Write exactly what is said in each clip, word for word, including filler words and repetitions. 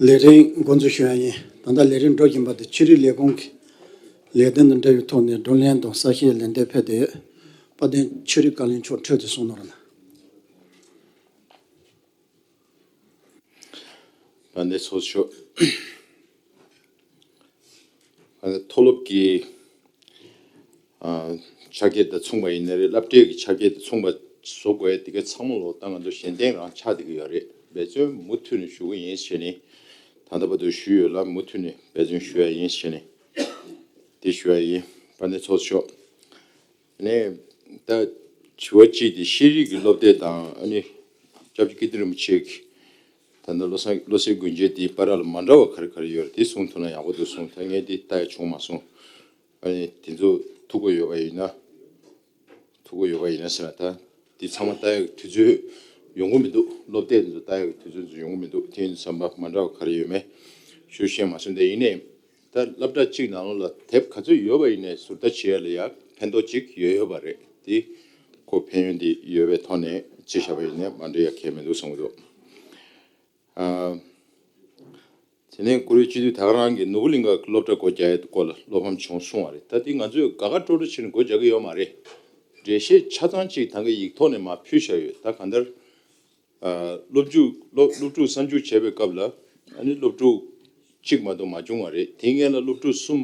ལས་རིམ་འགོ་འཛུགས་ཞུ་ཡ་ཡིན། ད་ལྟ་ལས་རིམ་འགྲོ་བཞིན་པ་དེ་ཆོས་རིག་ལས་ཁུངས་ཀྱི་ལས་དོན་དང་འབྲེལ་བའི་ཐོག་ནས་བགྲོ་གླེང་དང་གསལ་བཤད་ལན་འདེབས་ཕེབས་ཏེ་ཡོད། དཔལ་ལྡན་ཆོས་རིག་བཀའ་བློན་མཆོག་འཕྲོས་ཏེ་གསུང་གནང་རོགས་གནང་། དཔལ་ལྡན་ཚོགས་གཙོ་མཆོག་ཨ་ནི་མཐོ་སློབ་ཀྱི་ཨ་ཕྱག་འཁྱེར་དང་མཚུངས་པ་ཡིན་ན་རེད། སློབ་གྲྭའི་གི་ཕྱག་འཁྱེར་དང་མཚུངས་པ་བཟོ་དགོས་ཡ་དེ་ག་ཚང་མ་ལོ་ད་ང་ཚོ་གཞན་བརྟེན་རང་ཆགས་བསྡད་ཀྱི་ཡོད་རེད། འབད་བརྩོན་མུ་མཐུད་ནས་ཞུ་གི་ཡིན་ཟེར་ནས་ད་ལྟ་བར་དུ་ཞུས་ཡོད་ལ། མུ་མཐུད་ནས་འབད་བརྩོན་ཞུ་ཡ་ཡིན་ཟེར་ནས་དེ་ཞུ་ཡ་ཡིན། དཔལ་ལྡན་ཚོགས་གཙོ་མཆོག་ནས་ད་དྲི་བ་གཅིག་དེ་ཤེས་རིག་གི་སློབ་དེབ་དང་ཨ་ནི་སྐྱབས་རྗེ་ཀིརྟི་རིན་པོ་ཆེ་གི་ད་ལྟ་བློ་བཟང་བློ་གསལ་དགོན་རྒྱལ་དེའི་བར་ལ་མ་འདྲ་བ་ག་རེ་ག་རེ་ཡོད་རེད། དེ་གསུང་ཐུབ་ན་ཡག་པོ་འདུག་གསུངས། ད་ངས་དེ་ལྟ་ཡ་བྱུང་མ་སོང་། ཨ་ནི་དེ་ཚོ་ཐུགས་ཁུར་ཡོད་པ་ཡིན་ན་ཐུགས་ཁུར་ཡོད་པ་ཡིན་ན་ཟེར་ན། ད་དེ་ཚང་མ་ལྟ་ཡ་གི་དུས་ཚོད་ཡོང་གི་མི་འདུག་སློབ་དེབ་དེ་ཚོ་ལྟ་ཡ་གི་དུས་ཚོད་ཚོ་ཡོང་གི་མི་འདུག་དེ་ཡིན་དུས་ཙམ་པ་མ་འདྲ་བ་ག་རེ་ཡོད་མེད་ཞུ་ཤེས་མ་སོང་། དེ་ཡིན་ནའི་ད་སློབ་གྲྭ་གཅིག་ནང་ལོགས་ལ་དེབ་ག་ཚོད་ཡོད་པ་ཡིན་ནའི་ཟུར་ལྟ་བྱེད་ཡ་ལ་ཡ་ཕན་ཐོགས་གཅིག་ཡོད་ཡོད་པ་རེད། དེ་ཁོ་ཕན་ཡོན་དེ་ཡོད་པའི་ཐོག་ནས་བྱས་བཞག་པ་ཡིན་ནའི་མ་འགྲིག་ཡ་གང་ཡང་མི་འདུག་བསམ་གྱི་འདུག་ཨ། དེ་ནས་བཀུར་འོས་སྤྱི་འཐུས་ད་ག་རང་གིས་ནོར་བུ་གླིང་ག་གི་སློབ་གྲྭ་སྒོ་རྒྱག་ཡའི་སྐོར་ལ་བློ་ཕམ་བྱུང་གསུངས་པ་རེད། ད་དེ་ང་ཚོས་དགའ་དགའ་སྤྲོ་སྤྲོ་བྱས་ནས་སྒོ་རྒྱག་གི་ཡོད་མ་རེད། འགྲེལ་བཤད་ཆ་ཚང་ཅིག་ད་ག་ཡིག་ཐོག་ནས་མར་ཕུལ་བཞག་ཡོད། ད་གང་ལྟར་ཨ་སློབ་འཇུག་སློབ་སློབ་ཕྲུག་གསར་འཇུག་བྱས་པའི་སྐབས་ལ་ཨ་ནི་སློབ་ཕྲུག་གཅིག་མ་གཏོགས་མ་བྱུང་བ་རེད། དེ་སྔོན་ལ་སློབ་ཕྲུག་གསུམ་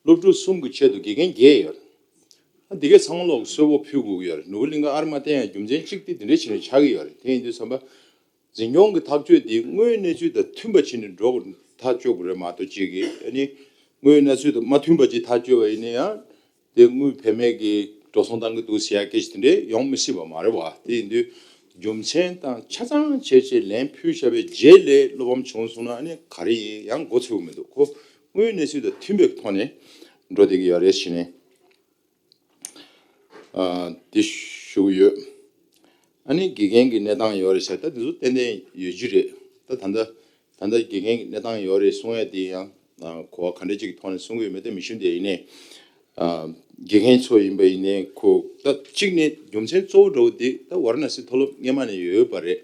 སློབ་ཕྲུག་གསུམ་གྱི་ཆེད་དུ་དགེ་རྒན་བརྒྱད་ཡོད་རེད། ཨ་འདི་གས་ཚང་མ་ལོག་གསོལ་ཕོགས་ཕུལ་དགོས་ཀྱི་ཡོད་རེད། ནོར་བུ་གླིང་ག་ཨར་མ་བསྟན་ཡ་རྒྱུ་མཚན་གཅིག་དེ་འདི་འདྲས་བྱས་ནས་ཆགས་ཀྱི་ཡོད་རེད། དེ་ཡིན་དུས་ཙམ་པ། འཛིན་སྐྱོང་གི་ཐག་གཅོད་དེ་དངོས་ཡོད་གནས་ཚུལ་དང་མཐུན་པ་བྱས་ནས་འགྲོ་དགོས་ཐག་གཅོད་དགོས་རེད་མ་གཏོགས་གཅིག་གིས་ཨ་ནི་དངོས་ཡོད་གནས་ཚུལ་དང་མ་མཐུན་པ་ཅིག་ཐག་གཅོད་པ་ཡིན་ན་ཡང་དེ་དངུལ་བེད་མེད་ཀྱི་འགྲོ་སོང་བཏང་གི་འདུག་ཟེར་ཡ་སྐད་ཆ་དེ་འདྲས་ཡོང་མི་སྲིད་པ་མ་རེད་བ། དེ་ཡིན་དུས་རྒྱུ་མཚན་དང་ཆ་ཚང་བྱས་བྱས་ལན་ཕུལ་བཞག་པའི་རྗེས་ལ་བློ་ཕམ་བྱུང་སོང་ན་ཨ་ནི་ག་རེ་ཡིན་ཡང་མགོ་ཚོས་ཀྱི་མི་འདུག་ཁོ་དངོས་ཡོད་གནས་ཚུལ་དང་མཐུན་པའི་ཐོག་ནས་འགྲོ་བསྡད་ཀྱི་ཡོད་རེད་ཟེར་ནས། ཨ་དེ་ཞུ་གི་ཡོད། ཨ་ནི་དགེ་རྒན་གྱི་གནས་སྟངས་ཡོད་རེད་ཟེར། ད་དེ་ཚོ་ཏན་ཏན་ཡོད་ཀྱི་རེད། ད་ད་ལྟ་ད་ལྟ་དགེ་རྒན་གྱི་གནས་སྟངས་ཡོད་རེད་གསུང་ཡ་དེ་ཡང་ཨ་གོ་བ་ག་འདྲ་ཅིག་གི་ཐོག་ནས་གསུང་གི་ཡོད་མེད་དེ་མི་ཤེས། དེ་ཡིན་ནའི་ཨ་དགེ་རྒན་ཚོ་ཡིན་པ་ཡིན་ནའི་ཁོ་ད་གཅིག་ནས་རྒྱུ་མཚན་གཙོ་བོ་འདྲ་བོ་དེ་ད་ཝཱ་ར་ཎ་སི་མཐོ་སློབ་སྔས་མ་ནས་ཡོད་ཡོད་པ་རེད།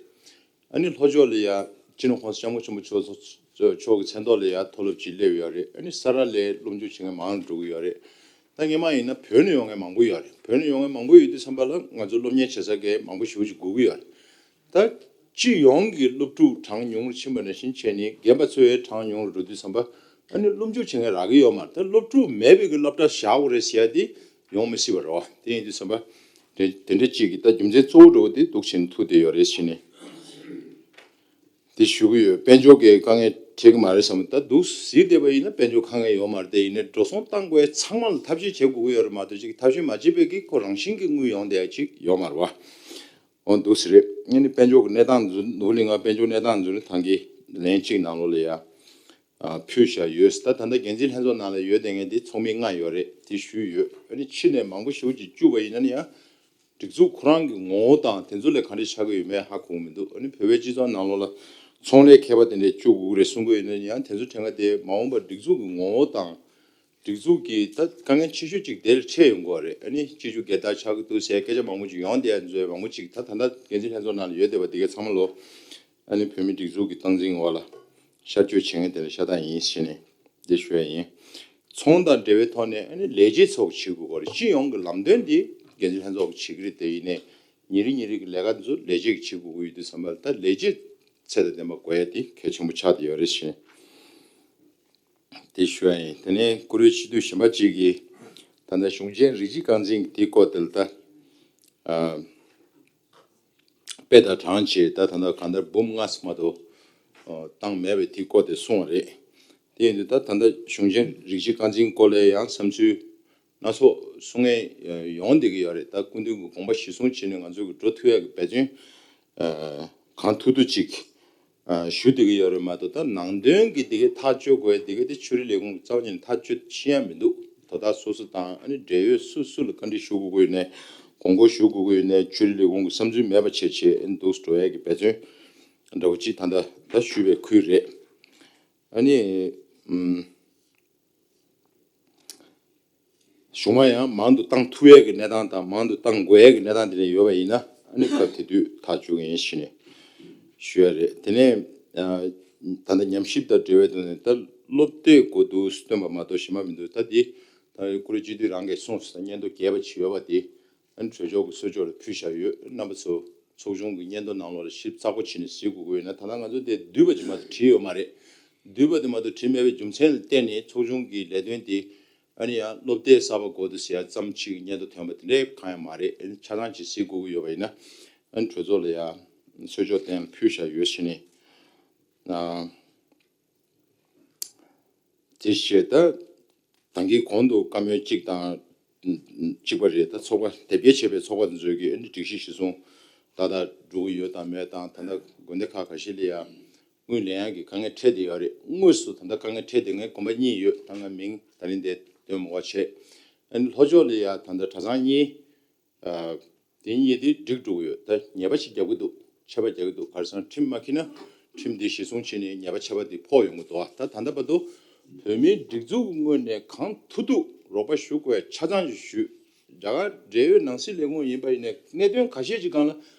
ཨ་ནི་ལྷོ་ཕྱོགས་ལ་ཡ་སྤྱི་ནོར་༸གོང་ས་༸སྐྱབས་མགོན་ཆེན་པོ་མཆོག་མཆོག་གི་མཚན་ཐོག་ལ་ཡ་མཐོ་སློབ་ཅིག་སླེབས་ཡོད་རེད། ཨ་ནི་ས་ར་ལས་སློབ་འཇུག་བྱེད་མཁན་མང་རུ་འགྲོ་གི་ཡོད་རེད། ད་སྔས་མ་ཡིན་ན་བོད་ནས་ཡོང་མཁན་མང་པོ་ཡོད་རེད། བོད་ནས་ཡོང་མཁན་མང་པོ་ཡོད་དུས་ཙམ་པ་ལ་ང་ཚོ་སློབ་གཉེར་བྱེད་ས་གའི་མང་པོ་ཞེ་པོ་ཅིག་དགོས་ཀྱི་ཡོད་རེད། ད་སྤྱི་ཡོངས་ཀྱི་སློབ་ཕྲུག་གྲངས་ཉུང་རུ་ཕྱིན་པ་ནང་བཞིན་བྱས་ནས་རྒན་པ་ཚོའི་གྲངས་ཉུང་རུ་འགྲོ་དུས་ཙམ་པ་ཨ་ནི་སློབ་འཇུག་བྱེད་མཁན་རག་གི་ཡོད་མ་རེད། ད་སློབ་ཕྲུག་མེད་པའི་གི་སློབ་གྲྭ་བཞག་དགོས་རེད་ཟེར་ཡ་དེ་ཡོང་མི་སྲིད་པ་རེད་བ། དེ་ཡིན་དུས་ཙམ་པ་དེ་དེ་འདྲ་ཅིག་གི་ད་རྒྱུ་མཚན་གཙོ་བོ་འདྲ་བོ་དེ་འདུག་བྱས་ནས་ཐུག་བསྡད་ཡོད་རེད་ཟེར་ནས། དེ་ཞུ་གི་ཡོད། དཔལ་འབྱོར་གྱི་དཀའ་ངལ་འཕྲད་ཀྱི་མ་རེད་བསམ། ད་འདུག་ཟེར་བསྡད་པ་ཡིན་ན་དཔལ་འབྱོར་དཀའ་ངལ་ཡོད་མ་རེད། དེ་ཡིན་ནའི་འགྲོ་སོང་བཏང་དགོས་ཡ་ཚང་མ་ལ་ཐབས་ཤེས་བྱེད་དགོས་ཀྱི་ཡོད་རེད་མ་གཏོགས་ཅིག་ཐབས་ཤེས་མ་བྱས་པའི་གི་ཁོ་རང་བཞིན་གྱི་དངུལ་ཡོང་བསྡད་ཡ་ཅིག་ཡོད་མ་རེད་བ། འོ་འདུག་ཟེར་རེད། ཨ་ནི་དཔལ་འབྱོར་གྱི་གནས་སྟངས་འཛུལ་ནོར་གླིང་ང་དཔལ་འབྱོར་གནས་སྟངས་འཛུལ་ནས་ཐང་གི་ལན་གཅིག་ནང་ལོགས་ལ་ཡ་ཨ་ཕུལ་བཞག་ཡོད། ད་ད་ལྟ་འགན་འཛིན་ལྷན་ཚོགས་ནང་ལ་ཡོད་བསྡད་མཁན་དེ་ཚོགས་མི་ལྔ་ཡོད་རེད། དེ་ཞུས་ཡོད། ཨ་ནི་ཕྱི་ནས་མང་པོ་ཞེ་པོ་ཅིག་བཅུག་པ་ཡིན་ན་ནི་ཡང་སྒྲིག་འཛུགས་ཁོ་རང་གི་ངོ་བོ་དང་དེ་ཚོ་ལས་ག་འདྲ་ཆགས་ཀྱི་ཡོད་མེད་ཧ་གོ་གི་མི་འདུག་ཨ་ནི་བོད་པའི་སྤྱི་ཚོགས་ནང་ལོགས་ལ་ཚོང་ལས་མཁས་པ་དེ་འདྲས་བཅུག་དགོས་རེད་གསུང་གི་ཡོད་ན་ཡང་དེ་ཚོ་དྲན་ག་དེ་མ་འོངས་པར་སྒྲིག་འཛུགས་ཀྱི་ངོ་བོ་དང་སྒྲིག་འཛུགས་ཀྱི་ད་དཀའ་ངལ་ཆེ་ཤོས་ཅིག་དེ་ལ་འཕྲད་ཡོང་གི་རེད། ཨ་ནི་སྤྱི་རྒྱུ་སྒེར་བདག་ཆགས་ཀྱི་འདུག་ཟེར་སྐད་ཆ་མང་པོ་ཅིག་ཡོང་བསྡད་ཡ་ཚོ་མང་པོ་ཅིག་ད་ད་ལྟ་འགན་འཛིན་ལྷན་ཚོགས་ནང་ལ་ཡོད་བསྡད་པ་དེ་གའི་ཚང་མ་ལོ། ཨ་ནི་བོད་མི་སྒྲིག་འཛུགས་ཀྱི་སྟངས་འཛིན་འོག་ལ་ཤར་བསྐྱོད་བྱེད་མཁན་དེ་ལ་ཤ་སྟག་ཡིན་ཟེར་ནས་འདི་ཞུ་ཡ་ཡིན། ཚོང་དང་འབྲེལ་བའི་ཐོག་ནས་ཨ་ནི་ལས་བྱེད་ཚོ་བྱེད་དགོས་པ་རེད། སྤྱི་ཡོངས་ཀྱི་ལམ་སྟོན་འདི་འགན་འཛིན་ལྷན་ཚོགས་ཀྱིས་བྱེད་ཀྱི་རེད། དེ་ཡིན་ནའི་ཉིན་རེ་ཉིན་རེ་གི་ལས་ཀ་འདི་ཚོ་ལས་བྱེད་ཀྱིས་བྱེད་དགོས་ཀྱི་ཡོད་དུས་ཙམ་པ་ལ་ད་ལས་བྱེད་ཚད་དང་ལྡན་པ་དགོས་ཡ་དེ་གལ་ཆེན་པོ་ཆགས་བསྡད་ཡོད་རེད་ཟེར་ནས་དེ་ཞུ་ཡ་ཡིན། དེ་ནས་བཀུར་འོས་སྤྱི་འཐུས་གཞན་པ་གཅིག་གིས་ད་ལྟ་གཞུང་ཆེན་རིགས་གཅིག་རྐང་འཛིན་གྱི་དེའི་སྐོར་དེ་ལ་ད་ཨ། དཔེ་དང་གྲངས་བྱས་ད་ད་ལྟ་གང་ལྟར་འབུམ་ལྔ་ཙམ་མ་གཏོགས་ཨ་བཏང་མེད་པའི་དེའི་སྐོར་དེ་གསུངས་པ་རེད། དེ་ཡིན་དུས་ད་ད་ལྟ་གཞུང་ཆེན་རིགས་གཅིག་རྐང་འཛིན་སྐོར་ལ་ཡང་བསམ་ཚུལ་སྣ་ཚོགས་གསུང་མཁན་ཡོང་བསྡད་ཀྱི་ཡོད་རེད། ད་སྐུ་མདུན་གྱི་དགོངས་པ་གཞིར་བཟུང་བྱས་ནས་ང་ཚོ་གི་འགྲོ་ཐུབ་ཡག་གི་འབད་བརྩོན་ཨ་གང་ཐུབ་ཐུབ་ཅིག་ཨ་ཞུ་བསྡད་ཀྱི་ཡོད་རེད་མ་གཏོགས། ད་ནང་དོན་གྱི་དེ་གའི་ཐག་གཅོད་དགོས་ཡ་དེ་གའི་དེ་ཆོས་རིག་ལས་ཁུངས་ཀྱི་རྩ་བ་ཉིད་ནས་ཐག་གཅོད་ཤེས་ཡ་མི་འདུག་དོ་བདག་སོ་སོ་དང་ཨ་ནི་འབྲེལ་ཡོད་སུ་སུ་ལ་བཀའ་འདྲི་ཞུ་དགོས་ཀྱི་ཡོད་ནའི་དགོངས་སྐོར་ཞུ་དགོས་ཀྱི་ཡོད་ནའི་ཆོས་རིག་ལས་ཁུངས་ཀྱི་བསམ་ཚུལ་མེད་པ་བྱས་བྱས་ཨ་ནི་འདུག་འགྲོ་ཡ་གི་འབད་བརྩོན་འདྲ་བོ་ཅིག་ད་ལྟ་ད་ཞུས་པའི་ཁུལ་རེད། ཨ་ནི་ཨམ། གཞུང་མ་ཡང་མང་དུ་བཏང་ཐུབ་ཡས་ཀྱི་གནས་སྟངས་དང་མང་དུ་བཏང་དགོས་ཡས་ཀྱི་གནས་སྟངས་དེ་འདྲ་ཡོད་པ་ཡིན་ན་ཨ་ནི་སྐབས་དེ་དུས་ཐག་གཅོད་ཀྱི་ཡིན་ཞུས་ནས་ཞུ་ཡ་རེད། དེ་ནས་ཨ་ ད་ལྟ་ཉམས་ཞིབ་དང་འབྲེལ་བའི་ཐོག་ནས་ད་སློབ་དེབ་གོ་བསྡུར་བཏོན་པ་མ་གཏོགས་གཞན་པ་མི་འདུག་ད་འདི་ད་ཀུ་རེ་སྤྱི་འཐུས་རང་གིས་གསུངས་སོང་། སྙན་ཐོ་རྒྱས་པ་ཅིག་ཡོད་པ་དེ་ཨ་ནི་གྲོས་ཚོགས་ཀྱི་གསོལ་ཕྱོགས་ལ་ཕུལ་བཞག་ཡོད། རྣམ་པ་ཚོ་ཚོགས་ཆུང་གི་སྙན་ཐོ་ནང་ལོགས་ལ་ཞིབ་ཚགས་པོ་བྱས་ནས་གཟིགས་དགོས་ཀྱི་ཡོད་ན། ད་ལྟ་ང་ཚོ་དེ་བསྡུས་པ་ཅིག་མ་གཏོགས་བྲིས་ཡོད་མ་རེད། བསྡུས་པ་དེ་མ་གཏོགས་བྲིས་མེད་པའི་རྒྱུ་མཚན་ལ་བརྟེན་ནས་ཚོགས་ཆུང་གི་ལས་དོན་དེ་ཨ་ནི་ཡང་སློབ་དེབ་གསར་པ་དགོས་འདུག་ཟེར་ཡ་ཙམ་ཅིག་སྙན་ཐོ་ཐོན་པ་དེ་འདྲའི་གང་ཡང་མ་རེད། ཨ་ནི་ཆ་ཚང་ཅིག་གཟིགས་དགོས་ཀྱི་ཡོད་པ་ཡིན་ན་ཨ་ནི་གྲོས་ཚོགས་ལ་ཡང་གསོལ་ཕྱོགས་གཏན་ལ་ཕུལ་བཞག་ཡོད་ཕྱིན་ནས། དེ་བྱས་ད་ད་གིན་གོང་དུ་བཀའ་མོལ་གཅིག་དང་གཅིག་པ་རེད། ད་ཚོགས་པ་དེབ་སྐྱེལ་བྱས་པའི་ཚོགས་པ་དེ་ཚོས་ཀྱི་ཨ་ནི་སྒྲིག་གཞི་གཞིར་བཟུང་ཏག་ཏག་འགྲོ་གི་ཡོད་དང་མེད་དང་། ད་ལྟ་དགོན་སྡེ་ཁག་ཁ་ཤས་ལ་ཡང་དངུལ་ལེན་ཡག་གི་དཀའ་ངལ་འཕྲད་བསྡད་ཡོད་རེད། དངོས་སུ་ད་ལྟ་དཀའ་ངལ་འཕྲད་བསྡད་མཁན་དགོན་པ་གཉིས་ཡོད། ད་ང་མིང་ད་རིང་འདིར་འདོན་མ་དགོས་པ་བྱས། ཨ་ནི་ལྷོ་ཕྱོགས་ལ་ཡང་ད་ལྟ་གྲྭ་ཚང་གཉིས། ཨ། དེ་གཉིས་དེ་འགྲིག་འགྲོ་གི་ཡོད། ད་ཉེས་པ་ཞིག་རྒྱག་གི་འདུག་ཆད་པ་རྒྱག་གི་འདུག་ག་རེ་ཟེར་ན་ཁྲིམས་མ་འཁྱེར་ན་ཁྲིམས་དེ་གཞིར་བཟུང་བྱས་ནས་ཉེས་པ་ཆད་པ་དེ་ཕོག་ཡོང་གི་འདུག་ད་ད་ལྟ་བར་དུ་བོད་མིའི་སྒྲིག་འཛུགས་ཀྱི་ངོས་ནས་གང་ཐུབ་ཐུབ་རོགས་པ་ཞུ་དགོས་ཆ་ཚང་ཞིག་ཞུས། རྒྱ་གར་འབྲེལ་ཡོད་ནང་སྲིད་ལས་ཁུངས་ཡིན་པ་ཡིན་ནའི་གནད་དོན་ཁ་ཤས་ཀྱི་སྒང་ལ་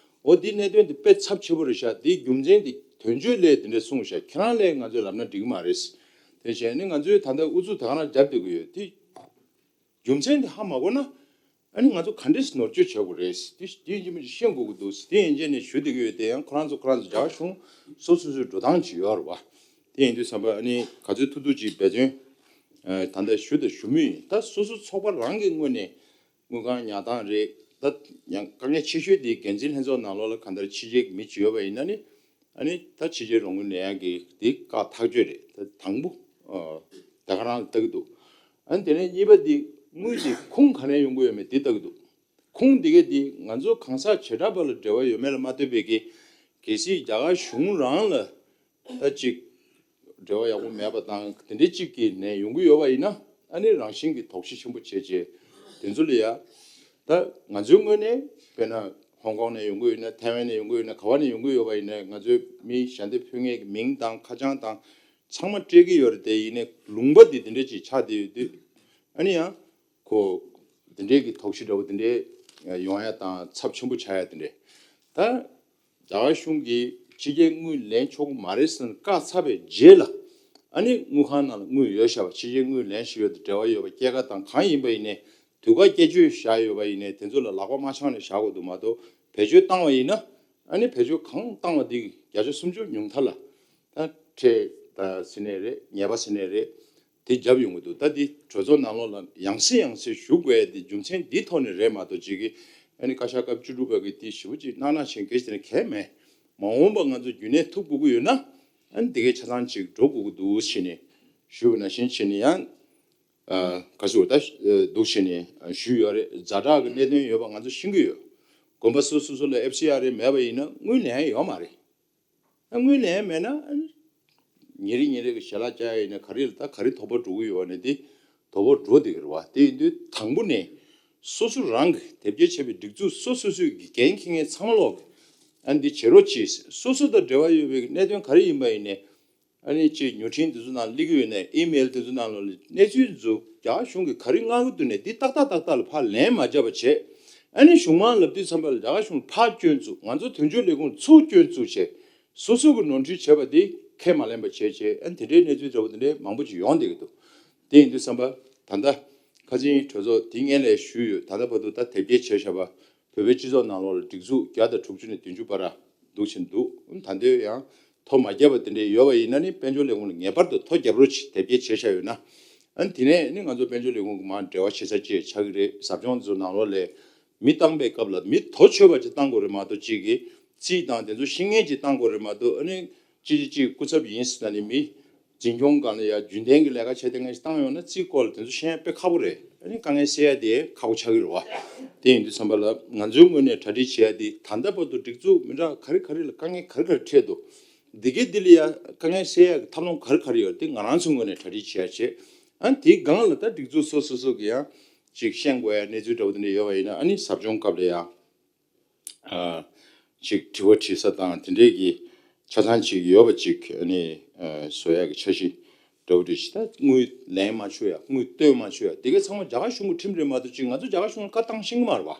འོ་འདི་གནད་དོན་འདི་དཔེ་ཚབས་ཆེ་པོ་རེད་ཤག་འདིའི་རྒྱུ་མཚན་འདི་དོན་གཅོད་ལས་འདི་འདྲ་གསུངས་ཤག་ཁྱེད་རང་ལས་ང་ཚོས་ལབ་ན་འགྲིག་གི་མ་རེད། དེ་བྱས་ནས་ང་ཚོས་ད་ལྟ་ཨུ་ཚུགས་ད་ག་རང་རྒྱབ་བསྡད་ཀྱི་ཡོད། དེ་རྒྱུ་མཚན་དེ་ཧ་མ་གོ་ན། ཨ་ནི་ང་ཚོ་ག་འདྲས་ནོར་བཅོས་བྱེད་དགོས་རེད། དེ་དེ་ཡིན་གཅིག་མིན་གཅིག་ཤེས་དགོས་ཀྱི་འདུག་དེ་ཡིན་རྗེས་ནས་ཞུ་བསྡད་ཀྱི་ཡོད། དེ་ཡང་ཁོ་རང་ཚོ་ཁོ་རང་ཚོ་རྒྱ་གཞུང་སོ་སོ་སོའི་འགྲོ་སྟངས་ཅིག་ཡོད་རེད་བ། དེ་ཡིན་དུས་ཙམ་པ་ཨ་ནི་ག་ཚོད་ཐུབ་ཐུབ་ཅིག་འབད་བརྩོན་ད་ལྟ་ཞུ་དང་ཞུ་མུས་ཡིན། ད་སོ་སོ་ཚོགས་པ་རང་གི་ངོས་ནས་དངུལ་ཁང་ཉར་སྟངས་རེད། ད་ཡང་དཀའ་ངལ་ཆེ་ཤོས་དེ་འགན་འཛིན་ལྷན་ཚོགས་ནང་ལོགས་ལ་གང་ལྟར་ཕྱི་རྒྱལ་གྱི་མི་ཅིག་ཡོད་པ་ཡིན་ན་ནི། ཨ་ནི་ད་ཕྱི་རྒྱལ་རོགས་དངུལ་ལེན་ཡག་གི་དེ་བཀག་ཐག་གཅོད་རེད། ད་དང་པོ་ད་ག་རང་ལ་ལྟ་གི་འདུག་ཨ་ནི་དེ་ནས་གཉིས་པ་དེ་དངུལ་དེ་ཁུངས་ག་ནས་ཡོང་གི་ཡོད་མེད་དེ་ལྟ་གི་འདུག་ཁུངས་དེ་གས་དེ་ང་ཚོ་གང་ཟག་བྱེ་བྲག་པ་ལ་འབྲེལ་བ་ཡོད་མེད་ལ་མ་ལྟོས་པའི་གི་གལ་སྲིད་རྒྱ་གར་གཞུང་རང་ལ་ད་ཅིག་འབྲེལ་བ་ཡག་པོ་མེད་པ་དང་དེ་འདྲའི་ཅིག་གི་ནས་ཡོང་གི་ཡོད་པ་ཡིན་ན། ཨ་ནི་རང་བཞིན་གྱི་དོགས་གཞི་ཆེན་པོ་བྱས་རྗེས་དེ་ཚོ་ལ་ཡ། ད་ང་ཚོའི་ངོས་ནས་དཔེར་ན་ཧོང་ཀོང་ནས་ཡོང་གི་ཡོད་ན། ཐའེ་ཝན་ནས་ཡོང་གི་ཡོད་ན། ག་བ་ནས་ཡོང་གི་ཡོད་པ་ཡིན་ན། ང་ཚོའི་མི་ཞལ་འདེབས་ཕུལ་མཁན་གྱི་མིང་དང་ཁ་བྱང་དང་ཚང་མ་སྤྲད་ཀྱི་ཡོད་རེད། དེ་ཡིན་ནའི་ལུང་པ་འདི་དེ་འདྲ་ཅིག་ཆགས་བསྡད་ཡོད་དུས། ཨ་ནི་ཡང་ཁོ་དེ་འདྲའི་གི་དོགས་གཞི་འདྲ་བོ་དེ་འདྲའི་ཡོང་ཡ་དང་ཚབས་ཆེན་པོ་ཆགས་ཡ་དེ་འདྲ། ད་རྒྱ་གར་གཞུང་གིས་ཕྱི་རྒྱལ་དངུལ་ལེན་ཆོག་གི་མ་རེད་ཟེར་ནས་བཀག་ཚར་བའི་རྗེས་ལ། ཨ་ནི་དངུལ་ཁང་ནང་ལ་དངུལ་ཡོད་བཞག་པ། ཕྱི་རྒྱལ་དངུལ་ལེན་བཞིན་ཡོད་དེ་འབྲེལ་བ་ཡོད་པ་སྐྱེད་ཀ་དང་གང་ཡིན་པ་ཡིན་ནའི་དུས་བཀག་བསྐྱལ་བཅོས་བཞག་ཡོད་པ་ཡིན་ནའི་དེ་ཚོ་ལ་ལག་པ་མ་འཆང་ནས་བཞག་དགོས་འདུག་མ་གཏོགས་བེད་སྤྱོད་བཏང་བ་ཡིན་ན། ཨ་ནི་བེད་སྤྱོད་གང་བཏང་བ་དེ་བརྒྱ་ཆ་སུམ་ཅུ་ཉུང་མཐའ་ལ་ད་ཁྲལ་ད་ཟེར་ནའི་རེད། ཉེས་པ་ཟེར་ནའི་རེད། དེ་བརྒྱབ་ཡོང་གི་འདུག་ད་འདི་གྲོས་ཚོགས་ནང་ལོགས་ལ་ཡང་སེ་ཡང་སེ་ཞུ་དགོས་ཡ་དེ་རྒྱུ་མཚན་འདི་ཐོག་ནས་རེད་མ་གཏོགས་ཅིག་གི་ཨ་ནི་བཀའ་ཤག་སྐབས་བཅུ་དྲུག་པ་གི་དེ་ཞེ་པོ་ཅིག་གནག་གནག་བྱེད་མཁན་ཞིག་དེ་ནས་གལ་མེད། མ་འོངས་པ་ང་ཚོ་རྒྱུན་གནས་ཐུབ་དགོས་ཀྱི་ཡོད་ན། ཨ་ནི་དེ་གའི་ཆ་ཚང་ཅིག་འགྲོ་དགོས་ཀྱི་འདུག་ཞེས་ནས་ཞུས་པ་ནང་བཞིན་བྱས་ནས་ཡང་ག་ཚོད་ད་འདུག་ཞེས་ནས་ཞུས་ཡོད་རེད། ཛ་དྲག་གི་གནད་དོན་ཡོད་པ་ང་ཚོ་ཤེས་ཀྱི་ཡོད། དགོན་པ་སོ་སོ་སོ་ལ་ཨེཕ་སི་ཨར་ཨེ་མེད་པ་ཡིན་ན་དངུལ་ལེན་ཡ་ཡོད་མ་རེད། དངུལ་ལེན་མེད་ན་ཉིན་རེ་ཉིན་རེ་གི་ཞལ་ལག་བཅག་ཡ་ཡིན་ན་ག་རེ་ལ་ད་ག་རེ་དོགས་པ་འགྲོ་གི་ཡོད་ནས་དེ་དོགས་པ་འགྲོ་བསྡད་ཀྱི་རེད་བ། དེ་ཡིན་དུས་དང་པོ་ནས་སོ་སོ་རང་གི་དེབ་སྐྱེལ་བྱས་པའི་སྒྲིག་འཛུགས་སོ་སོ་སོའི་གི་འགན་འཁྱེར་མཁན་ཚང་མ་ལོག་གི་ཨ་འདི་བྱེད་རོགས་གྱིས། སོ་སོ་དང་འབྲེལ་བ་ཡོད་པའི་གནད་དོན་ག་རེ་ཡིན་པ་ཡིན་ནས་ཨ་ནི་ཅིག་མྱུར་འཕྲིན་དེ་ཚོ་ནང་སླེབས་ཀྱི་ཡོད་ནས་ཨི་མེལ་དེ་ཚོ་ནང་ལོགས་ལ་གནས་ཚུལ་ཚོ་རྒྱ་གར་གཞུང་གིས་ག་རེ་མངགས་ཀྱི་འདུག་ནས་འདི་ཏག་ཏག་ཏག་ཏག་ལ་ཕར་ལན་མ་བརྒྱབ་པ་བྱས། ཨ་ནི་གཞུང་མང་ལབ་དུས་ཙམ་པ་ལ་རྒྱ་གར་གཞུང་ཕར་སྐྱོན་བཙུགས། ང་ཚོ་དོན་གཅོད་ལས་ཁུངས་ཚུར་སྐྱོན་བཙུགས་བྱས། སོ་སོ་གི་ནོར་འཁྲུལ་བྱས་པ་དེ་ཁས་མ་ལེན་པ་བྱས་བྱས། ཨ་ནི་དེ་འདྲའི་གནས་ཚུལ་འདྲ་བོ་དེ་འདྲའི་མང་པོ་ཅིག་ཡོང་བསྡད་ཀྱི་འདུག་དེ་ཡིན་དུས་ཙམ་པ་ད་ལྟ་ཁ་སང་གྲོས་ཚོགས་དེ་སྔོན་ལ་ཞུས་ཡོད། ད་ལྟ་བར་དུ་ད་དེབ་སྐྱེལ་བྱས་བཞག་པ་བོད་པའི་སྤྱི་ཚོགས་ནང་ལོགས་ལ་སྒྲིག་འཛུགས་བརྒྱ་དང་དྲུག་ཅུ་ནས་བདུན་ཅུ་བར་འདུག་བཞིན་འདུག་ད་ལྟའི་ཡང་ཐོ་མ་བརྒྱབ་པ་དེ་འདྲའི་ཡོད་པ་ཡིན་ན་ནི་དཔལ་འབྱོར་ལས་ཁུངས་ལ་ངེས་པར་དུ་ཐོ་རྒྱབ་རོགས་གྱིས། དེབ་སྐྱེལ་བྱས་བཞག་ཡོད་ན། ཨ་ནི་དེ་ནས་ནི་ང་ཚོ་དཔལ་འབྱོར་ལས་ཁུངས་ཀྱི་མར་འབྲེལ་བ་བྱེད་ས་ཅིག་ཆགས་ཀྱི་རེད། ཟབ་སྦྱོང་དེ་ཚོ་ནང་ལོགས་ལ་མི་བཏང་པའི་སྐབས་ལ་མི་ཐོ་ཆོད་པ་ཅིག་བཏང་དགོས་རེད་མ་གཏོགས། གཅིག་གིས་རྩིས་དང་དེ་ཚོ་ཤེས་མཁན་ཅིག་བཏང་དགོས་རེད་མ་གཏོགས། ཨ་ནི་གཅིག་གཅིག་གཅིག་སྐུ་ཚབ་ཡིན་ཟེར་ན་ནི་མི་འཛིན་སྐྱོང་སྒང་ལ་ཡ་རྒྱུན་ལྡན་གྱི་ལས་ཀ་བྱས་བསྡད་མཁན་ཞིག་བཏང་ཡོང་ན་རྩིས་སྐོར་ལ་དེ་ཚོ་ཤེས་ཡ་དཔེ་ཁག་པོ་རེད། ཨ་ནི་དཀའ་ངལ་སེལ་ཡ་དེ་ཁག་པོ་ཆགས་ཀྱི་རེད་བ། དེ་ཡིན་དུས་ཙམ་པ་ལ་ང་ཚོའི་ངོས་ནས་གྲ་སྒྲིག་བྱེད་ཡ་དེ་ད་ལྟ་བར་དུ་སྒྲིག་འཛུགས་མི་འདྲ་ག་རེ་ག་རེ་ལ་དཀའ་ངལ་ག་རེ་ག་རེ་འཕྲད་འདུག་འདི་གའི་འདི་ལ་ཡ་དཀའ་ངལ་སེལ་ཡ་གི་ཐབས་ལམ་ག་རེ་ག་རེ་ཡོད་དེ་ང་རང་ཚོའི་ངོས་ནས་གྲ་སྒྲིག་བྱེད་ཡ་བྱེད། ཨ་ནི་དེའི་སྒང་ལ་ད་སྒྲིག་འཛུགས་སོ་སོ་སོ་གི་ཡང་ཅིག་ཤེས་དགོས་ཡ་གནས་ཚུལ་འདྲ་བོ་དེ་འདྲ་ཡོད་པ་ཡིན་ན། ཨ་ནི་ཟབ་སྦྱོང་སྐབས་ལ་ཡང་ཨ་ཅིག་དྲི་བ་དྲི་ས་དང་དེ་འདྲའི་གི་ཆ་ཚང་ཅིག་ཡོད་པ་ཅིག་ཨ་ནི་ཨ་བཟོ་ཡ་གི་འཆར་གཞི་འདྲ་བོ་འདྲ་ཞིག་ད་དངུལ་ལེན་མ་ཆོག་ཡ། དངུལ་བཏོན་མ་ཆོག་ཡ་དེ་ག་ཚང་མ་རྒྱ་གར་གཞུང་གི་ཁྲིམས་རེད་མ་གཏོགས། ཅིག་ང་ཚོ་རྒྱ་གར་གཞུང་ལ་བཀའ་བཏང་ཤེས་ཀྱི་མ་རེད་བ།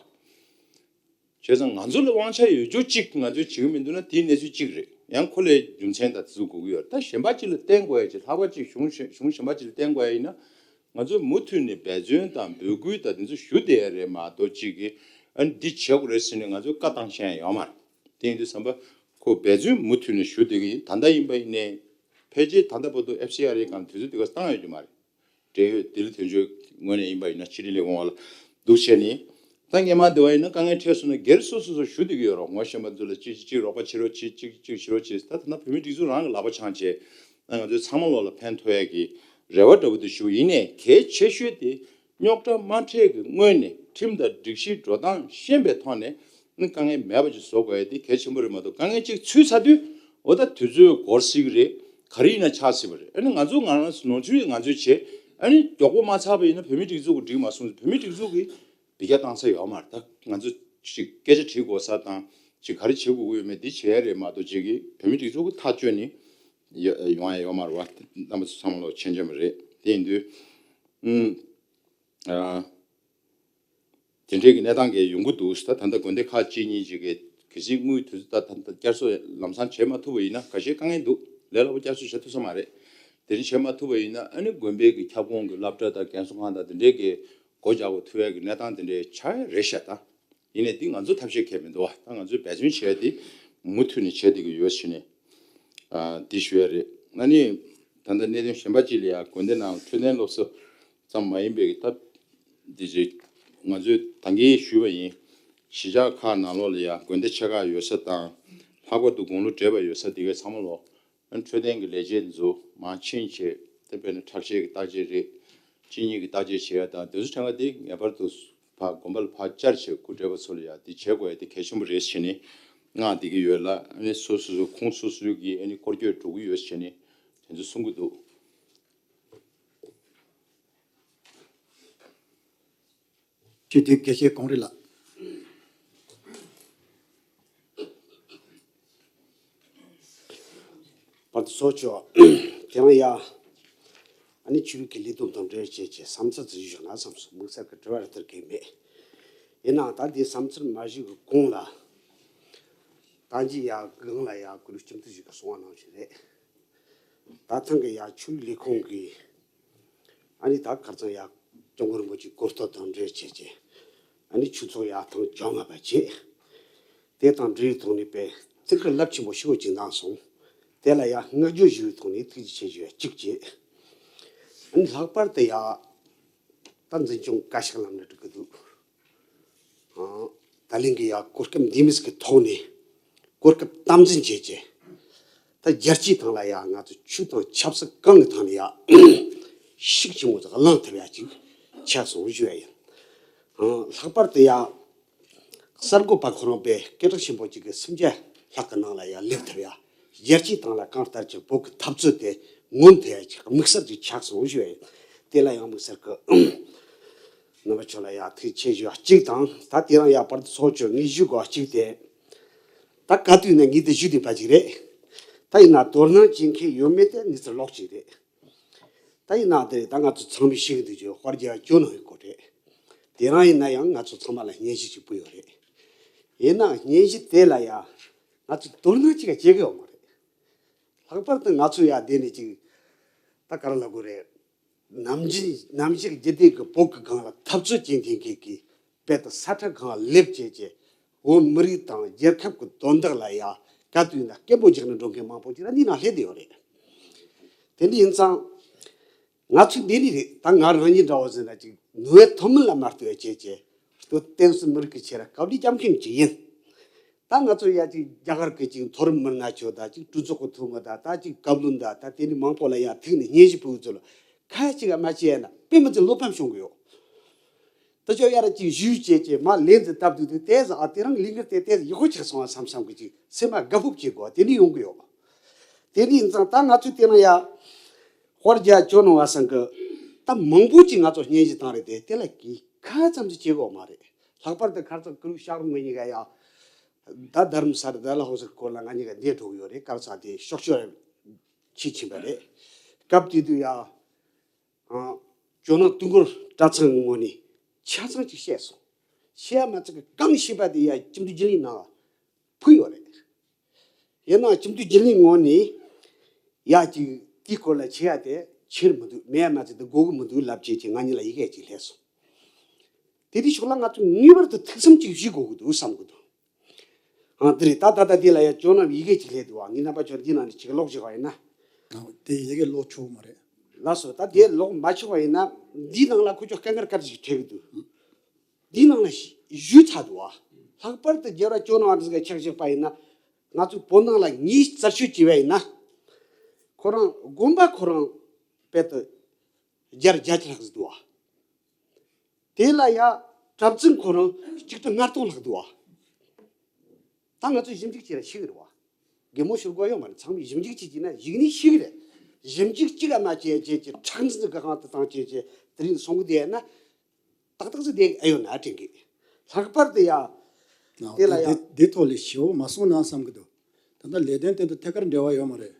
བྱས་ཙང་ང་ཚོ་ལ་དབང་ཆ་ཡོད་རྒྱུ་གཅིག་ང་ཚོས་བྱེད་ཀྱི་མི་འདུག་ན་དེའི་གནས་ཚུལ་གཅིག་རེད། ཡང་ཁོ་ལས་རྒྱུ་མཚན་དང་དེ་ཚོ་དགོས་ཀྱི་ཡོད་རེད། ད་གཞན་པ་ཅིག་ལ་བརྟེན་དགོས་ཡ་ཅིག་ལྷག་པ་ཅིག་གཞུང་གཞན་གཞུང་གཞན་པ་ཅིག་ལ་བརྟེན་དགོས་ཡ་ཡིན་ན། ང་ཚོས་མུ་མཐུད་ནས་འབད་བརྩོན་དང་འབོད་སྐུལ་དང་དེ་ཚོ་ཞུ་བསྡད་ཡ་རེད་མ་གཏོགས། ཅིག་གིས་ཨ་ནི་འདི་བྱེད་དགོས་རེད་ཟེར་ནས་ང་ཚོས་བཀའ་བཏང་ཤེས་ཡ་ཡོད་མ་རེད། དེ་ཡིན་དུས་ཙམ་པ་ཁོ་འབད་བརྩོན་མུ་མཐུད་ནས་ཞུ་བསྡད་ཀྱི་ཡིན། ད་ལྟ་ཡིན་པ་ཡིན་ནའི་ཕལ་ཆེར་ད་ལྟ་བར་དུ་ཨེཕ་སི་ཨར་ཨེ་སྒང་དུས་ཚོད་དེ་ག་བཏང་ཡོད་རྒྱུ་མ་རེད། འབྲེལ་ཡོད་ལྡི་ལི་དོན་གཅོད་ངོས་ནས་ཡིན་པ་ཡིན་ན་ཕྱི་དྲིལ་ལས་ཁུངས་འོག་ལ་འདུག་བྱས་ནས། ད་སྔོན་མ་དེ་བ་ཡིན་ན་དཀའ་ངལ་འཕྲད་སོང་ན་སྒེར་སོ་སོ་སོ་ཞུ་བསྡད་ཀྱི་ཡོད་རེད། ངོ་ཤེས་པ་ཚོ་ལ་གཅིག་གཅིག་རོགས་པ་བྱེད་རོགས་གྱིས། གཅིག་གཅིག་བྱེད་རོགས་གྱིས། ད་ད་ལྟ་བོད་མིའི་སྒྲིག་འཛུགས་རང་གི་ལག་པ་འཆང་བྱས། ང་ཚོའི་ཚང་མ་ལོག་ལ་ཕན་ཐོགས་ཡ་གི་རེ་བ་འདྲ་བོ་དེ་ཞུ་ཡིན་ནའི་གལ་ཆེ་ཤོས་དེ། རྙོག་དྲ་མ་འཕྲད་ཀྱི་སྔོན་ནས་ཁྲིམས་དང་སྒྲིག་གཞིའི་འགྲོ་སྟངས་ཤེས་པའི་ཐོག་ནས་ནི་དཀའ་ངལ་མེད་པ་ཅིག་བཟོ་དགོས་ཡ་དེ་གལ་ཆེན་པོ་རེད་མ་གཏོགས། དཀའ་ངལ་ཅིག་ཚུད་ཚར་དུས་འོ་ད་དུས་ཚོད་འགོར་སྲིད་ཀྱི་རེད། ག་རེ་ཡིན་ན་ཆགས་སྲིད་པ་རེད། ཨ་ནི་ང་ཚོ་ང་རང་ཚོ་ནོར་འཁྲུལ་ང་ཚོས་བྱས། ཨ་ནི་མགྱོགས་པོ་མ་ཚར་བ་ཡིན་ན་བོད་མིའི་སྒྲིག་འཛུགས་ཀྱིས་འགྲིག་མ་སོང་ཟེར། བོད་མིའི་སྒྲིག་འཛུགས་ཀྱིས་འབུད་རྒྱག་བཏང་ས་ཡོད་མ་རེད། ད་ང་ཚོ་ཅིག་སྐད་ཆ་དྲིས་དགོས་ས་དང་ཅིག་ག་རེ་བྱེད་དགོས་ཀྱི་ཡོད་མེད་འདི་བྱེད་ཡ་རེད་མ་གཏོགས། ཅིག་གིས་བོད་མིའི་སྒྲིག་འཛུགས་ཀྱིས་ཐག་གཅོད་ནས་ཡོ་ཡོང་ཡ་ཡོད་མ་རེད་བ། རྣམ་པ་ཚོ་ཚང་མ་ལོག་མཁྱེན་མཁྱེན་པ་རེད། དེ་ཡིན་དུས། ཨུམ། ཨ། དེ་འདྲའི་གི་གནས་སྟངས་ཀྱི་ཡོང་གི་འདུག། ད་ད་ལྟ་དགོན་སྡེ་ཁག་གཅིག་གཉིས་ཅིག་གིས་གལ་སྲིད་དངུལ་དུས་ཚོད་ད་ད་ལྟ་བསྐྱར་གསོ་ལམ་སང་བྱེད་མ་ཐུབ་པ་ཡིན་ན་ཁ་ཤས་དཀའ་ངལ་འདུག། ལས་སླ་པོ་བསྐྱར་གསོ་བྱེད་ཐུབ་ས་མ་རེད། དེ་རིང་བྱེད་མ་ཐུབ་པ་ཡིན་ན་ཨ་ནི་དགོན་པའི་གི་ཁྱབ་ཁོངས་ཀྱི་སློབ་གྲྭ་དང་རྒན་གསོ་ཁང་དང་དེ་འདྲའི་གི་སྒོ་རྒྱག་དགོས་ཐུག་ཡ་གི་གནས་སྟངས་དེ་འདྲའི་ཆགས་ཡ་རེད་ཤག། ད་ཡིན་ནའི་འདི་ང་ཚོ་ཐབས་ཤེས་གལ་མི་འདུག་བ། ད་ང་ཚོས་འབད་བརྩོན་བྱས་ཏེ་མུ་མཐུད་ནས་བྱས་བསྡད་ཀྱི་ཡོད་ཟེར་ནས། ཨ། འདི་ཞུ་ཡ་རེད། ཨ་ནི་ད་ལྟ་གནད་དོན་གཞན་པ་ཅིག་ལ་ཡ་དགོན་སྡེ་ནང་འཕྲོད་བསྟེན་སློབ་གསོ་ཙམ་མ་ཡིན་པའི་གི་ད་འདི་ཅིག་ང་ཚོས་ད་གིན་ཞུས་པ་ཡིན། གཞིས་ཆགས་ཁག་ནང་ལོགས་ལ་ཡ་དགོན་སྡེ་ཆེ་ཁག་ཡོད་ས་དང་། ལྷག་པར་དུ་དགུང་ལོ་བགྲེས་པ་ཡོད་ས་དེ་གའི་ཚང་མ་ལོག་ཨ་ནི་འཕྲོད་བསྟེན་གྱི་ལས་བྱེད་འཛུགས་མང་ཕྱིན་བྱས། དེ་དཔེར་ན་ཁྲག་ཤེད་ཀྱི་བརྟག་དཔྱད་རེད། གཅིན་སྙི་གི་བརྟག་དཔྱད་བྱེད་ཡ་དང་དེ་ཚོ་ཕྲན་བུ་དེ་ངེས་པར་དུ་ཕར་དགོན་པ་ལ་ཕར་བཅར་བྱས་སྐུ་བགྲེས་པ་ཚོ་ལ་ཡ་དེ་བྱེད་དགོས་ཡ་དེ་གལ་ཆེན་པོ་རེད་ཟེར་ནས་མངགས་བསྡད་ཀྱི་ཡོད་ལ། ཨ་ནི་སོ་སོ་སོ་ཁོངས་སོ་སོའི་གི་ཨ་ནི་སྐོར་སྐྱོད་འགྲོ་གི་ཡོད་ཟེར་ནས་དེ་ཚོ་གསུང་གི་འདུག། སྤྱི་འཐུས་དགེ་བཤེས་ཀོང་རི་ལགས། བར་དུ་ཚོགས་ཆོག། དེ་རིང་ཡ། ཨ་ནི་ཆོས་ལུགས་ཀྱི་ལས་དོན་དང་འབྲེལ་བྱས་ཀྱི་བསམ་ཚུལ་ཅིག་ཞུ་ན་བསམ་སོང་། དམིགས་བསལ་གྱི་དྲི་བ་རེ་ལྟར་གང་མེད། ཡིན་ནའང་ད་འདི་བསམ་ཚུལ་མ་ཞུས་ཀྱི་གོང་ལ། ད་ཅི་ཡ་སྒང་ལ་ཡ་སྐུ་ལུས་སྤྱི་འཐུས་ཞིག་གིས་གསུངས་པ་ནང་བཞིན་རེད། ད་ཐེངས་ཀྱི་ཡ་ཆོས་ལུགས་ལས་ཁུངས་ཀྱིས། ཨ་ནི་ད་ཁར་ཚང་ཡ་སྐྱབས་མགོན་རིན་པོ་ཆེའི་གོ་སྟོད་དང་འབྲེལ་བྱས་ཀྱི། ཨ་ནི་ཆོས་ཚོགས་ཡ་ཐེངས་བཅོ་ལྔ་པ་བྱས། དེ་དང་འབྲེལ་བའི་ཐོག་ནས་དཔེ་བརྩི་བཀུར་རླབས་ཆེན་པོ་ཞེ་པོ་ཅིག་གནང་སོང་། དེ་ལ་ཡ་བསྔགས་བརྗོད་ཞུ་བའི་ཐོག་ནས་ཐུགས་རྗེ་ཆེ་ཞུ་ཡ་གཅིག་བྱས། ཨ་ནི་ལྷག་པར་དུ་ཡ། ད་འཛིན་སྐྱོང་བཀའ་ཤག་ལམ་ལ་འགྲོ་གི་འདུག། ཨ། ད་ལན་གྱི་ཡ་གོ་སྐབས་འདི་མོ་ཟིག་གི་ཐོག་ནས་གོ་སྐབས་དམ་འཛིན་བྱས་ཀྱི། ད་རྒྱལ་སྤྱིའི་ཐང་ལ་ཡ་ང་ཚོ་ཆོས་དང་ཆབ་སྲིད་གང་གི་ཐང་ནས་ཡ་ཤུགས་ཆེན་པོ་ཟིག་བླངས་ཐུབ་ཡ་ཅིག་ཆགས་སོང་ཞུ་ཡ་ཡིན། ཨ། ལྷག་པར་དུ་ཡ། གསར་འགོད་པ་ཁོ་རང་དཔེ་སྐད་གྲགས་ཆེན་པོ་གཅིག་གི་སུམ་བརྒྱ་ལྷག་གི་ནང་ལ་ཡ་སླེབས་ཐུབ་ཡ། རྒྱལ་སྤྱིའི་ཐང་ལ་གང་ལྟར་གྱི་བོད་ཀྱི་འཐབ་རྩོད་དེ་མངོན་ཐུབ་ཡ་ཅིག་དམིགས་བསལ་གྱི་ཆགས་སོང་ཞུ་ཡ་ཡིན། དེ་ལ་ཡང་དམིགས་བསལ་གྱི་རྣམ་པ་ཚོ་ལ་ཡ་ཐུགས་རྗེ་ཆེ་ཞུ་བ་གཅིག་དང་། ད་དེ་རིང་ཡ་བར་དུ་ཚོགས་ཆོག་ངས་ཞུ་དགོས་པ་གཅིག་དེ། ད་ག་དུས་ནས་ངས་དེ་ཞུ་བསྡད་པ་ཅིག་རེད། ད་ཡིན་ན་དོ་སྣང་བྱེད་མཁན་ཡོད་མེད་དེ་གནས་ཚུལ་ལོགས་གཅིག་རེད། ད་ཡིན་ན་དེ་རེད། ད་ང་ཚོ་ཚང་མས་ཤེས་ཀྱི་འདུག་ཅེས་དཔལ་རྒྱལ་བ་ཇོ་ནང་གི་སྐོར་རེད། དེ་རིང་ཡིན་ན་ཡང་ང་ཚོ་ཚང་མ་ལ་སྙན་ཞུ་ཅིག་ཕུལ་ཡོད་རེད། ཡིན་ནའང་སྙན་ཞུ་དེ་ལ་ཡ་ང་ཚོ་དོ་སྣང་ཅིག་བྱེད་ཀྱི་ཡོད་མ་རེད། ལྷག་པར་དུ་ང་ཚོ་ཡ་དེ་ནས་ཅིག་ད་ག་རེ་ལབ་དགོས་རེད། ནམ་རྒྱུན་ནམ་ཞིག་རྒྱུན་ལྡན་གྱི་བོད་ཀྱི་སྒང་ལ་འཐབ་རྩོད་བྱེད་མཁན་གྱི་དཔེ་དེ་ས་ཁྲ་སྒང་སླེབས་བྱས་བྱས། བོད་མི་རིགས་དང་རྒྱལ་ཁབ་ཀྱི་དོན་དག་ལ་ཡ་ག་དུས་ཡིན་ན་སྐད་འབོད་རྒྱག་ནས་འགྲོ་མཁན་མང་པོ་ཅིག་ལ་འདི་ནང་སླེབས་བསྡད་ཡོད་རེད། དེ་འདྲ་ཡིན་ཙང་། ང་ཚོས་འདི་ནས་རེད། ད་ང་རང་ཉིད་འདྲ་བོ་ཟེར་ན་ཅིག་ནུས་པའི་ཐུན་མིན་ལ་མ་ལྟོས་བྱས་བྱས། སྟོད་བསྟན་སྲིད་མི་རིགས་ཀྱི་ཆེད་ལ་དཀའ་ལས་རྒྱབ་མཁན་ཅིག་ཡིན། ད་ང་ཚོ་ཡ་ཅིག་རྒྱ་གར་གྱི་ཅིག་མཐོ་རིམ་མི་སྣ་ཚོ་དང་ཅིག་གྲོས་ཚོགས་ཀྱི་འཐུས་མི་དང་། ད་ཅིག་བཀའ་བློན་དང་། ད་དེ་ནས་མང་པོ་ལ་ཡ་ཐུག་ནས་སྙན་ཞུ་ཕུལ་ཚུལ་ཁ་ཅིག་ག་མ་བྱས་ན་དཔེ་མི་སྲིད་བློ་ཕམ་བྱུང་གི་ཡོད། ད་ཅོ་ཡ་ར་ཅིག་ཞུས་བྱས་བྱས་མ་ལན་ཅིག་བཏབ་དུས་དུས་དེ་ཟ། ཨ། དེ་རང་ལས་འགུལ་དེ་དེ་ཡག་པོ་ཆགས་སོང་བ་བསམ་བསམ་གི་ཅིག་སེམས་མ་དགའ་སྤོབས་བྱེད་དགོས་དེ་འདྲ་ཡོང་གི་ཡོད། དེ་འདྲ་ཡིན་ཙང་ད་ང་ཚོས་དེ་རིང་ཡ་དཔལ་རྒྱལ་བ་ཇོ་ནང་བ་སང་གི་ད་མང་པོ་ཅིག་ང་ཚོ་སྙན་ཞུ་བཏང་རེད་དེ། དེ་ལ་གི་ཁ་ཙམ་ཅིག་བྱེད་དགོས་མ་རེད། ལྷག་པར་དུ་ཁར་ཚང་ཀུ་རུ་ཤག་རུ་ངོས་གཉིས་ཀ་ཡ་ད་དྷརམ་ས་ལ་དཱ་ལ་ཧོ་སི་སྐོར་ལ་ང་གཉིས་ཀ་འདིར་འགྲོ་གི་ཡོད་རེད། སྐབས་ས་དེ་ཤོག་ཤོག་ཕྱིས་ཕྱིན་པ་རེད། སྐབས་དེ་དུས་ཡ། ཨ། ཇོ་ནང་དུས་འཁོར་གྲྭ་ཚང་གི་ངོས་ནས་ཆ་ཚང་ཅིག་བཤད་སོང་། བཤད་ཡ་མ་ཚད་གི་གང་བཤད་པ་དེ་ཡ་སྤྱི་འཐུས་རྒྱུན་ལས་ནང་ཕུལ་ཡོད་རེད། ཡིན་ནའང་སྤྱི་འཐུས་རྒྱུན་ལས་ངོས་ནས་ཡ་ཅིག་དེའི་སྐོར་ལ་བྱེད་ཡ་དེ་ཆེར་མི་འདུག་མེད་ཡ་མ་ཚད་དེ་དགོས་ཀྱི་མི་འདུག་ལབ་བྱས་ཀྱི་ང་གཉིས་ལ་ཡི་གེ་ཅིག་སླེབས་སོང་། དེ་དུས་ཤོག་ལ་ང་ཚོ་ངེས་པར་དུ་ཐུགས་བསམ་གཅིག་བཞེས་དགོས་ཀྱི་འདུག་བསམ་གྱི་འདུག་ཨང་དེ་རེད། ད་ད་ལྟ་དེ་ལ་ཡ་ཇོ་ནང་ཡི་གེ་ཅིག་སླེབས་འདུག་བ། ངའི་རྣམ་པ་ཚོར་འདི་ནང་ནས་ཅིག་ཀློག་བྱེད་པ་ཡིན་ན། ཨ་དེ་ཡི་གེ་ཀློག་ཆོག་མ་རེད། ལགས་སོ། ད་དེ་ཀློག་མ་ཆོག་པ་ཡིན་ན་འདིའི་ནང་ལ་ཁོ་ཚོ་དཀའ་ངལ་དཀར་ཞིག་འཕྲད་ཀྱི་འདུག་འདིའི་ནང་ལ་ཞུས་ཚར་འདུག་བ། ལྷག་པར་དུ་རྒྱལ་བ་ཇོ་ནང་བ་འདི་ག་ཆ་བཞག་པ་ཡིན་ན། ང་ཚོའི་བོད་ནང་ལ་ངས་རྩད་ཞིབ་བྱས་པ་ཡིན་ན། ཁོ་རང་དགོན་པ་ཁོ་རང་དཔེ་དུ་བརྒྱ་དང་བརྒྱད་ཅུ་ལྷག་ཙམ་འདུག་བ། དེ་ལ་ཡ་གྲྭ་བཙུན་ཁོ་རང་གཅིག་སྟོང་ལྔ་སྟོང་ལྷག་འདུག་བ། ད་ང་ཚོས་ཞིབ་འཇུག་བྱས་ན་ཤེས་ཀྱི་རེད་བ། གད་མོ་ཤོར་དགོས་ཡོད་མ་རེད། ཚང་མས་ཞིབ་འཇུག་བྱེད་ཀྱི་ན་གཞིགས་ནས་ཤེས་ཀྱི་རེད། ཞིབ་འཇུག་གཅིག་ཨ་མ་བྱས་བྱས་ཀྱི་ཁྲག་འཛིན་གྱི་སྒང་དུ་བཏང་བྱས་བྱས་དེ་རིང་སོང་གི་བསྡད་ན། ཏག་ཏག་ཙི་བསྡད་ཨེ་ཡོད་ན་དྲན་གི། ལྷག་པར་དུ་ཡ། དེ་ལ་ཡ། དེ་དེ་ཐོག་ལ་ཞེ་པོ་མ་གསུངས་ན་བསམ་གི་འདུག་ད་ལྟ་ལས་དོན་དེ་དང་ཐད་ཀར་འབྲེལ་བ་ཡོད་མ་རེད།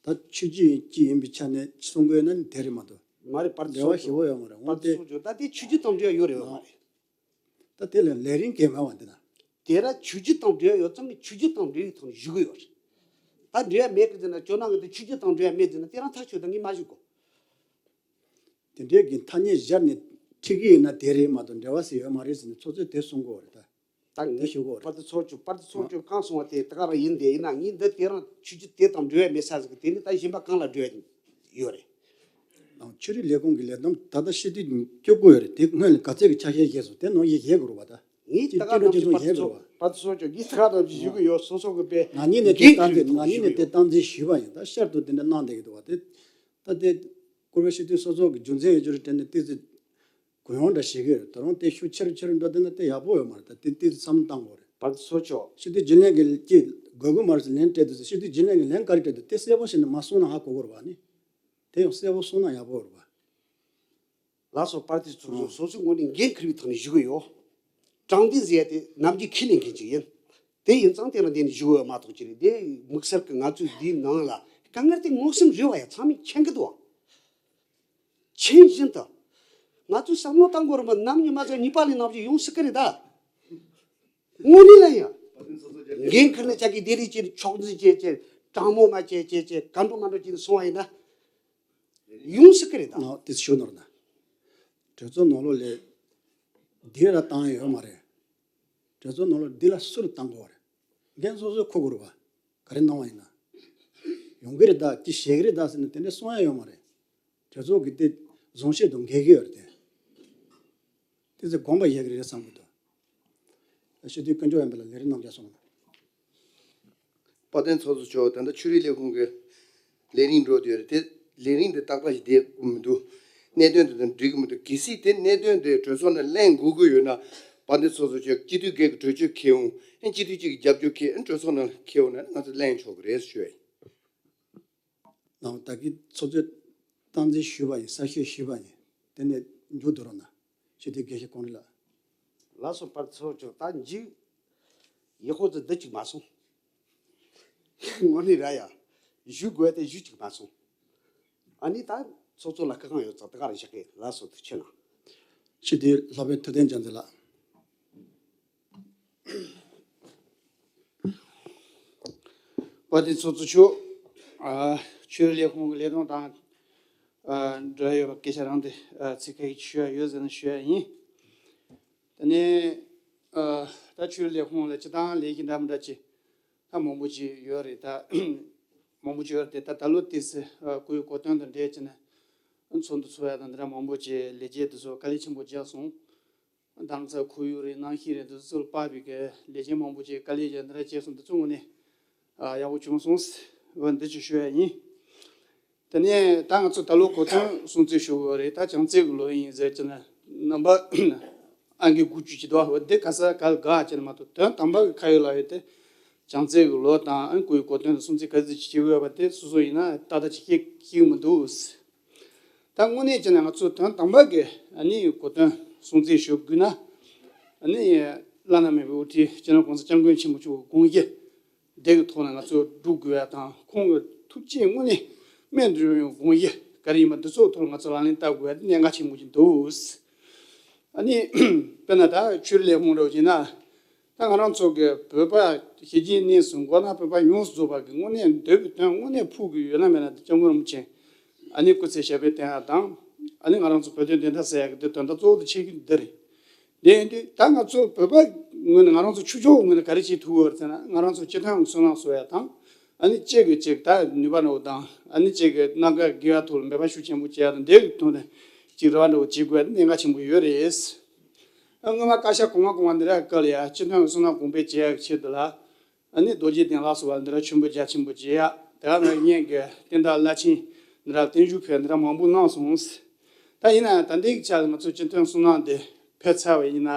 ད་ཆོས་བརྒྱུད་ཅིག་ཡིན་པའི་ཆ་ནས་གསུང་དགོས་ན་དེ་རེད་མ་གཏོགས། མ་རེད། པར་འབྲེལ་བ་ཞེ་པོ་ཡོད་མ་རེད། འོན་ཏེ། ད་དེ་ཆོས་བརྒྱུད་དང་འབྲེལ་བ་ཡོད་རེད་བ་མ་རེད། ད་དེ་ལ་ལས་རིམ་གལ་མེད་བ་འདི་ན། དེ་ར་ཆོས་བརྒྱུད་དང་འབྲེལ་བ་ཡོད་ཙང་ཆོས་བརྒྱུད་དང་འབྲེལ་བའི་ཐོག་ནས་ཞུ་གི་ཡོད་རེད། ད་འབྲེལ་བ་མེད་གི་ཟེར་ན་ཇོ་ནང་གི་འདི་ཆོས་བརྒྱུད་དང་འབྲེལ་བ་མེད་ཟེར་ན་དེ་རང་ཐག་ཆོད་ད་ངས་མ་ཞུ་གོ། དེ་འདྲའི་གི་ཐ་སྙད་སྦྱར་ནས་ཁྲིད་ཀྱི་ཡིན་ན་དེ་རེད་མ་གཏོགས་འབྲེལ་བ་ཟེར་ཡོད་མ་རེད་ཟེར་ནས་ཚོགས་གཙོས་དེ་གསུང་གི་ཡོད་རེད་ད། ད་ངས་ཞུ་གི་ཡོད་རེད། པར་དུ་ཚོགས་ཆུ་པར་དུ་ཚོགས་ཆུ་གང་གསུང་བ་དེ་ད་ག་རང་ཡིན་དེ་ཡིན་ན་ངས་འདི་དེ་རང་ཆོས་བརྒྱུད་དེ་དང་འབྲེལ་བ་མེད་ས་ཟིག་གི་དེ་ནི་ད་གཞན་པ་གང་ལ་འབྲེལ་བ་ཡོད་རེད། ཆོས་རིག་ལས་ཁུངས་ཀྱི་ལས་བསྡོམས་ད་ལྟ་སྤྱི་འཐུས་བཅུ་དགུ་ཡོད་རེད། དེ་སྔོན་ལ་ག་ཚད་ཀྱི་ཆ་ཤས་བཞེས་སོང་། དེ་ནང་བཞིན་བཞེས་དགོས་རེད་པ་ད། ངས་ད་ག་ནང་བཞིན་པར་དུ་ཚོགས་པར་དུ་ཚོགས་ཆུ་ངས་ད་ག་ནང་བཞིན་ཞུ་གི་ཡོད། སོ་སོ་གི་དཔེ་ང་གཉིས་ནས་དེ་འགན་སྟངས་འཁུར་དེ་ཐོག་ང་གཉིས་ནས་ཞུ་གི་དེ་ཡོད། སྟངས་འཛིན་ཞུས་པ་ཡིན། ད་ཤར་དུ་དེ་འདྲ་གནང་བསྡད་ཀྱི་འདུག་བ་དེ། ད་དེ་བཀུར་འོས་སྤྱི་འཐུས་སོ་སོ་གི་རྒྱུ་མཚན་ཡོད་རྒྱུ་རེད་དྲན་ནས་ཏོག་ཙམ་གུ་ཡངས་འདྲ་བྱེད་ཀྱི་ཡོད་རེད། ད་རུང་དེ་ཤུགས་ཆེ་རུ་ཆེ་རུ་འགྲོ་བསྡད་ན་དེ་ཡག་པོ་ཡོད་མ་རེད། ད་དེ་ཏོག་ཙམ་བསམ་བློ་བཏང་དགོས་རེད། པར་དུ་ཚོགས་ཆུ། སྤྱི་འཐུས་རྒྱུན་ལས་ཀྱི་ཀྱི་དགོས་དགོས་མ་རེད་ཟེར་ལན་སྤྲད་འདུག་ཟེར། སྤྱི་འཐུས་རྒྱུན་ལས་ཀྱི་ལན་ག་རེ་སྤྲད་འདུག་དེ་གསལ་པོ་བྱས་ནས་མ་གསུངས་ན་ཧ་གོ་གི་རེད་པ་ནི། དེ་ཡང་གསལ་པོ་གསུངས་ན་ཡག་པོ་རེད་པ། ལགས་སོ། པར་དུ་ཚོགས་ཆུ་སོ་སོའི་ངོས་ནས་འགན་འཁུར་བའི་ཐོག་ནས་ཞུ་གི་ཡོད། དྲང་བདེན་ཟེར་ཡ་དེ་ནམ་རྒྱུན་ཁས་ལེན་མཁན་ཅིག་ཡིན། དེ་ཡིན་ཙང་དེ་ལ་བརྟེན་ནས་ཞུ་གི་ཡོད་མ་གཏོགས་ཅི་རེད། དེ་དམིགས་བསལ་གྱི་ང་ཚོའི་འདིའི་ནང་ལ་དཀའ་ངལ་དེ་མངོན་སུམ་རེད་བ་ཡ། ཚང་མས་མཁྱེན་གི་འདུག་བ། མཁྱེན་བཞིན་དུ། ང་ཚོས་བསམ་བློ་བཏང་དགོས་རེད་པ། ནམ་ཉི་མ་ཚོ་གཉིས་པ་ལས་ནམ་ཞིག་ཡོང་སྲིད་ཀྱི་རེད་ད། དངོས་གནས་ལ་ཡང་། འགན་འཁུར་ནས་ཅག་གིས་དེ་རིགས་ཀྱི་ཕྱོགས་འཛིན་བྱས་བྱས་དྲང་མོ་མ་བྱས་བྱས་བྱས་གང་འགྲོ་མ་འགྲོ་བྱས་ནས་སོང་བ་ཡིན་ན། ཡོང་སྲིད་ཀྱི་རེད་ད། ནོ་དེ་ཞུ་ནོར་ན། གྲོས་ཚོགས་ནང་ལོགས་ལས་འདི་ར་བཏང་ཡ་ཡོད་མ་རེད། གྲོས་ཚོགས་ནང་ལོགས་འདི་ལ་སུ་རུ་བཏང་དགོས་པ་རེད། འགན་སོ་སོས་འཁུར་དགོས་རེད་པ། ག་རེ་གནང་བ་ཡིན་ན། ཡོང་གི་རེད་ད། ཅི་བྱེད་ཀྱི་རེད་ད་ཟེར་ནས་དེ་འདྲའི་གསུང་ཡ་ཡོད་མ་རེད། གྲོས་ཚོགས་ཀྱི་དེ་བཟང་བཤད་དང་འགལ་གྱི་ཡོད་རེད་དེ། དེ་ཚོ་དགོངས་པ་བཞེས་ཀྱི་རེད་བསམ་གྱི་འདུག་སྤྱི་འཐུས་དཀོན་མཆོག་ཡིན་པ་ལ་ལས་རིམ་གནང་རྒྱ་སོང་། དཔལ་ལྡན་ཚོགས་གཙོ་མཆོག་ད་ལྟ་ཆོས་རིག་ལས་ཁུངས་ཀྱི་ལས་རིམ་འགྲོ་བསྡད་ཡོད་རེད་དེ། ལས་རིམ་དེ་ཏག་ཏག་ཞིག་བསྡད་ཀྱི་མི་འདུག་གནད་དོན་དེ་དང་འགྲིག་གི་མི་འདུག་གལ་སྲིད་དེ་གནད་དོན་དེ་གྲོས་ཚོགས་ནང་གླེང་དགོས་ཀྱི་ཡོད་ན། དཔལ་ལྡན་ཚོགས་གཙོ་མཆོག་སྤྱི་འཐུས་སྒེར་གྱི་གྲོས་ཆོད་འཁྱེར་འོང་། ཨ་ནི་སྤྱི་འཐུས་གཅིག་གི་རྒྱབ་སྐྱོར་འཁྱེར། ཨ་ནི་གྲོས་ཚོགས་ནང་འཁྱེར་འོང་ན་ང་ཚོ་གླེང་ཆོག་གི་རེད་ཞུ་ཡ་ཡིན། ནང་ད་གིན་ཚོགས་གཙོས་སྟངས་འཛིན་ཞུས་པ་ཡིན། གསལ་བཤད་ཞུས་པ་ཡིན། དེ་ནས་མཇུག་བསྡུ་རོགས་གནང་། སྤྱི་འཐུས་དགེ་བཤེས་ཀོང་རི་ལགས། ལགས་སོ། པར་ཚོགས་ཆུ་ད་མཇུག་ཡག་པོ་ཙི་འདི་གཅིག་མ་སོང་། དངོས་གནས་ར་ཡ། ཞུ་དགོས་དེ་ཞུ་གཅིག་མ་སོང་། ཨ་ནི་ད་ཚོགས་གཙོ་ལ་སྐུ་ཁམས་ཡོད་ཙང་ད་ག་རང་བཞག་གི། ལགས་སོ། ཐུགས་ཆེ་གནང་། སྤྱི་འཐུས་ལྷག་པའི་ཐུབ་བསྟན་རྒྱལ་མཚན་ལགས། དཔལ་ལྡན་ཚོགས་གཙོ་མཆོག་ཨ། ཆོས་རིག་ལས་ཁུངས་ཀྱི་ལས་དོན་དང་ཨ། འབྲེལ་ཡོད་པ་སྐད་ཆ་རང་དེ་ཨ། ཚིག་ཁ་ཤས་ཞུ་ཡ་ཡོད་ཟེར་ན་ཞུ་ཡ་ཡིན། དེ་ནས་ཨ། ད་ཆོས་རིག་ལས་ཁུངས་ལ་སྤྱི་བཏང་ལས་ཀྱི་འདྲ་མི་འདྲ་ཅིག་ད་མང་པོ་ཅིག་ཡོད་རེད་ད། མང་པོ་ཅིག་ཡོད་རེད་དེ། ད་ད་ལོ་དུས་སུ་ཨ། སྐུའི་གོ་སྟོན་དང་འབྲེལ་བྱས་ནས་ཚོགས་འདུ་ཚོགས་ཡ་དང་འདི་འདྲ་མང་པོ་ཅིག་ལས་བྱེད་དེ་ཚོ་དཀའ་ལས་ཆེན་པོ་བརྒྱབ་སོང་། ད་ང་ཚོ་ཁོར་ཡུག་རེད། གནམ་གཤིས་རེད། འདི་ཚོ་ཚུར་དཔག་པའི་གི་ལས་བྱེད་མང་པོ་ཅིག་དཀའ་ལས་བརྒྱབ་འདི་འདྲ་བྱས་སོང་། འདི་ཚོ་དངོས་གནས་ཨ། ཡག་པོ་བྱུང་སོང་། འོ་འདི་ཅིག་ཞུ་ཡ་ཡིན། དེ་ནས་ད་ང་ཚོ་ད་ལོ་གོ་སྟོན་སྲུང་བརྩི་ཞུ་དགོས་རེད། ད་བྱམས་བརྩེ་གི་ལོ་ཡིན་ཟེར་གྱི་ན་རྣམ་པ་ཨང་ཀི་དགུ་བཅུ་གཅིག་འདུག་འོ་འདི་ག་ས་ག་ལ་དགའ་བྱས་ན་མ་གཏོགས་དོན་དམ་པ་གི་ཁ་ཡོད་ལག་ཡོད་དེ་བྱམས་བརྩེ་གི་ལོ་དང་ཨ། སྐུའི་གོ་སྟོན་དང་སྲུང་བརྩི་ག་ཚོད་ཅིག་བྱེད་དགོས་པ་དེ་སོ་སོ་ཡིན་ན་ཏག་ཏག་ཅིག་ཤེས་ཤེས་ཀྱི་མི་འདུག་ད་དངོས་གནས་བྱས་ན་ང་ཚོ་དོན་དམ་པ་གི་ཨ་ནི་གོ་སྟོན་སྲུང་བརྩི་ཞུ་དགོས་ན། ཨ་ནི་བླ་ན་མེད་པའི་དབུ་ཁྲིད་སྤྱི་ནོར་༸གོང་ས་༸སྐྱབས་མགོན་ཆེན་པོ་མཆོག་གི་དགོངས་གཞི་འདི་གི་ཐོག་ནས་ང་ཚོ་སྒྲུབ་དགོས་ཡ་དང་། ཁོང་གི་ཐུགས་བསྐྱེད་དངོས་གནས་རྨད་དུ་བྱུང་བའི་དགོངས་གཞི་ག་རེ་ཡིན་པ་འདི་ཚོ་ཐོག་ང་ཚོ་ལག་ལེན་བསྟར་དགོས་ཡ་འདི་གནད་འགག་ཆེན་པོ་ཅིག་འདུག་ཨ་ནི་དཔེར་ན་ད་ཆོས་རིག་ལས་ཁུངས་འདྲ་བོ་བྱས་ན། ད་ང་རང་ཚོ་གི་བོད་པ་ གཞིས་བྱེས་གཉིས་སུ་མགོ་ནག་བོད་པ་ཡོངས་སུ་རྫོགས་པ་གི་དངོས་གནས་འདོད་པའི་དོན་དངོས་གནས་ཕུགས་ཀྱི་ཡོད་ན་མེད་ན་དེ་སྐྱབས་མགོན་རིན་པོ་ཆེ་ཨ་ནི་སྐུ་ཚེ་ཞབས་པད་བརྟན་ཡག་དང་། ཨ་ནི་ང་རང་ཚོ་བོད་དོན་བདེན་མཐའ་གསལ་ཡག་གི་དེ་དོན་དག་གཙོ་བོ་དེ་ཆགས་ཀྱི་འདི་རེད། དེ་ཡིན་དུས་ད་ང་ཚོ་བོད་པ་ངོས་ནས་ང་རང་ཚོ་ཕྱུག་ཕྱོགས་ངོས་ནས་ག་རེ་བྱེད་ཐུབ་ཡོད་རེད་ཟེར་ན། ང་རང་ཚོ་སྤྱི་མཐུན་གསུང་ནང་སོ་ཡ་དང་། ཨ་ནི་གཅིག་གིས་གཅིག་ད་ནུས་པ་འདྲ་བོ་དང་། ཨ་ནི་གཅིག་གིས་རྣམ་དཀར་དགེ་བ་ཐོག་ལ་འབད་པ་ཤུགས་ཆེན་པོ་བྱེད་ཡ་དང་། དེ་གི་དོན་དུ་གཅིག་རེ་བ་འདྲ་བོ་བྱེད་དགོས་ཡ་དེ་གནད་འགག་ཆེན་པོ་ཡོད་རེད། ཨ་སྔོན་མ་བཀའ་ཤག་གོང་མ་གོང་མ་འདི་འདྲ་སྐབས་ལ་ཡ་སྤྱི་མཐུན་གསུང་ནང་གོང་འཕེལ་བྱེད་ཡ་གི་ཆེད་དུ་ལ། ཨ་ནི་རྡོ་རྗེ་གདན་ལ་སོགས་པ་འདི་འདྲ་མཆོད་འབུལ་རྒྱ་ཆེན་པོ་བྱེད་ཡ། དེ་ག་ནང་བཞིན་གྱི་བསྟན་བདག་བླ་ཆེན་འདི་འདྲ་བརྟན་བཞུགས་ཕེབས་འདི་འདྲ་མང་པོ་གནང་སོང་། ད་ཡིན་ན་ཡང་ད་ལྟའི་ཆར་ང་ཚོ་སྤྱི་མཐུན་གསུང་ནང་འདི་ཕེབས་ཚར་བ་ཡིན་ན།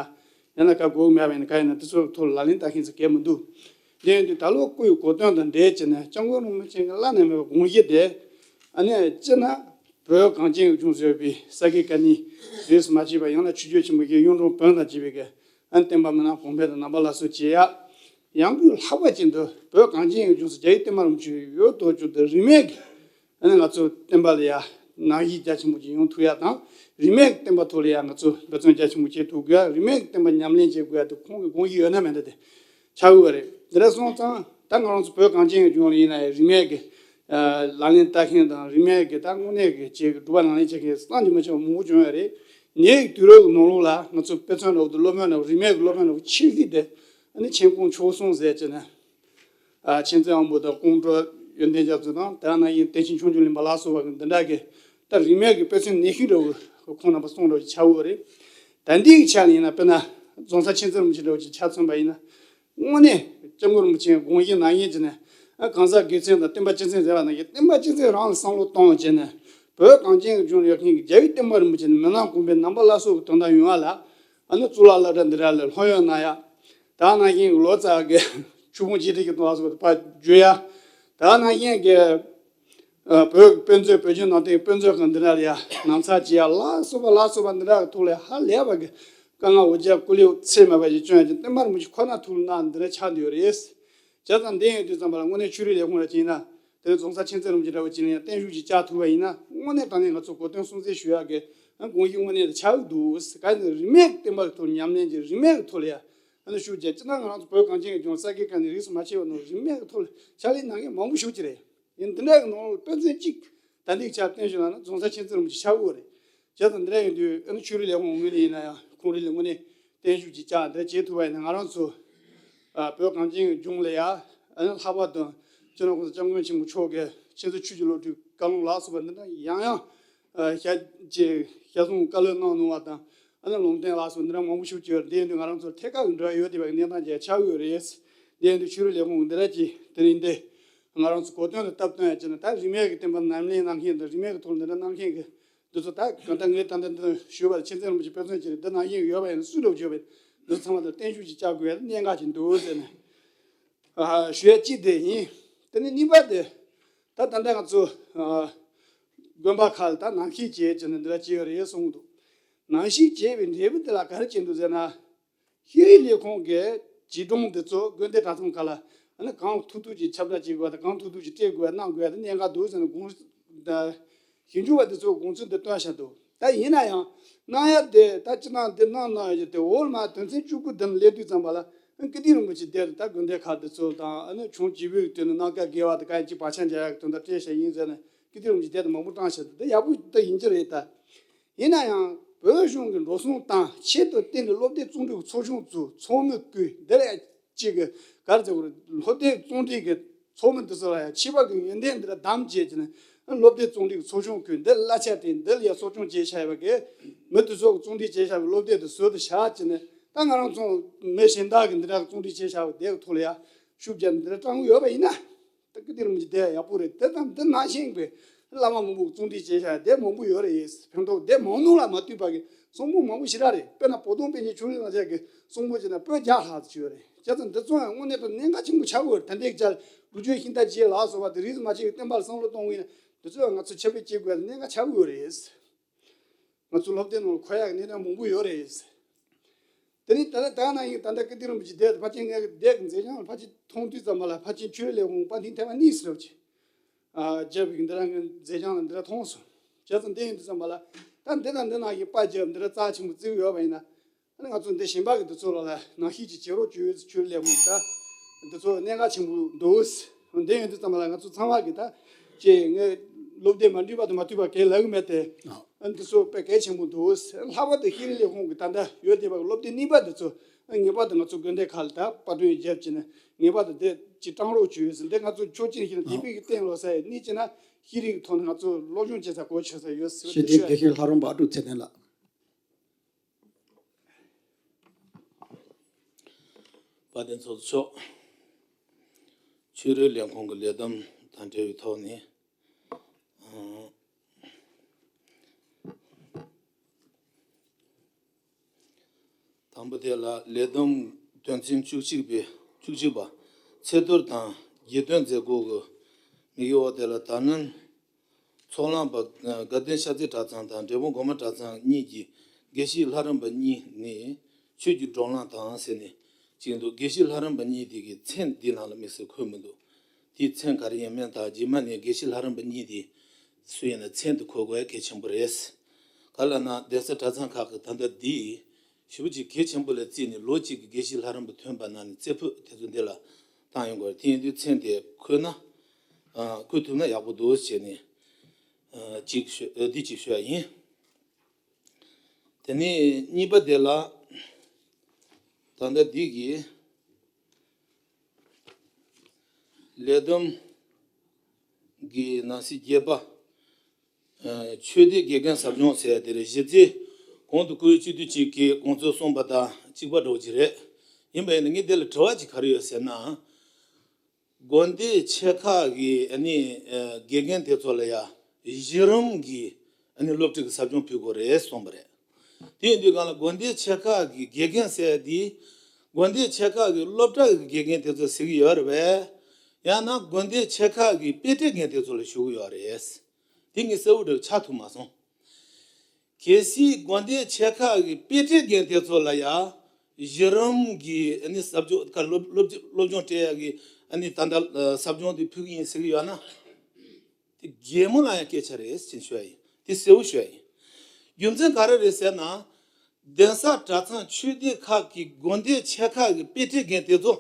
ཡང་ན་ག་དགོས་མེད་པ་ཡིན་ན། ག་ཡིན་ན་དེ་ཚོའི་ཐོག་ལ་ལག་ལེན་བསྟར་མཁན་ཚོ་གལ་མི་འདུག་དེ་ཡིན་དུས་ད་ལོ་སྐུའི་གོ་སྟོན་དང་འབྲེལ་བྱས་ནས་སྐྱབས་མགོན་རིན་པོ་ཆེ་གི་བླ་ན་མེད་པའི་དགོངས་གཞི་དེ། ཨ་ནི་སྤྱིར་ན་བོད་གངས་ཅན་གྱི་ལྗོངས་སུ་ཡོད་པའི་ས་དགེ་བཀའ་རྙིང་རིས་སུ་མ་ཆད་པ། ཡང་ན་ཆོས་བརྒྱུད་ཆེན་པོ་བཞི་གཡུང་དྲུང་བོན་དང་བཅས་པའི་གི་ཨ་ནི་བསྟན་པ་མི་ནག་གོང་འཕེལ་དང་ནང་པ་སླར་གསོ་བྱེད་ཡ། ཡང་སྒོས་ལྷག་པ་ཅན་དུ་བོད་གངས་ཅན་གྱི་ལྗོངས་སུ་རྒྱལ་བའི་བསྟན་པ་རིན་པོ་ཆེ་ཡོད་དོ་ཅོག་ཏུ་རིས་མེད་ཀྱི་ཨ་ནི་ང་ཚོ་བསྟན་པ་ལ་ཡ་ནང་བཞིན་རྒྱ་ཆེན་པོ་ཅིག་ཡོང་ཐུབ་ཡ་དང་། རིས་མེད་ཀྱི་བསྟན་པ་ཐོག་ལ་ཡ་ང་ཚོ་འབད་བརྩོན་རྒྱ་ཆེན་པོ་བྱེད་ཐུབ་དགོས་ཡ། རིས་མེད་ཀྱི་བསྟན་པ་ཉམས་ལེན་བྱེད་དགོས་ཡ་དེ་ཁོང་གི་དགོངས་གཞི་ཡོད་ན་མེད་ན་དེ་ཆགས་ཡོད་རེད། འདི་འདྲ་སོང་ཙང་ད་ང་རང་ཚོ་བོད་གངས་ཅན་གྱི་ལྗོངས་ལ་ཡིན་ན་ཡང་རིས་མེད་ཀྱི་ཨ་ལག་ལེན་བསྟར་མཁན་དང་། རིས་མེད་ཀྱི་ད་དངོས་གནས་ཀྱི་ཅིག་སྒྲུབ་པ་ལག་ལེན་བྱེད་མཁན་བསམ་གྱིས་མི་ཁྱབ་པ་མང་པོ་བྱུང་ཡོད་རེད། ཉེ་བའི་དུས་རབས་ཀྱི་ནང་ལོགས་ལ་ང་ཚོ་དཔེ་མཚོན་འདྲ་བོ་དང་སློབ་དཔོན་འདྲ་བོ། རིས་མེད་ཀྱི་སློབ་དཔོན་འདྲ་བོ་ཆེ་ཤོས་དེ་ཨ་ནི་མཁྱེན་ཀོང་ཆོས་གསུམ་ཟེར་བྱས་ནས། ཨ་མཁྱེན་བརྩེ་དབང་པོ་དང་ཀོང་སྤྲུལ་ཡོན་ཏན་རྒྱ་མཚོ་དང་། དེ་ནང་བཞིན་བསྟན་ཆེན་ཆོས་འབྱུང་གླིང་པ་ལ་སོགས་པ་གི་འདི་འདྲ་གི་ད་རིས་མེད་ཀྱི་དཔེ་མཚོན་ནུས་ཤུགས་འདྲ་བོ་ཁོང་རྣམ་པ་གསུང་འདྲ་བོ་ཆགས་ཡོད་རེད། ད་ལྟའི་ཆ་ནས་ཡིན་ན་དཔེར་ན་རྫོང་སར་མཁྱེན་བརྩེ་རིན་པོ་ཆེ་འདྲ་བོ་ཅིག་ཆ་མཚོན་པ་ཡིན་ན། དངོས་གནས་སྐྱབས་མགོན་རིན་པོ་ཆེའི་དགོངས་གཞི་ནང་བཞིན་བྱས་ནས། ཨ་གང་ཟག་སྒེར་མཚན་དང་བསྟན་པ་སྤྱི་མཚན་ཟེར་བ་ནང་བཞིན་བསྟན་པ་སྤྱི་མཚན་རང་ལ་བསམ་བློ་གཏོང་བྱས་ནས། བོད་གངས་ཅན་གྱི་ལྗོངས་ཡོད་མཁན་གྱི་རྒྱལ་བའི་བསྟན་པ་རིན་པོ་ཆེ་ནས་མི་ནག་གོང་འཕེལ་ནང་པ་སླར་གསོ་གི་དོན་དག་ཡོང་བ་ལ། ཨ་ནི་གཙུག་ལག་སློབ་གྲྭ་འདི་འདྲ་ལ་སློབ་ཡོན་གནང་ཡ། ད་ནང་བཞིན་ལོ་ཙཱ་གི་ཆོས་ཕུང་རྗེས་དྲན་གྱི་དོན་ལ་སོགས་པ་བརྗོད་ཡ། ད་ནང་བཞིན་གྱི་ཨ་བོད་དཔེ་མཛོད། བོད་བརྒྱུད་ནང་བསྟན་དཔེ་མཛོད་ཁང་འདི་འདྲ་ལ་ཡ་ནང་ཚགས་བྱེད་ཡ་ལ་སོགས་པ་ལ་སོགས་པ་འདི་འདྲ་གི་ཐོག་ལ་ཧ་ལས་པ་གི་དཀའ་ངལ་འོ་བརྒྱལ་སྐུ་ལུས་ཚད་མེད་པ་ཞིག་བསྐྱོན་ཡ་ཅིག་བསྟན་པ་རིན་པོ་ཆེ་ཁོ་ན་ཐུགས་ལ་གནང་འདི་འདྲ་ཆགས་བསྡད་ཡོད་རེད། བྱས་ཙང་འདི་ཡིན་དུས་ཙམ་པ་ལ་དངོས་གནས་ཆོས་རིག་ལས་ཁུངས་ལ་ཕྱིན་ན། དེ་ནས་རྫོང་སར་མཁྱེན་བརྩེ་རིན་པོ་ཆེ་འདྲ་བོ་ཅིག་ལ་ཡང་བརྟན་བཞུགས་ཅིག་བཅར་ཐུབ་པ་ཡིན་ན། དངོས་གནས་དྲང་གནས་ང་ཚོ་གོ་སྟོན་སྲུང་བརྩི་ཞུ་ཡག་གི་དགོངས་གཞི་དངོས་གནས་དེ་ཆགས་ཀྱི་འདུག་ག་ནི་རིས་མེད་ཀྱི་བསྟན་པ་གི་ཐོག་ཉམས་ལེན་གྱི་རིས་མེད་ཀྱི་ཐོག་ལ་ཡ་ཨ་ནི་ཤུགས་རྒྱག་ཅིག་ན། ང་རང་ཚོ་བོད་གངས་ཅན་གྱི་ལྗོངས་ས་དགེ་བཀའ་རྙིང་རིས་སུ་མ་ཆད་པ་ནང་རིས་མེད་ཀྱི་ཐོག་ལ་ཕྱག་ལས་གནང་མཁན་མང་པོ་ཞིག་ཅིག་རེད། ཡིན་འདི་འདྲ་གི་ནང་ལ་དཔེ་མཚོན་གཅིག་ད་ལྟའི་ཆར་བསྟན་བཞིན་ལ་ན་རྫོང་སར་མཁྱེན་བརྩེ་རིན་པོ་ཆེ་ཆགས་ཡོད་རེད། བྱས་ཙང་འདི་འདྲ་ཡིན་དུས་ཨ་ནི་ཆོས་རིག་ལས་ཁུངས་ངོས་ནས་ཡིན་ན་ཡང་ཁོང་རང་ལ་དངོས་གནས་བརྟན་བཞུགས་ཅིག་བཅར་འདི་འདྲ་བྱེད་ཐུབ་པ་ཡིན་ན། ང་རང་ཚོ་ཨ་བོད་གངས་ཅན་གྱི་ལྗོངས་ལ་ཡ་ཨ་ནི་ལྷག་པར་དུ་སྤྱི་ནོར་༸གོང་ས་༸སྐྱབས་མགོན་ཆེན་པོ་མཆོག་གིས་ཆོས་སྲིད་ཆོས་ཀྱི་བློ་གྲོས་བཀའ་སློབ་ལ་སོགས་པ་འདི་འདྲ་ཡང་ཡང་ཨ་ཞལ་ཅིག་ཞལ་གསུང་བཀའ་སློབ་གནང་གནང་བ་དང་། ཨ་ནི་ལུང་བསྟན་ལ་སོགས་འདི་འདྲ་མང་པོ་ཞིག་བྱས་ཡོད་རེད། འདི་ཡིན་དུས་ང་རང་ཚོར་ཐད་ཀར་གྱི་འབྲེལ་བ་ཡོད་བསྡད་པའི་གནས་སྟངས་ཅིག་ཆགས་ཡོད་རེད། འདི་ཡིན་དུས་ཆོས་རིག་ལས་ཁུངས་འདི་འདྲ་ཅིག་དེ་རིང་འདི་ང་རང་ཚོ་གོ་སྟོན་དུ་སྟབས་བསྟུན་ཡ་བྱས་ན། ད་རིས་མེད་ཀྱི་བསྟན་པ་ཉམས་ལེན་གནང་མཁན་དང་། རིས་མེད་ཀྱི་ཐོག་འདི་འདྲ་གནང་མཁན་གྱི་འདི་ཚོ། ད་གང་ལྟར་ངས་ད་ལྟ་འདི་ཞུས་པ་ལ་མཁྱེན་བརྩེ་རིན་པོ་ཆེ་དཔེ་མཚོན་ཅིག་རེད། འདི་ནང་བཞིན་ཡོད་པ་ཡིན་ན་སུ་འདྲ་བོ་བརྗོད་པ་ཡིན་འདི་ཚང་མ་ལ་བརྟན་བཞུགས་ཅིག་བཅར་དགོས་ཡ་གནད་འགག་ཅིག་འདུག་ཟེར་ནས་ཨ་ཞུ་ཡ་གཅིག་དེ་ཡིན། དེ་ནས་གཉིས་པ་དེ་ད་ད་ལྟ་ང་ཚོ་ཨ་དགོན་པ་ཁག་ལ་ད་ནང་བཤིག་བྱས་བྱས་ནས་འདི་འདྲ་བྱས་ཡོད་རེད་གསུངས་འདུག་ནང་བཤིག་བྱས་པའི་འབྲས་བུ་དེ་ལ་ག་རེ་བྱས་འདུག་ཟེར་ན། ཤེས་རིག་ལས་ཁུངས་ཀྱི་བྱིས་སྒྲུང་འདི་ཚོ་དགོན་སྡེ་གྲྭ་ཚང་ཁག་ལ་ཨ་ནི་གང་ཐུབ་ཐུབ་ཀྱིས་ཁྱབ་བསྒྲགས་བྱེད་དགོས་དང་། གང་ཐུབ་ཐུབ་ཀྱིས་སྤྲད་དགོས་གནང་དགོས་དེ་གནད་འགག་འདུག་ཟེར་ནས་དགོངས་ད་ཞིབ་འཇུག་པ་འདི་ཚོས་དགོངས་ཚུལ་འདི་བཏོན་བཞག་འདུག་ད་ཡིན་ན་ཡང་གནང་ཡ་དེ་ད་སྤྱིར་བཏང་འདི་གནང་གནང་ཡ་དེ་འོག་མ་དོན་ཚན་བཅུ་དགུ་དེ་ནང་སླེབས་དུས་ཙམ་པ་ལ། ཨ་ནི་ཀིརྟི་རིན་པོ་ཆེ་དེར་ད་དགོན་སྡེ་ཁག་འདི་ཚོ་དང་། ཨ་ནི་ཆུང་བྱིས་པའི་དོན་དུ་རྣམ་དཀར་དགེ་བ་དེ་ག་ཡིན་གཅིག་བག་ཆགས་འཇལ་ཡག་གི་དོན་དག་སྤྲད་བཞག་ཡིན་ཟེར་ནས་ཀིརྟི་རིན་པོ་ཆེ་དེར་མང་པོ་བཀྲམ་བཞག་འདུག་དེ་ཡག་པོ་ད་ཡིན་གྱི་རེད་ད། ཡིན་ན་ཡང་བོད་གཞུང་གི་འགྲོ་སོང་བཏང་། ཆེད་དུ་བཏོན་ནས་སློབ་དེབ་བཙོང་སྒྲིག་གི་ཚོགས་ཆུང་བཙུགས། ཚོགས་མི་བསྐོས། འདི་ལ་གཅིག་གི་ག་རེ་ཟེར་དགོས་རེད། སློབ་དེབ་བཙོང་སྒྲིག་གི་ཚོགས་མི་འདི་ཚོ་ལ་ཡང་ཆད་པ་གི་ཡོན་ཏན་འདི་ལ་བདམས་བྱས་བྱས་ནས་སློབ་དེབ་བཙོང་སྒྲིག་གི་ཚོགས་ཆུང་བསྐོས། འདི་ལ་གླ་ཆ་སྤྲད། འདི་ལ་ཡང་གསོ་སྐྱོང་བྱས་བཞག་པ་གི་མི་འདི་ཚོ་གི་བཙོང་སྒྲིག་བྱས་བཞག་པའི་སློབ་དེབ་འདི་ཟུར་དུ་བཞག་བྱས་ནས། ད་ང་རང་ཚོ་མི་གཞན་དག་གི་འདི་འདྲ་བཙོང་སྒྲིག་བྱས་བཞག་པ་དེ་གི་ཐོག་ལ་ཡང་ཤུགས་རྒྱབ་ནས་འདི་འདྲ་བཀྲམ་གི་ཡོད་པ་ཡིན་ན། ད་ཀིརྟི་རིན་པོ་ཆེ་དེ་ཡག་པོ་རེད། དེ་དང་དེ་ནང་བཞིན་པའི་བླ་མ་མང་པོ་བཙོང་སྒྲིག་བྱས་བཞག་དེ་མང་པོ་ཡོད་རེད། ཕན་ཐོགས་དེ་མང་ནོར་ལ་མ་ལྟོས་པ་གི་གསུང་འབུམ་མང་པོ་ཞེ་དྲག་རེད། དཔེར་ན་བོ་དོང་པཎ་ཆེན་ཆོས་གླིང་གླིང་ཆེན་གྱི་གསུང་འབུམ་བྱས་ན་པོད་བརྒྱ་ལྷག་ཙམ་ཡོད་རེད། བྱས་ཙང་འདི་ཚོ་ཡང་དངོས་གནས་དྲང་གནད་འགག་ཆེན་པོ་ཆགས་ཡོད་རེད། ད་ལྟའི་ཆར་སྒྲུབ་བརྒྱུད་ཤིང་རྟ་བརྒྱད་ལ་སོགས་པ་དེ་རིས་སུ་མ་ཆད་པའི་བསྟན་པ་ལ་བསམ་བློ་གཏོང་དགོས་ན། འདི་ཚོ་ཡང་ང་ཚོ་ཁྱབ་སྤེལ་བྱེད་དགོས་ཡ་གནད་འགག་ཆགས་ཡོད་རེད། ང་ཚོ་སློབ་དེབ་ནང་ལ་འཁོད་ཡག་གི་གནད་དོན་མང་པོ་ཡོད་རེད། དེ་ནས་ད་ལྟ་ད་ནང་བཞིན་ད་ལྟ་ཀིརྟི་རིན་པོ་ཆེ་དེ་ཕལ་ཆེར་ངའི་སྡེ་གི་མཛད་བྱང་ལ་ཕལ་ཆེར་མཐོང་དུས་ཙམ་པ་ལ་ཕལ་ཆེར་ཆོས་རིག་ལས་ཁུངས་པར་འཐེན་ཐེངས་མ་གཉིས་ཟེར་བ་ཅིག་ཨ་བརྒྱབ་པའི་འདི་རང་གི་མཛད་བྱང་ལ་འདི་འདྲ་མཐོང་སོང་། བྱས་ཙང་འདི་ཡིན་དུས་ཙམ་པ་ལ་ད་འདི་དང་འདི་ནང་བཞིན་པར་བརྒྱབ་འདི་འདྲ་རྩ་ཆེན་པོ་བརྩི་གི་ཡོད་པ་ཡིན་ན། ཨ་ནི་ང་ཚོ་འདི་གཞན་པ་གི་འདི་ཚོ་ལ་ལ་ནང་བཤིག་ཅིག་བྱེད་རོགས་བྱོས་ཆོས་རིག་ལས་ཁུངས་ད། འདི་ཚོ་གནད་འགག་ཆེན་པོ་འདུག་འདི་ཡོང་དུས་ཙམ་པ་ལ་ང་ཚོ་ཚང་མ་གིས་ད་ཅེས་ངས་སློབ་དེབ་མ་འདྲིས་པ་དང་མ་མཐུན་པ་གས་ལབ་གི་མེད་དེ། ཨ། འདི་ཚོ་དཔེ་གལ་ཆེན་པོ་འདུག་ལྷག་པར་དུ་ཤེས་རིག་ལས་ཁུངས་ཀྱི་ད་ལྟ་ཡོད་བསྡད་པ་གི་སློབ་དེབ་གཉིས་པ་འདི་ཚོ་ངེས་པར་དུ་ང་ཚོ་དགོན་སྡེ་ཁག་ལ་ད་པར་སྐྲུན་བརྒྱབ་བྱས་ནས་ངེས་པར་དུ་དེ་ཅིག་བཀྲམ་རོགས་བྱོས་ཟེར། འདི་ང་ཚོ་ཆོག་མཆན་ཞིག་ལ་དེ་བས་ཀྱི་བསྟན་ལོ་ས་ཡི་གནད་ཅིག་ན་ཤེས་རིག་གི་ཐོག་ནས་ང་ཚོ་སློབ་སྦྱོང་བྱེད་ས་གོ་ཆོད་ས་ཡོད་ཟེར་བ་ཤེས་དེ་ལྡན་ཞུ་ཡ་དགེ་ཡིན། བཤེས་ལྷ་རམས་པ་ཨ་ཀྲུག་ཚེ་བརྟན་ལགས། དཔལ་ལྡན་ཚོགས་གཙོ་མཆོག་ཆོས་རིག་ལས་ཁུངས་ཀྱི་ལས་བསྡོམས་དང་འབྲེལ་བའི་ཐོག་ནས། ཨང་། དང་པོ་དེ་ལ་ལས་བསྡོམས་དོན་ཚན་བཅུ་གཅིག་པའི་བཅུ་གཅིག་པ་ཚེས་བསྡུར་དང་རྒྱལ་སྟོན་མཛད་སྒོ་གི་དམིགས་ཡུལ་འོག་དེ་ལ་ད་ནང་ཚོགས་ལངས་པ་དགའ་ལྡན་ཤར་རྩེ་གྲྭ་ཚང་དང་འབྲས་སྤུངས་སྒོ་མང་གྲྭ་ཚང་གཉིས་ཀྱི་དགེ་བཤེས་ལྷ་རམས་པ་གཉིས་ནས་ཆོས་ཀྱི་བགྲོ་གླེང་དང་ཟེར་ནས་ཅིག་འདུག་དགེ་བཤེས་ལྷ་རམས་པ་གཉིས་དེ་གི་མཚན་འདི་ནང་ལ་དམིགས་བསལ་འཁོད་མི་འདུག་དེའི་མཚན་ག་རེ་ཡིན་མིན་དང་རྗེས་མ་ནས་དགེ་བཤེས་ལྷ་རམས་པ་གཉིས་དེ་སུ་ཡིན་ན་མཚན་དེ་འཁོད་དགོས་གལ་ཆེན་པོ་རེད། ག་ལ་ན་གདན་ས་གྲྭ་ཚང་ཁག་གི་ད་ལྟ་འདི་ཞེ་པོ་ཅིག་གལ་ཆེན་པོ་ལ་བརྩིས་ནས་ལོ་གཅིག་གི་དགེ་བཤེས་ལྷ་རམས་པ་ཐོན་པ་ནང་ནས་རྩེ་ཕུད་དེ་ཚོ་འདི་ལ་བཏང་ཡོང་དགོས་རེད། དེ་ཡིན་དུས་མཚན་དེ་འཁོད་ན་ཨ་འཁོད་ཐུབ་ན་ཡག་པོ་འདུག་ཟེར་ནས་ཨ་གཅིག་ཤོད་ཨ་འདི་གཅིག་ཤོད་ཡ་ཡིན། དེ་ནས་གཉིས་པ་དེ་ལ་ད་ལྟ་འདི་གི་ལས་བསྡོམས་ཀྱི་ནང་གསེས་བརྒྱད་པ། ཨ་ཆོས་སྡེ་དགེ་རྒན་ཟབ་སྦྱོང་ཟེར་ཡ་དེ་རེད། གཞི་རྩའི་གོང་དུ་བཀུར་འོས་སྤྱི་འཐུས་གཅིག་གིས་དགོངས་ཚུལ་གསུངས་པ་དང་གཅིག་པ་འདྲ་བོ་ཅིག་རེད། ཡིན་པ་ཡིན་ན་ངས་དེ་ལ་དྲི་བ་ཅིག་ག་རེ་ཡོད་ཟེར་ན། དགོན་སྡེ་ཆེ་ཁག་གི་ཨ་ནི་ཨ་དགེ་རྒན་དེ་ཚོ་ལ་ཡ་གཞི་རིམ་གྱི་ཨ་ནི་སློབ་ཁྲིད་ཀྱི་ཟབ་སྦྱོང་ཕུལ་དགོས་རེད་གསུངས་པ་རེད། དེ་ཡིན་དུས་གང་ལ་དགོན་སྡེ་ཆེ་ཁག་གི་དགེ་རྒན་ཟེར་ཡ་དེ་དགོན་སྡེ་ཆེ་ཁག་གི་སློབ་གྲྭ་གི་དགེ་རྒན་དེ་ཚོ་ཟེར་གྱི་ཡོད་རེད་པས། ཡང་ན་དགོན་སྡེ་ཆེ་ཁག་གི་དཔེ་ཁྲིད་རྒན་དེ་ཚོ་ལ་ཞུ་གི་ཡོད་རེད། དེ་ངས་གསལ་བོ་འདྲ་ཆགས་ཐུབ་མ་སོང་། གལ་སྲིད་དགོན་སྡེ་ཆེ་ཁག་གི་དཔེ་ཁྲིད་རྒན་དེ་ཚོ་ལ་ཡ་གཞི་རིམ་གྱི་ཨ་ནི་ཟབ་སྦྱོང་ཁ་སློབ་སློབ་སློབ་སྦྱོང་སྤྲད་ཡ་གི་ཨ་ནི་ད་ལྟ་ཟབ་སྦྱོང་དེ་ཕུལ་གི་ཡིན་ཟེར་གི་ཡོད་ན། དེ་གད་མོ་ལ་ཡང་སྐད་ཆ་རེད་ཅེས་ཞུ་ཡ་ཡིན། དེ་གསལ་བོ་ཞུ་ཡ་ཡིན། རྒྱུ་མཚན་ག་རེ་རེད་ཟེར་ན། གདན་ས་གྲྭ་ཚང་ཆོས་སྡེ་ཁག་གི་དགོན་སྡེ་ཆེ་ཁག་གི་དཔེ་ཁྲིད་རྒན་དེ་ཚོ།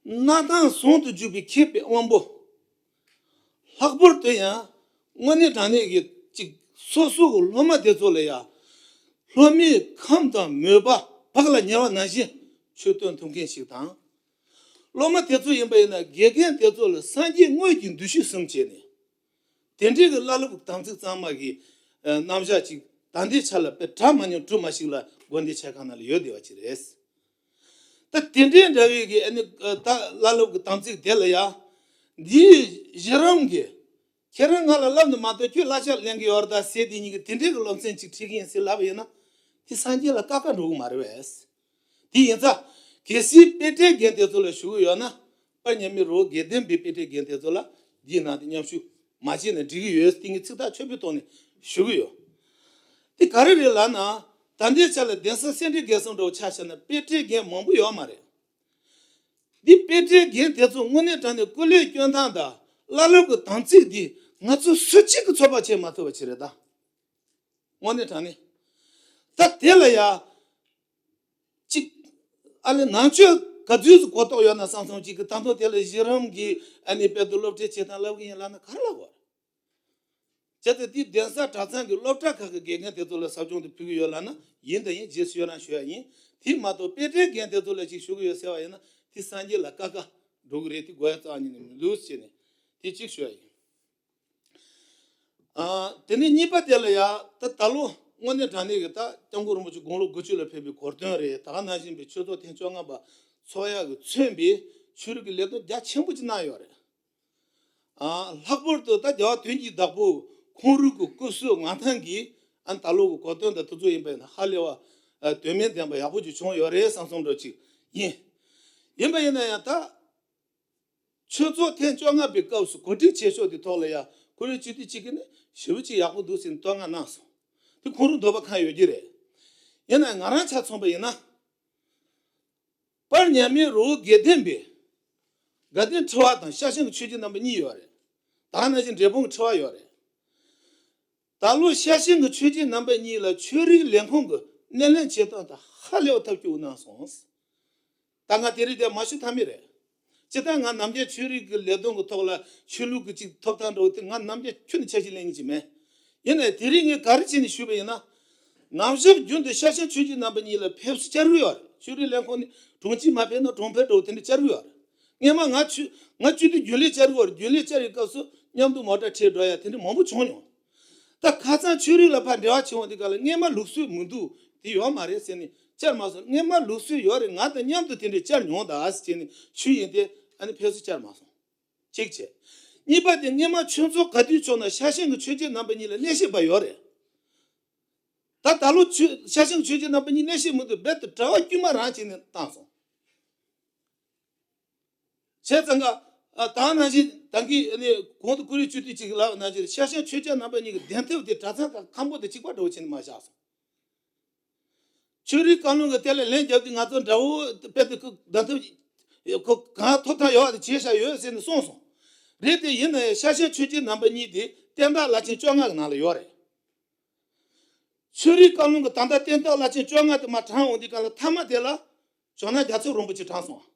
གནའ་དེང་ཟུང་དུ་འཇུག་པའི་མཁས་པའི་དབང་པོ། ལྷག་པར་དུ་ཡང་དངོས་གནས་དྲང་གནས་ཀྱི་ཅིག་སོ་སོ་གི་སློབ་མ་དེ་ཚོ་ལ་ཡང་སློབ་མའི་ཁམས་དང་མོས་པ་བག་ལ་ཉལ་བ་ནང་བཞིན་ཆོས་སྟོན་ཐུབ་མཁན་ཞིག་དང་། སློབ་མ་དེ་ཚོ་ཡིན་པ་ཡིན་ན་དགེ་རྒན་དེ་ཚོ་ལ་སངས་རྒྱས་དངོས་ཀྱི་འདུ་ཤེས་གསུམ་བྱས་ནས། དེ་འདྲའི་གི་བླ་སློབ་ཀྱི་དམ་ཚིག་གཙང་མ་གི་ཨ་རྣམ་གཞག་ཅིག་ད་ལྟའི་ཆ་ལ་དཔེ་གྲ་མ་ཉམས་གྲུ་མ་ཞིག་ལ་དགོན་སྡེ་ཆེ་ཁག་ནང་ལ་ཡོད་བསྡད་པ་ཅིག་རེད། ད་དེ་འདྲའི་འདྲ་བའི་གི་ཨ་ནི་ཨ་ད་བླ་སློབ་ཀྱི་དམ་ཚིག་དེ་ལ་ཡ། འདིའི་གཞི་རིམ་གྱི་ཁྱེད་རང་ང་ལ་བསླབ་ནས་མ་གཏོགས་ཁྱོད་གླ་ཆ་ལེན་གི་ཡོད་རེད་ད་ཟེར་དེ་གཉིས་ཀྱི་དེ་འདྲའི་གི་སློབ་ཚན་ཅིག་ཁྲིད་གི་ཡིན་ཟེར་ལབ་པ་ཡིན་ན། དེ་སངས་རྒྱས་ལ་ཀ་ཁ་འགྲོ་གི་མ་རེད་པས། དེ་ཡིན་ཙང་། གལ་སྲིད་དཔེ་ཁྲིད་རྒན་དེ་ཚོ་ལ་ཞུ་གི་ཡོད་ན། དཔལ་མཉམ་མེད་རི་བོ་དགེ་ལྡན་པའི་དཔེ་ཁྲིད་རྒན་དེ་ཚོ་ལ་འདིའི་ནང་དུ་མཉམ་ཞུགས་མ་བྱས་ན་འགྲིག་གི་ཡོད་དེ་ངས་ཚིག་ཐག་ཆོད་པོའི་ཐོག་ནས་ཞུ་གི་ཡོད། དེ་ག་རེ་རེད་ལབ་ན། ད་ལྟའི་ཆ་ལ་གདན་ས་སེ་འབྲས་དགེ་གསུམ་འདྲ་བོ་ཆ་བཞག་ན་དཔེ་ཁྲིད་རྒན་མང་པོ་ཡོད་མ་རེད། འདི་དཔེ་ཁྲིད་རྒན་དེ་ཚོ་དངོས་གནས་དྲང་གནས་སྐུ་ལས་སྐྱོན་སྟངས་དང་བླ་སློབ་ཀྱི་དམ་ཚིག་འདི་ང་ཚོ་སུ་གཅིག་གིས་ཚོད་དཔག་བྱེད་མ་ཐུབ་པ་ཅིག་རེད་ད། དངོས་གནས་དྲང་གནས། ད་དེ་ལ་ཡ། གཅིག་ཨ་ལས་ནང་ཆོས་ག་ཚོད་ཀྱི་གོ་རྟོགས་ཡོད་ན་བསམ་བསམ་གཅིག་གི་ད་དུང་དེ་ལ་གཞི་རིམ་གྱི་ཨ་ནི་དཔེ་དེབ་སློབ་ཁྲིད་བྱེད་སྟངས་བསླབ་གི་ཡིན་ལབ་ན་ག་རེ་ལབ་དགོས། བྱས་ཙང་དེའི་གདན་ས་གྲྭ་ཚང་གི་སློབ་གྲྭ་ཁག་གི་དགེ་རྒན་དེ་ཚོ་ལ་ཟབ་སྦྱོང་དེ་ཕུལ་གི་ཡོད་ལབ་ན་ཡིན་དང་ཡིན་རྗེས་སུ་ཡི་རང་ཞུ་ཡ་ཡིན། དེ་མ་གཏོགས་དཔེ་ཁྲིད་རྒན་དེ་ཚོ་ལ་ཅིག་ཞུ་གི་ཡོད་ཟེར་བ་ཡིན་ན་དེ་སངས་རྒྱས་ལ་ཀ་ཁ་འགྲོ་གི་རེད། དེ་དགོས་ཡ་རྩ་བ་ཉིད་ནས་མི་འདུག་ཟེར་ནས་དེ་གཅིག་ཞུ་ཡ་ཡིན། ཨ། དེ་ནས་གཉིས་པ་དེ་ལ་ཡ་ད་ད་ལོ་དངོས་གནས་དྲང་གནས་ཀྱི་ད་སྐྱབས་མགོན་རིན་པོ་ཆེ་དགུང་ལོ་དགུ་བཅུ་ལ་ཕེབས་པའི་གོ་སྟོན་རེད། ད་ག་ནང་བཞིན་པའི་ཆོས་ཚོགས་ཐེངས་བཅོ་ལྔ་པ་ཚོགས་ཡག་གིས་མཚོན་པའི་ཆོས་རིག་གི་ལས་དོན་རྒྱ་ཆེན་པོ་ཅིག་གནང་ཡོད་རེད། ཨ། ལྷག་པར་དུ་ད་རྒྱལ་བ་དོན་གྱི་བདག་པོ་ཁོང་རང་གི་སྐུ་གཟུགས་མངའ་ཐང་གིས་ཨ་ད་ལོ་གི་གོ་སྟོན་དང་དེ་ཚོ་ཡིན་པ་ཡིན་ན་ཧ་ལས་པ་ཨ་དོན་སྨིན་ལྡན་པ་ཡག་པོ་ཅིག་བྱུང་ཡོད་རེད་བསམ་བསམ་འདྲ་ཅིག་ཡིན། ཡིན་པ་ཡིན་ན་ཡང་ད། ཆོས་ཚོགས་ཐེངས་བཅོ་ལྔ་པའི་སྐབས་སུ་གོ་སྒྲིག་བྱེད་ཕྱོགས་དེ་ཐོག་ལ་ཡང་ཁོ་རའི་སྤྱི་འཐུས་གཅིག་གིས་ནི་ཞེ་པོ་ཅིག་ཡག་པོ་འདུག་ཟེར་ནས་བསྟོད་བསྔགས་གནང་སོང་། དེ་ཁོང་རང་འདོད་པ་ཁེངས་ཡོད་ཀྱི་རེད། ཡིན་ནའང་ང་རང་ཆ་མཚོན་པ་ཡིན་ན། དཔལ་མཉམ་མེད་རི་བོ་དགེ་ལྡན་པའི་དགའ་ལྡན་ཁྲི་པ་དང་ཤར་ཞིང་གི་ཆོས་རྗེ་རྣམ་པ་གཉིས་ཡོད་རེད། ད་ག་ནང་བཞིན་འབྲས་སྤུངས་ཀྱི་ཁྲི་པ་ཡོད་རེད། ད་ལོ་ཤར་ཞིང་གི་ཆོས་རྗེ་རྣམ་པ་གཉིས་ལ་ཆོས་རིག་ལས་ཁུངས་ཀྱི་སྣེ་ལེན་བྱེད་སྟངས་དང་ཧ་ལས་པ་ཐབས་སྐྱོ་བོ་གནང་སོང་། ད་ང་དེ་རིང་དེ་མ་ཞུ་ཐབས་མེད་རེད། སྤྱིར་བཏང་ང་ནམ་རྒྱུན་ཆོས་རིག་གི་ལས་དོན་གྱི་ཐོག་ལ་ཆོས་ལུགས་ཀྱི་ཅིག་ཐོབ་ཐང་འདྲ་བོ་དེ་ང་ནམ་རྒྱུན་ཁྱོན་ནས་འཆར་གཞི་ལེན་གྱི་མེད། ཡིན་ནའི་དེ་རིང་ངས་ག་རེ་བྱས་ནས་ཞུས་པ་ཡིན་ན། ནམ་ཞག་རྒྱུན་དུ་ཤར་ཞང་ཆོས་རྗེ་རྣམ་པ་གཉིས་ལ་ཕེབས་བསུ་བཅར་གྱི་ཡོད་རེད། ཆོས་རིག་ལས་ཁུངས་ནས་གྲོང་ཁྱེར་མ་ཕེབས་ན་གྲོང་ཕེབས་འདྲ་བོ་དེ་འདྲ་བཅར་གྱི་ཡོད་རེད། སྔོན་མ་ང་ཆོས་ང་སྤྱི་འཐུས་རྒྱུན་ལས་བཅར་གྱི་ཡོད་རེད། རྒྱུན་ལས་བཅར་བའི་སྐབས་སུ་མཉམ་དུ་མོ་ཊ་ཁྲིད་འགྲོ་ཡ་དེ་འདྲ་མང་པོ་བྱུང་མྱོང་། ད་ཁ་སང་ཆོས་རིག་ལ་ཕར་འབྲེལ་བ་བྱུང་བ་དེ་ག་ལ་སྔོན་མ་ལུགས་སྲོལ་མི་འདུག་དེ་ཡོད་མ་རེད་ཟེར་ནས་བཅར་མ་སོང་། སྔོན་མ་ལུགས་སྲོལ་ཡོད་རེད། ང་དང་མཉམ་དུ་དེ་འདྲ་བཅར་མྱོང་ད་ཟེར་ནས་ཞུས་ཡིན་ཏེ། ཨ་ནི་ཕེབས་བསུ་བཅར་མ་སོང་། གཅིག་བྱས། གཉིས་པ་དེ་སྔོན་མ་ཆོས་ཚོགས་ག་དུས་བྱུང་ན་ཤར་ཞང་གི་ཆོས་རྗེ་རྣམ་པ་གཉིས་ལ་གནས་བཤད་པ་ཡོད་རེད། ད་ད་ལོ་ཆོས་ཤར་ཞང་ཆོས་རྗེ་རྣམ་པ་གཉིས་གནས་བཤད་མི་འདུག་རྦད་དེ་གྲྭ་པ་དཀྱུས་མ་རང་བྱས་ནས་བཏང་སོང་། བྱས་ཙང་ཀ་ཨ་ད་ནང་བཞིན་ད་གིན་ཨ་ནི་གོང་དུ་ཀུ་རེ་བཅུ་དུས་གཅིག་ལབ་ནང་བཞིན་ཤར་ཞང་ཆོས་རྗེ་རྣམ་པ་གཉིས་ཀྱི་གདན་ཐེབས་དེ་གྲྭ་ཚང་ཁང་པ་དང་གཅིག་པ་འདྲ་བོ་བྱས་ནས་མར་བཞག་སོང་། ཆོས་རིག་བཀའ་བློན་གྱིས་དེ་ལ་ལན་བརྒྱབ་དུས་ང་ཚོ་དགྲ་བོ་དཔེ་དེ་ཁོ་གདན་ཐེབས་ཁོ་གང་ཐོབ་ཐང་ཡོད་པ་དེ་བྱས་བཞག་ཡོད་ཟེར་ནས་གསུངས་སོང་། རེད་དེ་ཡིན་ན་ཡང་ཤར་ཞང་ཆོས་རྗེ་རྣམ་པ་གཉིས་དེ་བསྟན་བདག་བླ་ཆེན་བཅོ་ལྔ་གི་ནང་ལ་ཡོད་རེད། ཆོས་རིག་བཀའ་བློན་གྱིས་ད་ལྟ་བསྟན་བདག་བླ་ཆེན་བཅོ་ལྔ་དེ་མར་བགྲངས་འོང་དུས་སྒང་ལ་མཐའ་མ་དེ་ལ་ཇོ་ནང་རྒྱ་མཚོ་རིན་པོ་ཆེ་བགྲངས་སོང་།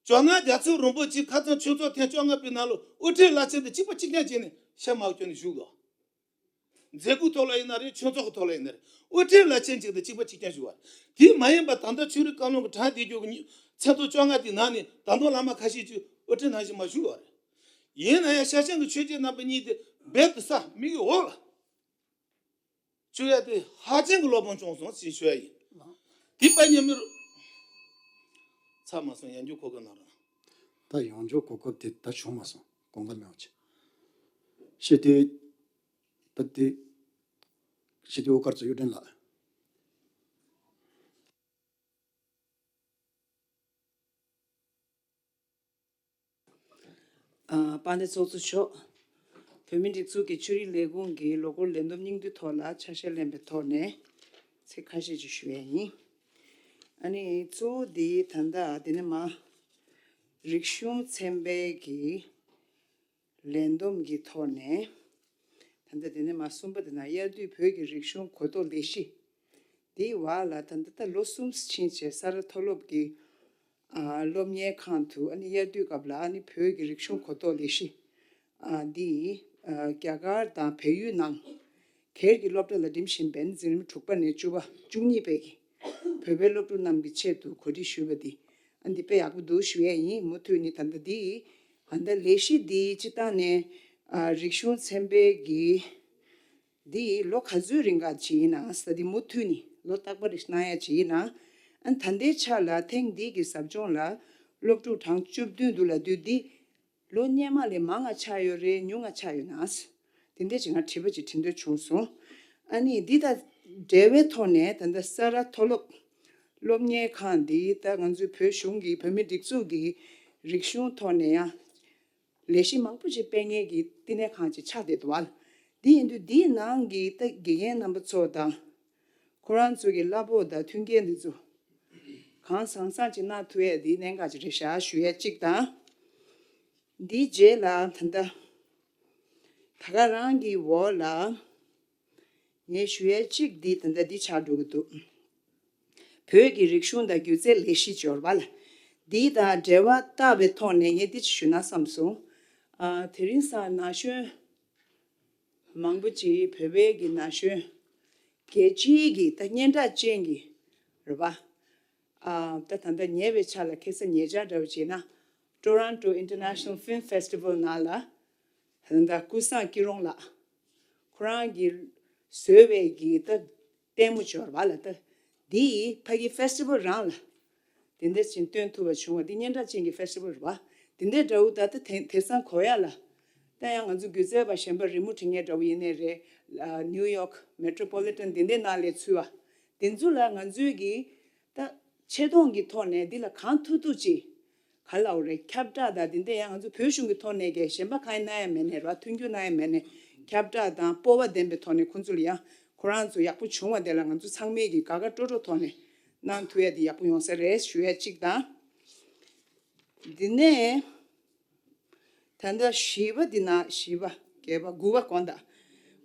ཇོ་ནང་རྒྱ་མཚོ་རིན་པོ་ཆེ་ཁ་སང་ཆོས་ཚོགས་ཐེངས་བཅོ་ལྔ་པའི་ནང་ལ་དབུ་ཁྲིད་བླ་ཆེན་དང་གཅིག་པ་གཅིག་རྐྱང་བྱས་ནས་ཤ་མར་བསྐྱོན་ནས་བཞུགས་འདུག་མཛད་ཁུར་ཐོག་ལ་ཡིན་ན་རེད། ཆོས་ཚོགས་ཀྱི་ཐོག་ལ་ཡིན་ན་རེད། དབུ་ཁྲིད་བླ་ཆེན་གཅིག་དང་གཅིག་པ་གཅིག་རྐྱང་བཞུགས་པ་རེད། དེ་མ་ཡིན་པ་ད་ལྟ་ཆོས་རིག་བཀའ་བློན་གྱིས་བགྲངས་བསྡད་རྒྱུ་གི་མཚན་ཐོ་བཅོ་ལྔ་དེའི་ནང་ནས་ད་དུང་བླ་མ་ཁ་ཤས་ཅིག་དབུ་ཁྲིད་ནང་བཞིན་མར་བཞུགས་པ་རེད། ཡིན་ན་ཡང་ཤར་ཞང་གི་ཆོས་རྗེ་རྣམ་པ་གཉིས་དེ་རྦད་དེ་ས་མིག་གི་འོག་ལ་བཅུག་ཡ་དེ་ཧ་ཅང་གི་བློ་ཕམ་བྱུང་སོང་ཞེས་ཞུ་ཡ་ཡིན། དེ་དཔེ་ཉེ་མིར་ཚར་མ་སོང་། ཡང་བསྐྱར་གོ་སྐབས་གནང་རོགས། ད་ཡང་བསྐྱར་གོ་སྐབས་དེ་ད་བྱུང་མ་སོང་། དགོངས་པ་མེད་པ་བྱས། སྤྱི་འཐུས་ད་དེ་སྤྱི་འཐུས་ཨོ་དཀར་ཚོ་གཡུ་སྒྲོན་ལགས། ཨ། དཔལ་ལྡན་ཚོགས་གཙོ་མཆོག་བོད་མིའི་སྒྲིག་འཛུགས་ཀྱི་ཆོས་རིག་ལས་ཁུངས་ཀྱི་ལོ་འཁོར་ལས་བསྡོམས་སྙིང་བསྡུས་ཐོག་ལ་ཆ་ཤས་ལེན་པའི་ཐོག་ནས་ཚིག་ཁ་ཤས་ཅིག་ཞུ་ཡས་ཡིན། ཨ་ནི་གཙོ་བོ་འདི་ད་ལྟ་དེ་ནས་མ་རིག་གཞུང་ཚན་པའི་གི་ལས་བསྡོམས་ཀྱི་ཐོག་ནས་ད་ལྟ་དེ་ནས་མ་གསུམ་པ་དེ་ན་དབྱར་དུས་བོད་ཀྱི་རིག་གཞུང་གོ་རྟོགས་ལས་གཞི། དེའི་བར་ལ་ད་ལྟ་ད་ལོ་གསུམ་ཕྱིན་བྱས་ས་རཱ་མཐོ་སློབ་ཀྱི་ཨ་སློབ་གཉེར་ཁང་དུ་ཨ་ནི་དབྱར་དུས་སྐབས་ལ་ཨ་ནི་བོད་ཀྱི་རིག་གཞུང་གོ་རྟོགས་ལས་གཞི་ཨ་འདི་ཨ་རྒྱ་གར་དང་བལ་ཡུལ་ནང་སྒེར་གྱི་སློབ་གྲྭ་ལ་འགྲིམ་བཞིན་པའི་འཛིན་རིམ་དྲུག་པ་ནས་བཅུ་པ་བཅུ་གཉིས་པའི་གི་བོད་པའི་སློབ་ཕྲུག་རྣམས་ཀྱི་ཆེད་དུ་གོ་སྒྲིག་ཞུས་པ་འདི་ཨ་འདི་དཔེ་ཡག་པོ་འདུག་ཞུ་ཡས་ཡིན། མུ་མཐུད་ནས་ད་ལྟ་འདི་ཨ་ད་ལས་གཞི་འདི་སྤྱི་བཏང་ནས་ཨ་རིག་གཞུང་ཚན་པའི་གི་འདི་ལོ་ག་ཚོད་རིང་ག་བྱས་ཡིན་ན་ས་འདི་མུ་མཐུད་ནས་ལོ་རྟག་པར་གནང་ཡ་བྱས་ཡིན་ན། ཨ་ད་ལྟའི་ཆ་ལ་ཐེངས་འདི་གི་ཟབ་སྦྱོང་ལ་སློབ་ཕྲུག་གྲངས་བཅུ་བདུན་འདུག་ལབ་དུས་འདི་ལོ་སྔོན་མ་ལས་མང་ང་ཆགས་ཡོད་རེད། ཉུང་ང་ཆགས་ཡོད་ན། དེ་འདྲ་ཅིག་ང་དྲི་བ་ཅིག་དྲི་འདོད་བྱུང་སོང་། ཨ་ནི་འདི་དང་འབྲེལ་བའི་ཐོག་ནས་ད་ལྟ་ས་རཱ་མཐོ་སློབ་སློབ་གཉེར་ཁང་འདི་ད་ང་ཚོའི་བོད་གཞུང་གི་བོད་མིའི་སྒྲིག་འཛུགས་ཀྱི་རིག་གཞུང་ཐོག་ནས་ཡང་ལས་གཞི་མང་པོ་ཅིག་སྤེལ་མཁན་གྱི་བསྟི་གནས་ཁང་ཅིག་ཆགས་བསྡད་འདུག་བ། འདི་ཡིན་དུས་འདིའི་ནང་གི་ད་དགེ་རྒན་རྣམ་པ་ཚོ་དང་ཁོ་རང་ཚོ་གི་གླ་ཕོགས་དང་མཐུན་རྐྱེན་འདི་ཚོ་གང་ཟང་ཟང་ཅིག་གནང་ཐུབ་ཡས་འདི་གནད་འགག་ཅིག་རེད་ཤག་ཞུ་ཡས་གཅིག་དང་། འདིའི་རྗེས་ལ་ད་ལྟ་ད་ག་རང་གི་འོག་ལ་ངས་ཞུ་ཡས་གཅིག་འདི་ད་ལྟ་འདི་ཆགས་འགྲོ་གི་འདུག་བོད་ཀྱི་རིག་གཞུང་དང་སྒྱུ་རྩལ་ལས་གཞི་འབྱོར་བ་ལ་འདི་དང་འབྲེལ་བ་བཏགས་པའི་ཐོག་ནས་ངས་འདི་ཅིག་ཞུ་ན་བསམ་སོང་། ཨ། དེ་རིང་སང་ན་གཞོན་མང་པོ་ཅིག་བོད་པའི་གི་ན་གཞོན་རྒྱལ་སྤྱིའི་གི་ད་སྙན་གྲགས་ཅན་གྱི་རེད་པ། ཨ། ད་ད་ལྟ་ཉེ་བའི་ཆ་ལ་ཁ་སང་ཉེ་ཆར་འདྲ་བོ་བྱས་ན་Toronto International Film Festival ནང་ལ་ད་ལྟ་ཀུན་བཟང་སྐྱིད་རོང་ལགས་ཁོ་རང་གིས་བཟོས་པའི་གི་ད་ལྟད་མོ་འབྱོར་བ་ལ་ད་འདི་ཕ་གི་ཕེ་སི་ཊི་ཝལ་རང་ལ་དེ་འདྲ་ཞིག་སྟོན་ཐུབ་པ་བྱུང་བ་འདི་སྙན་གྲགས་ཅན་གྱི་ཕེ་སི་ཊི་ཝལ་རེད་པ། དེ་འདྲའི་འདྲ་བོ་ད་ལྟ་དེ་དེང་སང་གོ་ཡ་ལ་ད་ཡང་ང་ཚོ་སྒྱུ་རྩལ་པ་གཞན་པ་རི་མོ་འབྲི་མཁན་འདྲ་བོ་ཡིན་ནའི་རེད། ཨ། ནིའུ་ཡོག་མེ་ཊོ་པོ་ལི་ཊན་དེ་འདྲའི་ནང་ལ་ཚུད་པ་དེ་ཚོ་ལ་ང་ཚོའི་གི་ད་ཆེ་མཐོང་གི་ཐོག་ནས་འདི་ལ་གང་ཐུབ་ཐུབ་ཅིག་ག་ལབ་དགོས་རེད། ཁྱབ་བསྒྲགས་དང་འདི་འདྲ་ཡང་ང་ཚོ་བོད་གཞུང་གི་ཐོག་ནས་ཀྱི་གཞན་པ་གང་ཡང་གནང་ཡ་མེད་ནས་ར་མཐུན་འགྱུར་གནང་ཡ་མེད་ནས་ཁྱབ་བསྒྲགས་དང་སྤོབས་པ་ལྡན་པའི་ཐོག་ནས་ཁོང་ཚོ་ལ་ཡང་ཁོ་རང་ཚོ་ཡག་པོ་བྱུང་བ་དེ་ལ་ང་ཚོ་ཚང་མས་ཀྱི་དགའ་དགའ་སྤྲོ་སྤྲོ་ཐོག་ནས་གནང་ཐུབ་ཡ་དེ་ཡག་པོ་ཡོང་ས་རེད་ཞུ་ཡ་གཅིག་དང་། འདི་ནས་ད་ལྟ་བཞི་པ་འདི་ན་བཞི་པ་བརྒྱད་པ་དགུ་པ་དགོངས་དག་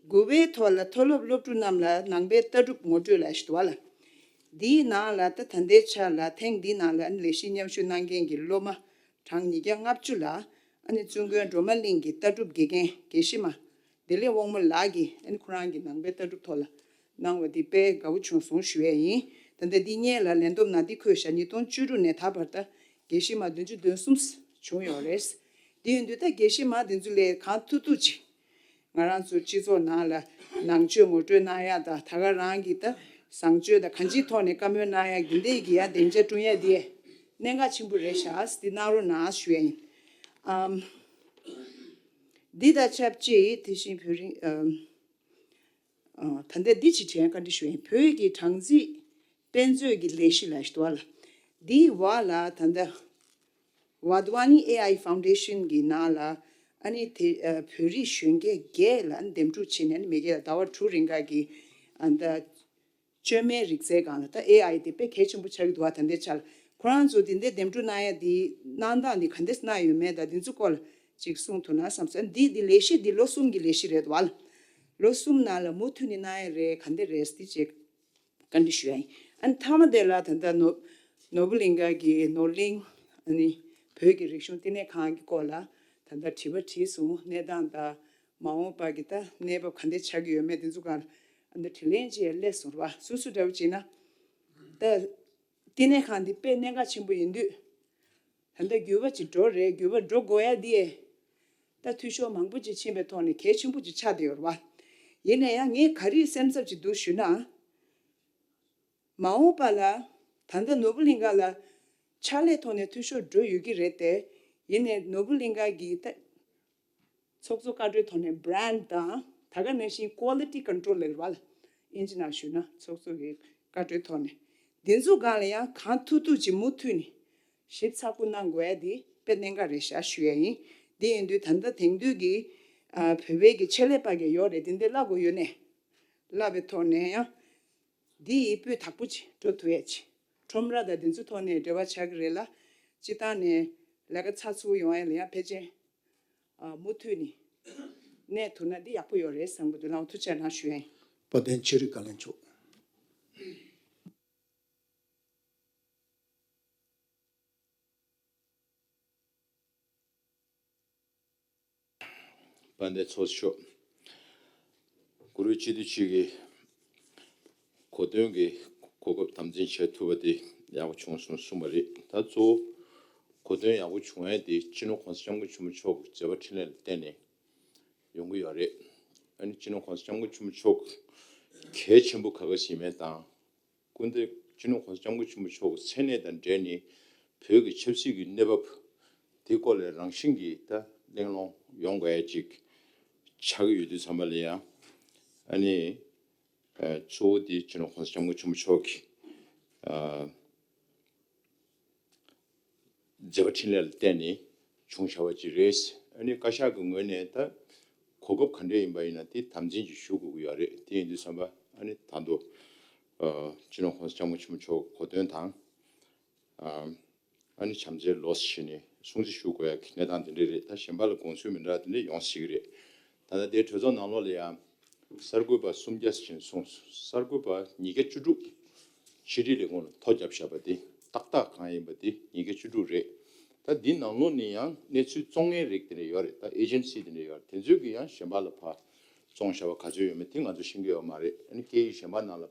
དགུ་པའི་ཐོག་ལ་མཐོ་སློབ་སློབ་ཕྲུག་རྣམས་ལ་ནང་པའི་ལྟ་གྲུབ་ངོ་སྤྲོད་ལ་ཞུ་བ་ལ། འདིའི་ནང་ལ་ད་ད་ལྟའི་ཆ་ལ་ཐེངས་འདིའི་ནང་ལ་ཨ་ནི་ལས་གཞི་མཉམ་ཞུགས་གནང་མཁན་གྱི་སློབ་མ་གྲངས་ཉིས་བརྒྱ་ལྔ་བཅུ་ལ་ཨ་ནི་བཙུན་དགོན་སྒྲོལ་མ་གླིང་གི་ལྟ་གྲུབ་དགེ་རྒན་དགེ་བཤེས་མ་བདེ་ལེགས་དབང་མོ་ལགས་ཀྱིས་ཨ་ནི་ཁོ་རང་གི་ནང་པའི་ལྟ་གྲུབ་ཐོག་ལ་གནང་བ་འདི་དཔེ་དགའ་བོ་བྱུང་སོང་ཞུ་ཡས་ཡིན། ད་ལྟ་འདི་སྔོན་ལ་ལས་བསྡོམས་ནང་འདི་འཁོད་བཞག་ཉིས་སྟོང་བཅུ་དྲུག་ནས་ད་བར་ད་དགེ་བཤེས་མ་བདུན་ཅུ་དོན་གསུམ་བྱུང་ཡོད་རེད། འདི་ཡིན་དུས་ད་དགེ་བཤེས་མ་འདི་ཚོ་ལས་གང་ཐུབ་ཐུབ་ཅིག་ང་རང་ཚོ་སྤྱི་ཚོགས་ནང་ལ་ནང་ཆོས་ངོ་སྤྲོད་གནང་ཡག་དང་ད་ག་རང་གི་ད་བཟང་སྤྱོད་དང་གང་ཅིའི་ཐོག་ནས་བཀའ་མོལ་གནང་ཡག་འདི་འདྲའི་གི་ཡ་སྡིངས་ཆ་བསྐྲུན་ཡག་འདི་གནད་འགག་ཆེན་པོ་རེད་ཤག་འདི་གནང་རོགས་གནང་ཞུ་ཡ་ཡིན། ཨམ། འདི་དང་ཆབས་ཅིག་དེ་བཞིན་བོད་རིགས་ཨམ། ཨ། ད་ལྟ་འདི་ཅིག་དྲན་བཀའ་འདྲི་ཞུ་ཡིན། བོད་ཀྱི་གྲངས་རྩིས་དཔེ་མཛོད་ཀྱི་ལས་གཞི་ལ་ཞུ་བ་ལ། འདིའི་བར་ལ་ད་ལྟ་Wadhwani A I Foundation གི་ནང་ལ་ཨ་ནི་དེ་ཨ་བོད་རིགས་གཞོན་སྐྱེས་བརྒྱད་ལ་འདེམས་སྒྲུག་བྱས་ནས་མི་སྒེར་ལ་ཟླ་བ་དྲུག་རིང་ག་གི་ཨ་ད་བཅོས་མའི་རིག་རྩལ་སྒང་ལ་ད་ཨེ་ཨའི་དེ་དཔེ་གལ་ཆེན་པོ་ཆགས་ཀྱི་འདུག་བ། ད་ལྟའི་ཆར་ཁོ་རང་ཚོ་དེ་འདྲའི་འདེམས་སྒྲུག་གནང་ཡ་དེ་གནང་སྟངས་དེ་ག་འདྲས་གནང་ཡོད་མེད་ད་དེ་ཚོ་སྐོར་ལ་ཅིག་གསུང་ཐུབ་ན་བསམ་སོང་། འདི་འདི་ལས་གཞི་འདི་ལོ་གསུམ་གྱི་ལས་གཞི་རེད་བ། ལོ་གསུམ་ནང་ལ་མུ་མཐུད་ནས་གནང་ཡ་རེད་ག་འདྲས་རེད་དེ་ཅིག་བཀའ་འདྲི་ཞུ་ཡ་ཡིན། ཨ་ནི་མཐའ་མ་དེ་ལ་ད་ལྟ་ནོར་ནོར་བུ་གླིང་ག་གི་ནོར་གླིང་ཨ་ནི་བོད་ཀྱི་རིག་གཞུང་བསྟི་གནས་ཁང་གི་སྐོར་ལ་ད་ལྟ་དྲི་བ་དྲིས་སོང་། གནས་སྟངས་དང་མ་འོངས་པ་གི་ད་གནས་བབ་ག་འདྲ་ཆགས་ཀྱི་ཡོད་མེད་དེ་ཚོ་སྒང་ལ་ཨ་ནི་དྲིས་ལན་བྱེད་ཡ་སླེབས་སོང་ར་བ། སོ་སོ་འདྲ་བོ་བྱས་ན་ད་བསྟི་གནས་ཁང་འདི་དཔེ་གནད་འགག་ཆེན་པོ་ཡིན་དུས། ད་ལྟ་འགྱུར་བ་ཅིག་འགྲོ་རེད། འགྱུར་བ་འགྲོ་དགོས་ཡ་འདི་ད་འཐུས་ཤོར་མང་པོ་ཅིག་ཕྱིན་པའི་ཐོག་ནས་གལ་ཆེན་པོ་ཅིག་ཆགས་བསྡད་ཡོད་རེད་བ། ཡིན་ན་ཡང་ངས་ག་རེ་སེམས་འཚབ་ཅིག་འདུག་ཞུ་ན། མ་འོངས་པ་ལ་ད་ལྟ་ནོར་བུ་གླིང་ག་ལ་ཕྱག་ལས་ཐོག་ནས་འཐུས་ཤོར་འགྲོ་ཡོད་ཀྱི་རེད་དེ། ཡིན་ནའི་ནོར་བུ་གླིང་ག་གི་ད་ཚོགས་གཙོ་བཀའ་འཁྲོལ་ཐོག་ནས་brand དང་ད་ག་ནང་བཞིན་quality control ལབ་རེད་བ། ཨིན་ཇི་ནང་ཞུས་ན་ཚོགས་གཙོ་གི་བཀའ་འཁྲོལ་ཐོག་ནས་འདི་ཚོ་སྒང་ལ་ཡང་གང་ཐུབ་ཐུབ་ཅིག་མུ་མཐུད་ནས་ཞིབ་ཚགས་པོ་གནང་དགོས་ཡ་འདི་དཔེ་གནད་འགག་རེད་ཤག་ཞུ་ཡ་ཡིན། འདི་ཡིན་དུས་ད་ལྟ་དེང་དུས་ཀྱི་ཨ་བོད་པའི་གི་ཆེད་ལས་པ་གི་ཡོད་རེད། འདི་འདི་བསླབ་དགོས་ཡོད་ནས་བསླབ་པའི་ཐོག་ནས་ཡང་འདི་ཡི་སྤུས་དག་པོ་ཅིག་འགྲོ་ཐུབ་ཡ་ཅིག་ཁྲོམ་ར་དང་འདི་ཚོ་ཐོག་ནས་འབྲེལ་བ་ཆགས་ཀྱི་རེད་ལ། སྤྱི་བཏང་ནས་ལས་ཀ་ཚགས་ཚུད་ཡོང་ཡ་ལ་ཡང་ཕལ་ཆེར་ཨ་མུ་མཐུད་ནས་གནས་ཐུབ་ན་འདི་ཡག་པོ་ཡོད་རེད་བསམ་གྱི་འདུག་ལགས་འོང་། ཐུགས་རྗེ་གནང་ཞུ་ཡ་ཡིན། དཔལ་ལྡན་ཆོས་རིག་བཀའ་བློན་མཆོག་དཔལ་ལྡན་ཚོགས་གཙོ་མཆོག་གུ་རུ་སྤྱི་འཐུས་གཅིག་གིས་གོ་སྟོན་གྱི་གོ་སྐབས་དམ་འཛིན་བྱེད་ཐུབ་པ་དེ་ཡག་པོ་བྱུང་སོང་གསུངས་པ་རེད། ད་གཙོ་བོ་གོ་སྟོན་ཡག་པོ་བྱུང་ཡས་དེ་སྤྱི་ནོར་གོང་ས་སྐྱབས་མགོན་ཆེན་པོ་མཆོག་གི་མཛད་པ་འཕྲིན་ལས་ལ་བརྟེན་ནས་ཡོང་གི་ཡོད་རེད། ཨ་ནི་སྤྱི་ནོར་གོང་ས་སྐྱབས་མགོན་ཆེན་པོ་མཆོག་གལ་ཆེན་པོ་ག་ག་ཞིག་མེད་དང་། སྐུ་ཚེ་སྤྱི་ནོར་གོང་ས་སྐྱབས་མགོན་ཆེན་པོ་མཆོག་གི་མཚན་གནས་དང་འབྲེལ་ནས་བོད་ཀྱི་ཆབ་སྲིད་ཀྱི་གནས་བབ་དེ་སྐོར་ལ་རང་བཞིན་གྱིས་ད་གླེང་སློང་ཡོང་དགོས་ཡ་ཅིག་ཆགས་ཀྱི་ཡོད་དུས་ཙམ་པ་ལ་ཡང་ཨ་ནི་ཨ་གཙོ་བོ་དེ་སྤྱི་ནོར་གོང་ས་སྐྱབས་མགོན་ཆེན་པོ་མཆོག་གི་ཨ་མཛད་པ་འཕྲིན་ལས་ལ་བརྟེན་ནས་བྱུང་བཞག་པ་ཅིག་རེད། ཨ་ནི་བཀའ་ཤག་གི་ངོས་ནས་ད་གོ་སྐབས་ག་འདྲ་ཡིན་པ་ཡིན་ན་དེ་དམ་འཛིན་ཅིག་ཞུ་དགོས་ཀྱི་ཡོད་རེད། དེ་ཡིན་དུས་ཙམ་པ་ཨ་ནི་ད་དུང་ཨ་སྤྱི་ནོར་གོང་ས་སྐྱབས་མགོན་ཆེན་པོ་མཆོག་གི་གོ་སྟོན་དང་། ཨ་ཨ་ནི་བྱམས་བརྩེའི་ལོ་ཟེར་ནས་སྲུང་བརྩི་ཞུ་དགོས་ཡ་གི་གནས་སྟངས་དེ་འདྲ་རེད། ད་གཞན་པ་ལ་དགོངས་ཚུལ་མི་འདྲ་དེ་འདྲ་ཡོང་སྲིད་ཀྱི་རེད། ད་ལྟ་དེའི་གྲོས་ཚོགས་ནང་ལོགས་ལ་ཡང་གསར་འགོད་པ་སུམ་བརྒྱ་ཟིན་སོང་། གསར་འགོད་པ་ཉིས་བརྒྱ་བཅུ་དྲུག་ཕྱི་དྲིལ་ལས་ཁུངས་ལ་ཐོ་བརྒྱབ་བཞག་པ་དེ་ཏག་ཏག་གང་ཡིན་པ་དེ་ཉིས་བརྒྱ་བཅུ་དྲུག་རེད། ད་འདི་ནང་ལོགས་ནས་ཡང་གནས་ཚུལ་བཙོང་མཁན་རིགས་དེ་འདྲ་ཡོད་རེད། ད་ཨེ་ཇེན་སི་དེ་འདྲ་ཡོད་རེད། དེ་ཚོས་ཀྱི་ཡང་གཞན་པ་ལ་ཕར་བཙོང་བཞག་པ་ག་ཚོད་ཡོད་མེད་དེ་ང་ཚོ་ཤེས་ཀྱི་ཡོད་མ་རེད། ཨ་ནི་སྐད་ཡིག་གཞན་པ་ནང་ལ་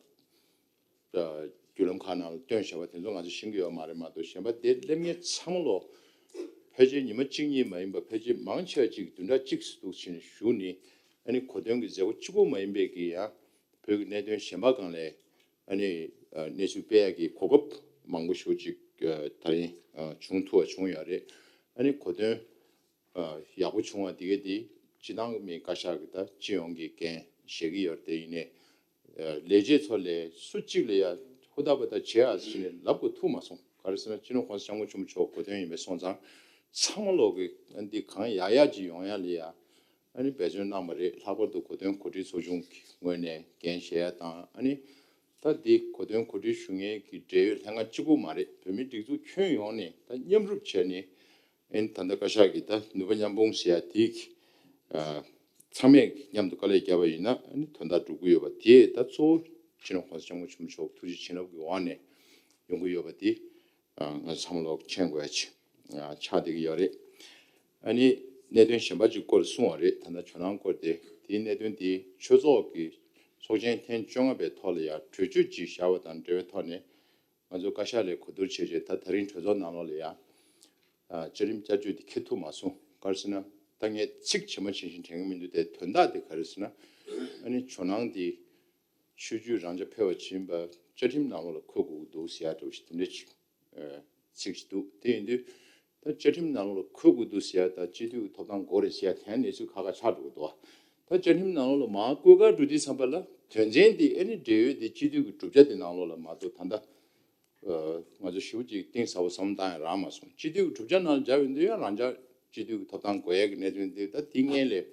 བརྒྱུད་ལམ་ཁག་ནང་ལ་བཏོན་བཞག་པ་དེ་ཚོ་ང་ཚོ་ཤེས་ཀྱི་ཡོད་མ་རེད་མ་གཏོགས། གཞན་པ་དེ་སླེབས་མཁན་ཚང་མ་ལོ་ཕལ་ཆེར་ཉི་མ་གཅིག་གཉིས་མ་ཡིན་པ་ཕལ་ཆེར་མང་ཆེ་བ་ཅིག་བདུན་ཕྲག་གཅིག་ཙམ་འདུག་བྱས་ནས་བཞུགས་ནས་ཨ་ནི་གོ་སྟོན་གྱི་མཛད་སྒོ་གཅིག་པོ་མ་ཡིན་པའི་གི་ཡང་བོད་ཀྱི་གནད་དོན་གཞན་པ་སྒང་ལ་ཨ་ནི་གནས་ཚུལ་སྤེལ་ཡག་གི་གོ་སྐབས་མང་པོ་ཞེ་ཅིག་ད་རིང་བྱུང་ཐུབ་པ་བྱུང་ཡོད་རེད། ཨ་ནི་གོ་སྟོན་ཡག་པོ་བྱུང་བ་དེ་ག་དེ་སྤྱི་བཏང་མི་བཀའ་ཤག་གི་ད་སྤྱི་ཡོངས་ཀྱི་འགན་བཞེས་ཀྱི་ཡོད་རེད། དེ་ཡིན་ནའི་ལས་བྱེད་ཚོ་ལས་སུ་གཅིག་ལ་ཡ་ཧུར་ཐག་པ་ད་བྱེད་ཨ་ཟེར་ནས་ལབ་དགོས་ཐུག་མ་སོང་། ག་རེ་ཟེར་ན་སྤྱི་ནོར་གོང་ས་སྐྱབས་མགོན་ཆེན་པོ་མཆོག་གོ་སྟོན་ཡིན་པའི་སོང་ཙང་ཚང་མ་ལོག་གི་འདི་གང་ཡག་ཡག་ཅིག་ཡོང་ཡ་ལ་ཡ་ཨ་ནི་འབད་བརྩོན་གནང་བ་རེད། ལྷག་པར་དུ་གོ་སྟོན་གོ་སྒྲིག་ཚོགས་ཆུང་གི་ངོས་ནས་འགན་བཞེས་ཡ་དང་ཨ་ནི་ད་འདི་གོ་སྟོན་གོ་སྒྲིག་ཞུ་མཁན་གྱི་འབྲེལ་ཡོད་ལྷན་ཁང་གཅིག་པུ་མ་རེད། བོད་མིའི་སྒྲིག་འཛུགས་ཁྱོན་ཡོངས་ནས་ད་མཉམ་རུབ་བྱས་ནས་ཨ་ནི་ད་ལྟ་བཀའ་ཤག་གི་ད་ནུས་པ་མཉམ་སྤུངས་ཟེར་ཡ་དེ་གི་ཨ་ཚང་མས་མཉམ་དུ་དཀའ་ལས་བརྒྱབ་པ་ཡིན་ན་ཨ་ནི་དོན་དག་འགྲུབ་ཀྱི་ཡོད་པ་དེ་ད་གཙོ་བོ་ སྤྱི་ནོར་༸གོང་ས་༸སྐྱབས་མགོན་ཆེན་པོ་མཆོག་ཐུགས་རྗེ་བྱིན་རླབས་ཀྱི་འོག་ནས་ཡོང་གི་ཡོད་པ་དེ་ང་ཚོ་ཚང་མ་ལོག་མཁྱེན་དགོས་ཡ་ཆགས་བསྡད་ཀྱི་ཡོད་རེད། ཨ་ནི་གནད་དོན་གཞན་པ་ཅིག་སྐོར་གསུངས་པ་རེད། ད་ལྟ་ཇོ་ནང་སྐོར་དེ་དེའི་གནད་དོན་དེ་ཆོས་ཚོགས་ཀྱི་ཚོགས་ཆེན་ཐེངས་བཅོ་ལྔ་པའི་ཐོག་ལ་ཡང་གྲོས་ཆོད་ཅིག་བཞག་པ་དང་འབྲེལ་བའི་ཐོག་ནས་ང་ཚོ་བཀའ་ཤག་ལ་གོ་བསྡུར་བྱས་རྗེས་ད་ད་རིང་གྲོས་ཚོགས་ནང་ལོགས་ལ་ཡང་བཅའ་ཁྲིམས་བསྐྱར་བཅོས་དེ་འཁྱེར་ཐུབ་མ་སོང་། ག་རེ་ཟེར་ན་ད་ངས་ཚིག་ཇི་མ་ཇི་བཞིན་དྲན་གྱི་མི་འདུག་དེ་དོན་དག་དེ་ག་རེ་ཟེར་ན་ཨ་ནི་ཇོ་ནང་དེ་ཆོས་བརྒྱུད་རང་ཆ་འཕེར་བ་ཕྱིན་པ་བཅའ་ཁྲིམས་ནང་ལོགས་ལ་འཁོད་དགོས་ཀྱི་འདུག་ཟེར་ཡ་འདྲ་བོ་ཞིག་དེ་འདྲ་ཅིག་ཚིག་ཅིག་འདུག་དེ་ཡིན་དུས་ད་བཅའ་ཁྲིམས་ནང་ལོགས་ལ་འཁོད་དགོས་འདུག་ཟེར་ཡ་དང་སྤྱི་འཐུས་ཀྱི་ཐོབ་ཐང་དགོས་རེད་ཟེར་ཡ་དེ་གནས་ཚུལ་ཁག་ཁག་ཆགས་འགྲོ་གི་འདུག་ད་བཅའ་ཁྲིམས་ནང་ལོགས་ལ་མར་བཀོད་ག་འགྲོ་དུས་ཙམ་པ་ལ་དོན་ཚན་དེ་ཨ་ནི་འབྲེལ་ཡོད་དེ་སྤྱི་འཐུས་ཀྱི་གྲུབ་ཆ་དེ་ནང་ལོགས་ལ་མ་གཏོགས་ད་ལྟ་ང་ཚོ་ཞེ་པོ་ཅིག་གཏིང་ཟབ་པོ་བསམ་བློ་བཏང་ཡ་རག་མ་སོང་། སྤྱི་འཐུས་ཀྱི་གྲུབ་ཆ་ནང་ལ་འཇགས་ཡོང་དུས་ཡང་རང་ཅག་སྤྱི་འཐུས་ཀྱི་ཐོབ་ཐང་དགོས་ཡ་གི་གནད་དོན་དེ་ད་དེ་སྔོན་ལས་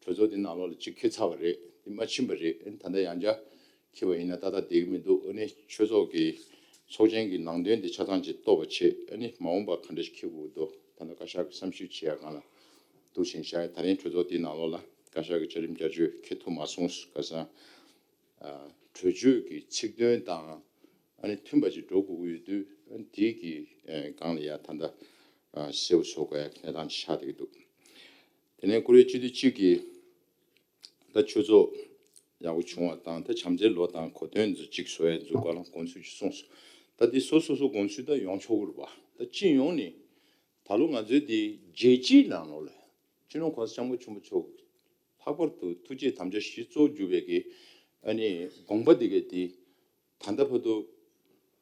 གྲོས་ཚོགས་དེ་ནང་ལོགས་ལ་གཅིག་འཁྱེར་ཚར་བ་རེད། དེ་མ་ཕྱིན་པ་རེད། ད་ལྟ་ཡང་བསྐྱར་འཁྱེར་བ་ཡིན་ན་ཏག་ཏག་བསྡད་ཀྱི་མི་འདུག་ཨ་ནི་ཆོས་ཚོགས་ཀྱི་ཚོགས་ཆེན་གྱི་ནང་དོན་དེ་ཆ་ཚང་ཅིག་རྟོགས་པ་བྱེད། ཨ་ནི་མ་འོངས་པ་ག་འདྲ་ཞིག་འཁྱེར་དགོས་འདུག་ད་ལྟ་བཀའ་ཤག་གི་བསམ་ཞིབ་བྱེད་ཡ་སྒང་ལ་འདུག་བཞིན་བཞག་ཡ། ད་རིང་གྲོས་ཚོགས་དེའི་ནང་ལོགས་ལ་བཀའ་ཤག་གི་བཅའ་ཁྲིམས་བསྐྱར་བཅོས་འཁྱེར་ཐུབ་མ་སོང་། ག་ས་གྲོས་ཆོད་ཀྱི་ཚིག་དོན་དང་ཨ་ནི་མཐུན་པ་ཅིག་འགྲོ་དགོས་ཀྱི་ཡོད་དུས་ཨ་ནི་དེ་གི་སྒང་ལ་ཡ་ད་ལྟ་གསལ་པོ་བཟོ་དགོས་ཡ་གནས་སྟངས་ཅིག་ཆགས་བསྡད་ཀྱི་འདུག་དེ་ནས་ཀུ་རེ་སྤྱི་འཐུས་གཅིག་གིས་ད་ཆོས་ཚོགས་ཡག་པོ་བྱུང་བ་དང་ད་བྱམས་བརྩེའི་ལོ་དང་གོ་སྟོན་ཚོ་གཅིག་བཟོ་ཡ་འཛུགས་སྐར་ལ་དགོངས་ཚུལ་ཅིག་གསུངས་སོང་། ད་འདི་སོ་སོ་སོ་དགོངས་ཚུལ་ད་ཡོང་ཆོག་གི་རེད་པ། ད་སྤྱི་ཡོངས་ནས་ད་ལོ་ང་ཚོའི་འདི་རྒྱལ་སྤྱིའི་ནང་ལོགས་ལ་སྤྱི་ནོར་༸གོང་ས་༸སྐྱབས་མགོན་ཆེན་པོ་མཆོག་ལྷག་པར་དུ་ཐུགས་བསྐྱེད་དམ་བཅའ་བཞི་གཙོ་བོར་གྱུར་པའི་གི་ཨ་ནི་དགོངས་པ་འདི་གའི་འདི་ད་ལྟ་བར་དུ་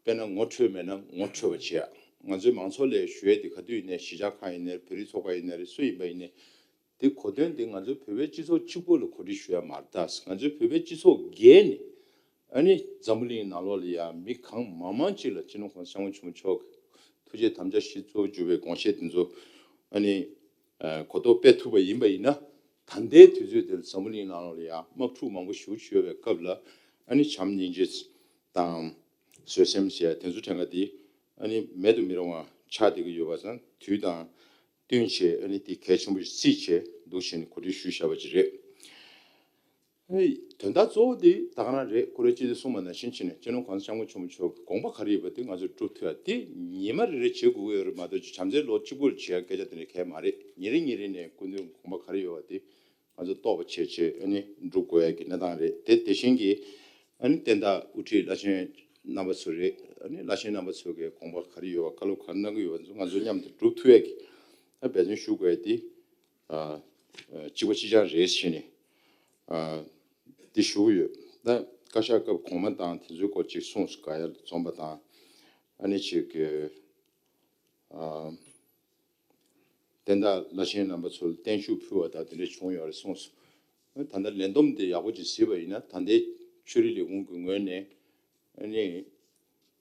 དཔེར་ན་ངོ་འཕྲོད་མེད་ན་ངོ་འཕྲོད་པ་བྱེད་ཡ། ང་ཚོའི་མང་ཚོགས་ལ་ཞུ་ཡ་འདི་ག་དུས་ཡིན་ནའི་གཞིས་ཆགས་ཁག་ཡིན་ནའི་བོད་རིགས་ཚོགས་པ་ཡིན་ནའི་རེད། སུ་ཡིན་པ་ཡིན་ནའི་འདི་གོ་དོན་འདི་ང་ཚོའི་བོད་པའི་སྤྱི་ཚོགས་གཅིག་པོ་ལ་གོ་སྒྲིག་ཞུ་ཡ་མ་རེད། ད་ང་ཚོའི་བོད་པའི་སྤྱི་ཚོགས་བརྒྱད་ནས་ཨ་ནི་འཛམ་བུ་གླིང་ནང་ལོགས་ལ་ཡ་མི་གང་མང་མང་ཅིག་ལ་སྤྱི་ནོར་༸གོང་ས་༸སྐྱབས་མགོན་ཆེན་པོ་མཆོག་གི་ཐུགས་བསྐྱེད་དམ་བཅའ་བཞི་གཙོ་བོར་གྱུར་པའི་དགོངས་བཞེད་འདི་ཚོ་ཨ་ནི་གོ་རྟོགས་སྤེལ་ཐུབ་པ་ཡིན་པ་ཡིན་ན་ད་ལྟའི་དུས་ཚོད་འདིར་འཛམ་བུ་གླིང་ནང་ལོགས་ལ་ཡ་དམག་འཁྲུག་མང་པོ་ཞེ་པོ་ཅིག་ཡོད་པའི་སྐབས་ལ་ཨ་ནི་བྱམས་སྙིང་རྗེ་དང་བཟོད་སེམས་ཟེར་ཡ་དེ་ཚོ་དྲན་ག་དེ་ཨ་ནི་མེད་དུ་མི་རུང་བ་ཆགས་བསྡད་ཀྱི་ཡོད་པ་སང་དུས་དང་བསྟུན་བྱས་ཨ་ནི་དེ་གལ་ཆེན་པོ་ཞིག་བརྩིས་བྱས་འདུག་བྱས་ནས་གོ་སྒྲིག་ཞུས་བཞག་པ་ཅིག་རེད། ཨ་ནི་དོན་དག་གཙོ་བོ་དེ་ད་ག་རང་རེད། ཀུ་རེ་སྤྱི་འཐུས་གསུངས་པ་ནང་བཞིན་བྱས་ནས་སྤྱི་ནོར་༸གོང་ས་༸སྐྱབས་མགོན་ཆེན་པོ་མཆོག་གི་དགོངས་པ་ག་རེ་ཡོད་པ་དེ་ང་ཚོས་སྒྲུབ་ཐུབ་ཡ་དེ་ཉི་མ་རེ་རེ་བྱེད་དགོས་ཀྱི་ཡོད་རེད་མ་གཏོགས་བྱམས་བརྩེའི་ལོ་གཅིག་པུར་བྱེད་ཡ་སྐད་ཆ་དེ་འདྲ་གང་ཡང་མ་རེད། ཉིན་རེ་ཉིན་རེ་ནས་སྐུ་མདུན་དགོངས་པ་ག་རེ་ཡོད་པ་དེ་ང་ཚོ་རྟོགས་པ་བྱས་བྱས་ཨ་ནི་སྒྲུབ་དགོས་ཡ་གི་གནས་སྟངས་རེད། དེ་དེ་བཞིན་གྱི་ཨ་ནི་བསྟན་བདག་དབུ་ཁྲིད་བླ་ཆེན་རྣམ་པ་ཚོ་རེད། ཨ་ནི་བླ་ཆེན་རྣམ་པ་ཚོ་གི་དགོངས་པ་ག་རེ་ཡོད་པ་བཀའ་སློབ་ག་རེ་གནང་གི་ཡོད་པ་ཚོ་ང་ཚོ་མཉམ་དུ་སྒྲུབ་ཐུབ་ཡ་གི་ཨ་འབད་བརྩོན་ཞུ་དགོས་ཡ་དེ་ཨ་ཨ་གཅིག་པ་གཅིག་རྐྱང་རེད་ཟེར་ནས་ཨ་འདི་ཞུ་གི་ཡོད། ད་བཀའ་ཤག་སྐབས་གོང་མ་དང་དེ་ཚོའི་སྐོར་ཅིག་གསུངས་སོང་། ག་ཡར་འཛོམས་པ་དང་ཨ་ནི་ཅིག་གི་ཨ་བསྟན་བདག་བླ་ཆེན་རྣམ་པ་ཚོ་ལ་བརྟན་བཞུགས་ཕུལ་བ་དང་དེ་འདྲ་བྱུང་ཡོད་རེད་གསུངས་སོང་། ད་ལྟ་ལས་བསྡོམས་དེ་ཡག་པོ་ཅིག་གཟིགས་པ་ཡིན་ན་ད་ལྟའི་ཆོས་རིག་ལས་ཁུངས་ཀྱི་ངོས་ནས་ཨ་ནི་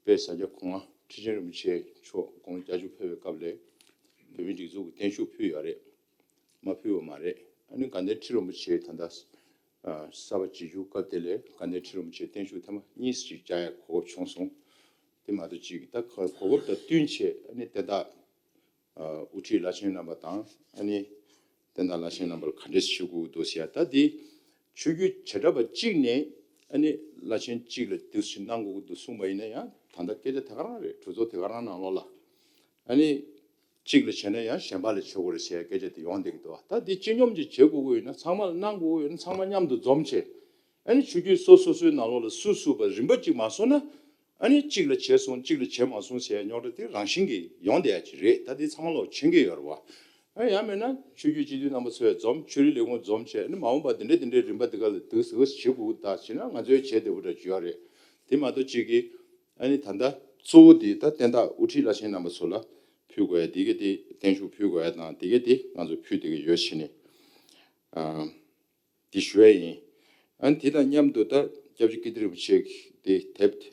དཔལ་ས་སྐྱ་གོང་མ་ཁྲི་ཆེན་རིན་པོ་ཆེ་མཆོག་དགུང་ལོ་བརྒྱད་ཅུ་ཕེབས་པའི་སྐབས་ལ་བོད་མིའི་སྒྲིག་འཛུགས་ཀྱི་བརྟན་བཞུགས་ཕུལ་ཡོད་རེད། མ་ཕུལ་བ་མ་རེད། ཨ་ནི་དགའ་ལྡན་ཁྲི་རིན་པོ་ཆེ་ད་ལྟ་ཨ་གསར་པ་བྱེད་རྒྱུ་སྐབས་དེ་ལ་དགའ་ལྡན་ཁྲི་རིན་པོ་ཆེ་བརྟན་བཞུགས་ཐེངས་མ་གཉིས་ཤིག་བཅར་ཡ་གོ་སྐབས་བྱུང་སོང་། དེ་མ་གཏོགས་ཅིག་ད་གོ་སྐབས་དང་བསྟུན་བྱས་ཨ་ནི་བསྟན་བདག་ཨ་དབུ་ཁྲིད་བླ་ཆེན་རྣམ་པ་དང་ཨ་ནི་བསྟན་བདག་བླ་ཆེན་རྣམ་པར་ག་འདྲས་ཞུ་དགོས་འདུག་ཟེར་ཡ། ད་འདི་ཆོས་བརྒྱུད་བྱེ་བྲག་པ་གཅིག་ནས་ཨ་ནི་བླ་ཆེན་གཅིག་ལ་འདུག་སེ་གནང་དགོས་ཀྱི་འདུག་གསུངས་པ་ཡིན་ན་ཡང་ད་ལྟ་སྐད་ཆ་དེ་ག་རང་རེད། གྲོས་ཚོགས་དེ་ག་རང་ནང་ལོགས་ལ་ཨ་ནི་གཅིག་ལ་བྱས་ན་ཡང་གཞན་པ་ལ་བྱེད་དགོས་རེད་ཟེར་ཡ་སྐད་ཆ་དེ་ཡོང་བསྡད་ཀྱི་འདུག་ད་འདི་སྤྱི་སྙོམས་ཀྱིས་བྱེད་དགོས་ཀྱི་ཡོད་ན་ཚང་མ་ལ་གནང་དགོས་ཀྱི་ཡོད་ན་ཚང་མ་མཉམ་དུ་འཛོམས་བྱས་ཨ་ནི་ཆོས་བརྒྱུད་སོ་སོ་སོའི་ནང་ལོགས་ལ་སུ་སུ་བ་རིམ་པ་གཅིག་མ་སོང་ན། ཨ་ནི་གཅིག་ལ་བྱས་སོང་གཅིག་ལ་བྱས་མ་སོང་ཟེར་ཡ་རྙོག་དྲ་དེ་རང་བཞིན་གྱིས་ཡོང་བསྡད་ཡ་ཅིག་རེད། ད་དེ་ཚང་མ་ལོག་མཁྱེན་གྱི་ཡོད་རེད་བ། ཨ་ཡང་མིན་ན་ཆོས་བརྒྱུད་སྤྱི་འཐུས་རྣམ་པ་ཚོས་འཛོམས་ཆོས་རིག་ལས་ཁུངས་འཛོམས་བྱས་ཨ་ནི་མ་འོངས་པ་དེ་འདྲ་དེ་འདྲའི་རིམ་པ་དེ་ག་ལ་འདུག་ཟེར་བ་བྱེད་དགོས་ད་བྱས་ན་ང་ཚོའི་བྱས་བསྡད་པ་འདྲ་ཅིག་ཡོད་རེད། དེ་མ་གཏོགས་གཅིག་གིས་ཨ་ནི་ད་ལྟ་གཙོ་བོ་དེ་ད་བསྟན་བདག་དབུ་ཁྲིད་བླ་ཆེན་རྣམ་པ་ཚོ་ལ་ཕུལ་དགོས་ཡ་དེ་ག་དེ་བརྟན་བཞུགས་ཕུལ་དགོས་ཡ་དང་དེ་ག་དེ་ང་ཚོ་ཕུལ་བསྡད་ཀྱི་ཡོད་བྱས་ནས་ཨ། འདི་ཞུ་ཡ་ཡིན། ཨ་ནི་དེ་དང་མཉམ་དུ་ད་སྐྱབས་རྗེ་ཀིརྟི་རིན་པོ་ཆེ་གི་དེ་དེབ་དེ་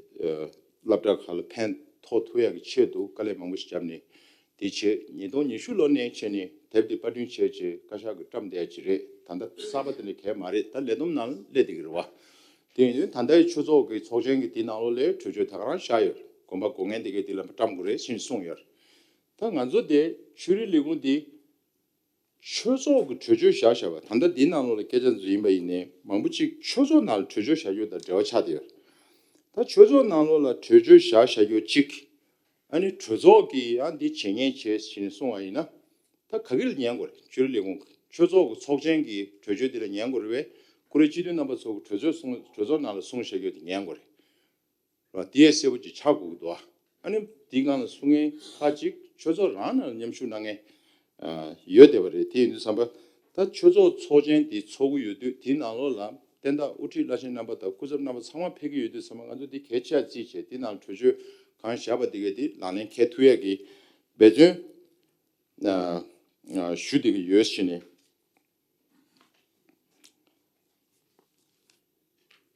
སློབ་གྲྭ་ཁག་ལ་ཕན་ཐོགས་ཐུབ་ཡ་གི་ཆེད་དུ་དཀའ་ལས་མང་པོ་ཞིག་བརྒྱབ་ནས་དེ་བྱས་ཉིས་སྟོང་ཉི་ཤུ་ལོ་ནས་བྱས་ནས་དེབ་དེ་པར་སྐྲུན་བྱས་རྗེས་བཀའ་ཤག་གིས་བཀྲམ་བསྡད་ཡ་ཅིག་རེད། ད་ལྟ་གསར་པ་དེ་འདྲ་གང་ཡང་མ་རེད། ད་ལས་བསྡོམས་ནང་ལ་སླེབས་བསྡད་ཀྱི་རེད་བ། དེ་ཡིན་དུས་ད་ལྟའི་ཆོས་ཚོགས་ཀྱི་ཚོགས་ཆེན་གྱི་དེ་ནང་ལོགས་ལ་གྲོས་ཆོད་ད་ག་རང་བཞག་ཡོད། དགོངས་པ་དགོས་མཁན་དེ་གས་དེ་ལ་བཀྲམ་དགོས་རེད་ཟེར་ནས་གསུངས་ཡོད། ད་ང་ཚོ་དེ་ཆོས་རིག་ལས་ཁུངས་དེ་ཆོས་ཚོགས་ཀྱི་གྲོས་ཆོད་བཞག་བཞག་པ་ད་ལྟ་འདི་ནང་ལོགས་ལ་སྐད་ཆ་ཚོ་ཡིན་པ་ཡིན་ནའི་མང་པོ་ཅིག་ཆོས་ཚོགས་ནང་ལ་གྲོས་ཆོད་བཞག་རྒྱུ་དང་འབྲེལ་བ་ཆགས་བསྡད་ཡོད། ད་ཆོས་ཚོགས་ནང་ལོགས་ལ་གྲོས་ཆོད་བཞག་བཞག་རྒྱུ་གཅིག་ཨ་ནི་གྲོས་ཚོགས་ཀྱིས་ཡང་འདི་བྱེད་ཉན་བྱས་ཟེར་ནས་གསུངས་པ་ཡིན་ན། ད་ག་གིར་ཉན་དགོས་རེད། ཆོས་རིག་ལས་ཁུངས་ཆོས་ཚོགས་ཀྱི་ཚོགས་ཆེན་གྱི་གྲོས་ཆོད་འདི་ལ་ཉན་དགོས་རེད་པས། ཀུ་རེ་སྤྱི་འཐུས་རྣམ་པ་ཚོ་གི་གྲོས་ཚོགས་གསུང་གྲོས་ཚོགས་ནང་ལ་གསུངས་བཞག་རྒྱུ་དེ་ཉན་དགོས་རེད། ར་དེ་ཡས་གསལ་པོ་ཅིག་ཆགས་དགོས་ཀྱི་འདུག་ཨ་ནི་དེའི་སྒང་ལ་གསུང་མཁན་ཁག་ཅིག་ཆོས་ཚོགས་རང་ནང་ལ་མཉམ་ཞུགས་གནང་མཁན་ཨ་ཡོད་བསྡད་པ་རེད། དེ་ཡིན་དུས་ཙམ་པ་ད་ཆོས་ཚོགས་ཚོགས་ཆེན་དེ་ཚོགས་ཀྱི་ཡོད་དུས་དེའི་ནང་ལོགས་ལ་བསྟན་བདག་དབུ་ཁྲིད་བླ་ཆེན་རྣམ་པ་དང་སྐུ་ཚབ་རྣམ་པ་ཚང་མ་ཕེབས་ཀྱི་ཡོད་དུས་ཙམ་པ་ང་ཚོ་དེ་གལ་ཆེ་བརྩིས་བྱས་དེ་ནང་གྲོས་ཆོད་གང་བཞག་པ་དེ་གས་དེ་ལག་ལེན་འཁེལ་ཐུབ་ཡས་ཀྱི་འབད་བརྩོན་ཨ་ཨ་ཞུ་བསྡད་ཀྱི་ཡོད་ཟེར་ནས།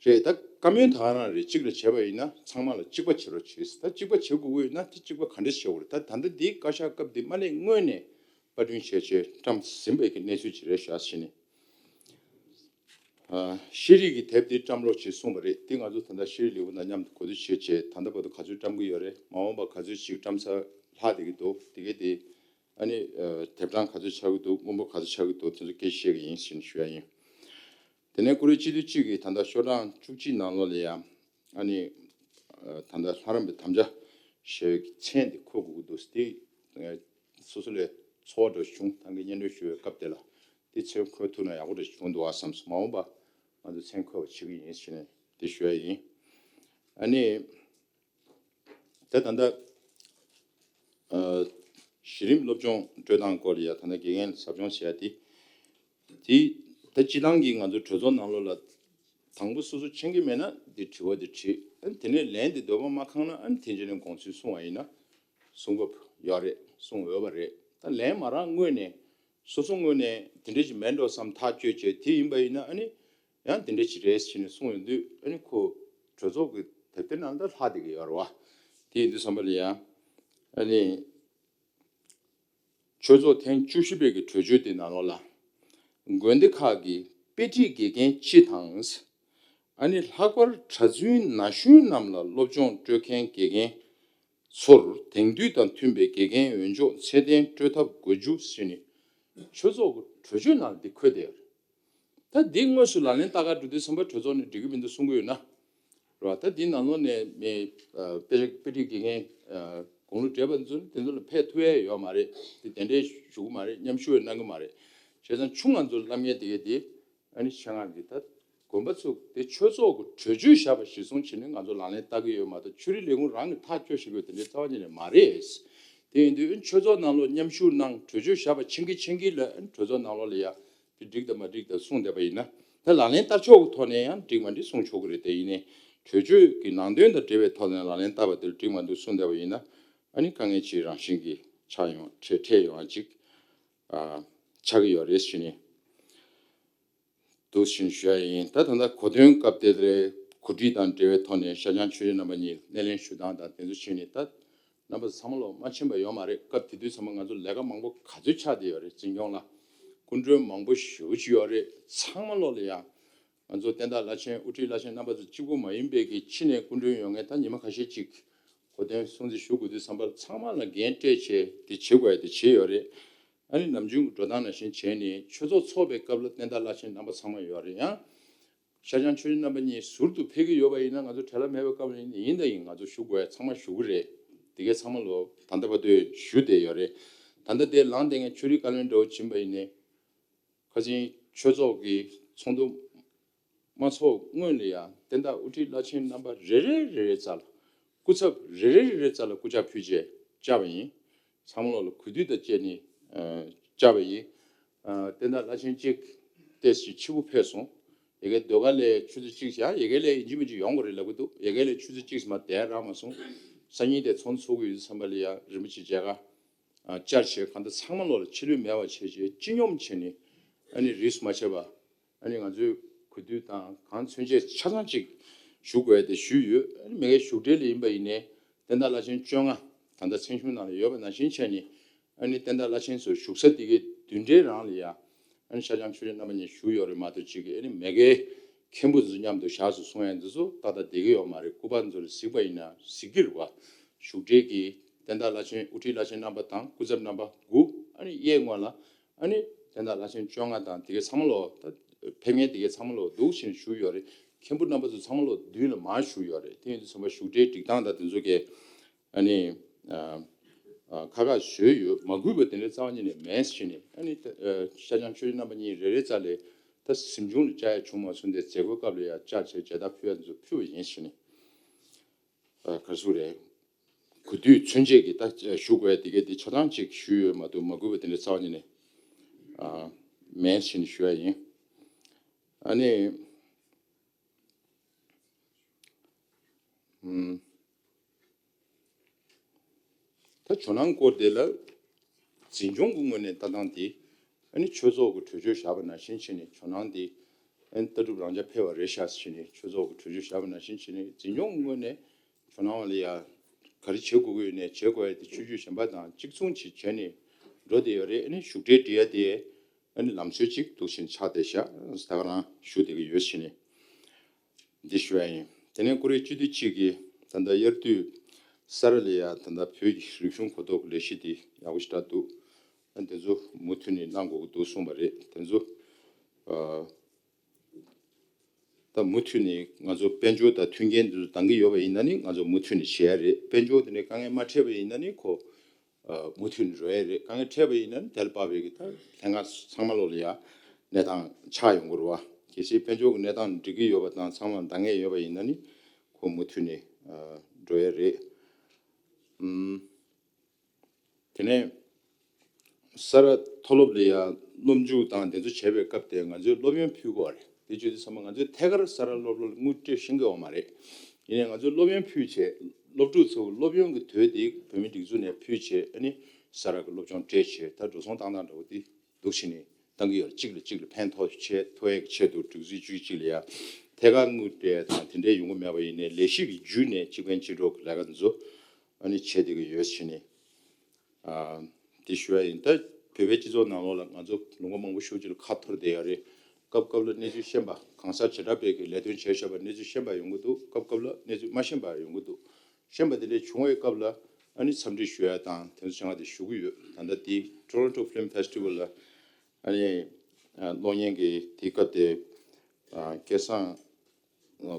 རེད། ད་བཀའ་མོལ་ད་ག་རང་རེད། གཅིག་ལ་བྱས་པ་ཡིན་ན་ཚང་མ་ལ་གཅིག་པ་བྱེད་རོགས་བྱེད། ད་གཅིག་པ་བྱེད་དགོས་ཀྱི་ཡོད་ན་དེ་གཅིག་པ་ག་འདྲས་བྱེད་དགོས་རེད། ད་ད་ལྟ་འདིའི་བཀའ་ཤག་སྐབས་འདི་མ་སླེབས་སྔོན་ནས་པར་སྐྲུན་བྱས་བྱས་བཀྲམ་ཟིན་པའི་གི་གནས་ཚུལ་ཅིག་རེད་ཤག་ཟེར་ནས། ཨ་ཤེས་རིག་གི་དེབ་འདི་བཀྲམ་རོགས་བྱེད་གསུངས་པ་རེད། འདི་ང་ཚོ་ད་ལྟ་ཤེས་རིག་ལས་ཁུངས་དང་མཉམ་དུ་གོ་བསྡུར་བྱས་བྱས་ད་ལྟ་བར་དུ་ག་ཚོད་བཀྲམ་གྱི་ཡོད་རེད། མ་འོངས་པ་ག་ཚོད་ཅིག་བཀྲམ་ས་ལྷག་བསྡད་ཀྱི་འདུག་དེ་གས་དེ་ཨ་ནི་ཨ་དེབ་གྲངས་ག་ཚོད་ཆགས་ཀྱི་འདུག་སྔོན་པོ་ག་ཚོད་ཆགས་ཀྱི་འདུག་དེ་ཚོ་སྐད་ཆ་བཤད་ཀྱི་ཡིན་ཟེར་ནས་ཞུ་ཡ་ཡིན། དེ་ནས་ཀུ་རེ་སྤྱི་འཐུས་གཅིག་གིས་ད་ལྟ་ཤོག་གྲངས་བཅུ་གཅིག་ནང་ལོགས་ལ་ཡང་ཨ་ནི་ཨ་ད་ལྟ་ལྷ་རམས་པའི་དམ་བཅའ་ཞེས་པའི་མཚན་དེ་འཁོད་དགོས་ཀྱི་འདུག་དེ་ཨ་སོ་སོ་ལ་ཚོར་བ་འདྲ་བྱུང་། ད་གིན་སྙན་སྒྲོན་ཞུ་བའི་སྐབས་དེ་ལ་དེ་མཚན་འཁོད་ཐུབ་ན་ཡག་པོ་འདྲ་བྱུང་འདུག་བསམ་སོང་། མ་འོངས་པ་ང་ཚོ་མཚན་འཁོད་པ་བྱེད་ཀྱི་ཡིན་ཟེར་ནས་དེ་ཞུ་ཡ་ཡིན། ཨ་ནི། ད་ད་ལྟ་ཨ་གཞི་རིམ་སློབ་སྦྱོང་སྤྲོད་སྟངས་སྐོར་ལ་ཡ་ད་ལྟ་དགེ་རྒན་ཟབ་སྦྱོང་བྱེད་ཡ་དེ། དེ་ད་སྤྱི་བཏང་གི་ང་ཚོ་གྲོས་ཚོགས་ནང་ལོགས་ལ་དང་པོ་སོ་སོ་མཁྱེན་གྱི་མེད་ན་དེ་དྲི་བ་དེ་དྲིས། ཨ་ནི་དེ་ནས་ལན་དེ་འདོད་པ་མ་ཁེངས་ན་ཨ་ནི་དེ་རྗེས་ནས་དགོངས་ཚུལ་གསུང་བ་ཡིན་ན་གསུང་སྐབས་ཡོད་རེད། གསུང་འོས་པ་རེད། ད་ལན་མ་རག་སྔོན་ནས་སོ་སོ་ངོས་ནས་དེ་འདྲ་ཞིག་མེད་འགྲོ་བསམ་ཐག་གཅོད་བྱས་དེ་ཡིན་པ་ཡིན་ན་ཨ་ནི། ཡང་དེ་འདྲ་ཅིག་རེད་ཟེར་ནས་གསུངས་ཡོང་དུས་ཨ་ནི་ཁོ་གྲོས་ཚོགས་ཀྱི་དེབ་ཐེར་ནང་ལ་ལྷག་བསྡད་ཀྱི་ཡོད་རེད་བ། དེ་ཡིན་དུས་ཙམ་པ་ལ་ཡང་ཨ་ནི་ཆོས་ཚོགས་ཐེངས་བཅུ་བཞི་པའི་གི་གྲོས་ཆོད་དེ་ནང་ལོགས་ལ་དགོན་སྡེ་ཁག་གི་དཔེ་ཁྲིད་དགེ་རྒན་སྤྱི་དང་། ཨ་ནི་ལྷག་པར་གྲྭ་བཙུན་ན་གཞོན་རྣམས་ལ་སློབ་སྦྱོང་སྤྲོད་མཁན་དགེ་རྒན་ཚོར་དེང་དུས་དང་མཐུན་པའི་དགེ་རྒན་འོས་སྦྱོང་ཚད་ལྡན་སྤྲོད་ཐབས་དགོས་རྒྱུ་ཟེར་ནས་ཆོས་ཚོགས་ཀྱི་གྲོས་ཆོད་ནང་འདི་འཁོད་བསྡད་ཡོད་རེད། ད་འདི་དངོས་སུ་ལག་ལེན་བསྟར་ག་འགྲོ་དུས་ཙམ་པ་གྲོས་ཚོགས་ནས་འགྲིག་གི་མི་འདུག་གསུང་གི་ཡོད་ན། རེད་བ། ད་འདི་ནང་ལོགས་ནས་མི་ཨ་དཔེ་དཔེ་ཁྲིད་དགེ་རྒན་ཨ་དགུང་ལོ་བགྲེས་པ་ཚོ་དེ་ཚོ་ལ་ཕེབས་ཐུབ་ཡས་ཡོད་མ་རེད། དེ་གདན་འདྲེན་ཞུ་གི་མ་རེད། མཉམ་ཞུགས་གནང་གི་མ་རེད། བྱས་ཙང་ཆུང་ང་ཚོ་ལ་བསླབ་མཁན་དེ་གས་དེ་ཨ་ནི་ཆེད་མངགས་ཀྱི་ད་དགོན་པ་ཚོ་དེ་ཆོས་ཚོགས་ཀྱི་གྲོས་ཆོད་བཞག་པ་གཞིར་བཟུང་བྱས་ནས་ང་ཚོ་ལག་ལེན་བསྟར་གི་ཡོད་མ་གཏོགས་ཆོས་རིག་ལས་ཁུངས་རང་གིས་ཐག་གཅོད་བྱེད་དགོས་དེ་འདྲའི་རྩ་བ་ཉིད་ནས་མ་རེད། དེ་ཡིན་དུས་ཆོས་ཚོགས་ནང་ལོགས་མཉམ་ཞུགས་གནང་གྲོས་ཆོད་བཞག་པ་མཁྱེན་གྱི་མཁྱེན་གྱི་ལ་ཨ་ནི་གྲོས་ཚོགས་ནང་ལོགས་ལ་ཡ། དེ་འགྲིག་དང་མ་འགྲིག་དང་གསུངས་བསྡད་པ་ཡིན་ན། ད་ལག་ལེན་བསྟར་ཕྱོགས་ཀྱི་ཐོག་ནས་ཡང་འགྲིག་མ་འགྲིག་གསུང་ཆོག་གི་རེད། དེ་ཡིན་ནའི་གྲོས་ཆོད་ཀྱི་ནང་དོན་དང་འབྲེལ་བའི་ཐོག་ནས་ལག་ལེན་བསྟར་བ་དེར་འགྲིག་མ་འདུག་གསུངས་བསྡད་པ་ཡིན་ན། ཨ་ནི་དཀའ་ངལ་ཅིག་རང་བཞིན་གྱིས་ཆགས་ཡོང་འཕྲད་འཕྲད་ཡོང་བ་ཅིག་ཨ་ཆགས་ཀྱི་ཡོད་རེད་ཟེར་ནས་འདུག་ཟེར་ནས་ཞུ་ཡ་ཡིན། ད་ད་ལྟ་གོ་སྟོན་སྐབས་དེ་རེད། གོ་སྒྲིག་དང་འབྲེལ་བའི་ཐོག་ནས་ཤར་བྱང་ཆོས་རྗེ་རྣམ་པ་གཉིས་སྣེ་ལེན་ཞུ་སྟངས་དང་དེ་ཚོ་བྱས་ནས་ད། རྣམ་པ་ཚང་མ་ལོག་མ་ཕྱིན་པ་ཡོད་མ་རེད། སྐབས་དེ་དུས་ཚང་མ་ང་ཚོ་ལས་ཀ་མང་པོ་ག་ཚོད་ཆགས་བསྡད་ཡོད་རེད། འཛིན་སྐྱོང་ལ་སྐུ་མགྲོན་མང་པོ་ཞེ་པོ་ཅིག་ཡོད་རེད། ཚང་མ་ལོག་ལ་ཡང་ང་ཚོ་བསྟན་བདག་བླ་ཆེན་དབུ་ཁྲིད་བླ་ཆེན་རྣམ་པ་ཚོ་གཅིག་པོ་མ་ཡིན་པའི་གི་ཕྱི་ནས་སྐུ་མགྲོན་ཡོང་མཁན་ད་ཉི་མ་ཁ་ཤས་ཅིག་གོ་སྟོན་སྲུང་བརྩི་ཞུ་དགོས་དུས་ཙམ་པ་ཚང་མ་ལ་འགན་སྤྲད་བྱས་དེ་བྱེད་དགོས་ཡ་དེ་བྱས་ཡོད་རེད། ཨ་ནི་ནམ་རྒྱུན་གྱི་འགྲོ་སྟངས་ནང་བཞིན་བྱས་ནས་ཆོས་ཚོགས་ཚོགས་པའི་སྐབས་ལ་བསྟན་བདག་བླ་ཆེན་རྣམ་པ་ཚང་མ་ཡོད་རེད། ཡང་ཤར་བྱང་ཆོས་རྗེ་རྣམ་པ་གཉིས་ཟུར་དུ་ཕེབས་ཀྱི་ཡོད་པ་ཡིན་ན་ང་ཚོ་བྲེལ་བ་མེད་པའི་སྐབས་ལ་ཡིན་ཡིན་དང་ཡིན་ང་ཚོ་ཞུ་དགོས་ཡ་ཚང་མ་ཞུ་གི་རེད། དེ་གས་ཚང་མ་ལོ་ད་ལྟ་བར་དུ་ཞུ་བསྡད་ཡོད་རེད། ད་ལྟ་དེ་ལངས་བསྡད་མཁན་ཆོས་རིག་བཀའ་བློན་འདྲ་བོ་ཕྱིན་པ་ཡིན་ནའི་ཁ་སང་ཆོས་ཚོགས་ཀྱི་ཚོགས་འདུ་མ་ཚོགས་སྔོན་ལ་ཡང་བསྟན་བདག་དབུ་ཁྲིད་བླ་ཆེན་རྣམ་པ་རེ་རེ་རེ་རེ་རྩ་ལ་སྐུ་ཚབ་རེ་རེ་རེ་རེ་རྩ་ལ་སྐུ་ཕྱག་ཕུལ་བྱས་བཅར་བ་ཡིན། ཚང་མ་ལོག་ལ་གུས་འདུད་དང་བཅས་ནས་ཨ་བཅར་བ་ཡིན། ཨ་བསྟན་བདག་བླ་ཆེན་གཅིག་ཏོག་ཙམ་ཕྱི་པོ་ཕེབས་སོང་། ཡ་གིའི་ཟློས་གར་ལ་ཆུ་ཚོད་གཅིག་བཞག་ཡ་གིའི་ལ་ཡིན་གཅིག་མིན་གཅིག་ཡོང་དགོས་རེད་ལབ་ཀྱི་འདུག་ཡ་གིའི་ལ་ཆུ་ཚོད་གཅིག་ཙམ་མ་བསྡད་རག་མ་སོང་། སང་ཉིན་དེ་ཚོགས་འདུ་ཚོགས་ཀྱི་ཡོད་དུས་ཙམ་པ་ལ་ཡ་རིན་པོ་ཆེ་མཇལ་ཁ་ཨ་བཅར་བྱས་གང་ལྟར་ཚང་མ་ལོག་ལ་ཕྱི་ལུས་མེད་པ་བྱས་བྱས་སྤྱི་སྙོམས་བྱས་ནས་ཨ་ནི་རིས་སུ་མ་ཆད་པ། ཨ་ནི་ང་ཚོས་གུས་འདུད་དང་གང་མཚོན་ཆེད་ཆ་ཚང་ཅིག་ཞུ་དགོས་ཡ་དེ་ཞུས་ཡོད། ཨ་ནི་མ་གིའི་བཞུགས་གྲལ་ལ་ཡིན་པ་ཡིན་ནའི་བསྟན་བདག་བླ་ཆེན་བཅོ་ལྔ་ད་ལྟ་མཚན་གཞུང་ནང་ལ་ཡོད་པ་ནང་བཞིན་བྱས་ནས་ཨ་ནི་བསྟན་བདག་བླ་ཆེན་ཚོ་བཞུགས་ས་དེ་གའི་མདུན་གྲལ་རང་ལ་ཡ་ཨ་ནི་ཤར་བྱང་ཆོས་རྗེ་རྣམ་པ་གཉིས་བཞུགས་ཡོད་རེད་མ་གཏོགས་ཅིག་གི་ཨ་ནི་མ་གིའི་མཁན་པོ་ཚོ་མཉམ་དུ་བཞག་སུ་སོང་ཡ་འདི་ཚོ་ཏག་ཏག་བསྡད་ཀྱི་ཡོད་མ་རེད། སྐུ་པར་ཚོ་ལ་གཟིགས་པ་ཡིན་ན་གཟིགས་ཀྱི་རེད་བ། བཞུགས་གྲལ་གྱི་བསྟན་བདག་བླ་ཆེན་དབུ་ཁྲིད་བླ་ཆེན་རྣམ་པ་དང་སྐུ་ཚབ་རྣམ་པ་དགུ་ཨ་ནི་གཡས་ངོས་ལ། ཨ་ནི་དེ་འདྲ་བླ་ཆེན་བཅོ་ལྔ་དང་དེ་གའི་ཚང་མ་ལོ་ད་ཕེབས་མཁན་དེ་གའི་ཚང་མ་ལོ་འདུག་བཞིན་བཞུགས་ཡོད་རེད། མཁན་པོ་རྣམ་པ་ཚོ་ཚང་མ་ལོ་མདུན་ལ་མར་བཞུགས་ཡོད་རེད། དེ་ཡིན་དུས་ཙམ་པ་བཞུགས་གྲལ་སྒྲིག་སྟངས་དང་དེ་ཚོ་གས་ཨ་ནི་ཨ་ཨ་ཁག་ཁག་བཟོས་ཡོད། མ་གུས་པ་དེ་འདྲའི་རྩ་བ་ཉིད་ནས་མེད་ཟེར་ནས། ཨ་ནི་ད་ཨ་ཤར་བྱང་ཆོས་གཞིས་རྣམ་པ་གཉིས་རེ་རེ་རྩ་ལས་ད་གཟིམ་ཆུང་ལ་བཅར་ཡ་བྱུང་མ་སོང་སྟེ་མཛད་སྒོའི་སྐབས་ལ་ཡ་བཅར་བྱས་མཇལ་དར་ཕུལ་ཡ་དེ་ཚོ་ཕུལ་བ་ཡིན་ཟེར་ནས། ཨ་ག་རེ་ཟེར་དགོས་རེད། གུས་འདུད་མཚོན་བྱེད་ཀྱི་ད་ཞུ་དགོས་ཡ་དེ་གས་དེ་ཆ་ཚང་ཅིག་ཞུས་ཡོད་མ་གཏོགས་མ་གུས་པ་དེ་འདྲ་རྩ་བ་ཉིད་ནས་ཨ་མེད་ཟེར་ནས་ཞུ་ཡ་ཡིན། ཨ་ནི་ཨམ། ད་ཇོ་ནང་སྐོར་དེ་ལ་འཛིན་སྐྱོང་གི་ངོས་ནས་ལྟ་སྟངས་དེ། ཨ་ནི་ཆོས་ཚོགས་ཀྱི་གྲོས་ཆོད་བཞག་པ་ནང་བཞིན་བྱས་ནས་ཇོ་ནང་དེ་ཨ་ནི་ལྟ་གྲུབ་རང་རྐྱ་འཕེར་བ་རེད་ཤག་ཟེར་ནས་ཆོས་ཚོགས་ཀྱི་གྲོས་ཆོད་བཞག་པ་ནང་བཞིན་བྱས་ནས། འཛིན་སྐྱོང་གི་ངོས་ནས་ཇོ་ནང་བ་ལ་ཡ་ག་རེ་བྱེད་དགོས་ཀྱི་ཡོད་ནས་བྱེད་དགོས་ཡ་དེ་ཆོས་བརྒྱུད་གཞན་པ་དང་གཅིག་མཚུངས་ཅིག་བྱས་ནས་འགྲོ་བསྡད་ཡོད་རེད། ཨ་ནི་བཞུགས་གྲལ་སྒྲིག་ཡ་དེ་ཨ་ནི་ལམ་སྲོལ་ཅིག་འདུག་བཞིན་ཆགས་བསྡད་ཤག་ད་ག་རང་ཞུ་བསྡད་ཀྱི་ཡོད་ཟེར་ནས། འདི་ཞུ་ཡ་ཡིན། དེ་ནས་ཀོ་རེ་སྤྱི་འཐུས་གཅིག་གིས་ད་ལྟ་དབྱར་དུས་ས་ར་ལ་ཡ་ད་ལྟ་བོད་ཀྱི་རིག་གཞུང་གོ་རྟོགས་ཀྱི་ལས་གཞི་འདི་ཡག་པོ་ཞེ་དྲག་འདུག་ཨ་འདི་ཚོ་མུ་མཐུད་ནས་གནང་དགོས་ཀྱི་འདུག་གསུངས་པ་རེད། དེ་ཚོ་ཨ་ད་མུ་མཐུད་ནས་ང་ཚོ་དཔལ་འབྱོར་དང་མཐུན་རྐྱེན་འདི་ཚོ་འདང་གི་ཡོད་པ་ཡིན་ན་ནི་ང་ཚོ་མུ་མཐུད་ནས་བྱེད་ཡ་རེད། དཔལ་འབྱོར་དེ་ནས་དཀའ་ངལ་མ་འཕྲད་པ་ཡིན་ན་ནི་ཁོ་མུ་མཐུད་ནས་རོལ་ཡ་རེད། དཀའ་ངལ་འཕྲད་པ་ཡིན་ན་ནི་དེ་ལ་དཔག་པའི་གི་ད་ལྷན་ཁང་ཚང་མ་ལོག་ལ་ཡ་གནས་སྟངས་ཆགས་ཡོང་གི་རེད་བ། གལ་སྲིད་དཔལ་འབྱོར་གྱི་གནས་སྟངས་འགྲིག་གི་ཡོད་པ་དང་ཚང་མ་འདང་ངེས་ཡོད་པ་ཡིན་ན་ནི་ཁོ་མུ་མཐུད་ནས་འགྲོ་ཡ་རེད། ཨུམ། དེ་ནས་ས་ར་མཐོ་སློབ་ལ་ཡ་སློབ་འཇུག་དང་དེ་ཚོ་བྱས་པའི་སྐབས་དེ་ང་ཚོས་སློབ་ཡོན་ཕུལ་དགོས་རེད། དེ་བརྗོད་དུས་ཙམ་པ་ང་ཚོས་ཐད་ཀར་ས་ར་སློབ་གླིང་ལ་དངུལ་སྤྲད་ཤེས་ཀྱི་ཡོད་མ་རེད། ཡིན་ནའི་ང་ཚོས་སློབ་ཡོན་ཕུལ་བྱས་སློབ་ཕྲུག་ཚོ་སློབ་ཡོན་གྱི་དོད་དེ་བོད་མིའི་སྒྲིག་འཛུགས་ནས་ཕུལ་བྱས། ཨ་ནི་ས་ར་གི་སློབ་སྦྱོང་སྤྲད་བྱས་ད་འགྲོ་སོང་བཏང་སྟངས་འདྲ་བོ་དེ་འདུག་བྱས་ནས་བཏང་གི་ཡོད་རེད། གཅིག་ལ་གཅིག་ལ་ཕན་ཐོགས་ཆེད་ཐོགས་ཡས་ཀྱི་ཆེད་དུ་སྒྲིག་འཛུགས་བཅུ་གཅིག་ལ་ཡ་ཐད་ཀར་དངུལ་སྤྲད་དང་དེ་འདྲའི་ཡོང་གི་མེད་པ་ཡིན་ནའི་ལས་གཞི་གི་བརྒྱུད་ནས་གཅིག་ཕན་གཅིག་གྲོགས་ཀྱི་ལས་ཀ་འདི་ཚོ་ཨ་ནི་བྱེད་བསྡད་ཀྱི་ཡོད་བྱས་ནས། ཨ་དེ་ཞུ་ཡ་ཡིན། ད་བོད་པའི་སྤྱི་ཚོགས་ནང་ལོགས་ལ་ང་ཚོ་ལུང་པ་མང་པོ་ཤོས་ཅིག་ལ་ཁ་འཐོར་བསྡད་ཡོད་རེད། སྐབས་སྐབས་ལ་གནས་ཚུལ་ཤན་པ་གང་ཟག་བྱེ་བྲག་པའི་གི་ལས་དོན་བྱས་བཞག་པ་གནས་ཚུལ་ཤན་པ་ཡོང་གི་འདུག་སྐབས་སྐབས་ལ་གནས་ཚུལ་མ་ཤན་པ་ཡོང་གི་འདུག་ཤན་པ་དེ་འདྲ་བྱུང་བའི་སྐབས་ལ་ཨ་ནི་འཚམས་འདྲི་ཞུ་ཡ་དང་དེ་ཚོ་བྱ་བ་དེ་ཞུ་གི་ཡོད། ད་ལྟ་དེ་Toronto Film Festival ལ་ཨ་ནི་ཨ་གློག་བརྙན་གྱི་དེ་སྐབས་དེ་ཨ་སྐལ་བཟང་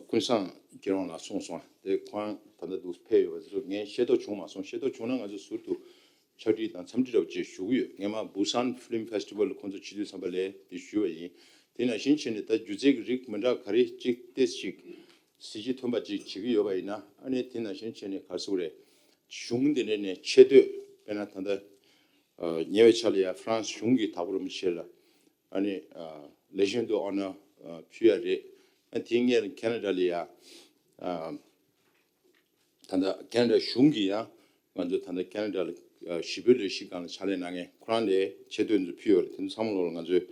ཀུན་བཟང་སྐྱིད་རོང་ལགས་གསུངས་སོང་། དེ་ཁོང་ད་ལྟ་འདུག་ཕེབས་ཡོད་པ་དེ་ཚོ་ངས་ཤེས་རྟོགས་བྱུང་མ་སོང་། ཤེས་རྟོགས་བྱུང་ན་ང་ཚོ་ཟུར་དུ་ཕྱག་བྲིས་དང་འཚམས་འདྲི་འདྲ་བོ་ཅིག་ཞུ་གི་ཡོད། སྔས་མ་Busan Film Festival ལ་ཁོང་ཚོ་ཕྱི་དུས་ཙམ་པ་ལ་དེ་ཞུས་པ་ཡིན། དེ་ནང་བཞིན་བྱས་ནས་ད་སྒྱུ་རྩལ་གྱི་རིགས་མི་འདྲ་ག་རེ་ཅིག་ཏོག་ཙམ་ཅིག་གཟི་བརྗིད་ཐོན་པ་ཅིག་བྱེད་ཀྱི་ཡོད་པ་ཡིན་ན། ཨ་ནི་དེ་ནང་བཞིན་བྱས་ནས་ག་རེ་ཟེར་དགོས་རེད། གཞུང་དེ་འདྲ་ནས་ཆེ་བསྟོད། དཔེར་ན་ད་ལྟ་ཉེ་བའི་ཆར་ལ་ཡ་ཧྥ་རན་སི་གཞུང་གིས་དྭགས་པོ་རིན་པོ་ཆེ་ལ་ཨ་ནི་Legion d'Honneur ཕུལ་ཡ་རེད། ཨ་དེའི་སྔོན་ལ་ཁེ་ན་ཌ་ལ་ཡ་ཨ་ད་ལྟ་ཁེ་ན་ཌ་གཞུང་གིས་ཡང་ང་ཚོ་ད་ལྟ་ཁེ་ན་ཌ་ལ་ཨ་ཞི་བའི་ལས་གཞི་སྒང་ལ་ཕྱག་ལས་གནང་མཁན་ཁོ་རང་ལ་ཆེ་བསྟོད་ཚོ་ཕུལ་ཡོད་རེད། དེ་ཚོ་ཚང་མ་ལོག་ལ་ང་ཚོས་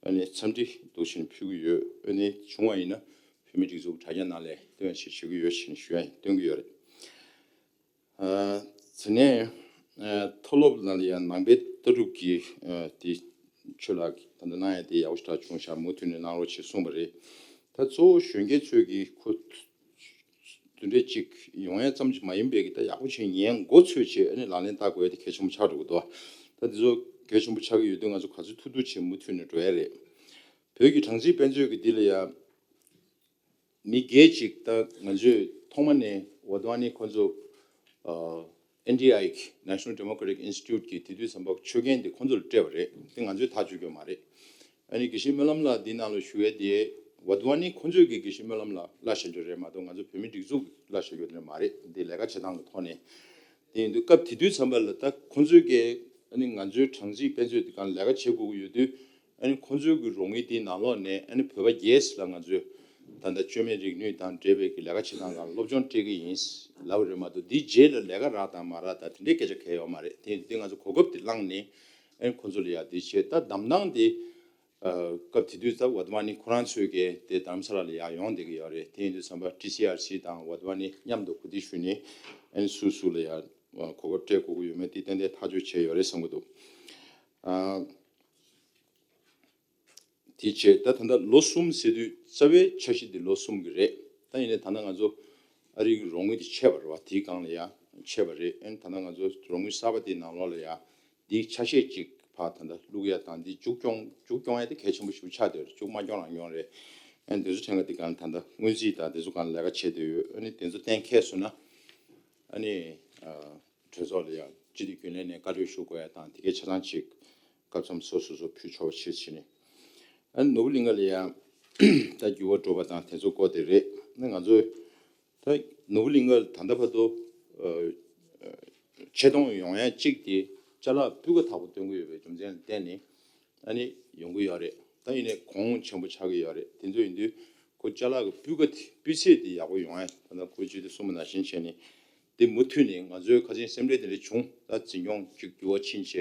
ཨ་ནི་འཚམས་འདྲི་འདུག་བྱས་ནས་ཕུལ་གྱི་ཡོད། ཨ་ནི་བྱུང་བ་ཡིན་ན་བོད་མིའི་སྒྲིག་འཛུགས་ཀྱི་དྲ་རྒྱ་ནང་ལ་སྟོན་ཡ་ཞིག་བྱེད་ཀྱི་ཡོད་ཅེས་ཞུ་ཡ་ཡིན། སྟོན་གྱི་ཡོད་རེད། ཨ་དེ་ནས་ཨ་མཐོ་སློབ་ནང་ལ་ཡང་ནང་པའི་ལྟ་གྲུབ་ཀྱི་ཨ་དེ་ཆོས་ལ་ད་ལྟ་གནང་ཡ་དེ་ཡག་པོ་ཞེ་དྲག་བྱུང་ཤག་མུ་མཐུད་ནས་གནང་རོགས་ཞེས་གསུངས་པ་རེད། ད་གཙོ་བོ་གཞོན་སྐྱེས་ཚོས་ཀྱི་ཁོ་དེ་འདྲས་ཅིག་ཡོང་ཡ་ཙམ་ཅིག་མ་ཡིན་པའི་གི་ད་ཡག་པོ་བྱས་ཉན་འགོ་ཚུགས་བྱས་ཨ་ནི་ལག་ལེན་བསྟར་དགོས་ཡ་དེ་གལ་ཆེན་པོ་ཆགས་འགྲོ་གི་འདུག་ད་དེ་ཚོ་གལ་ཆེན་པོ་ཆགས་ཀྱི་ཡོད་དུས་ང་ཚོ་ག་ཚོད་ཐུབ་ཐུབ་བྱས་མུ་མཐུད་ནས་འགྲོ་ཡ་རེད། བོད་ཀྱི་གྲངས་རྩིས་དཔེ་མཛོད་ཀྱི་འདི་ལ་ཡ། མི་སྒེར་ཅིག་ད་ང་ཚོས་ཐོག་མ་ནས་ཝ་དྷ་ཝ་ནི་ཁོ་ཚོ་ཨ་ཨེན་ཌི་ཨའི་གི་National Democratic Institute གི་དེ་དུས་ཙམ་པ་ཆོད་གན་དེ་ཁོ་ཚོ་ལ་སྤྲད་པ་རེད། དེ་ང་ཚོས་ཐག་གཅོད་རྒྱུ་མ་རེད། ཨ་ནི་དགེ་བཤེས་སྨོན་ལམ་ལགས་འདི་ནང་ལ་ཞུ་ཡས་དེ་ཝ་དྷ་ཝ་ནི་ཁོ་ཚོས་ཀྱི་དགེ་བཤེས་སྨོན་ལམ་ལགས་གླ་བཞག་རྒྱུ་རེད་མ་གཏོགས་ང་ཚོ་བོད་མི་སྒྲིག་འཛུགས་ཀྱི་གླ་བཞག་རྒྱུ་དེ་མ་རེད། འདི་ལས་ཀ་བྱེད་སྟངས་ཀྱི་ཐོག་ནས། དེ་ཡིན་དུས་སྐབས་དེ་དུས་ཙམ་པ་ལ་ད་ཁོ་ཚོས་ཀྱི་ཨ་ནི་ང་ཚོའི་གྲངས་རྩིས་དཔེ་མཛོད་དེ་གང་ལས་ཀ་བྱེད་དགོས་ཀྱི་ཡོད་དུས། ཨ་ནི་ཁོང་ཚོའི་གི་རོགས་དངུལ་དེའི་ནང་ལོགས་ནས་ཨ་ནི་བོད་པ་སྒེར་ལ་ང་ཚོས་ད་ལྟ་བཅོས་མའི་རིག་ནུས་དང་འབྲེལ་བའི་གི་ལས་ཀ་བྱེད་སྟངས་སྒང་སློབ་སྦྱོང་སྤྲད་ཀྱི་ཡིན་ལབ་པ་རེད་མ་གཏོགས། འདིའི་རྗེས་ལ་ལས་ཀ་རག་དང་མ་རག་དང་དེ་འདྲའི་སྐད་ཆ་གང་ཡང་ཡོད་མ་རེད། དེ་ཡིན་དུས་ང་ཚོ་གོ་སྐབས་དེ་བླངས་ནས་ཨ་ནི་ཁོང་ཚོ་ལ་ཡ་དེ་བྱས། ད་གདམ་སྟངས་དེ་ཨ་སྐབས་དེ་དུས་ད་ཝ་དྷ་ཝ་ནི་ཁོ་རང་ཚོས་ཀྱི་དེ་རྡ་རམ་ས་ལ་ལ་ཡ་ཡོང་བསྡད་ཀྱི་ཡོད་རེད། དེ་ཡིན་དུས་ཙམ་པ་ཊི་སི་ཨར་སི་དང་ཝ་དྷ་ཝ་ནི་མཉམ་དུ་གོ་སྒྲིག་ཞུས་ནས་ཨ་ནི་སུ་སུ་ལ་ཡ་གོ་སྐབས་སྤྲད་དགོས་ཀྱི་ཡོད་མེད་དེ་ཏན་ཏན་ཐག་གཅོད་བྱས་ཡོད་རེད་བསམ་གྱི་འདུག་ཨ། དེ་བྱས་ད་ད་ལྟ་ལོ་གསུམ་ཟེར་དུས་རྩ་བའི་འཆར་གཞི་འདི་ལོ་གསུམ་གྱི་རེད། ད་ཡིན་ནའི་ད་ལྟ་ང་ཚོ་ཨ་རི་གི་རོགས་དངུལ་དེ་ཆད་པ་རེད་བ། དེའི་སྒང་ལ་ཡང་ཆད་པ་རེད། ཨ་ནི་ད་ལྟ་ང་ཚོ་རོགས་དངུལ་གསར་པ་དེའི་ནང་ལོགས་ལ་ཡང་འདིའི་ཆ་ཤས་ཅིག་ཕར་ད་ལྟ་བླུག་ཡ་དང་འདི་མཇུག་སྐྱོང་མཇུག་སྐྱོང་ཡ་དེ་གལ་ཆེན་པོ་ཞིག་ཆགས་བསྡད་ཡོད་རེད། མཇུག་མ་སྐྱོང་རང་སྐྱོང་རེད། ཨ་ནི་དེ་ཚོ་ཕྲན་ག་དེ་གང་ད་ལྟ་སྔོན་རྩིས་དང་དེ་ཚོ་གང་ལས་ཀ་བྱེད་བསྡད་ཡོད། ཨ་ནི་དེ་ཚོ་གཏན་འཁེལ་སོང་ན་ཨ་ནི་གྲོས་ཚོགས་ལ་ཡང་སྤྱི་འཐུས་རྒྱུན་ལས་ནས་བཀའ་འཁྲོལ་ཞུ་དགོས་ཡ་དང་དེ་གའི་ཆ་ཚང་ཅིག་སྐབས་མཚམས་སོ་སོ་སོ་ཕུལ་ཆོག་པ་བྱེད་བྱས་ནས། ཨ་ནི་ནོར་བུ་གླིང་ག་ལ་ཡང་ད་འགྱུར་བ་འགྲོ་བ་དང་དེ་ཚོ་སྐོར་དེ་རེད། ཨ་ནི་ང་ཚོས་ད་ནོར་བུ་གླིང་ག་ད་ལྟ་བར་དུ་ཆེ་མཐོང་ཡོང་ཡ་གཅིག་དེ་ཅ་ལག་སྤུས་ཀ་དག་པོ་སྟོན་གྱི་ཡོད་པའི་རྒྱུ་མཚན་ལ་བརྟེན་ནས་ཨ་ནི་ཡོང་གི་ཡོད་རེད། ད་ཡིན་ནའི་གོང་ཆེན་པོ་ཆགས་ཀྱི་ཡོད་རེད། དེ་ཚོ་ཡིན་དུས་ཁོ་ཅ་ལག་གི་སྤུས་ཀ་དེ་སྤུས་ཚད་དེ་ཡག་པོ་ཡོང་ཡ་ད་ལྟ་ཁོ་ཅིག་དེ་གསུངས་པ་ནང་བཞིན་བྱས་ནས་དེ་མུ་མཐུད་ནས་ང་ཚོའི་ཁ་ཆེན་སེམས་ཁྲལ་དེ་འདྲ་བྱུང་། ད་འཛིན་སྐྱོང་ཅིག་འགྱུར་བ་ཕྱིན་བྱས་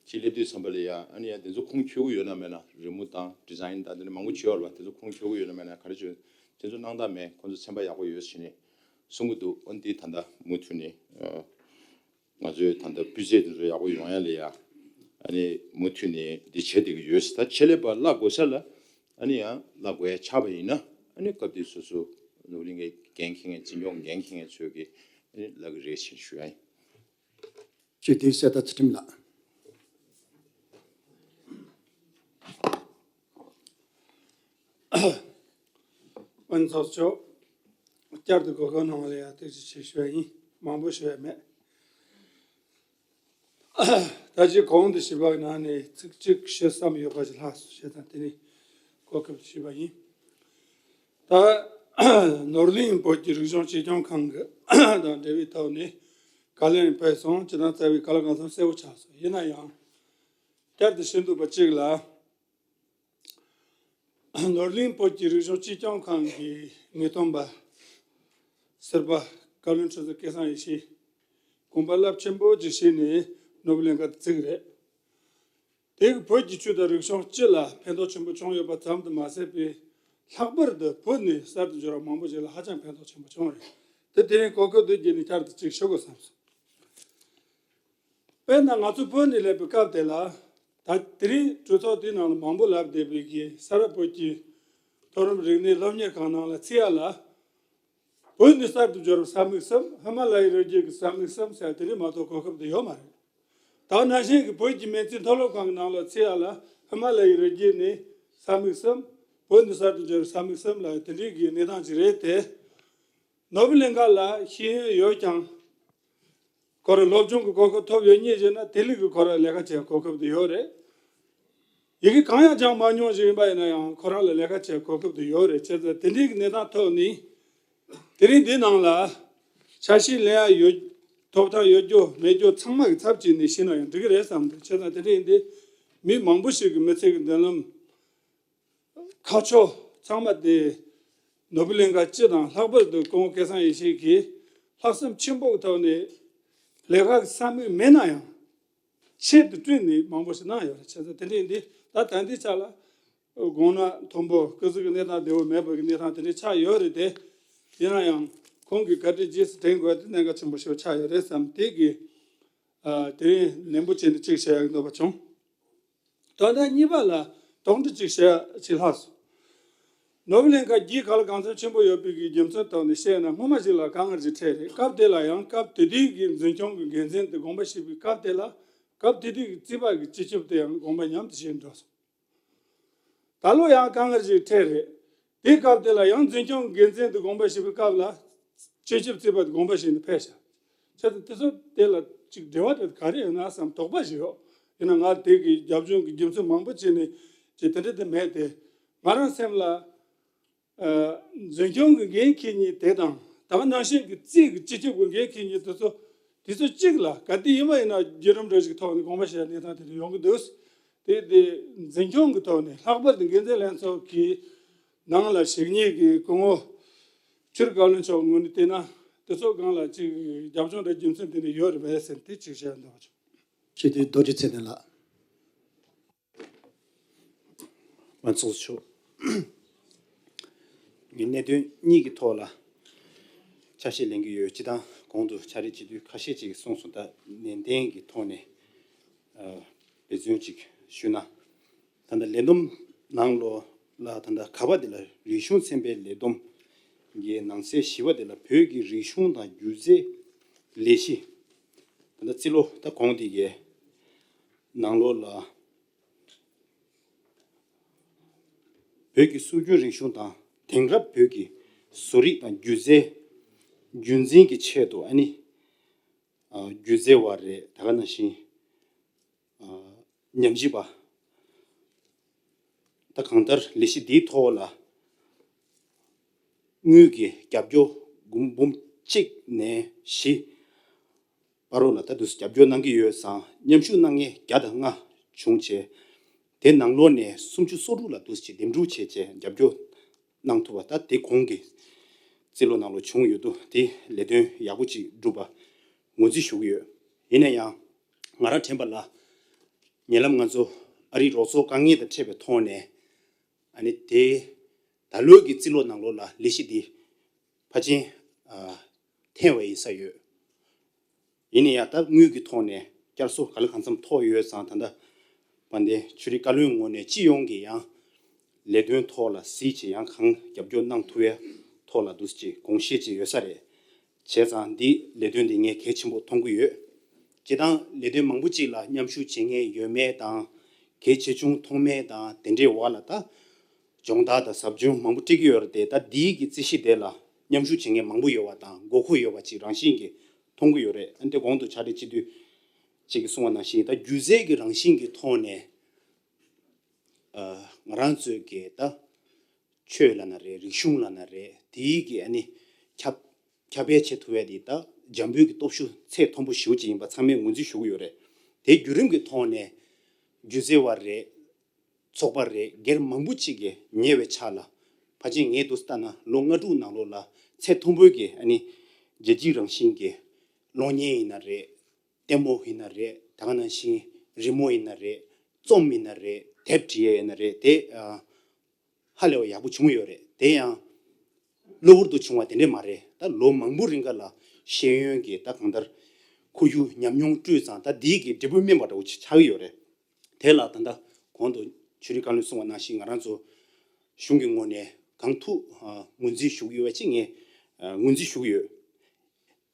ཅིག་སླེབས་དུས་ཙམ་པ་ལ་ཡ་ཨ་ནི་ཡ་དེ་ཚོ་ཁུངས་འཁྱོལ་གྱི་ཡོད་ན་མེད་ན་རི་མོ་དང་ཌི་ཛའིན་དང་དེ་འདྲ་མང་པོ་བྱས་ཡོད་རེད་པ། དེ་ཚོ་ཁུངས་འཁྱོལ་གྱི་ཡོད་ན་མེད་ན་ག་རེ་བྱས་དེ་ཚོ་སྣང་དག་མེད། ཁོ་ཚོ་ཚན་པ་ཡག་པོ་ཡོད་ཟེར་ནས་གསུང་གི་འདུག་ཨ་ནི་དེ་ད་ལྟ་མུ་མཐུད་ནས་ཨ། ང་ཚོའི་ད་ལྟ་སྤུས་ཚད་དེ་ཚོ་ཡག་པོ་ཡོང་ཡ་ལ་ཡ་ཨ་ནི་མུ་མཐུད་ནས་འདི་བྱེད་བསྡད་ཀྱི་ཡོད། ད་ཆེད་ལས་པ་གླ་དགོས་ས་ལ་ཨ་ནི་ཡང་གླ་དགོས་ཡ་ཆགས་པ་ཡིན་ན་ཨ་ནི་སྐབས་དེ་སོ་སོ་ནོར་གླིང་གི་འགན་འཁྱེར་མཁན་འཛིན་སྐྱོང་འགན་འཁྱེར་མཁན་ཚོས་ཀྱིས་ཨ་ནི་གླ་གི་རེད་ཅེས་ཞུ་ཡ་ཡིན། སྤྱི་འཐུས་གསེར་རྟ་ཚུལ་ཁྲིམས་ལགས། དཔོན་ཚོགས་མཆོག་བསྐྱར་དུ་གོ་སྐབས་གནང་བ་ལ་ཡང་ཐུགས་རྗེ་ཆེ་ཞུ་བ་ཡིན། མང་པོ་ཞུ་ཡ་མེད། ད་ཅི་གོང་དུ་ཞུས་པ་ནང་ནས་ཚིག་གཅིག་ཞུ་བསམ་ཡོད་པ་ཞིག་ལྷག་སོང་བྱས་ཙང་དེ་ནི་གོ་སྐབས་ཞུས་པ་ཡིན། ད་ནོར་གླིང་བོད་ཀྱི་རིག་གཞུང་གཅེས་སྐྱོང་ཁང་གི་དང་འབྲེལ་བའི་ཐོག་ནས་བཀའ་ལན་ཕེབས་སོང་། སྤྱིར་བཏང་རྩ་བའི་བཀའ་སློབ་གང་འཚམ་གསལ་པོ་ཆགས་སོང་། ཡིན་ན་ཡང་བསྐྱར་དུ་ཞུ་འདོད་པ་གཅིག་ལ། ནོར་གླིང་བོད་ཀྱི་རིག་གཞུང་གཅེས་སྐྱོང་ཁང་གི་ངེས་སྟོན་པ་ཟུར་པ་བཀའ་བློན་ཁྲི་ཟུར་སྐལ་བཟང་ཡེ་ཤེས་དགོངས་པ་རླབས་ཆེན་པོ་ཅིག་བཞེས་ནས་ནོར་བུ་གླིང་ག་དེ་བརྩིགས་རེད། དེ་གིས་བོད་ཀྱི་ཆོས་དང་རིག་གཞུང་སྤྱི་ལ་ཕན་ཐོགས་ཆེན་པོ་བྱུང་ཡོད་པ་ཙམ་དུ་མ་ཟད་པའི་ལྷག་པར་དུ་བོད་ནས་གསར་དུ་འབྱོར་བ་མང་པོ་ཞིག་ལ་ཧ་ཅང་ཕན་ཐོགས་ཆེན་པོ་བྱུང་རེད། དེ་དེ་རིང་གོ་སྐབས་འདི་བརྒྱུད་ནས་བསྐྱར་དུ་ཅིག་ཞུ་དགོས་བསམ་སོང་། དཔེར་ན་ང་ཚོ་བོད་ནས་སླེབས་པའི་སྐབས་དེ་ལ། ད་དེ་རིང་གྲོས་ཚོགས་དེའི་ནང་ལ་མང་པོ་ལབ་བསྡད་པའི་གི་ས་རཱ་བོད་ཀྱི་མཐོ་རིམ་རིག་གནས་སློབ་གཉེར་ཁང་ནང་ལ་ཚུད་ཡ་ལ། བོད་ནས་གསར་དུ་འབྱོར་བའི་ས་མིག་གསུམ། ཧི་མ་ལ་ཡའི་རི་རྒྱུད་ཀྱི་ས་མིག་གསུམ་ཟེར་དེ་རིང་མ་གཏོགས་གོ་སྐབས་དེ་ཡོད་མ་རེད། ད་ནང་བཞིན་གྱི་བོད་ཀྱི་མི་ཚེ་མཐོ་སློབ་ཁང་གི་ནང་ལ་ཚུད་ཡ་ལ་ཧི་མ་ལ་ཡའི་རི་རྒྱུད་ནས་ས་མིག་གསུམ། བོད་ནས་གསར་དུ་འབྱོར་བའི་ས་མིག་གསུམ་ལ་དེ་འདྲའི་གི་གནས་སྟངས་ཅིག་རེད་དེ། ནོར་བུ་གླིང་ག་ལ་ཤེས་ཡོན་ཡོད་ཀྱང་། ཁོ་རང་སློབ་སྦྱོང་གི་གོ་སྐབས་ཐོབ་ཡོད་མཁན་ཞིག་ན་དེ་ལུགས་ཀྱི་ཁོ་རང་ལས་ཀ་བྱེད་གོ་སྐབས་དེ་ཡོད་རེད། ཡི་གེ་གང་ཡང་སྦྱང་མ་མྱོང་ཞིག་ཡིན་པ་ཡིན་ན་ཡང་ཁོ་རང་ལ་ལས་ཀ་བྱེད་གོ་སྐབས་དེ་ཡོད་རེད། བྱས་ཙང་དེ་འདྲའི་གི་གནས་སྟངས་ཐོག་ནས་དེ་རིང་འདི་ནང་ལ་ཆ་ཤས་ལེན་ཡ་ཡོད། ཐོབ་ཐང་ཡོད་རྒྱུ་མེད་རྒྱུ་ཚང་མ་གི་ཚབ་བྱས་ནས་ཤེས་ན་ཡང་འགྲིག་གི་རེད་བསམ་འདུག་བྱས་ཙང་དེ་རིང་འདི་མི་མང་པོ་ཞིག་གི་མི་ཚེ་གི་མདུན་ལམ། ཁ་ཕྱོགས་ཚང་མ་དེ་ནོར་བུ་གླིང་ག་སྤྱི་དང་ལྷག་པར་དུ་སྐུ་ངོ་སྐལ་བཟང་ཡེ་ཤེས་ཀྱིས་ལྷག་བསམ་ཆེན་པོ་གི་ཐོག་ནས་ལས་ཀ་གི་ས་མིག་མེད་ན་ཡང་ཆེད་དུ་བསྐྲུན་ནས་མང་པོ་ཞིག་གནང་ཡོད་རེད། བྱས་ཙང་དེ་འདྲ་ཡིན་དུས་ད་ད་ལྟའི་ཆ་ལ་དགོངས་ན་མཐོན་པོ་སྐུ་གཟུགས་ཀྱི་གནས་སྟངས་བདེ་བོ་མེད་པ་གི་གནས་སྟངས་དེ་འདྲ་ཆགས་ཡོད་རེད་དེ། ཡིན་ན་ཡང་ཁོང་གིས་བཀའ་དྲིན་རྗེས་སུ་དྲན་དགོས་དེ་གནད་འགག་ཆེན་པོ་ཞིག་ཆགས་ཡོད་རེད་བསམ་དེ་གི་དེ་རིང་ནན་པོ་བྱས་ནས་ཅིག་བཤད་ཡག་གི་འདོད་པ་བྱུང་། དོན་དག་གཉིས་པ་ལ་དོགས་འདྲི་ཅིག་བྱེད་ཡ་ཅིག་ལྷག་སོང་། ནོར་བུ་གླིང་ག་རྒྱའི་ཁ་ལ་གང་འཚམ་ཆེན་པོ་ཡོད་པའི་གི་རྒྱུ་མཚན་ཐོག་ནས་བཤད་ན་སྔོན་མ་ཞིག་ལ་དཀའ་ངལ་ཅིག་འཕྲད་རེད། སྐབས་དེ་ལ་ཡང་སྐབས་དེ་དུས་ཀྱི་འཛིན་སྐྱོང་གི་འགན་འཛིན་དེ་དགོངས་པ་བཞེས་པའི་སྐབས་དེ་ལ་སྐབས་དེ་དུས་ཀྱི་རྩིས་པ་གི་སྤྱི་ཁྱབ་དེ་ཡང་དགོངས་པ་མཉམ་དུ་བཞེས་འགྲོ་སོང་། ད་ལོ་ཡང་དཀའ་ངལ་ཞིག་འཕྲད་རེད། དེའི་སྐབས་དེ་ལ་ཡང་འཛིན་སྐྱོང་འགན་འཛིན་དུ་དགོངས་པ་ཞུས་པའི་སྐབས་ལ། སྤྱི་ཁྱབ་རྩིས་པ་དུ་དགོངས་པ་ཞུས་ནས་ཕེབས་ཤག་བྱས་ཙང་དེ་ཚོ་དེ་ལ་ཅིག་འབྲེལ་བ་དེ་ག་རེ་ཡོད་ན་བསམ་དོགས་པ་ཞིག་ཡོད། ཡིན་ན་ང་དེ་གི་རྒྱབ་ལྗོངས་ཀྱི་རྒྱུ་མཚན་མང་པོ་བྱས་ནས་ཅིག་དེ་འདྲ་དེ་མེད་དེ། ང་རང་སེམས་ལ། འཛིན་སྐྱོང་གི་འགན་འཁྱེར་མཁན་དེ་དང་ད་ག་ནང་བཞིན་གྱི་རྩིས་ཀྱི་སྤྱི་ཁྱབ་ཀྱི་འགན་འཁྱེར་མཁན་དེ་ཚོ་དེ་ཚོ་གཅིག་ལ་ག་དུས་ཡིན་པ་ཡིན་ན་བརྒྱུད་རིམ་འདྲ་ཞིག་ཐོག་ནས་དགོངས་པ་བཞེས་གནས་སྟངས་དེ་འདྲ་ཡོང་གི་འདུག་དེ་དེ་འཛིན་སྐྱོང་གི་ཐོག་ནས་ལྷག་པར་དུ་འགན་འཛིན་ལྷན་ཚོགས་ཀྱི་ནང་ལ་ཞུགས་མཁན་གྱི་སྐུ་ངོ་ཆུ་རི་བཀའ་བློན་མཆོག་ངོས་ནས་བལྟས་ན་དེ་ཚོ་སྒང་ལ་ཅིག་རྒྱབ་ལྗོངས་འདྲ་རྒྱུ་མཚན་དེ་འདྲ་ཡོད་རེད་པས་ཟེར་དེ་ཅིག་བཤད་འདོད་པ་བྱུང་། སྤྱི་འཐུས་རྡོ་རྗེ་ཚེ་བརྟན་ལགས། མང་ཚོགས་ཚོ། ངས་གནད་དོན་གཉིས་ཀྱི་ཐོག་ལ་ཆ་ཤས་ལེན་གྱི་ཡོད། སྤྱིར་བཏང་གོང་དུ་ཕྱག་ལས་བྱེད་དུས་ཁ་ཤས་ཅིག་གིས་གསུངས་སོང་། ད་ནན་ཏན་གྱི་ཐོག་ནས་ཨ་འབད་བརྩོན་ཅིག་ཞུས་ན། ད་ལྟ་ལས་བསྡོམས་ནང་ལོགས་ལ་ད་ལྟ་ག་པ་དེ་ལ་རིག་གཞུང་ཚན་པའི་ལས་བསྡོམས་ཀྱི་ནང་གསེས་བཞི་པ་དེ་ལ་བོད་ཀྱི་རིག་གཞུང་དང་སྒྱུ་རྩལ་ལས་གཞི། ད་ལྟ་རྩིས་ལོ་ད་གོང་དེ་གའི་ནང་ལོགས་ལ། བོད་ཀྱི་སྲོལ་རྒྱུན་རིག་གཞུང་དང་དེང་རབས་བོད་ཀྱི་བཟོ་རིག་དང་སྒྱུ་རྩལ་རྒྱུན་འཛིན་གྱི་ཆེད་དུ་ཨ་ནི། ཨ། སྒྱུ་རྩལ་བ་རེད། ད་ག་ནང་བཞིན། ཨ། ཉམས་ཞིབ་པ། ད་གང་ལྟར་ལས་གཞི་འདིའི་ཐོག་ལ་དངུལ་གྱི་རྒྱབ་སྐྱོར་འབུམ་འབུམ་གཅིག་ནས་བཞི་བར་རོ་ལ་ད་དུ་རྒྱབ་སྐྱོར་གནང་གི་ཡོད་ཙང་མཉམ་ཞུགས་གནང་མཁན་བརྒྱ་དང་ལྔ་བྱུང་བྱས། དེ་ནང་ལོགས་ནས་སུམ་ཅུ་སོ་དྲུག་ལ་དུ་ཅིག་འདེམས་སྒྲུག་བྱས་བྱས་རྒྱབ་སྐྱོར་གནང་ཐུབ་པ། ད་དེ་གོང་གི་རྩིས་ལོ་ནང་ལོ་བྱུང་ཡོད་དུ་དེ་ལས་དོན་ཡག་པོ་ཅིག་བསྒྲུབས་པ་ངོས་འཛིན་ཞུ་གི་ཡོད། ཡིན་ན་ཡང་ང་རང་དྲན་པ་ལ་ཉེ་ལམ་ང་ཚོ་ཨ་རིའི་རོགས་ཚོགས་དཀའ་ངལ་དང་འཕྲད་པའི་ཐོག་ནས། ཨ་ནི་དེ་ད་ལོའི་གི་རྩིས་ལོ་ནང་ལོགས་ལ་ལས་གཞི་འདི་ཕལ་ཆེར་ཨ། འཐེན་པ་ཡིན་ས་ཡོད། ཡིན་ན་ཡང་ད་དངུལ་གྱི་ཐོག་ནས་བསྐྱར་གསོ་ག་ལ་གང་འཚམ་ཐོག་ཡོད་ཙང་། ད་ལྟ་དཔལ་ལྡན་ཆོས་རིག་བཀའ་བློན་ངོས་ནས་སྤྱི་ཡོངས་ཀྱི་ཡང་ལས་དོན་ཐོག་ལ་གཟིགས་བྱས་ཡང་གང་རྒྱབ་སྐྱོར་གནང་ཐུབ་ཡ་ཐོག་ལ་འདུག་ཅེས་དགོངས་བཞེས་ཅིག་ཡོད་ས་རེད། བྱས་ཙང་འདི་ལས་དོན་འདི་ངས་གལ་ཆེན་པོ་མཐོང་གི་ཡོད། སྤྱིར་བཏང་ལས་དོན་མང་པོ་ཅིག་ལ་མཉམ་ཞུགས་བྱེད་མཁན་ཡོད་མེད་དང་། གལ་ཆེ་ཆུང་མཐོང་མེད་དང་དེ་འདྲའི་འོག་ལ་ད་སྦྱོང་བརྡར་དང་ཟབ་སྦྱོང་མང་པོ་སྤྲད་ཀྱི་ཡོད་རེད་དེ། ད་འདིའི་གི་རྩིས་གཞི་དེ་ལ་མཉམ་ཞུགས་བྱེད་མཁན་མང་པོ་ཡོད་པ་དང་དགོས་མཁོ་ཡོད་པ་ཅིག་རང་བཞིན་གྱིས་མཐོང་གི་ཡོད་རེད། ཨ་ནི་དེ་གོང་དུ་ཕྱག་སྦྲེལ་སྤྱི་འཐུས་ཅིག་གིས་གསུངས་པ་ནང་བཞིན་ད་སྒྱུ་རྩལ་གྱི་རང་བཞིན་གྱི་ཐོག་ནས། ཨ། ང་རང་ཚོའི་གི་ད་ཆོས་ལབ་ན་རེད། རིག་གཞུང་ལབ་ན་རེད། དེའི་གི་ཨ་ནི་ཁྱབ་ཁྱབ་སྤེལ་བྱེད་ཐུབ་ཡ་དེ་ད་འཇམ་པོའི་གི་སྟོབས་ཤུགས་ཚད་མཐོན་པོ་ཞེ་པོ་ཅིག་ཡིན་པ་ཚང་མས་ངོས་འཛིན་ཞུ་གི་ཡོད་རེད། དེའི་བརྒྱུད་རིམ་གྱི་ཐོག་ནས་སྒྱུ་རྩལ་བ་རེད། ཚོགས་པ་རེད། སྒེར་མང་པོ་ཅིག་གིས་ཉེ་བའི་ཆར་ལ་ཕལ་ཆེར་ངས་འདུག་ལྟ་ན་ལོ་ལྔ་དྲུག་ནང་ལོགས་ལ་ཚད་མཐོན་པོའི་གི་ཨ་ནི་རྒྱལ་སྤྱིའི་རང་བཞིན་གྱི་གློག་བརྙན་ཡིན་ན་རེད། ལྟད་མོ་ཡིན་ན་རེད། ད་ག་ནང་བཞིན་རི་མོ་ཡིན་ན་རེད། རྩོམ་ཡིན་ན་རེད། དེབ་བྲིས་ཡས་ཡིན་ན་རེད། དེ་ཨ། ཧ་ལས་པ་ཡག་པོ་བྱུང་ཡོད་རེད། དེ་ཡང་གློ་བུར་དུ་བྱུང་བ་དེ་འདྲས་མ་རེད། ད་ལོ་མང་པོ་རིང་ག་ལ་ཤེས་ཡོན་གྱི་ད་གང་ལྟར་ཁོར་ཡུག་ཉམས་མྱོང་བསྐྲུན་ཙང་ད་འདིའི་གི་འབྲས་བུ་སྨིན་པ་འདྲ་བོ་ཆགས་ཀྱི་ཡོད་རེད། དེ་ལ་ད་ལྟ་གོང་དུ་ཆོས་རིག་བཀའ་བློན་གསུངས་པ་ནང་བཞིན་ང་རང་ཚོ་གཞུང་གི་ངོས་ནས་གང་ཐུབ་ཨ་ངོས་འཛིན་ཞུ་གི་ཡོད་པ་ཅིག་ངས་ཨ་ངོས་འཛིན་ཞུ་གི་ཡོད།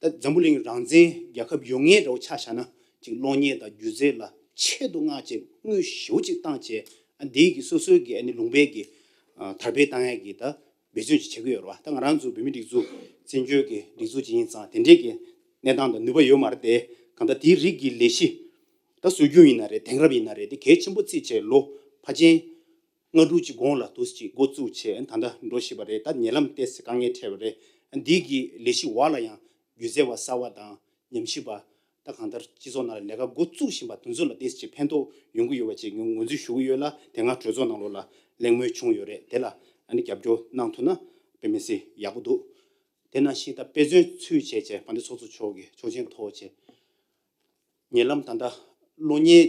ད་འཛམ་བུ་གླིང་རང་བཙན་རྒྱལ་ཁབ་ཡོད་མཁན་འདྲ་བོ་ཆ་བཞག་ན་ཅིག་གློག་བརྙན་དང་སྒྱུ་རྩལ་ལ་ཆེད་དུ་མངགས་བྱས་དངུལ་ཞེ་པོ་ཅིག་བཏང་བྱས། ཨ་འདིའི་གི་སོ་སོའི་གི་ཨ་ནི་ལུང་པའི་གི་ཨ་དར་སྤེལ་བཏང་ཡས་ཀྱི་ད་འབད་བརྩོན་ཅིག་བྱེད་ཀྱི་ཡོད་རེད་བ། ད་ང་རང་ཚོ་བོད་མི་སྒྲིག་འཛུགས་བཙན་བྱོལ་གི་སྒྲིག་འཛུགས་ཅིག་ཡིན་ཙང་དེ་འདྲའི་གི་གནས་སྟངས་དང་ནུས་པ་ཡོད་མ་རེད་དེ། གང་ལྟར་དེའི་རིགས་ཀྱི་ལས་གཞི་ད་སྲོལ་རྒྱུན་ཡིན་ན་རེད། དེང་རབས་ཡིན་ན་རེད། དེ་གལ་ཆེན་པོ་བརྩིས་བྱས་ལོ་ཕལ་ཆེར་ལྔ་དྲུག་ཅིག་གོང་ལ་འདུག་ཅིག་འགོ་བཙུགས་བྱས་ད་ལྟ་འགྲོ་བཞིན་པ་རེད། ད་ཉེ་ལམ་ཏོག་ཙམ་དཀའ་ངལ་འཕྲད་པ་རེད། འདི་གི་ལས་གཞི་འོག་ལ་ཡང་སྒྱུ་རྩལ་བ་གསར་བ་དང་ཉམས་ཞིབ་པ་ད་གང་ལྟར་སྤྱི་ཚོགས་ནང་ལ་ལས་ཀ་འགོ་བཙུགས་བཞིན་པ་དེ་ཚོ་ལ་ཏོག་ཙམ་ཕན་ཐོགས་ཡོང་གི་ཡོད་པ་ཅིག་ངོས་འཛིན་ཞུ་གི་ཡོད་ལ། དེ་སྔ་གྲོས་ཚོགས་ནང་ལོགས་ལ་གླེང་མོལ་བྱུང་ཡོད་རེད། དེ་ལ་ཨ་ནི་རྒྱབ་སྐྱོར་གནང་ཐུབ་ན་དཔེ་མི་སྲིད་ཡག་པོ་འདུག་དེ་ནང་བཞིན་ད་དཔེ་མཚོན་ཚུལ་བྱས་བྱས་དཔལ་ལྡན་ཚོགས་གཙོ་མཆོག་གི་ཆོག་མཆན་ཐོབ་བྱས། ཉེ་ལམ་ད་ལྟ་གློག་བརྙན་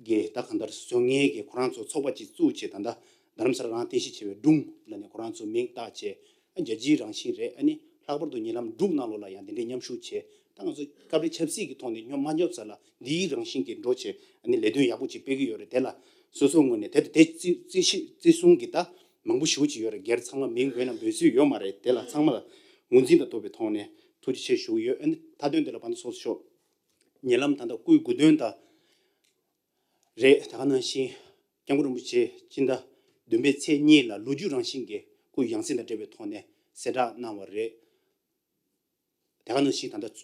གྱི་ད་གང་ལྟར་བཟོ་མཁན་གྱི་ཁོ་རང་ཚོ་ཚོགས་པ་ཅིག་བཙུགས་བྱས། ད་ལྟ་རྡ་རམ་ས་ལ་རང་རྟེན་གཞི་བྱས་པའི་སྒྲུང་ལབ་ནས་ཁོ་རང་ཚོ་མིང་བཏགས་བྱས། ཨ་རྒྱལ་སྤྱིའི་རང་བཞིན་རེད། ཨ་ནི་ལྷག་པར་དུ་ཉེ་ལམ་འབྲུག་ནང་ལོགས་ལ་ཡང་དེ་འདྲའི་མཉམ་ཞུགས་བྱས། ད་ང་ཚོ་སྐབས་རེ་ཆབ་སྲིད་ཀྱི་ཐོག་ནས་སྙོབ་མ་སྙོབ་ས་ལ་འདིའི་རང་བཞིན་གྱི་འགྲོ་བྱས་ཨ་ནི་ལས་དོན་ཡག་པོ་ཅིག་སྤེལ་གྱི་ཡོད་རེད། དེ་ལ་སོ་སོའི་ངོས་ནས་དེ་དེ་རྩི་རྩི་ཤི་བརྩི་སྲུང་གི་ད་མང་པོ་ཞེ་པོ་ཅིག་ཡོད་རེད། སྒེར་ཚང་མ་མིང་འབོད་ན་འབོད་སྲོལ་ཡོད་མ་རེད། དེ་ལ་ཚང་མ་ལ་ངོས་འཛིན་དང་ཐུག་པའི་ཐོག་ནས་ཐུགས་རྗེ་ཆེ་ཞུ་གི་ཡོད། ཨ་ནི་མཐའ་དོན་དེ་ལ་དཔལ་ལྡན་ཚོགས་གཙོ་མཆོག་ཉེ་ལམ་ད་ལྟ་སྐུའི་དགུང་སྟོན་དང་རེད། ད་ག་ནང་བཞིན་སྐྱབས་མགོན་རིན་པོ་ཆེ་སྤྱི་ཟླ་བདུན་པའི་ཚེས་གཉིས་ལ་ལོ་རྒྱུས་རང་བཞིན་གྱི་སྐུའི་ཡང་སྲིད་དང་འབྲེལ་བའི་ཐོག་ནས་གསལ་བསྒྲགས་གནང་བ་རེད། དེ་ག་ནང་བཞིན་ད་ལྟ་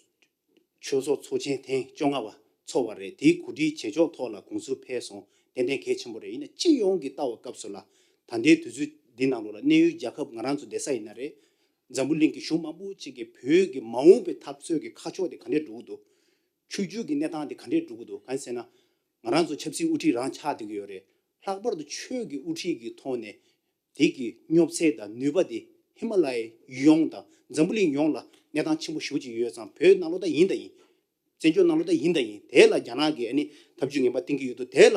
ཆོས་ཚོགས་ཚོགས་ཆེན་ཐེངས་བཅོ་ལྔ་པ་ཚོགས་པ་རེད། དེའི་གོ་སྒྲིག་བྱེད་ཕྱོགས་ཐོག་ལ་དགོངས་ཚུལ་ཕེབས་སོང་། ཏན་ཏན་གལ་ཆེན་པོ་རེད། ཡིན་ན་སྤྱི་ཡོངས་ཀྱི་ལྟ་བ་སྐབས་སུ་ལ་ད་ལྟའི་དུས་ཚོད་འདི་ནང་ལོགས་ལ་གནས་ཡུལ་རྒྱལ་ཁབ་ང་རང་ཚོ་བསྡད་ས་ཡིན་ན་རེད། འཛམ་བུ་གླིང་གི་གཞུང་མང་པོ་ཅིག་གིས་བོད་ཀྱི་མ་འོངས་པའི་འཐབ་རྩོད་ཀྱི་ཁ་ཕྱོགས་དེ་ག་འདྲས་འགྲོ་གི་འདུག་ཆོས་བརྒྱུད་ཀྱི་གནས་སྟངས་དེ་ག་འདྲས་འགྲོ་གི་འདུག་གང་ཟེར་ན། ང་རང་ཚོ་ཆབ་སྲིད་དབུ་ཁྲིད་རང་ཆགས་བསྡད་ཀྱི་ཡོད་རེད། ལྷག་པར་དུ་ཆོས་ཀྱི་དབུ་ཁྲིད་ཀྱི་ཐོག་ནས་དེ་གི་སྙོབ་ཚད་དང་ནུས་པ་དེ་ཧི་མ་ལ་ཡའི་ཡུལ་ཡོངས་དང་འཛམ་བུ་གླིང་ཡོངས་ལ་གནས་སྟངས་ཆེན་པོ་ཞེ་པོ་ཅིག་ཡོད་ཙང་། བོད་ནང་ལོགས་ད་ཡིན་ད་ཡིན། བཙན་བྱོལ་ནང་ལོགས་ད་ཡིན་ད་ཡིན། དེ་ལ་རྒྱ་ནག་གིས་ཨ་ནི་ཐབས་ཇུས་ངན་པ་བསྟན་གྱི་ཡོད་དུས། དེ་ལ་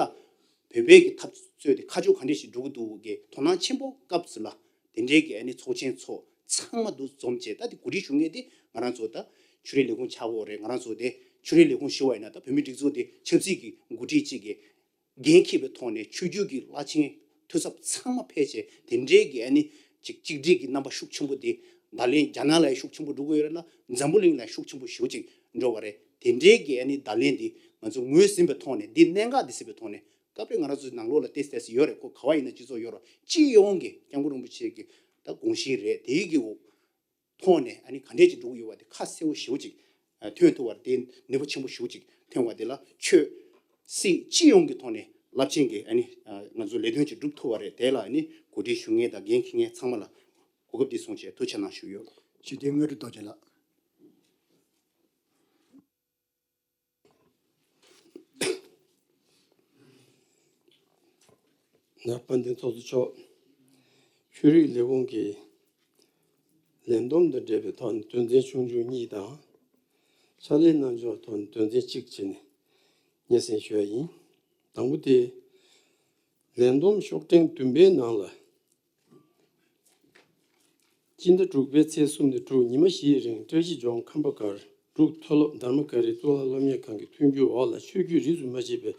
བོད་པའི་གི་འཐབ་རྩོད་དེ་ཁ་ཕྱོགས་ག་འདྲས་ཞིག་འགྲོ་གི་འདུག་གི་དོ་སྣང་ཆེན་པོ་སྐབས་སུ་ལ་དེ་འདྲའི་གི་ཨ་ནི་ཚོགས་ཆེན་ཚོགས། ཚང་མ་འདུ་འཛོམས་བྱས། ད་དེ་གོ་སྒྲིག་ཞུ་མཁན་དེ་ང་རང་ཚོ་ད་ཆོས་རིག་ལས་ཁུངས་ཆགས་ཡོད་རེད། ང་རང་ཚོ་དེ་ཆོས་རིག་ལས་ཁུངས་ཞུ་བ་ཡིན་ན་ད་བོད་མིའི་སྒྲིག་འཛུགས་དེ་ཆབ་སྲིད་ཀྱི་འགོ་ཁྲིད་ཅིག་གི་འགན་འཁྱེར་བའི་ཐོག་ནས་ཆོས་བརྒྱུད་ཀྱི་བླ་ཆེན་འཐུས་ཚབ་ཚང་མ་ཕེབས་བྱས། དེ་འདྲའི་གི་ཨ་ནི་ཅིག་གཅིག་སྒྲིལ་གྱི་རྣམ་པ་ཤུགས་ཆེན་པོ་དེ་བརྡ་ལན་རྒྱ་ནག་ལ་ཡང་ཤུགས་ཆེན་པོ་འགྲོ་གི་ཡོད་རེད་ལ། འཛམ་བུ་གླིང་ལ་ཡང་ཤུགས་ཆེན་པོ་ཞེ་པོ་ཅིག་འགྲོ་བ་རེད། དེ་འདྲའི་གི་ཨ་ནི་བརྡ་ལན་དེ་ང་ཚོ་ངོས་ཟིན་པའི་ཐོག་ནས། འདི་གནད་འགག་འདི་ཟིན་པའི་ཐོག་ནས་ སྐབས་རེ་ང་རང་ཚོའི་ནང་ལོགས་ལ་ཏོག་ཙམ་ཡོད་རེད། ཁོ་ག་བ་ཡིན་ན་སྤྱི་ཚོགས་ཡོད་རེད། སྤྱི་ཡོངས་ཀྱི་སྐྱབས་མགོན་རིན་པོ་ཆེ་གི་ད་དགོངས་གཞི་རེད། དེའི་གི་འོག་ཐོག་ནས་ཨ་ནི་ག་འདྲས་ཅིག་འགྲོ་གི་ཡོད་པ་དེ་ཁ་གསལ་པོ་ཞེ་པོ་ཅིག་ཐོན་ཐུབ་པ་དེ་ནུས་པ་ཆེན་པོ་ཞེ་པོ་ཅིག་ཐོན་པ་དེ་ལ་ཆོས་སྲིད་སྤྱི་ཡོངས་ཀྱི་ཐོག་ནས་རླབས་ཆེན་གྱི་ཨ་ནི་ང་ཚོ་ལས་དོན་ཅིག་སྒྲུབ་ཐུབ་པ་རེད། དེ་ལ་ཨ་ནི་གོ་སྒྲིག་ཞུ་མཁན་དང་འགན་འཁྱེར་མཁན་ཚང་མ་ལ་གོ་སྐབས་འདི་བཟུང་བྱས་ཐུགས་རྗེ་གནང་ཞུ་ཡོད། ཞུ་བདེ་དངོས་གྲུབ་རྡོ་རྗེ་ལགས། ནཱ་དཔལ་ལྡན་ཚོགས་གཙོ་མཆོག་ཆོས་རིག་ལས་ཁུངས་ཀྱི་ལས་བསྡོམས་དང་འབྲེལ་བའི་ཐོག་ནས་དོན་ཚན་ཆུང་ཆུང་གཉིས་དང་ཕྱག་ལས་གནང་ཕྱོགས་ཐོག་ནས་དོན་ཚན་གཅིག་བྱས་ནས་སྙན་སེང་ཞུ་ཡ་ཡིན། དང་པོ་དེ་ལས་བསྡོམས་ཤོག་ཕྲེང་བདུན་པའི་ནང་ལ། སྤྱི་ཟླ་དྲུག་པའི་ཚེས་གསུམ་ནས་དྲུག་ཉི་མ་བཞིའི་རིང་བཀྲ་ཤིས་ལྗོངས་ཁམས་པ་སྒར་འབྲུག་མཐོ་སློབ་དྷརྨ་ཀ་རི་གཙུག་ལག་སློབ་གཉེར་ཁང་གི་མཐུན་འགྱུར་འོག་ལ་ཆོས་བརྒྱུད་རིས་སུ་མ་ཆད་པའི་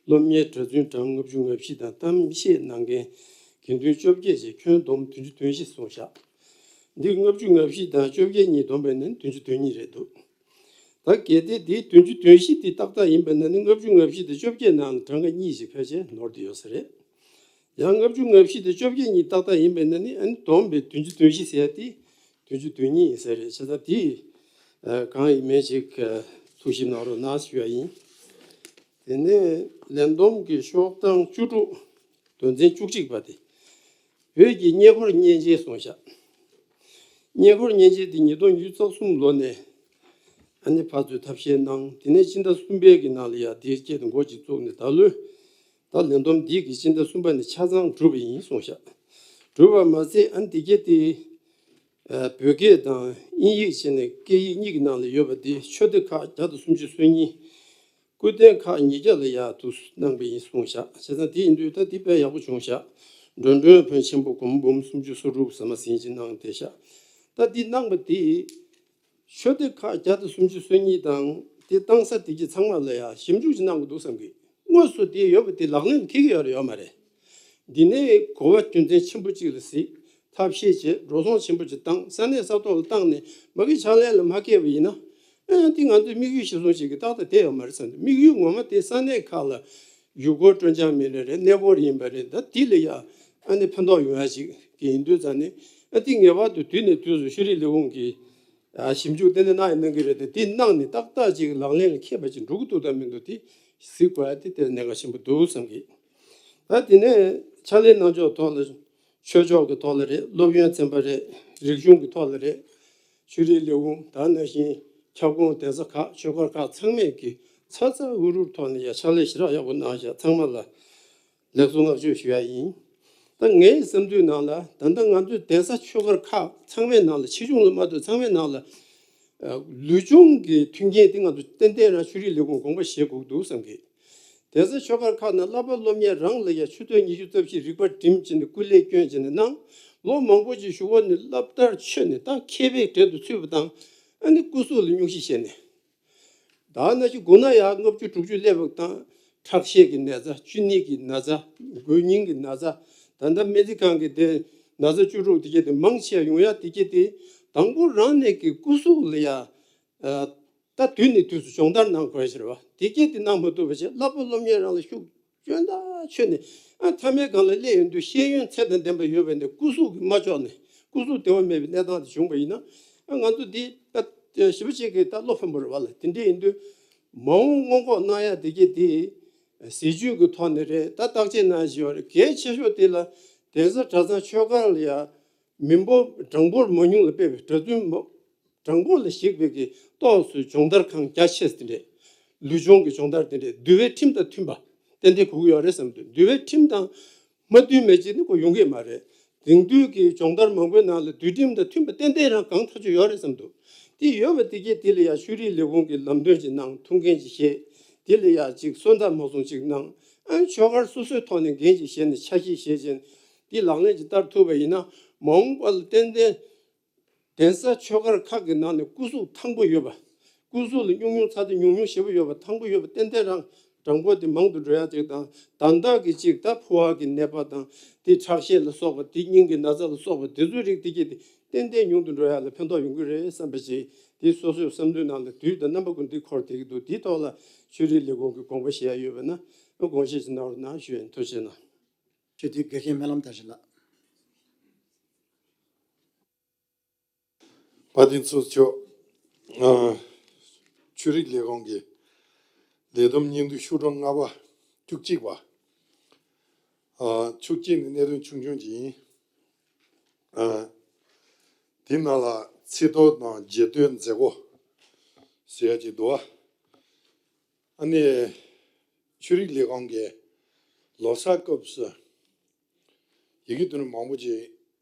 སློབ་གཉེར་གྲྭ་བཙུན་གྲངས་ལྔ་བཅུ་ང་བཞི་དང་གཏམ་བཤད་གནང་མཁན་དགེ་འདུན་བཅོ་བརྒྱད་བཅས་ཁྱོན་བསྡོམས་བདུན་ཅུ་དོན་བཞི་སོང་ཤག་འདི་ལྔ་བཅུ་ང་བཞི་དང་བཅོ་བརྒྱད་གཉིས་བསྡོམས་པས་ན་བདུན་ཅུ་དོན་གཉིས་རེད་འདུག་ད་གལ་ཏེ་འདི་བདུན་ཅུ་དོན་བཞི་འདི་ཏག་ཏག་ཡིན་པས་ན་ནི་ལྔ་བཅུ་ང་བཞི་དང་བཅོ་བརྒྱད་ནང་ལ་གྲངས་ཀ་གཉིས་ཤིག་ཕལ་ཆེར་ནོར་བསྡད་ཡོད་ས་རེད། ཡང་ལྔ་བཅུ་ང་བཞི་དང་བཅོ་བརྒྱད་གཉིས་ཏག་ཏག་ཡིན་པས་ན་ནི་ཨ་ནི་བསྡོམས་པས་བདུན་ཅུ་དོན་བཞི་ཟེར་ཡ་དེ་བདུན་ཅུ་དོན་གཉིས་ཡིན་ས་རེད། བྱས་ཙང་དེ་གང་ཡིན་མིན་ཅིག་ཐུགས་ཞིབ་གནང་རོགས་གནང་ཞུ་ཡ་ཡིན། དེ་ནས་ལས་བསྡོམས་ཀྱི་ཤོག་གྲངས་བཅུ་དྲུག་དོན་ཚན་བཅུ་གཅིག་པ་དེ་བོད་ཀྱི་གཉེན་འཁོར་མཉེན་ཆས་སོང་ཤག་གཉེན་འཁོར་མཉེན་ཆས་དེ་ཉིས་སྟོང་ཉི་ཤུ་རྩ་གསུམ་ལོ་ནས་ཨ་ནི་ཕར་ཚུར་ཐབས་ཤེས་གནང་། དེ་ནས་སྤྱི་ཟླ་གསུམ་པའི་གི་ནང་ལ་ཡ་དེའི་སྐད་དུ་འགོ་ཅིག་བཙུགས་ནས་ད་ལོའི་ད་ལས་བསྡོམས་འདི་གི་སྤྱི་ཟླ་གསུམ་པ་ནས་ཆ་ཚང་གྲུབ་པ་ཡིན་གསུངས་ཤག་གྲུབ་པ་མ་ཟད་ཨ་ནི་དེ་གས་དེ་བོད་སྐད་དང་དབྱིན་ཡིག་བྱས་ནས་སྐད་ཡིག་གཉིས་ཀྱི་ནང་ལ་ཡོད་པ་དེ་ཆོས་སྡེ་ཁག་བརྒྱ་དང་སུམ་ཅུ་སོ་གཉིས། སྐུ་རྟེན་ཁག་ཉིས་བརྒྱ་ལ་ཡར་དུ་གནང་པ་ཡིན་གསུངས་ཤག་བྱས་ཙང་དེ་ཡིན་དུས་ད་དེ་དཔེ་ཡག་པོ་བྱུང་ཤག་འགྲོ་མགོན་ཕོན་ཆེན་པོ་སྒོམ་འབུམ་སུམ་ཅུ་སོ་དྲུག་ཟ་མ་ཟིན་ཅིག་གནང་བསྡད་ཤག་ད་འདི་གནང་པ་དེ་ཆོས་སྡེ་ཁག་བརྒྱ་དང་སུམ་ཅུ་སོ་གཉིས་དང་དེ་བཏང་ས་དེ་གྱི་ཚང་མ་ལ་ཡང་ཞིབ་འཇུག་ཅིག་གནང་དགོས་འདུག་བསམ་གི། དངོས་སུ་དེ་ཡོད་པ་དེ་ལག་ལེན་ལ་འཁེལ་གི་ཡོད་རེད་ཡོད་མ་རེད། འདི་ནས་གོ་བ་རྒྱུ་མཚན་ཆེན་པོ་གཅིག་ལ་གཟིགས། ཐབས་ཤེས་བྱས། འགྲོ་སོང་ཆེན་པོ་ཅིག་བཏང་། ས་གནས་ས་ཐོག་ལ་བཏང་ནས་མ་གི་ཕྱག་ལས་ལ་མ་འཁེལ་བ་ཡིན་ན། ཨ་ཡང་དེ་ང་ཚོའི་དམིགས་ཡུལ་གཞིར་བཟུང་བྱེད་ཀྱི་ཏག་ཏག་དེ་ཡོད་མ་རེད་བསམ་འདུག་དམིགས་ཡུལ་ངོ་མ་དེ་ས་གནས་ཁག་ལ་ཡུལ་སྐོར་སྤྲོ་འཆམ་ཡིན་ནའི་རེད། གནས་སྐོར་ཡིན་པ་རེད། ད་དེ་ལ་ཡ་ཨ་ནི་ཕན་ཐོགས་ཡོང་ཡ་ཅིག་གི་ཡིན་དུས་ཙང་ནས་ཨ་དེ་ངེས་པར་དུ་དུས་ནས་དུས་སུ་ཤེས་རིག་ལས་ཁུངས་ཀྱིས་ཞིབ་འཇུག་ཏན་ཏན་གནང་ཡ་གནང་གི་རེད། དེ་དེ་གནང་ནས་ཏག་ཏག་ཅིག་ལག་ལེན་ལ་འཁེལ་བ་ཅིག་འགྲོ་གི་འདུག་དང་མི་འདུག་དེ་གཟིགས་དགོས་ཡ་དེ་དེ་གནད་འགག་ཆེན་པོ་འདུག་བསམ་གི། ད་དེ་ནས་ཕྱག་ལས་གནང་ཕྱོགས་ཐོག་ལ་ཆོས་ཕྱོགས་ཀྱི་ཐོག་ལ་རེད། སློབ་ཡོན་ཚན་པ་རེད། རིག་གཞུང་གི་ཐོག་ལ་རེད། ཆོས་རིག་ལས་ཁུངས་ད་ནང་བཞིན་ཁྱབ་ཁོངས་གདན་ས་ཁག་ཆོས་སྒར་ཁག་ཚང་མས་ཀྱི་ཚ་ཚ་འུར་འུར་ཐོག་ནས་ཡ་ཕྱག་ལས་ཞེ་དྲག་ཡག་པོ་གནང་བཞག་ཚང་མ་ལ་ལེགས་སོ་བསྔགས་བརྗོད་ཞུ་ཡ་ཡིན། ད་ངའི་བསམ་ཚུལ་ནང་ལ་ད་ལྟ་ང་ཚོའི་གདན་ས་ཆོས་སྒར་ཁག་ཚང་མའི་ནང་ལ་ཆེ་ཆུང་ལ་མ་ལྟོས་ཚང་མའི་ནང་ལ་ལུས་སྦྱོང་གི་མཐུན་རྐྱེན་དེ་ང་ཚོ་ཏན་ཏན་རང་ཆོས་རིག་ལས་ཁུངས་དགོངས་པ་བཞེས་དགོས་འདུག་བསམ་གི། གདན་ས་ཆོས་སྒར་ཁག་ནང་བསླབ་པ་སློབ་གཉེར་རང་ལ་ཡ་ཆུ་ཚོད་ཉི་ཤུ་རྩ་བཞི་རིག་པ་སྒྲིམ་བྱས་ནས་སྐུ་ལས་བསྐྱོན་བྱས་ནས་གནང་། ལོ་མང་པོ་ཅིག་གཞུག་གུ་ནས་སློབ་མཐར་ཆོད་ནས་ད་མཁས་པའི་གྲལ་དུ་ཚུད་པ་དང་ཨ་ནི་སྐུ་གཟུགས་ལ་སྙུང་གཞི་བྱས་ནས། ད་ནང་བཞིན་སྒོ་ན་ཡ་ལྔ་བཅུ་དྲུག་ཅུ་སླེབས་པ་དང་ཁྲག་ཤེད་ཀྱི་ན་ཚ། གཅིན་སྙི་གི་ན་ཚ། མགོ་རྙིང་གི་ན་ཚ། ད་ལྟ་སྨན་རྩིས་ཁང་གི་དེ་ན་ཚ་བཅུ་དྲུག་དེ་གྱད་དེ་མང་ཆེ་ཡོང་ཡ་དེ་གྱད་དེ་དང་པོ་རང་ནས་ཀྱི་སྐུ་གཟུགས་ལ་ཡ། ད་དུས་ནས་དུས་སུ་སྦྱོང་བརྡར་གནང་དགོས་ཟེར་བ་དེ་གྱད་དེ་གནང་མ་ཐུབ་པ་བྱས་བསླབ་པ་སློབ་གཉེར་རང་ལ་ཤུགས་སྐྱོན་ཐག་ཆོད་ནས་ཨ་མཐའ་མའི་སྒང་ལ་སླེབས་ཡོང་དུས་ཤེས་ཡོན་ཚད་དང་ལྡན་པ་ཡོད་པས་ནས་སྐུ་གཟུགས་ཀྱིས་མ་ལྕོགས་ནས་སྐུ་གཟུགས་བདེ་བ་མེད་པའི་གནས་སྟངས་དེ་བྱུང་བ་ཡིན་ན་ཨ་ང་ཚོ་འདི་ད་ཞེ་པོ་ཅིག་གི་ད་བློ་ཕམ་པོ་རེད་བ་ལ། དེ་འདྲ་ཡིན་དུས་མ་འོངས་སྔོན་འགོག་གནང་ཡ་དེ་གྱད་དེ་ཟས་བཅུད་ཀྱི་ཐོག་ནས་རེད། ད་བརྟག་དཔྱད་གནང་བཞིན་ཡོད་རེད། གལ་ཆེ་ཤོས་དེ་ལ་གདན་ས་གྲྭ་ཚང་ཆོས་སྒར་ལ་ཡ་མི་འབོར་གྲངས་འབོར་མང་ཉུང་ལ་དཔག་པའི་གྲྭ་བཙུན་མ། གྲངས་འབོར་ལ་གཞིགས་པའི་གི་ཏོག་ཙམ་སྦྱོང་བརྡར་ཁང་རྒྱ་ཆེ་ས་དེ་འདྲས། ལུས་སྦྱོང་གི་སྦྱོང་བརྡར་དེ་འདྲས་འདུལ་བའི་ཁྲིམས་དང་མཐུན་པ་ཏན་ཏན་དགོས་ཀྱི་ཡོད་རེད་བསམ་འདུག་འདུལ་བའི་ཁྲིམས་དང་མ་མཐུན་མེད་ཅིག་ནི་ཁོ་ཡོང་གི་མ་རེད། དེང་དུས་ཀྱི་སྦྱོང་བརྡར་མང་པོའི་ནང་ལ་འདུལ་ཁྲིམས་དང་མཐུན་པ་ཏན་ཏན་རང་གང་ཐག་ཆོད་ཡོད་རེད་བསམ་འདུག་དེ་ཡོད་པ་དེ་གས་དེ་ལ་ཡ་ཆོས་རིག་ལས་ཁུངས་ཀྱི་ལམ་སྟོན་ཅིག་གནང་། ཐུགས་འགན་ཅིག་བཞེས། དེ་ལ་ཡ་ཅིག་སོན་རྩ་མ་སོང་ཅིག་གནང་། ཨ་ནི་ཆོས་སྒར་སོ་སོའི་ཐོག་ནས་འགན་ཅིག་བཞེས་ནས་འཆར་གཞི་བཞེས་བྱས་ནས་དེ་ལག་ལེན་ཅིག་བསྟར་ཐུབ་པ་ཡིན་ན་མ་འོངས་པ་ལ་ཏན་ཏན། གདན་ས་ཆོས་སྒར་ཁག་གི་ནང་ནས་སྐུ་གཟུགས་ཐང་པོ་ཡོད་པ། སྐུ་གཟུགས་ལ་སྙུང་སྙུང་ཚ་ཚ་སྙུང་སྙུང་ཞེ་པོ་ཡོད་པ། ཐང་པོ་ཡོད་པ་ཏན་ཏན་རང་གྲངས་འབོར་དེ་མང་དུ་འགྲོ་ཡ་ཅིག་དང་། ད་ལྟ་གི་ཅིག་ད་ཕོ་བ་གི་ནད་པ་དང་དེ་ཁྲག་ཤེད་ལ་སོགས་པ། དེ་སྙིང་གི་ན་ཚ་ལ་སོགས་པ་དེ་ཚོའི་རིགས་དེ་གྱད་དེ་ཏན་ཏན་ཉུང་དུ་འགྲོ་ཡ་ལ་ཕན་ཐོགས་ཡོང་གི་རེད་བསམ་པ་ཅིག་དེ་སོ་སོའི་བསམ་ཚུལ་ནང་ལ་དུས་དང་རྣམ་པ་ཀུན་འདི་འཁོར་བསྡད་ཀྱི་འདུག་དེའི་ཐོག་ལ་ཆོས་རིག་ལས་ཁུངས་ཀྱི་དགོངས་པ་བཞེས་ཡ་ཡོད་པ་ན། དགོངས་བཞེས་ཞུ་གནང་རོགས་གནང་ཞུ་ཡིན། ཐུགས་རྗེ་གནང་། ཞུ་དེ་དགེ་རྒན་སྨོན་ལམ་བསྟར་ཞིག་ལ། དཔལ་ལྡན་ཚོགས་གཙོ་མཆོག་ཨ། ཆོས་རིག་ལས་ཁུངས་ཀྱི་ལས་བསྡོམས་སྙིང་བསྡུས་ཤོག་གྲངས་ལྔ་པ་བཅུ་གཅིག་པ། ཨ། བཅུ་གཅིག་ནི་གནད་དོན་ཆུང་ཆུང་ཅིག་ཡིན། ཨ། དེའི་ནང་ལ་ཚིག་ཐོ་དང་བརྗོད་དོན་མཛད་སྒོ་ཟེར་ཡ་ཅིག་འདུག་ཨ། ཨ་ནི་ཆོས་རིག་ལས་ཁུངས་ཀྱི་ལོ་གསར་སྐབས་སུ་ཡི་གེ་དེ་འདྲ་མང་པོ་ཅིག་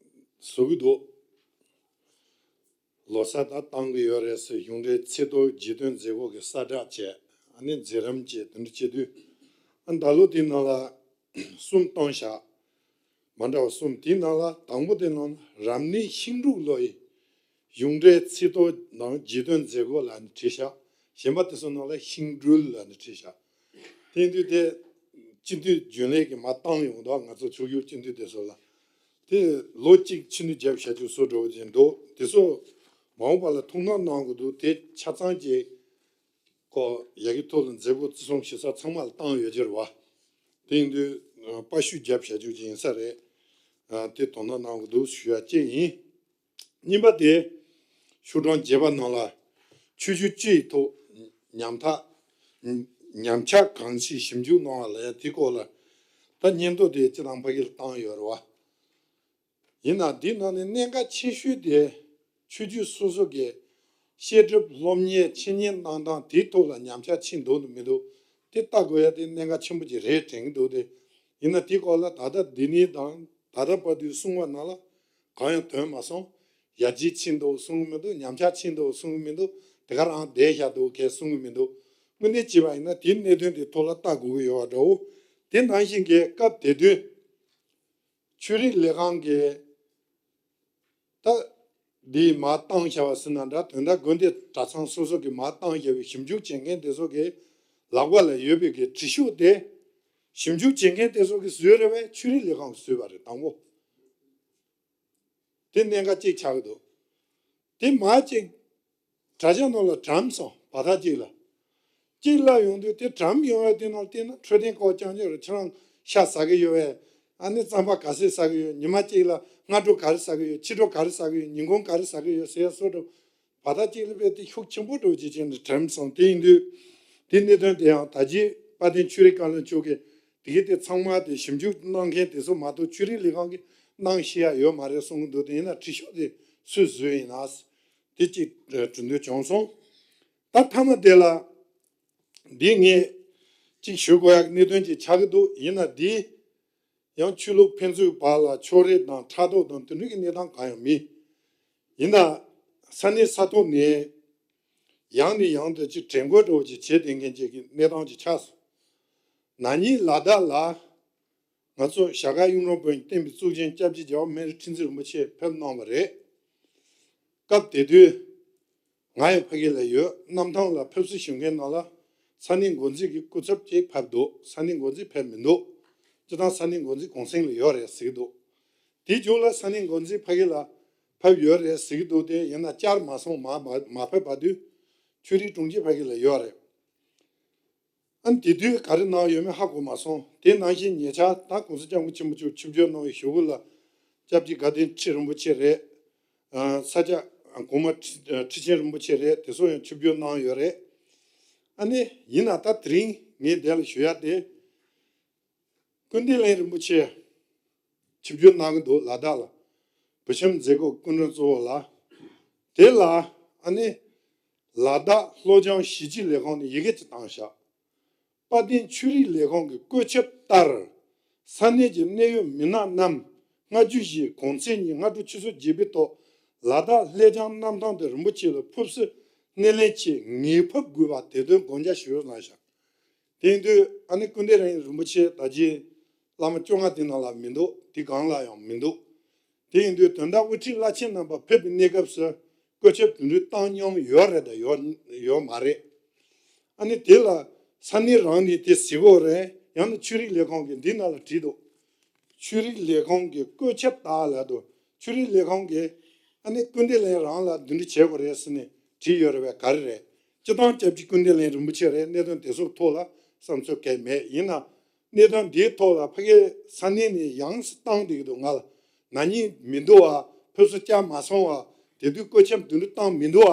བཟོ་གི་འདུག་ལོ་གསར་ད་བཏང་གི་ཡོད་རེད་ཟེར། གཞུང་འབྲེལ་ཚིག་ཐོ་བརྗོད་དོན་མཛད་སྒོ་གི་གསལ་བསྒྲགས་བྱས། ཨ་ནི་མཛད་རིམ་བཅས་དེ་འདྲ་བྱེད་དུས། ཨ། ད་ལོ་དེའི་ནང་ལ་གསུམ་བཏང་བཞག་མ་འདྲ་བ་གསུམ། དེའི་ནང་ལ་དང་པོ་དེ་ནང་ལ་རབ་གནས་ཤིང་འབྲུག་ལོ་ཡི་གཞུང་འབྲེལ་ཚིག་ཐོ་དང་བརྗོད་དོན་མཛད་སྒོ་ལབ་ནས་བྲིས་བཞག་གཞན་པ་དེ་ཚོ་ནང་ལ་ཤིང་སྦྲུལ་ལབ་ནས་བྲིས་བཞག་དེ་ཡིན་དུས་དེ་སྤྱི་འཐུས་རྒྱུན་ལས་ཀྱིས་མར་བཏང་ཡོང་དུས། ང་ཚོ་ཕྱོགས་བཞུགས་སྤྱི་འཐུས་དེ་ཚོ་ལ། དེ་ལོ་གཅིག་ཕྱི་འཐུས་བརྒྱབ་བཞག་རྒྱུ་བཟོ་འགྲོ་བཞིན་འདུག་དེ་ཚོ་མ་འོངས་པ་ལ་ཐུགས་སྣང་གནང་དགོས་འདུག་དེ་ཆ་ཚང་གི་ཁོ་ཡ་གི་ཐོག་ལ་མཛད་སྒོ་བརྩི་སྲུང་ཞུ་ས་ཚང་མ་ལ་བཏང་ཡོད་རྒྱུ་རེད་བ། དེ་ཡིན་དུས་ཨ། པར་བཤུས་བརྒྱབ་བཞག་རྒྱུ་ཅིག་ཡིན་ས་རེད། ཨ། དེ་དོ་སྣང་གནང་དགོས་འདུག་ཞུ་ཡ་གཅིག་ཡིན། གཉིས་པ་དེ་ཤོག་གྲངས་བརྒྱད་པ་ནང་ལ་ཆོས་བརྒྱུད་སྤྱི་ཡི་ཐོག་ཉམ་ཐག་ཉམས་ཆག་གང་ཞིག་ཞིབ་འཇུག་གནང་བ་ལ་ཡང་དེའི་སྐོར་ལ་ད་སྙན་ཐོ་དེ་སྤྱི་བཏང་ཕ་གི་ལ་བཏང་ཡོད་རེད་བ། ཡིན་ན་འདི་ནང་ནས་གནད་འགག་ཆེ་ཤོས་དེ་ཆོས་བརྒྱུད་སོ་སོ་གི་བཤད་སྒྲུབ་སློབ་གཉེར་འཆད་ཉན་གནང་སྟངས་དེའི་ཐོག་ལ་ཉམས་ཆག་ཕྱིན་འདུག་མི་འདུག་དེ་ལྟ་དགོས་ཡ་དེ་གནད་འགག་ཆེན་པོ་ཅིག་རེད་དྲན་གྱི་འདུག་དེ་ཡིན་ན་དེའི་སྐོར་ལ་ད་ལྟ་འདི་ནས་དང་ད་ལྟ་བར་དུ་གསུང་བ་ནང་ལ་གང་ཡང་ཐོན་མ་སོང་། ཡར་རྒྱས་ཕྱིན་འདུག་གསུང་གི་མི་འདུག་ཉམས་ཆག་ཕྱིན་འདུག་གསུང་གི་མི་འདུག་དེ་ག་རང་བསྡད་བཞག་འདུག་གས་གསུང་གི་མི་འདུག་དངོས་གནས་བྱས་པ་ཡིན་ན་དེའི་གནད་དོན་དེ་ཐོག་ལ་ལྟ་དགོས་ཀྱི་ཡོད་པ་འདྲ་བོ། དེ་ནང་བཞིན་གྱི་སྐབས་དེ་དུས་ཆོས་རིག་ལས་ཁང་གི་ད་འདི་མར་བཏང་བཞག་པ་ཟེར་ན་འདྲ། དོན་དག་དགོན་སྡེ་གྲྭ་ཚང་སོ་སོ་གི་མར་བཏང་བཞག་པའི་ཞིབ་འཇུག་བྱེད་མཁན་དེ་ཚོ་གི་ལག་པ་ལ་ཡོད་པའི་གི་བྲིས་ཤོག་དེ་ཞིབ་འཇུག་བྱེད་མཁན་དེ་ཚོ་གིས་བཟོས་རེད་པས། ཆོས་རིག་ལས་ཁང་གིས་བཟོས་པ་རེད། དང་པོ་དེ་གནད་འགག་གཅིག་ཆགས་ཀྱི་འདུག་དེ་མར་གཅིག་དྲ་རྒྱ་ནང་ལ་བཀྲམ་སོང་། བར་ཐག་གཅིག་ལ་གཅིག་ལ་ཡོང་དུས། དེ་བཀྲམ་ཡོང་བའི་དེ་ནང་བལྟས་ན་འཕྲོད་བསྟེན་སྐོར་རྐྱང་རྐྱང་རེད། ཁྱེད་རང་ཤ་ཟ་གི་ཡོད་པས། ཨ་ནི་རྩམ་པ་ག་ཚོད་ཟ་གི་ཡོད། ཉི་མ་གཅིག་ལ་སྔ་དྲོ་ག་རེ་ཟ་གི་ཡོད། ཕྱི་དྲོ་ག་རེ་ཟ་གི་ཡོད། ཉིན་གུང་ག་རེ་ཟ་གི་ཡོད་ཟེར་ཡ་སོགས་འདྲ་བོ། བར་ཐག་གཅིག་ལ་དཔེ་དེ་ཤུགས་ཆེན་པོ་འདྲ་བོ་ཅིག་བྱས་ནས་བཀྲམ་སོང་། དེ་ཡིན་དུས་དེ་གནད་དོན་དེ་ཡང་ད་རྗེས་དཔལ་ལྡན་ཆོས་རིག་བཀའ་བློན་མཆོག་གིས་དེ་གའི་དེ་ཚང་མ་དེ་ཞིབ་འཇུག་གནང་མཁན་དེ་ཚོ་མ་གཏོགས་ཆོས་རིག་ལས་ཁང་གིས་གནང་ཤེས་ཡ་ཡོད་མ་རེད་གསུང་གི་འདུག་དེ་ཡིན་ན་བྲིས་ཤོག་དེ་སུས་བཟོས་ཡིན་ན། དེ་གཅིག་དྲི་འདོད་བྱུང་སོང་། ད་མཐའ་མ་དེ་ལ་འདི་ངས་གཅིག་ཞུ་དགོས་ཡག་གནད་དོན་ཅིག་ཆགས་ཀྱི་འདུག་ཡིན་ན་འདི་ཡང་ཆོས་ལུགས་ཕན་ཚུན་བར་ལ་ཕྱོགས་རིས་དང་ཕྲག་དོག་དང་དེ་འདྲ་གི་གནས་སྟངས་གང་ཡང་མེད། ཡིན་ན་ས་གནས་ས་ཐོག་ནས་ཡང་ནས་ཡང་དུ་ཅིག་དྲན་སྐུལ་འདྲ་བོ་ཅིག་བྱེད་བསྡད་མཁན་ཅིག་གི་གནས་སྟངས་ཅིག་ཆགས་སོང་། ན་ནིང་ལ་དྭགས་ལ་ང་ཚོ་ཞྭ་སྒར་གཡུང་དྲུང་བོན་བསྟན་པའི་གཙུག་རྒྱན་སྐྱབས་རྗེ་རྒྱལ་བ་སྨན་རི་ཁྲི་འཛིན་རིན་པོ་ཆེ་ཕེབས་གནང་བ་རེད། སྐབས་དེ་དུས་ང་ཡང་ཕ་གི་ལ་ཡོད། གནམ་ཐང་ལ་ཕེབས་བསུ་ཞུ་མཁན་ནང་ལ་ས་གནས་འགོ་འཛིན་གྱི་སྐུ་ཚབ་ཅིག་ཕེབས་འདུག་ས་གནས་འགོ་འཛིན་ཕེབས་མི་འདུག་སྤྱི་བཏང་ས་གནས་འགོ་འཛིན་གུང་སེང་ལ་ཡོད་རེད་ཟེར་གྱི་འདུག་དེའི་མཇུག་ལ་ས་གནས་འགོ་འཛིན་ཕ་གི་ལ་ཕེབས་ཡོད་རེད་ཟེར་གྱི་འདུག་དེ་ཡིན་ན་བཅར་མ་སོང་། མ་མ་མ་ཕེབས་བར་དུ་ཆོས་རིག་དྲུང་ཆེ་ཕ་གི་ལ་ཡོད་རེད། ཨ་ནི་དེ་དུས་ག་རེ་གནང་ཡོད་མེད་ཧ་གོ་མ་སོང་། དེ་ནང་བཞིན་ཉེ་ཆར་ད་གོང་ས་སྐྱབས་མགོན་ཆེན་པོ་མཆོག་ཆིབས་བསྒྱུར་གནང་བའི་གཞུག་གུ་ལ་སྐྱབས་རྗེ་དགའ་ལྡན་ཁྲི་རིན་པོ་ཆེ་རེད། ཨ། ས་སྐྱ་གོང་མ་ཁྲི་ཁྲི་ཆེན་རིན་པོ་ཆེ་རེད། དེ་ཚོ་ཡང་ཆིབས་བསྒྱུར་གནང་ཡོད་རེད། ཨ་ནི་ཡིན་ན་ད་དེ་རིང་ངས་འདི་ལ་ཞུ་ཡ་དེ། ཀུན་བདེ་གླིང་རིན་པོ་ཆེ་ཆིབས་བསྒྱུར་གནང་གི་འདུག་ལ་དྭགས་ལ། བོད་ཁྱིམ་མཛད་སྒོ་སྐུ་མགྲོན་གཙོ་བོ་ལ། དེ་ལ་ཨ་ནི་ལ་དྭགས་ལྷོ་བྱང་གཞིས་བྱེས་ལས་ཁུངས་ནས་ཡི་གེ་ཅིག་བཏང་བཞག་དཔལ་ལྡན་ཆོས་རིག་ལས་ཁུངས་ཀྱི་བཀོད་ཁྱབ་ལྟར། ས་གནས་ཀྱི་གནད་ཡོད་མི་སྣ་རྣམས་སྔ་རྒྱུ་བཞིའི་གུང་སེང་ཉིན་སྔ་དྲོ་ཆུ་ཚོད་བརྒྱད་པའི་ཐོག་ལ་དྭགས་ལྷོ་བྱང་གནམ་ཐང་དུ་རིན་པོ་ཆེ་ལ་ཕེབས་བསུ་སྣེ་ལེན་ཆེད་ངེས་ཕེབས་དགོས་པ་དེ་དོན་དགོངས་འཇགས་ཞུ་གནང་བཞག་དེ་ཡིན་དུས་ཨ་ནི་ཀུན་བདེ་གླིང་རིན་པོ་ཆེ་ད་ཅི་བླ་མ་བཅོ་ལྔ་དེ་ནང་ལ་མི་འདུག་དེ་སྒང་ལ་ཡང་མི་འདུག་དེ་ཡིན་དུས་དོན་དག་དབུ་ཁྲིད་བླ་ཆེན་རྣམ་པ་ཕེབས་པའི་གནས་སྐབས་སུ་བཀོད་ཁྱབ་དེ་འདྲའི་བཏང་མྱོང་ཡོད་རེད་དང་ཡོད་ཡོད་མ་རེད། ཨ་ནི་དེ་ལ་ས་གནས་རང་ནས་དེ་གཟིགས་དགོས་རེད། ཡང་ན་ཆོས་རིག་ལས་ཁུངས་ཀྱིས་འདི་ནང་ལ་བྲིས་འདུག་ཆོས་རིག་ལས་ཁུངས་ཀྱི་བཀོད་ཁྱབ་ལྟར་ལབ་འདུག་ཆོས་རིག་ལས་ཁུངས་ཀྱིས་ཨ་ནི་ཀུན་བདེ་གླིང་རང་ལ་འདི་འདྲ་བྱེད་དགོས་རེད་ཟེར་ནས་བྲིས་ཡོད་རེད་པས། ག་རེ་རེད། སྤྱི་བཏང་སྐྱབས་རྗེ་ཀུན་བདེ་གླིང་རིན་པོ་ཆེ་རེད། གནད་དོན་དེ་ཚོའི་ཐོག་ལ་བསམ་ཚུལ་གང་ཡང་མེད། ཡིན་ན་ གནས་སྟངས་འདིའི་ཐོག་ལ་ཕ་གིའི་ས་གནས་ནས་ཡང་སེ་བཏང་བསྡད་ཀྱི་འདུག་ང་ལ་ན་ནིང་མི་འདུག་བ། ཕེབས་བསུ་བསྐྱལ་མ་སོང་བ། དེ་དུས་བཀོད་ཁྱབ་དུད་འགྲོ་བཏང་མི་འདུག་བ།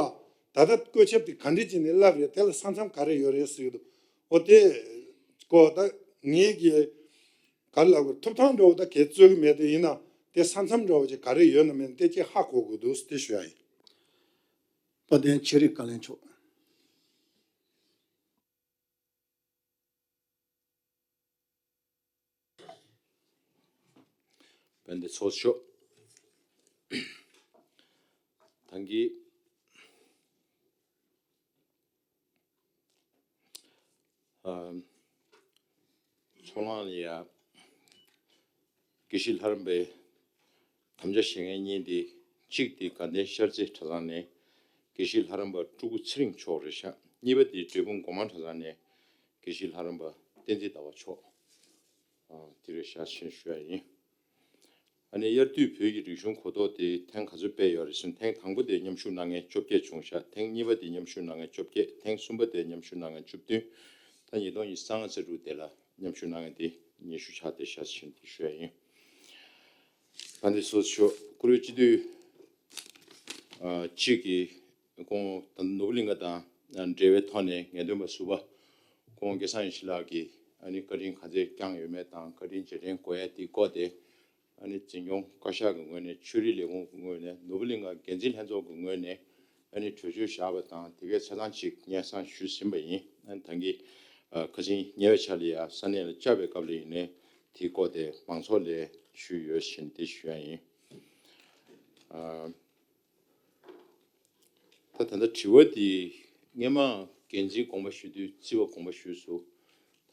ད་ལྟ་བཀོད་ཁྱབ་དེ་ག་འདྲས་བྱས་ནས་བསླབས་རེད། དེ་ལ་ས་མཚམས་ག་རེ་ཡོད་རེད་ཟེར་གྱི་འདུག་འོ་དེ་ཀོ་ད་ངེད་ཀྱི་ག་རེ་ལབ་དགོས། ཐོབ་ཐང་འདྲ་བོ་ད་གས་རྩོད་ཀྱི་མེད། དེ་ཡིན་ན་དེ་ས་མཚམས་འདྲ་བོ་ཅིག་ག་རེ་ཡོད་ན་མེད་ན་དེ་ཅིག་ཧ་གོ་དགོས་འདུག་དེ་ཞུ་ཡ་ཡིན། དཔལ་ལྡན་ཆོས་རིག་བཀའ་བློན་མཆོག་དཔལ་ལྡན་ཚོགས་གཙོ། ད་གིན་ཨ་ཚོགས་ལངས་ལ་ཡ་དགེ་བཤེས་ལྷ་རམས་པའི་དམ་བཅའ་བཞེས་མཁན་གཉིས་དེ། གཅིག་དེ་དགའ་ལྡན་ཤར་རྩེ་གྲྭ་ཚང་ནས་དགེ་བཤེས་ལྷ་རམས་པ་སྤྲུལ་སྐུ་ཚེ་རིང་མཆོག་རེད་ཤག་གཉིས་པ་དེ་འབྲས་སྤུངས་སྒོ་མང་གྲྭ་ཚང་ནས་དགེ་བཤེས་ལྷ་རམས་པ་བསྟན་འཛིན་ཟླ་བ་མཆོག་ཨ་དེ་རེད་ཤག་ཞེས་ཞུ་ཡ་ཡིན། ཨ་ནི་དབྱར་དུས་བོད་ཀྱི་རིག་གཞུང་གོ་རྟོགས་དེ་ཐེངས་ག་ཚོད་སྤེལ་ཡོད་རེད་ཟེར་ན། ཐེངས་དང་པོ་དེ་མཉམ་ཞུགས་གནང་མཁན་བཅོ་བརྒྱད་བྱུང་ཤག་ཐེངས་གཉིས་པ་དེ་མཉམ་ཞུགས་གནང་མཁན་བཅོ་བརྒྱད། ཐེངས་གསུམ་པ་དེ་མཉམ་ཞུགས་གནང་མཁན་བཅུ་བདུན། ད་ཉིས་སྟོང་ཉི་ཤུ་རྩ་ལྔ་ཚེས་དྲུག་དེ་ལ་མཉམ་ཞུགས་གནང་མཁན་དེ་ཉི་ཤུ་ཆགས་བསྡད་ཤག་ཟེར་དེ་ཞུ་ཡ་ཡིན། ད་འདི་སོ་སོ་བཀུར་འོས་སྤྱི་འཐུས་ཨ་གཅིག་གིས་ཁོང་ད་ནོར་བུ་གླིང་ག་དང་འབྲེལ་བའི་ཐོག་ནས་ངེས་སྟོན་པ་ཟུར་པ་ཁོང་སྐལ་བཟང་ཡེ་ཤེས་ལགས་ཀྱིས་ཨ་ནི་བཀའ་དྲིན་ག་ཚོད་བསྐྱངས་ཡོད་མེད་དང་། བཀའ་དྲིན་རྗེས་དྲན་དགོས་ཡ་དེ་སྐོར་དེ་ཨ་ནི་འཛིན་སྐྱོང་བཀའ་ཤག་གི་ངོས་ནས། ཆོས་རིག་ལས་ཁུངས་ཀྱི་ངོས་ནས། ནོར་བུ་གླིང་ག་འགན་འཛིན་ལྷན་ཚོགས་ཀྱི་ངོས་ནས་ཨ་ནི་གྲོས་ཆོད་བཞག་པ་དང་། དེ་གའི་ཆ་ཚང་ཅིག་སྙན་སེང་ཞུས་ཟིན་པ་ཡིན། ཨ་ནི་ད་གིན་ཨ་ཁ་ཆེམས་ཉེ་བའི་ཆར་ལ་ཡ་ས་གནས་ལ་བཅར་བའི་སྐབས་ལ་ཡིན་ནའི་དེའི་སྐོར་དེ་མང་ཚོགས་ལ་ཞུས་ཡོད་ཟེར་དེ་ཞུ་ཡ་ཡིན། ཨ་ད་ད་ལྟ་དྲི་བ་འདི་སྔས་མ་འགན་འཛིན་དགོངས་པ་ཞུ་དུས་རྩིས་པ་དགོངས་པ་ཞུས་སོང་།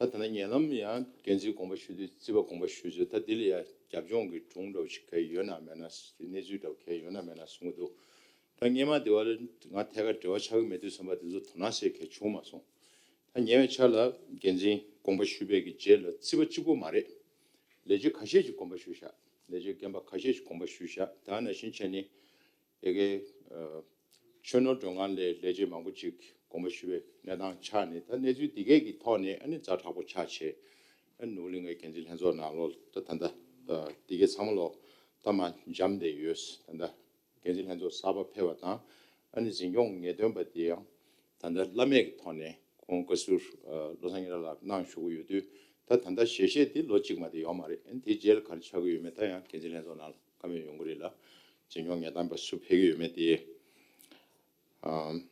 ད་ད་ལྟ་ཉེ་ལམ་ཡང་འགན་འཛིན་དགོངས་པ་ཞུ་དུས་རྩིས་པ་དགོངས་པ་ཞུས་སོང་། ད་འདི་ལ་ཡང་རྒྱབ་ལྗོངས་ཀྱི་སྒྲུང་འདྲ་བོ་ཞིག་ག་ཡོད་ན་མེད་ན། གནས་ཚུལ་འདྲ་བོ་ག་ཡོད་ན་མེད་ན་གསུང་གི་འདུག་ད་སྔས་མ་དེ་བ་ལ་ང་ཐད་ཀར་འབྲེལ་བ་ཆགས་ཀྱི་མེད་དུས་ཙམ་པ་དེ་ཚོ་དོ་སྣང་ཟེར་གང་བྱུང་མ་སོང་། ད་ཉེ་བའི་ཆར་ལ་འགན་འཛིན་དགོངས་པ་ཞུས་པའི་གི་རྗེས་ལ་རྩིས་པ་གཅིག་པོ་མ་རེད། ལས་བྱེད་ཁ་ཤས་ཤིག་དགོངས་པ་ཞུས་བཞག་ལས་བྱེད་རྒན་པ་ཁ་ཤས་ཤིག་དགོངས་པ་ཞུས་བཞག་ད་ནང་བཞིན་བྱས་ནས་ཡ་གི་ཨ་ཆོས་ནོར་སྒྲོན་ཁང་ལས་ལས་བྱེད་མང་པོ་ཅིག་དགོངས་པ་ཞུས་པའི་གནས་སྟངས་ཆགས་ནས། ད་གནས་ཚུལ་འདི་གས་ཀྱི་ཐོག་ནས་ཨ་ནི་ཛ་དྲག་པོ་ཆགས་བྱས། ཨ་ནི་ནོར་བུ་གླིང་གའི་འགན་འཛིན་ལྷན་ཚོགས་ནང་ལོགས་ད་ད་ལྟ་ཨ་འདི་གས་ཚང་མ་ལོག་ད་མར་འཇམ་བསྡད་ཡོད། ད་ལྟ་འགན་འཛིན་ལྷན་ཚོགས་གསར་པ་ཕེབས་པ་དང་། ཨ་ནི་འཛིན་སྐྱོང་ངེས་སྟོན་པ་དེ་ཡང་ད་ལྟ་བླ་མེད་ཀྱི་ཐོག་ནས་ཁོང་བཀའ་ཟུར་ཨ་བློ་བཟང་ཉི་ཟླ་ལགས་གནང་བཞུགས་ཀྱི་ཡོད་དུས། ད་ད་ལྟ་ཞལ་བཞེས་དེ་ལོ་གཅིག་མ་དེ་ཡོད་མ་རེད། ཨ་ནི་དེའི་རྗེས་ལ་ག་རེ་ཆགས་ཀྱི་ཡོད་མེད་ད་ཡང་འགན་འཛིན་ལྷན་ཚོགས་ནང་ལ་བཀའ་མོལ་ཡོང་གི་རེད་ལ། འཛིན་སྐྱོང་ངེས་སྟོན་པ་སུ་ཕེབས་ཀྱི་ཡོད་མེད་དེ་ཨ།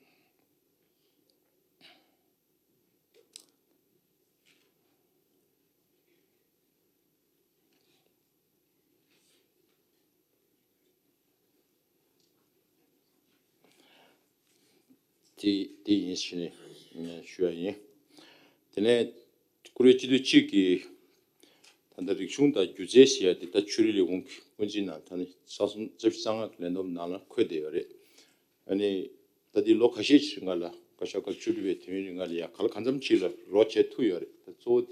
དེ་དེ་ཡིན་ཞེས་ནས་ཞུ་ཡ་ཡིན། དེ་ནས་བཀུར་འོས་སྤྱི་འཐུས་གཅིག་གིས་ད་ལྟ་རིག་གཞུང་དང་སྒྱུ་རྩལ་ཟེར་ཡ་དེ་ད་ཆོས་རིག་ལས་ཁུངས་ཀྱི་དབུ་འཛིན་ནང་ད་ནི་ས་གསུམ་རྩ་བཞི་རྩ་ལྔ་གི་ལས་བསྡོམས་ནང་ལ་འཁོད་བསྡད་ཡོད་རེད། ཨ་ནི་ད་འདི་ལོ་ཁ་ཤས་ཤིག་རིང་ལ་བཀའ་ཤག་བཀའ་བཅུ་དྲུག་པའི་དུས་ཡུན་རིང་ལ་ཡ་ག་ལ་གང་འཚམ་ཅིག་ལ་རོགས་བྱེད་ཐུབ་ཡོད་རེད། ད་གཙོ་བོ་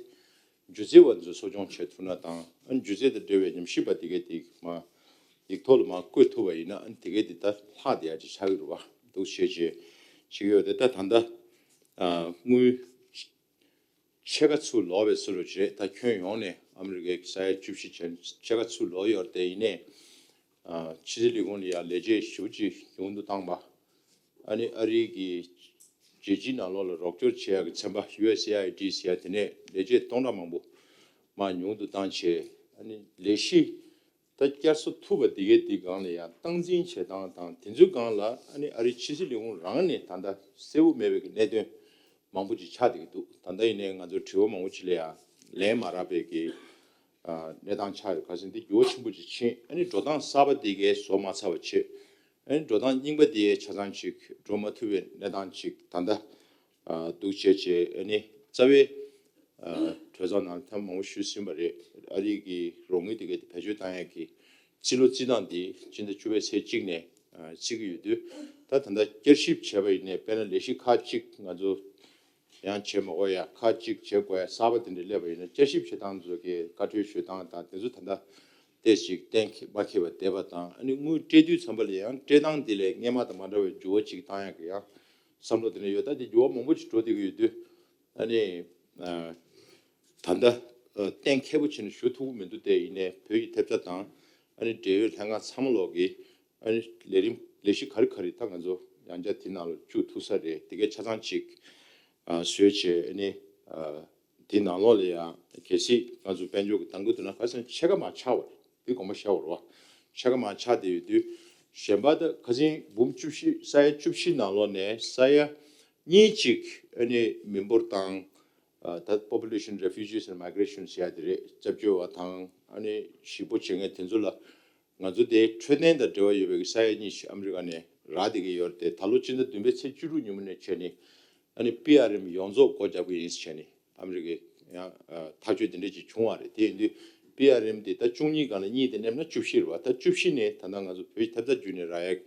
སྒྱུ་རྩལ་བ་ཚོ་གསོ་སྐྱོང་བྱེད་ཐུབ་ན་དང་། ཨ་ནི་སྒྱུ་རྩལ་དང་འབྲེལ་བའི་ཉམས་ཞིབ་པ་དེ་གས་དེ་མ་ཡིག་ཐོག་ལ་མར་བཀོད་ཐུབ་པ་ཡིན་ན། ཨ་ནི་དེ་གས་དེ་ད་ལྷག་བསྡད་ཡ་ཅིག་ཆགས་ཀྱི་རེད་བ། འདུག་བྱས་བྱས་བྱེད་ཀྱི་ཡོད་དེ། ད་ད་ལྟ་ཨ་དངུལ་ཕྱེད་ཀ་ཚུར་ལོག་པའི་བཟོ་འདྲ་ཅིག་རེད། ད་ཁྱོན་ཡོངས་ནས་ཨ་མི་རི་ཀའི་ས་ཡ་བཅུ་བཞི་ཅན་ཕྱེད་ཀ་ཚུར་ལོག་ཡོད་རེད་དེ། ཡིན་ནའི་ཨ་ཕྱི་སྲིད་ལས་ཁུངས་ལ་ཡ་ལས་བྱེད་ཞེ་པོ་ཅིག་ཉུང་དུ་བཏང་པ། ཨ་ནི་ཨ་རིའི་གི་རྒྱལ་སྤྱིའི་ནང་ལོགས་ལ་རོགས་སྐྱོར་བྱེད་ཡག་གི་ཚན་པ་ཡུ་ཨེས་ཨེ་ཨའི་ཌི་ཟེར་ཡ་དེ་ནས་ལས་བྱེད་སྟོང་ཕྲག་མང་པོ་མར་ཉུང་དུ་བཏང་བྱས། ཨ་ནི་ལས་གཞི་ད་བསྐྱར་གསོ་ཐུབ་པ་དེ་གའི་དེ་སྒང་ལ་ཡང་སྟངས་འཛིན་བྱེད་སྟངས་དང་། དེ་ཚོའི་སྒང་ལ་ཨ་ནི་ཨ་རིའི་ཕྱི་སྲིད་ལས་ཁུངས་རང་ནས་ད་ལྟ་གསལ་པོ་མེད་པའི་གི་གནད་དོན་མང་པོ་ཅིག་ཆགས་བསྡད་ཀྱི་འདུག་ད་ལྟ་ཡིན་ནའི་ང་ཚོ་དྲི་བ་མང་པོ་ཅིག་ལ་ཡང་ལན་མ་རག་པའི་གི་ཨ་གནས་སྟངས་ཆགས་ཡོད། ག་ཟེར་ན་འདི་འགྱུར་བ་ཆེན་པོ་ཅིག་ཕྱིན། ཨ་ནི་འགྲོ་སྟངས་གསར་པ་འདི་གའི་བཟོ་མ་ཚར་བ་བྱས། ཨ་ནི་འགྲོ་སྟངས་རྙིང་པ་དེ་ཆ་ཚང་ཅིག་འགྲོ་མ་ཐུབ་པའི་གནས་སྟངས་ཅིག་ད་ལྟ་ཨ་འདུག་བྱས་བྱས། ཨ་ནི་རྩ་བའི་ཨ་གྲོས་ཚོགས་ནང་ཐེངས་མང་པོ་ཞུས་ཟིན་པ་རེད། ཨ་རི་གི་རོགས་དངུལ་དེ་གའི་དེ་བེད་སྤྱོད་བཏང་ཡག་གི་རྩིས་ལོ་རྩིས་སྟངས་དེ་སྤྱི་ཟླ་བཅུ་པའི་ཚེས་གཅིག་ནས་ཨ་བརྩི་གི་ཡོད་དུས། ད་ད་ལྟ་བསྐྱར་ཞིབ་བྱས་པ་ཡིན་ནའི་དཔེར་ན་ལས་གཞི་ཁག་ཅིག་ང་ཚོ་ཡང་བྱེད་མ་དགོས་ཡ། ཁག་ཅིག་བྱེད་དགོས་ཡ་གསར་པ་དེ་འདྲ་སླེབས་པ་ཡིན་ན། བསྐྱར་ཞིབ་བྱེད་སྟངས་ཚོ་གི་བཀའ་འཁྲོལ་ཞུ་སྟངས་དང་དེ་ཚོ་ད་ལྟ་ཏོག་ཙམ་གཏན་འཁེལ་མ་འཁེལ་བ་བསྡད་པ་དང་། ཨ་ནི་དངུལ་སྤྲད་དུས་ཙམ་པ་ལ་ཡང་སྤྲད་སྟངས་དེ་ལས་སྔས་མ་དང་མ་འདྲ་བའི་འགྱུར་བ་ཅིག་བཏང་ཡག་གི་ཡང་བསམ་བློ་དེ་འདྲ་ཡོད། ད་དེ་འགྱུར་བ་མང་པོ་ཅིག་འགྲོ་བསྡད་ཀྱི་ཡོད་དུས། ཨ་ནི་ཨ་ད་ལྟ་ གཏན་འཁེལ་པོ་བྱས་ནས་ཞུ་ཐུབ་ཀྱི་མི་འདུག་སྟེ། ཡིན་ནའི་བོད་ཀྱི་ཐེབས་རྩ་དང་ཨ་ནི་འབྲེལ་ཡོད་ལྷན་ཁང་ཚང་མ་ལོག་གིས་ཨ་ནི་ལས་རིམ་ལས་གཞི་ག་རེ་ག་རེ་ད་ང་ཚོ་ཡང་བསྐྱར་དེ་ནང་ལ་བཅུག་ཐུབ་ས་རེད། དེ་གའི་ཆ་ཚང་ཅིག་བཟོས་བྱས། ཨ་ནི་དེ་ནང་ལོགས་ལ་ཡང་གལ་སྲིད་ང་ཚོ་དཔལ་འབྱོར་གྱི་གདམ་ག་འདུག་ན་ག་ཚོད་ཕྱེད་ཀ་མར་ཆག་པ་རེད། དེ་དགོངས་པ་བཞག་པ་རེད་བ། ཕྱེད་ཀ་མར་ཆག་བསྡད་ཡོད་དུས། གཞན་པ་ད་ཁ་སང་འབུམ་བཅུ་བཞི་ས་ཡ་བཅུ་བཞི་ནང་ལོགས་ནས་ས་ཡ་གཉིས་ཅིག་ཨ་ནི་མི་འབོར་དང་། ད་population refugees and migrations ཟེར་ཡ་དེ་རེད། སྐྱབས་བཅོལ་བ་དང་ཨ་ནི་གཞིས་སྤོ་བྱེད་མཁན་དེ་ཚོ་ལ། ང་ཚོ་དེ་འཕྲོད་བསྟེན་དང་འབྲེལ་བ་ཡོད་པའི་ས་ཡ་གཉིས་ཤིག་ཨ་མི་རི་ཀ་ནས་རག་བསྡད་ཀྱི་ཡོད་རེད་དེ། ད་ལོ་སྤྱི་ཟླ་བདུན་པའི་ཚེས་བཅུ་དྲུག་ཉིན་མོ་ནས་བྱས་ནས་ཨ་ནི་པི་ཨར་ཨེམ་ཡོངས་རྫོགས་སྒོ་རྒྱག་གི་ཡིན་ཟེར་བྱས་ནས་ཨ་མི་རི་ཀའི་ཡང་ཐག་གཅོད་དེ་འདྲ་ཅིག་བྱུང་བ་རེད། དེ་ཡིན་དུས་པི་ཨར་ཨེམ་དེ་ད་བཅུ་གཉིས་སྒང་ལ་གཉིས་དེ་མནན་ན་བཅུ་བཞི་རེད་བ། ད་བཅུ་བཞི་ནས་ད་ལྟ་ང་ཚོ་བོད་ཀྱི་ཐེབས་རྩ་བརྒྱུད་ནས་རག་ཡ་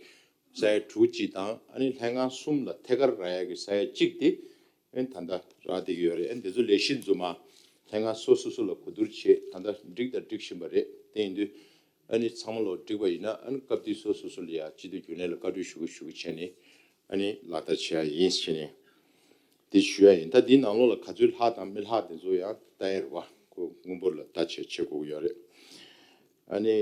ས་ཡ་དྲུག་ཅིག་དང་། ཨ་ནི་ལྷན་ཁང་གསུམ་ལ་ཐད་ཀར་རག་ཡ་གི་ས་ཡ་གཅིག་དེ་ཨ་ནི་ད་ལྟ་རག་བསྡད་ཀྱི་ཡོད་རེད། ཨ་ནི་དེ་ཚོ་ལས་གཞི་འཛུགས་མ་ལྷན་ཁང་སོ་སོ་སོ་ལ་གོ་བསྡུར་བྱས། ད་ལྟ་འགྲིག་དང་འགྲིག་བཞིན་པ་རེད། དེ་ཡིན་དུས་ཨ་ནི་ཚང་མ་ལོ་འགྲིག་པ་ཡིན་ན། ཨ་ནི་སྐབས་དེ་སོ་སོ་སོ་ལ་ཡ་སྤྱི་འཐུས་རྒྱུན་ལས་ལ་བཀའ་འཁྲོལ་ཞུ་གི་ཞུ་གི་བྱས་ནས་ཨ་ནི་ལག་བསྟར་བྱེད་ཡ་ཡིན་ཟེར་ནས་དེ་ཞུ་ཡ་ཡིན། ད་འདིའི་ནང་ལོགས་ལ་ག་ཚོད་ལྷག་དང་མི་ལྷག་དེ་ཚོ་ཡང་ལྟ་ཡ་རེད་བ། ཁོ་དངུལ་འབོར་ལ་ལྟ་བྱས་བྱེད་དགོས་ཀྱི་ཡོད་རེད། ཨ་ནི་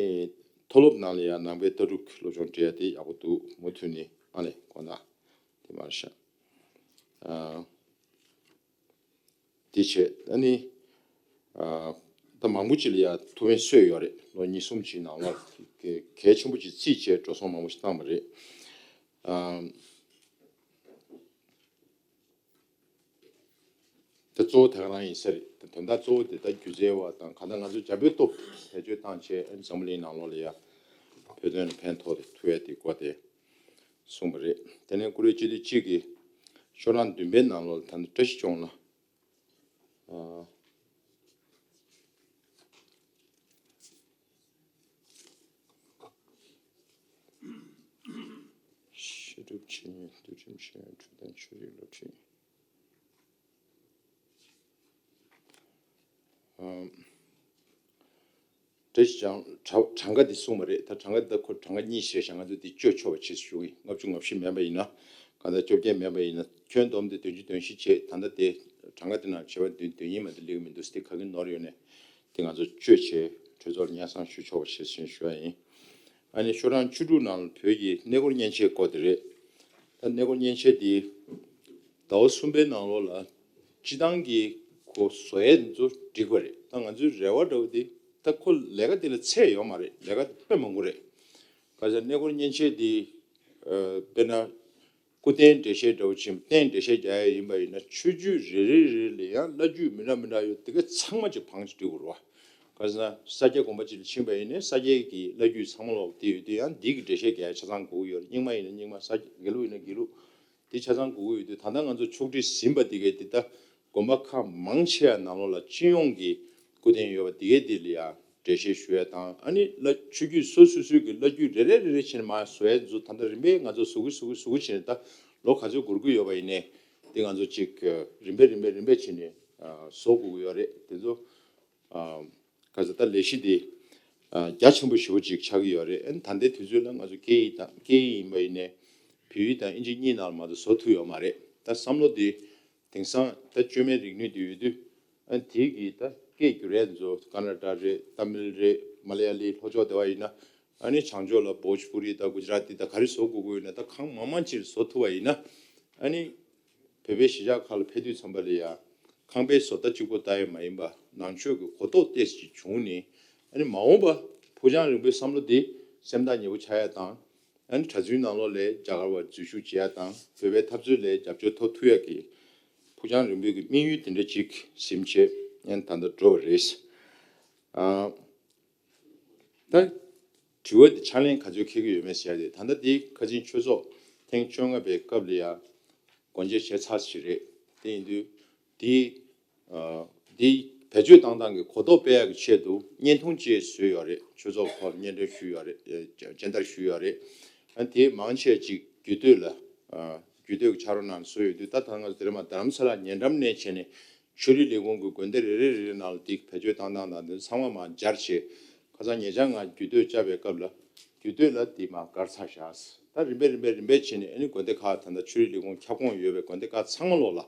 མཐོ་སློབ་ནང་ལ་ཡང་ནང་པའི་ལྟ་གྲུབ་ཀྱི་སློབ་སྦྱོང་སྤྲད་ཡ་དེ་ཡག་པོ་འདུག་མུ་མཐུད་ནས་ཨ་ནི་དགོངས་དག་དེ་མ་རེད་ཤག་དེ་བྱས་ཨ་ནི། ད་མང་པོ་ཅིག་ལ་ཡ་ཐུགས་ཕན་གསོས་ཡོད་རེད། ལོ་གཉིས་གསུམ་ཅིག་ནང་ལ་གལ་ཆེན་པོ་ཅིག་བརྩིས་བྱས་འགྲོ་སོང་མང་པོ་ཞིག་བཏང་བ་རེད། དེ་གཙོ་བོ་དེ་ག་རང་ཡིན་ས་རེད། དོན་དག་གཙོ་བོ་དེ་ད་སྒྱུ་རྩལ་བ་དང་གང་ལྟར་ང་ཚོ་རྒྱ་བོད་སྟོབས་བེད་སྤྱོད་བཏང་བྱས་ཨ་ནི་འཛམ་བུ་གླིང་ནང་ལོགས་ལ་ཡ་བོད་དོན་ལ་ཕན་ཐོགས་ཐུབ་ཡ་དེ་སྐོར་དེ་གསུངས་པ་རེད། དེ་ནས་བཀུར་འོས་སྤྱི་འཐུས་གཅིག་གིས་ཤོག་གྲངས་བདུན་པའི་ནང་ལོགས་ལ་ད་ནི་བཀྲ་ཤིས་ལྗོངས་ལ། ཨ། བཤད་སྒྲུབ་ཆེད་གཉེར་བསྡུ་ཁྲིམས་ཤེས་ཡོན་འཕྲོད་བསྟེན་ཆོས་རིག་སློབ་ཁྲིད། ཨ། བཀྲ་ཤིས་ལྗོངས་གྲངས་ཀ་འདི་གསུངས་པ་རེད། ད་གྲངས་ཀ་འདི་ད་ཁོ་གྲངས་ཀ་གཉིས་བྱས་ཤག་ང་ཚོ་འདི་སྤྱོད་ཆོག་པ་བྱེད་ཞུ་གི་ཡིན། ལྔ་བཅུ་ང་བཞི་མེད་པ་ཡིན་ན། གང་ལྟར་བཅོ་བརྒྱད་མེད་པ་ཡིན་ན། ཁྱོན་བསྡོམས་ཏེ་བདུན་ཅུ་དོན་བཞི་བྱས། ད་ལྟ་དེ་གྲངས་ཀ་དེ་ནང་བྱས་པ་བདུན་དོན་གཉིས་མ་གཏོགས་སླེབས་ཀྱི་མི་འདུག་དེ་ག་གི་ནོར་ཡོད་ནས་དེ་ང་ཚོ་བཅོས་བྱས་གྲོས་ཚོགས་ལ་སྙན་སེང་ཞུ་ཆོག་པ་བྱེད་ཟེར་ཞུ་བ་ཡིན། ཨ་ནི་ཤོག་གྲངས་བཅུ་དྲུག་ནང་ལ་བོད་ཀྱི་གནས་སྐོར་མཉེན་ཆས་སྐོར་དེ་རེད། ད་གནས་སྐོར་མཉེན་ཆས་དེ་ཟླ་བ་གསུམ་པའི་ནང་ལོགས་ལ་སྤྱི་བཏང་གི་ཁོ་བཟོ་ཡས་ཚོ་འགྲིག་པ་རེད། ད་ང་ཚོའི་རེ་བ་འདྲ་བོ་དེ་ད་ཁོ་ལས་ཀ་དེ་ལ་ཚད་ཡོད་མ་རེད། ལས་ཀ་དེ་དཔེ་མང་པོ་རེད། ག་ས་གནས་སྐོར་མཉེན་ཆས་དེ་ཨ་དཔེར་ན་སྐུ་རྟེན་འགྲེལ་བཤད་འདྲ་བོ་ཅིག་རྟེན་འགྲེལ་བཤད་རྒྱག་ཡ་ཡིན་པ་ཡིན་ན། ཆོས་བརྒྱུད་རེ་རེ་རེ་ལ་ཡང་བླ་བརྒྱུད་མི་འདྲ་མི་འདྲ་ཡོད། དེ་ག་ཚང་མ་ཅིག་བང་ཅིག་སྒྲིག་དགོས་རེད་བ། ག་ས་ས་སྐྱ་དགོན་པ་ཅིག་ལ་ཕྱིན་པ་ཡིན་ནའི་ས་སྐྱའི་གི་བླ་བརྒྱུད་ཚང་མ་ལོག་དེ་ཡོད་དུས་ཡང་འདི་གི་འགྲེལ་བཤད་རྒྱག་ཡ་ཆ་ཚང་དགོས་ཀྱི་ཡོད་རེད། རྙིང་མ་ཡིན་ན་རྙིང་མ། ས་དགེ་ལུགས་ཡིན་ན་དགེ་ལུགས། དེ་ཆ་ཚང་དགོས་ཀྱི་ཡོད་དུས། ད་ལྟ་ང་ཚོ་ཕྱོགས་སྒྲིག་ཟིན་པ་དེ་གའི་དེ་ད་དགོན་པ་ཁག་མང་ཆེ་བ་ནང་ལོགས་ལ་སྤྱི་ཡོངས་ཀྱི་སྐུ་རྟེན་ཡོད་པ་དེ་གའི་དེ་ལ་ཡང་འགྲེལ་བཤད་ཞུ་ཡ་དང་། ཨ་ནི་བླ་ཆོས་བརྒྱུད་སོ་སོ་སོའི་གི་བླ་བརྒྱུད་རེ་རེ་རེ་རེ་བྱས་ནས་མར་བཟོ་ཡ་ཚོ་ད་ལྟ་རིམ་པས་ང་ཚོ་བཟོ་གི་བཟོ་གི་བཟོ་གི་བྱས་ནས། ད་ལོ་ག་ཚོད་འགོར་གི་ཡོད་པ་ཡིན་ནའི་དེ་ང་ཚོ་ཅིག་རིམ་པས་རིམ་པས་རིམ་པས་བྱས་ནས་བཟོ་དགོས་ཀྱི་ཡོད་རེད། དེ་ཚོ། ཨ། ག་ཚོད་ད་ལས་གཞི་དེ་ཨ་རྒྱ་ཆེན་པོ་ཞེ་པོ་ཅིག་ཆགས་ཀྱི་ཡོད་རེད། ཨ་ནི་ད་ལྟའི་དུས་ཚོད་ལ་ང་ཚོ་སྐད་ཡིག་དང་། སྐད་ཡིག་ཡིན་པ་ཡིན་ནའི་བོད་ཡིག་དང་ཨིན་ཇི་གཉིས་ནང་ལ་མ་གཏོགས་བཟོ་ཐུབ་ཡོད་མ་རེད། ད་བསམ་བློ་དེ་དེང་སང་ད་བཅོས་མའི་རིག་ནུས་དེ་ཡོད་དུས། ཨ་ནི་དེ་གི་ད་སྐད་སྒྱུར་ཡས་ཚོ་ཀ་ན་ཌ་རེད། ཏ་མིལ་རེད། མ་ལ་ཡ་ལི། ལྷོ་ཕྱོགས་དེ་བ་ཡིན་ན། ཨ་ནི་བྱང་ཕྱོགས་ལ་བྷོ་ཇ་པུ་རི་དང་གུ་ཇ་ར་ཏི་དང་ག་རེ་བཟོ་དགོས་ཀྱི་ཡོད་ན། ད་གང་མང་མང་ཅིག་བཟོ་ཐུབ་པ་ཡིན་ན། ཨ་ནི་བོད་པའི་གཞིས་ཆགས་ཁག་ལ་ཕེབས་དུས་ཙམ་པ་ལ་ཡ། ཁང་པའི་བཟོ་ལྟ་གཅིག་པོ་ལྟ་ཡ་མ་ཡིན་པ། ནང་ཆོས་ཀྱི་གོ་རྟོགས་ཏོག་ཙམ་ཅིག་བྱུང་ནས། ཨ་ནི་མ་འོངས་པ་ཕུགས་རྒྱང་རིང་པོའི་བསམ་བློ་དེ་སེམས་ཐག་ཉེ་པོ་ཆགས་ཡ་དང་། ཨ་ནི་གྲྭ་བཙུན་ནང་ལོགས་ལ་རྒྱ་གར་བ་འཛུལ་ཞུགས་བྱེད་ཡ་དང་། བོད་པའི་འཐབ་རྩོད་ལ་རྒྱབ་སྐྱོར་ཐོབ་ཐུབ་ཡ་གི་ཕུགས་རྒྱང་རིང་པོའི་གི་དམིགས་ཡུལ་དེ་འདྲ་ཅིག་ཟིན་བྱས་ཨ་ནི་ད་ལྟ་འགྲོ་བ་རེད། ཨ། ད་དྲི་བ་འདི་ཕྱག་ལེན་ག་ཚོད་འཁེལ་གྱི་ཡོད་མེད་ཟེར་ཡ་དེ། ད་ལྟ་འདི་ཁ་ཆེམས་ཆོས་ཚོགས་ཐེངས་བཅོ་ལྔ་པའི་སྐབས་ལ་ཡ་སྒོ་འབྱེད་བྱས་ཚར་ཞིག་རེད། དེ་ཡིན་དུས་འདི་ཨ་འདི་བེད་སྤྱོད་བཏང་སྟངས་ཀྱི་གོ་རྟོགས་སྤེལ་ཡག་གི་ཆེད་དུ་བརྙན་ཐུང་ཅིག་བཟོས་ཡོད་རེད། ཆོས་ཚོགས་ཐོག་སྙན་སྒྲོན་ཞུས་ཡོད་རེད། ཨ་སྦྱོང་བརྡར་ཞུས་ཡོད་རེད། ཨ་དེ་མང་ཆེ་ཅིག་རྒྱུད་སྟོད་ལ་ཨ་རྒྱུད་སྟོད་ཀྱི་ཕྱག་རོགས་གནང་བཟོས་ཡོད་དུས། ད་ད་ང་ཚོ་དེ་རིང་མར་རྡ་རམ་ས་ལ་ཉེ་འགྲམ་ནས་བྱས་ནས་ཆོས་རིག་ལས་ཁུངས་ཀྱི་དགོན་སྡེ་རེ་རེ་རེ་རེ་ནང་ལ་དེ་བེད་སྤྱོད་བཏང་སྟངས་དང་དེ་ཚང་མ་མར་སྦྱར་བྱས། ཁ་སང་ཉེ་ཆར་ང་རྒྱུད་སྟོད་བཅར་བའི་སྐབས་ལ་རྒྱུད་སྟོད་ལ་དེ་མར་བཀར་ཚར་བཞག། ད་རིམ་པས་རིམ་པས་རིམ་པས་བྱས་ནས་ཨ་ནི་དགོན་སྡེ་ཁག་ད་ལྟ་ཆོས་རིག་ལས་ཁུངས་ཁྱབ་ཁོངས་ཡོད་པའི་དགོན་སྡེ་ཁག་ཚང་མ་ལོག་ལ་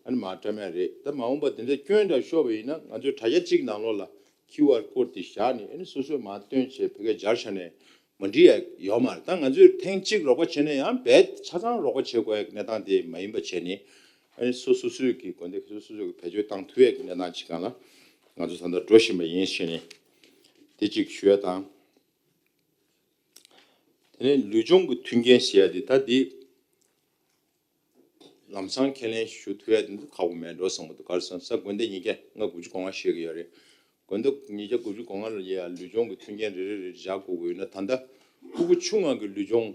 ཨ་ནི་མར་བཀྲམ་ཡ་རེད། ད་མ་འོངས་པ་དེ་འདྲ་སྐྱོན་འདྲ་ཤོར་བ་ཡིན་ན་ང་ཚོའི་དྲ་རྒྱ་གཅིག་ནང་ལོགས་ལ་ཁིའུ་ཨར་ཀོཌ་དེ་བཞག་ནས་ཨ་ནི་སོ་སོས་མར་སྟོན་བྱས་ཕ་གིར་སྦྱར་བཞག་ནས་མ་འགྲིག་ཡ་ཡོད་མ་རེད། ད་ང་ཚོས་ཐེངས་གཅིག་རོགས་པ་བྱས་ན་ཡང་རྦད་ཆ་ཚང་རོགས་པ་བྱེད་དགོས་ཡ་གི་གནས་སྟངས་དེ་མ་ཡིན་པ་བྱས་ནས་ཨ་ནི་སོ་སོ་སོའི་གི་དགོན་སྡེ་སོ་སོ་སོའི་གི་བེད་སྤྱོད་བཏང་ཐུབ་ཡ་གི་གནས་སྟངས་ཅིག་སྒང་ལ་ང་ཚོ་ད་ལྟ་འགྲོ་བཞིན་པ་ཡིན་ཞེས་ནས་དེ་གཅིག་ཞུ་ཡ་དང་། དེ་ནས་ལུས་སྦྱོང་གི་མཐུན་རྐྱེན་ཟེར་ཡ་དེ་ད་འདི་ལམ་སང་ཁས་ལེན་ཞུ་ཐུབ་ཡ་དེ་ཁག་པོ་མེད་འགྲོ་བསམ་གྱི་འདུག་ག་རེ་ཟེར་ན་ས་དགོན་སྡེ་ཉིས་བརྒྱ་ལྔ་དགུ་བཅུ་གོ་ལྔ་བཤད་ཀྱི་ཡོད་རེད། དགོན་སྡེ་ཉིས་བརྒྱ་དགུ་བཅུ་གོ་ལྔ་ལ་ཡ་ལུས་སྦྱོང་གི་མཐུན་རྐྱེན་རེ་རེ་རེ་བཞག་དགོས་ཀྱི་ཡོད་ན། ད་ལྟ་ཕྲུ་གུ་ཆུང་བ་གི་ལུས་སྦྱོང་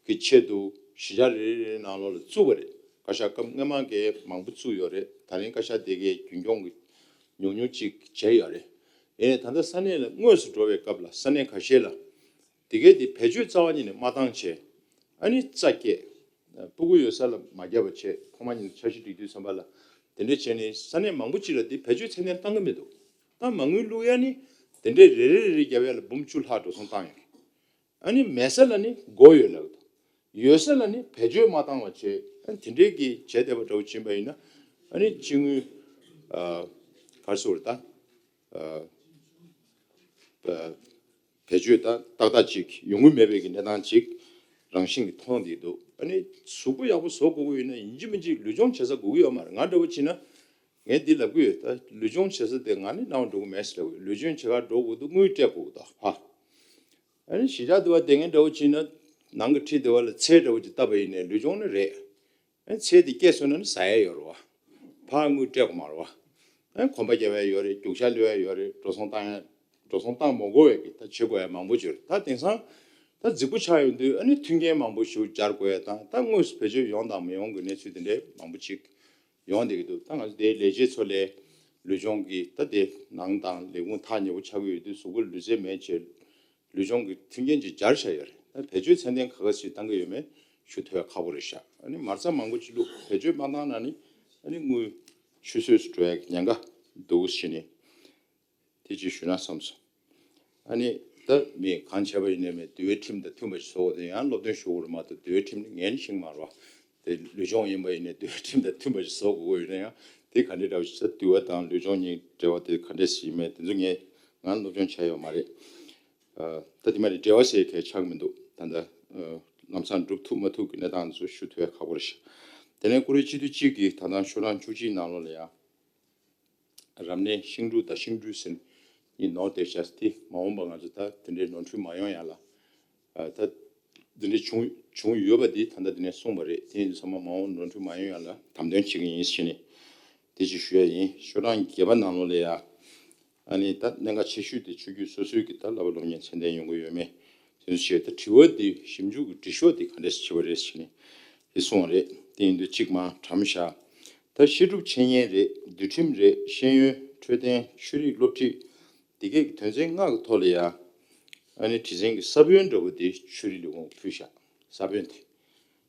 གི་ཆེད་དུ་གཞིས་ཆགས་རེ་རེ་རེའི་ནང་ལོགས་ལ་བཙུགས་པ་རེད། བཀའ་ཤག་སྐབས་སྔོན་མ་གས་མང་པོ་བཙུགས་ཡོད་རེད། ད་རིང་བཀའ་ཤག་དེ་གས་རྒྱུན་སྐྱོང་གི་ཉུང་ཉུང་ཅིག་བྱས་ཡོད་རེད། ཡིན་ནའི་ད་ལྟ་ས་གནས་ལ་དངོས་སུ་འགྲོ་བའི་སྐབས་ལ་ས་གནས་ཁ་ཤས་ལ་དེ་གས་དེ་བེད་སྤྱོད་རྩ་བ་ཉིད་ནས་མ་བཏང་བྱས། ཨ་ནི་རྩ་བསྐྱལ། སྤུ་གུ་ཡོད་ས་ལ་མ་བརྒྱབ་པ་བྱས། ཁོ་མ་ཉིད་འཆར་གཞི་སྒྲིག་དུས་ཙམ་པ་ལ་དེ་འདྲས་བྱས་ནས་ས་གནས་མང་པོ་ཅིག་ལ་དེ་བེད་སྤྱོད་ཚད་ལྡན་བཏང་གི་མི་འདུག་ད་མ་དངུལ་བླུག་ཡ་ནི་དེ་འདྲས་རེ་རེ་རེ་རེ་བརྒྱབ་ཡ་ལ་འབུམ་བཅུ་ལྷག་འགྲོ་སོང་བཏང་ཡོད་རེད། ཨ་ནི་མེད་ས་ལ་ནི་སྒོ་ཡོད་ལབ་འདུག་ཡོད་ས་ལ་ནི་བེད་སྤྱོད་མ་བཏང་བ་བྱས། ཨ་ནི་དེ་འདྲས་ཀྱི་བྱས་བསྡད་པ་འདྲ་བོ་ཕྱིན་པ་ཡིན་ན་ཨ་ནི་སྤྱི་དངུལ་ཨ་ག་རེ་ཟེར་དགོས་རེད་ད། ཨ་བེད་སྤྱོད་ད་ཏག་ཏག་ཅིག་ཡོང་གི་མེད་པའི་གི་གནས་སྟངས་ཅིག་རང་བཞིན་གྱིས་མཐོང་བསྡད་འདུག་ཨ་ནི་གཟུགས་པོ་ཡག་པོ་བཟོ་དགོས་ཀྱི་ཡོད་ན་ཡིན་གཅིག་མིན་གཅིག་ལུས་སྦྱོང་བྱེད་ས་དགོས་ཀྱི་ཡོད་མ་རེད། ང་འདྲ་བོ་བྱས་ན་ངས་འདི་ལབ་ཀྱི་ཡོད། ད་ལུས་སྦྱོང་བྱེད་ས་དེ་ང་ནི་རྣ་བ་འགྲོ་གི་མེད་ཟེར་ལབ་ཀྱི་ཡོད། ལུས་སྦྱོང་བྱེད་གར་འགྲོ་དགོས་འདུག་དངུལ་སྤྲད་དགོས་འདུག་ཕ། ཨ་ནི་གཞིས་ཆགས་དེ་བ་དེ་ངས་འདྲ་བོ་བྱས་ན་ནང་གི་ཁྲི་དེ་བ་ལ་ཚད་འདྲ་བོ་ཅིག་བཏབ་པ་ཡིན་ནའི་ལུས་སྦྱོང་ནི་རེད། ཨ་ཚེ་འདི་སྐྱེལ་སོང་ན་ནི་ཟ་ཡ་ཡོད་རེད་བ། ཕར་དངུལ་སྤྲད་དགོས་མ་རེད་བ། ཨ་གོམ་པ་རྒྱབ་ཡ་ཡོད་རེད། རྒྱུག་ཤར་གློད་ཡ་ཡོད་རེད། འགྲོ་སོང་བཏང་ཡ་འགྲོ་སོང་བཏང་མ་དགོས་པའི་གི་ད་བྱེད་དགོས་ཡ་མང་པོ་ཅིག་ཡོད་རེད། ད་དེང་སང་ད་རྫིག་པོ་ཆགས་ཡོང་དུས་ཨ་ནི་མཐུན་རྐྱེན་མང་པོ་ཞིག་སྦྱར་དགོས་ཡ་དང་ད་དངོས་སུ་བེད་སྤྱོད་ཡོང་དང་མི་ཡོང་གི་གནས་ཚུལ་དེ་འདྲའི་མང་པོ་ཅིག་ཡོང་བསྡད་ཀྱི་འདུག་ད་ང་ཚོ་དེའི་ལས་བྱེད་ཚོ་ལས་ལུས་སྦྱོང་གི་ད་དེ་ནང་དང་ལས་ཁུངས་ཐག་ཉེ་པོ་ཆགས་ཀྱི་ཡོད་དུས་གཟུགས་པོ་ལུས་རྩལ་མེད་བྱས། ལུས་སྦྱོང་གི་མཐུན་རྐྱེན་ཅིག་སྦྱར་བཞག་ཡོད་རེད། ད་བེད་སྤྱོད་ཚད་ལྡན་ག་ག་ཞིག་བཏང་གི་ཡོད་མེད་ཞུ་ཐུབ་ཡ་ཁག་པོ་རེད་ཤག་ཨ་ནི་མ་རྩ་མང་པོ་ཅིག་བླུགས་བེད་སྤྱོད་མ་བཏང་ན་ནི་ཨ་ནི་དངུལ་ཆུད་ཟོས་སུ་འགྲོ་ཡ་གི་ཉེན་ཁ་འདུག་ཟེར་ནས་དེ་ཅིག་ཞུ་ན་བསམ་སོང་། ཨ་ནི་ད་མི་གང་བྱས་པ་ཡིན་ནའི་མི་འདུལ་བའི་ཁྲིམས་དང་མཐུན་པ་ཞིག་བཟོ་དགོས། དེ་ཡང་སློབ་སྟོན་ཞུ་དགོས་རེད་མ་གཏོགས་འདུལ་བའི་ཁྲིམས་ནི་ངས་ནི་ཤེས་ཀྱི་མ་རེད་བ། དེ་ལུས་སྦྱོང་ཡིན་པ་ཡིན་ནའི་འདུལ་བའི་ཁྲིམས་དང་མཐུན་པ་ཞིག་བཟོ་དགོས་ཀྱི་ཡོད་ན་ཡང་དེ་ག་འདྲའི་འདྲ་བ་ཞིག་ད་འདུལ་བ་དང་ལུས་སྦྱོང་གཉིས་འབྲེལ་བ་དེ་ག་འདྲས་ཞིག་ཡིན་མིན་དེ་ཚོ་ངས་ང་སློབ་སྦྱོང་བྱས་ཡོད་མ་རེད། ཨ་ད་དེ་མ་རེད། འབྲེལ་བ་ཟེར་མཁན་ཆགས་མི་འདུག་ད་ལྟ་ཨ་ལམ་སང་སྒྲུབ་ཐུབ་མ་ཐུབ་ཀྱི་གནས་སྟངས་ཚོ་ཞུ་ཐུབ་ཡ་ཁག་པོ་རེད་ཤག་དེ་ནས་ཀུ་རེ་སྤྱི་འཐུས་གཅིག་གིས་ད་ལྟ་ཤོག་གྲངས་བཅུ་གཅིག་ནང་ལོགས་ལ་ཡང་རབ་གནས་ཤིང་འབྲུག་དང་ཤིང་སྦྲུལ་ཟེར་གཉིས་ནོར་བསྡད་ཤག་དེ་མ་འོངས་པ་ང་ཚོ་ད་དེ་འདྲའི་ནོར་འཁྲུལ་མ་ཡོང་ཡ་ལ། ཨ་ད་འདི་འདྲའི་བྱུང་བྱུང་ཡོད་པ་འདི་ད་ལྟ་འདི་ནས་གསུངས་པ་རེད། དེ་ཡིན་དུས་ཚང་མ་མ་འོངས་ནོར་འཁྲུལ་མ་ཡོང་ཡ་ལ་དམ་དོན་བྱེད་ཀྱི་ཡིན་ཞེས་ནས་དེ་ཅིག་ཞུ་ཡ་ཡིན། ཤོག་གྲངས་བརྒྱད་པ་ནང་ལོགས་ལ་ཡ། ཨ་ནི་ད་གནད་འགག་ཆེ་ཤོས་དེ་ཆོས་བརྒྱུད་སོ་སོའི་གི་ད་བསླབ་པ་སློབ་གཉེར་ཚད་ལྡན་ཡོང་གི་ཡོད་མེད་དེ་ཚོ་བྱས། ད་དྲི་བ་འདི་ཞིབ་འཇུག་གི་འབྲི་ཤོག་འདི་ག་འདྲས་བྱས་པ་རེད་ཞེས་ནས་དེ་གསུངས་པ་རེད། དེ་ཡིན་དུས་གཅིག་མ་གྲམ་བཞག་ད་བཤད་སྒྲུབ་འཆད་ཉན་རེད། འདུལ་ཁྲིམས་རེད། ཤེས་ཡོན། འཕྲོད་བསྟེན། ཆོས་རིག་སློབ་ཁྲིད། འདི་གའི་དོན་ཚན་ལྔ་གི་ཐོག་ལ་ཡ། ཨ་ནི་བྲིས་ཚན་གྱི་ས་བོན་འདྲ་བོ་དེ་ཆོས་རིག་ལས་ཁུངས་ཕུལ་བཞག་ས་བོན་དེ།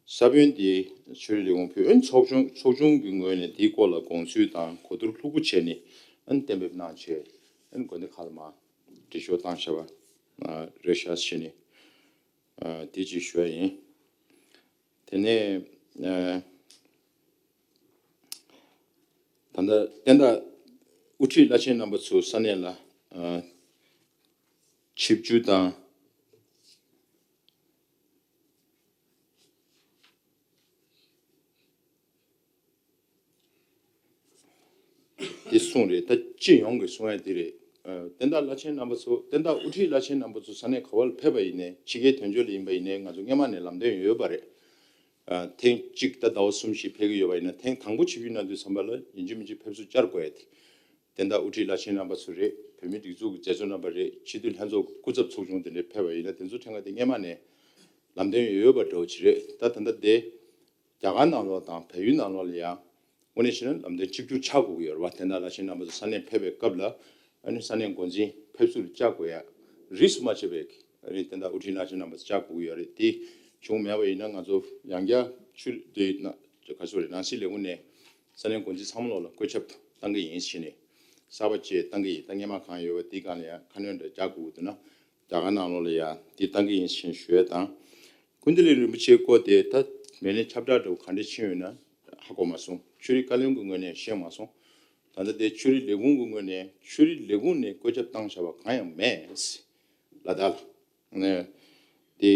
ས་བོན་དེ་ཆོས་རིག་ལས་ཁུངས་ཕུལ། ཨ་ནི་ཚོགས་ཆུང་ཚོགས་ཆུང་གི་ངོས་ནས་དེའི་སྐོར་ལ་དགོངས་ཚུལ་དང་གོ་བསྡུར་ལྷུག་པོ་བྱས་ནས་ཨ་ནི་གཏན་འབེབས་གནང་བྱས། ཨ་ནི་དགོན་སྡེ་ཁག་ལ་མར་འབྲི་ཤོག་བཏང་བཞག་པ་རེད་ཤག་ཞེས་ནས་དེ་ཅིག་ཞུ་ཡ་ཡིན། དེ་ནས་ཨ། ད་ལྟ་བསྟན་བདག་དབུ་ཁྲིད་བླ་ཆེན་རྣམ་པ་ཚོ་ས་གནས་ལ་ཨ་ཆིབས་བསྒྱུར་དང་དེ་གསུངས་རེད། ད་སྤྱི་ཡོངས་ཀྱི་གསུང་ཡ་དེ་རེད། ཨ་བསྟན་བདག་བླ་ཆེན་རྣམ་པ་ཚོ་བསྟན་བདག་དབུ་ཁྲིད་བླ་ཆེན་རྣམ་པ་ཚོ་ས་གནས་ག་བ་ལ་ཕེབས་པ་ཡིན་ནའི་ཕྱི་རྒྱལ་དོན་གཅོད་ལ་ཡིན་པ་ཡིན་ནའི་ང་ཚོ་སྔས་མ་ནས་ལམ་སྟོན་ཡོད་པ་རེད། ཨ་ཐེངས་གཅིག་ད་ཟླ་བ་གསུམ་བཞི་ཕེབས་ཀྱི་ཡོད་པ་ཡིན་ན་ཐེངས་དང་པོ་ཆིབས་བསྒྱུར་གནང་དུས་ཙམ་པ་ལ་ཡིན་གཅིག་མིན་གཅིག་ཕེབས་བསུ་བཅར་དགོས་ཡ་དེ། བསྟན་བདག་དབུ་ཁྲིད་བླ་ཆེན་རྣམ་པ་ཚོ་རེད། བོད་མིའི་སྒྲིག་འཛུགས་ཀྱི་མཛད་གཙོ་རྣམ་པ་རེད། སྤྱི་འཐུས་ལྷན་ཚོགས་སྐུ་ཚབ་ཚོགས་ཆུང་དེ་འདྲས་ཕེབས་པ་ཡིན་ན་དེ་ཚོ་ཕྲན་ག་དེ་སྔས་མ་ནས་ལམ་སྟོན་ཡོད་པ་འདྲ་བོ་ཅིག་རེད། ད་ད་ལྟ་དེ་རྒྱ་གར་ནང་ལོགས་དང་བལ་ཡུལ་ནང་ལོགས་ལ་ཡང་དངོས་གནས་བྱས་ན་ལམ་སྟོན་གཅིག་གྱུར་ཆགས་དགོས་ཀྱི་ཡོད་རེད་བ། བསྟན་བདག་བླ་ཆེན་རྣམ་པ་ཚོ་ས་གནས་ཕེབས་པའི་སྐབས་ལ་ཨ་ནི་ས་གནས་འགོ་འཛིན་ཕེབས་བསུ་ལ་བཅར་དགོས་ཡ། རིས་སུ་མ་ཆད་པའི་ཨ་ནི་བསྟན་བདག་དབུ་ཁྲིད་བླ་ཆེན་རྣམ་པ་ཚོ་བཅར་དགོས་ཀྱི་ཡོད་རེད། དེ་བྱུང་མེད་པ་ཡིན་ན་ང་ཚོ་ཡང་བསྐྱར་ཆུ་དེ་ན་ག་ཚོད་རེད། ནང་སྲིད་ལས་ཁུངས་ནས་ས་གནས་འགོ་འཛིན་ཚང་མ་ལོག་ལ་བཀོད་ཁྱབ་བཏང་གི་ཡིན་ཞེས་ནས་གསར་པ་བཅས་བཏང་གི་ཡིན། ད་སྔས་མ་གང་ཡོད་པ་དེའི་སྒང་ལ་ཡང་ཁ་སྣོན་འདྲ་རྒྱག་དགོས་ཀྱི་འདུག་ན་རྒྱ་གར་ནང་ལོགས་ལ་ཡང་དེ་བཏང་གི་ཡིན་ཞེས་ཞུ་ཡ་དང་། ཀུན་བདེ་གླིང་རིན་པོ་ཆེའི་སྐོར་དེ་ད་མེ་ལེན་ཁྱབ་བསྒྲགས་འདྲ་བོ་ག་འདྲ་ཕྱིན་ཡོད་ན་ཧ་གོ་མ་སོང་ ཆོས་རིག་བཀའ་བློན་གྱི་ངོས་ནས་ཤེས་མ་སོང་། ད་ལྟ་དེ་ཆོས་རིག་ལས་ཁུངས་ཀྱི་ངོས་ནས་ཆོས་རིག་ལས་ཁུངས་ནས་བཀོད་ཁྱབ་བཏང་བཞག་པ་གང་ཡང་མེད། ལ་དྭགས་ལ། དེ་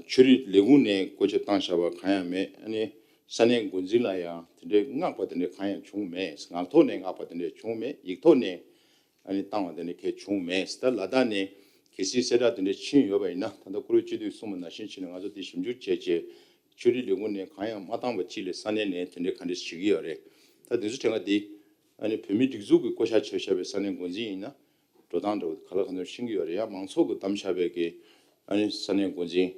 ཆོས་རིག་ལས་ཁུངས་ནས་བཀོད་ཁྱབ་བཏང་བཞག་པ་གང་ཡང་མེད། ཨ་ནི་ས་གནས་འགོ་འཛིན་ལ་ཡང་དེ་འདྲའི་མངགས་པ་དེ་འདྲ་གང་ཡང་བྱུང་མེད། ངག་ཐོག་ནས་མངགས་པ་དེ་འདྲ་བྱུང་མེད། ཡིག་ཐོག་ནས་ཨ་ནི་བཏང་བ་དེ་འདྲ་གང་ཡང་བྱུང་མེད། ད་ལ་དྭགས་ནས་གལ་སྲིད་གསལ་བསྒྲགས་དེ་འདྲ་ཕྱིན་ཡོད་པ་ཡིན་ན། ད་ལྟ་བཀུར་འོས་སྤྱི་འཐུས་གསུངས་པ་ནང་བཞིན་བྱས་ནས་ང་ཚོ་དེ་ཞིབ་འཇུག་བྱས་རྗེས་ཆོས་རིག་ལས་ཁུངས་ནས་གང་ཡང་མ་བཏང་བ་ཅིག་ལ་ས་གནས་ནས་དེ་འདྲ་ག་འདྲ་བྱེད་ཀྱི་ཡོད་རེད། ད་དེ་ཚོ་དྲན་ག་དེ་ཨ་ནི་བོད་མིའི་སྒྲིག་འཛུགས་ཀྱི་བསྐོ་བཞག་བྱས་བཞག་པའི་ས་གནས་འགོ་འཛིན་ཡིན་ན། འགྲོ་སྟངས་འདྲ་བོ་ག་ལ་གང་འཚམ་ཤེས་ཀྱི་ཡོད་རེད། ཡང་མང་ཚོགས་ཀྱིས་བདམས་བཞག་པའི་གི་ཨ་ནི་ས་གནས་འགོ་འཛིན་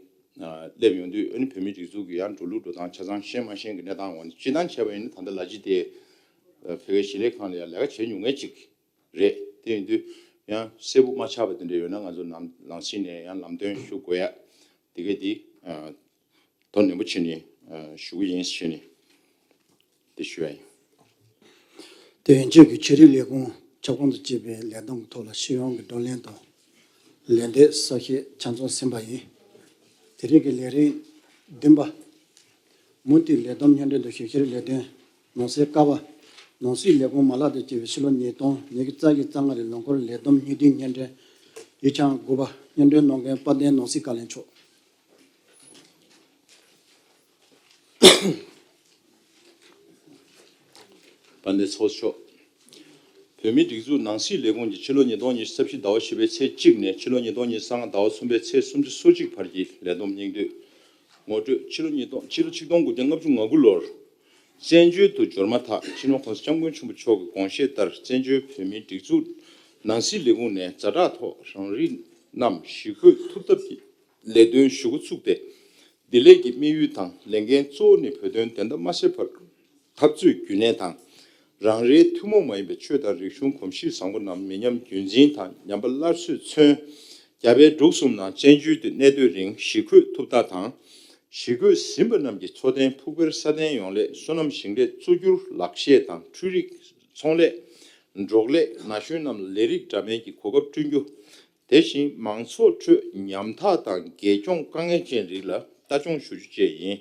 སླེབས་ཡོང་དུས། ཨ་ནི་བོད་མིའི་སྒྲིག་འཛུགས་ཀྱི་ཡང་འགྲོ་ལུགས་འགྲོ་སྟངས་ཆ་ཚང་ཤེས་མ་ཤེས་ཀྱི་གནས་སྟངས་འོག་ནས། སྤྱིར་བཏང་བྱས་པ་ཡིན་ན་ད་ལྟ་ལ་ཅི་དེ་བོད་སྐད་ཞིང་ལས་ཁང་ལ་ཡང་ལས་ཀ་བྱེད་མྱོང་མཁན་ཅིག་རེད། དེ་ཡིན་དུས་ཡང་གསལ་པོ་མ་ཆགས་པ་དེ་འདྲ་ཡོད་ན་ང་ཚོ་ནང་ནང་སྲིད་ནས་ཡང་ལམ་སྟོན་ཞུ་དགོས་ཡ་དེ་གས་དེ་དོ་ནན་པོ་བྱས་ནས་ཞུ་གི་ཡིན་ཞུས་ནས། དེ་ཞུ་ཡ་ཡིན། དེ་ཡན་ཆོད་ཀྱི་ཆོས་རིག་ལས་ཁུངས་ཁྱབ་ཁོངས་སུ་སྐྱེས་པའི་ལས་བསྡོམས་ཀྱི་ཐོག་ལ་སྤྱི་ཡོངས་ཀྱི་བགྲོ་གླེང་དང་ལན་འདེབས་གསལ་བཤད་ཆ་ཚང་ཟིན་པ་ཡིན། དེ་རིང་གི་ལས་རིམ་བདུན་པ། མུ་མཐུད་ལས་བསྡོམས་སྙན་སྒྲོན་དང་ཞིབ་བཤེར་ལས་དོན། ནང་གསེས་ཀ་པ། ནང་སྲིད་ལས་ཁུངས་མ་ལག་དང་བཅས་པའི་ཕྱི་ལོ་ཉིས་སྟོང་ཉི་ཤུ་རྩ་བཞི་རྩ་ལྔ་རེའི་ལོ་འཁོར་ལས་བསྡོམས་སྙིང་བསྡུས་སྙན་སྒྲོན། ཡིག་ཆ་དགུ་པ། སྙན་སྒྲོན་གནང་མཁན་དཔལ་ལྡན་ནང་སྲིད་བཀའ་བློན་མཆོག་དཔལ་ལྡན་ཚོགས་གཙོ་མཆོག་བོད་མིའི་སྒྲིག་འཛུགས་ནང་སྲིད་ལས་ཁུངས་ཀྱི་ཕྱི་ལོ་ཉིས་སྟོང་ཉི་ཤུ་རྩ་བཞི་ཟླ་བ་བཞི་པའི་ཚེས་གཅིག་ནས་ཕྱི་ལོ་ཉིས་སྟོང་ཉི་ཤུ་རྩ་ལྔ་ཟླ་བ་གསུམ་པའི་ཚེས་སུམ་ཅུ་སོ་གཅིག་བར་གྱི་ལས་བསྡོམས་སྙིང་བསྡུས། ངོ་སྤྲོད། ཕྱི་ལོ་ཉིས་སྟོང་ཕྱི་ལོ་ཆིག་སྟོང་དགུ་བརྒྱ་ལྔ་བཅུ་ང་དགུ་ལོར་བཙན་བྱོལ་དུ་འབྱོར་མ་ཐག་སྤྱི་ནོར་༸གོང་ས་༸སྐྱབས་མགོན་ཆེན་པོ་མཆོག་གི་དགོངས་བཞེད་ལྟར་བཙན་བྱོལ་བོད་མིའི་སྒྲིག་འཛུགས་ནང་སྲིད་ལས་ཁུངས་ནས་ཛ་དྲག་ཐོག་རང་རིགས་རྣམས་ཞི་འགོད་ཐུབ་ཐབས་ཀྱི་ལས་དོན་ཞུ་འགོ་ཚུགས་ཏེ། བདེ་ལེགས་ཀྱི་དམིགས་ཡུལ་དང་ལས་འགན་གཙོ་བོ་ནི་བོད་དོན་བདེན་མཐའ་མ་གསལ་བར་འཐབ་རྩོད་རྒྱུན་གནས་དང་། རང་རེའི་ཐུན་མོང་མ་ཡིན་པའི་ཆོས་དང་རིག་གཞུང་གོམས་གཤིས་བཟང་པོ་རྣམས་མི་ཉམས་རྒྱུན་འཛིན་དང་ཉམས་པ་སླར་གསོས་མཚོན། རྒྱ་བལ་འབྲུག་གསུམ་ནང་བཙན་བྱོལ་དུ་གནས་སྡོད་རིང་ཞི་འགོད་ཐུབ་རྟགས་དང་། ཞི་འགོད་ཟིན་པ་རྣམས་ཀྱི་འཚོ་རྟེན་ཕུགས་འཕེར་སྲ་བརྟན་ཡོང་སླད་སོ་ནམ་ཞིང་ལས་བཙུགས་སྒྱུར་ལག་ཤེས་དང་འཕྲུལ་རིག་ཚོང་ལས། འབྲོག་ལས། ན་གཞོན་རྣམས་ལ་ལས་རིགས་འདྲ་མིན་གྱི་གོ་སྐབས་བསྐྲུན་རྒྱུ། དེ་བཞིན་མང་ཚོགས་ཁྲོད་ཉམ་ཐག་དང་རྒས་གྱོང་དཀའ་ངལ་ཅན་རིགས་ལ་ལྟ་སྐྱོང་ཞུ་རྒྱུ་བཅས་ཡིན།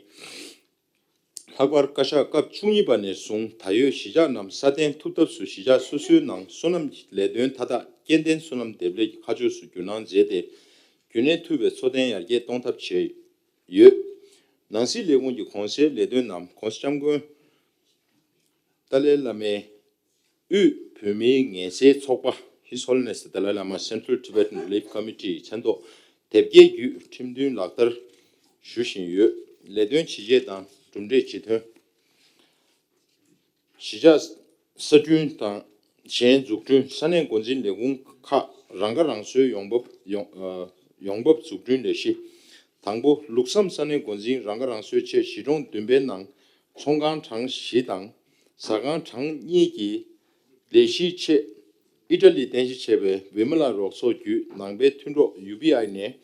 ལྷག་པར་བཀའ་ཤག་སྐབས་བཅུ་གཉིས་པ་ནས་བཟུང་ད་ཡོད་གཞིས་ཆགས་རྣམས་སྲ་བརྟན་ཐུབ་ཐབས་སུ་གཞིས་ཆགས་སོ་སོའི་ནང་སོ་ནམ་གྱི་ལས་དོན་མཐའ་དག་སྐྱེ་ལྡན་སོ་ནམ་འདེབས་ལས་ཀྱི་ཁ་ཕྱོགས་སུ་བསྒྱུར་གནང་མཛད་དེ། རྒྱུན་གནས་ཐུབ་པའི་འཚོ་རྟེན་ཡར་རྒྱས་གཏོང་ཐབས་བྱས་ཡོད། ནང་སྲིད་ལས་ཁུངས་ཀྱི་གོང་གསལ་ལས་དོན་རྣམས་༸གོང་ས་༸སྐྱབས་མགོན་ཏཱ་ལའི་བླ་མའི་དབུས་བོད་མིའི་ངལ་སེལ་ཚོགས་པ། His Holiness the Dalai Lama Central Tibetan Relief Committee ཡི་མཚན་ཐོག་དེབ་སྐྱེལ་བརྒྱུད་ཁྲིམས་མཐུན་ལག་བསྟར་ཞུ་བཞིན་ཡོད། ལས་དོན་ཇི་བྱེད་དང་གྲུབ་འབྲས་ཇི་ཐོན། གཞིས་ཆགས་གསར་སྐྲུན་དང་གཞན་འཛུགས་སྐྲུན། ས་གནས་འགོ་འཛིན་ལས་ཁུངས་ཁག་རང་ཁ་རང་གསོའི་ཡོང་འབབ་ཡོང་ཨ་ཡོང་འབབ་འཛུགས་སྐྲུན་ལས་གཞི། དང་པོ། ལུགས་བསམ་ས་གནས་འགོ་འཛིན་རང་ཁ་རང་གསོའི་ཆེད་གཞིས་གྲོང་བདུན་པའི་ནང་ཚོང་ཁང་གྲངས་བཞི་དང་ཟ་ཁང་གྲངས་གཉིས་ཀྱི་ལས་གཞིའི་ཆེད་ཨི་ཊ་ལིས་རྟེན་གཞི་བྱས་པའི་ཝི་མ་ལ་རོགས་ཚོགས་བརྒྱུད་ནང་པའི་མཐུན་གྲོགས་ཡུ་པི་ཨའི་ནས་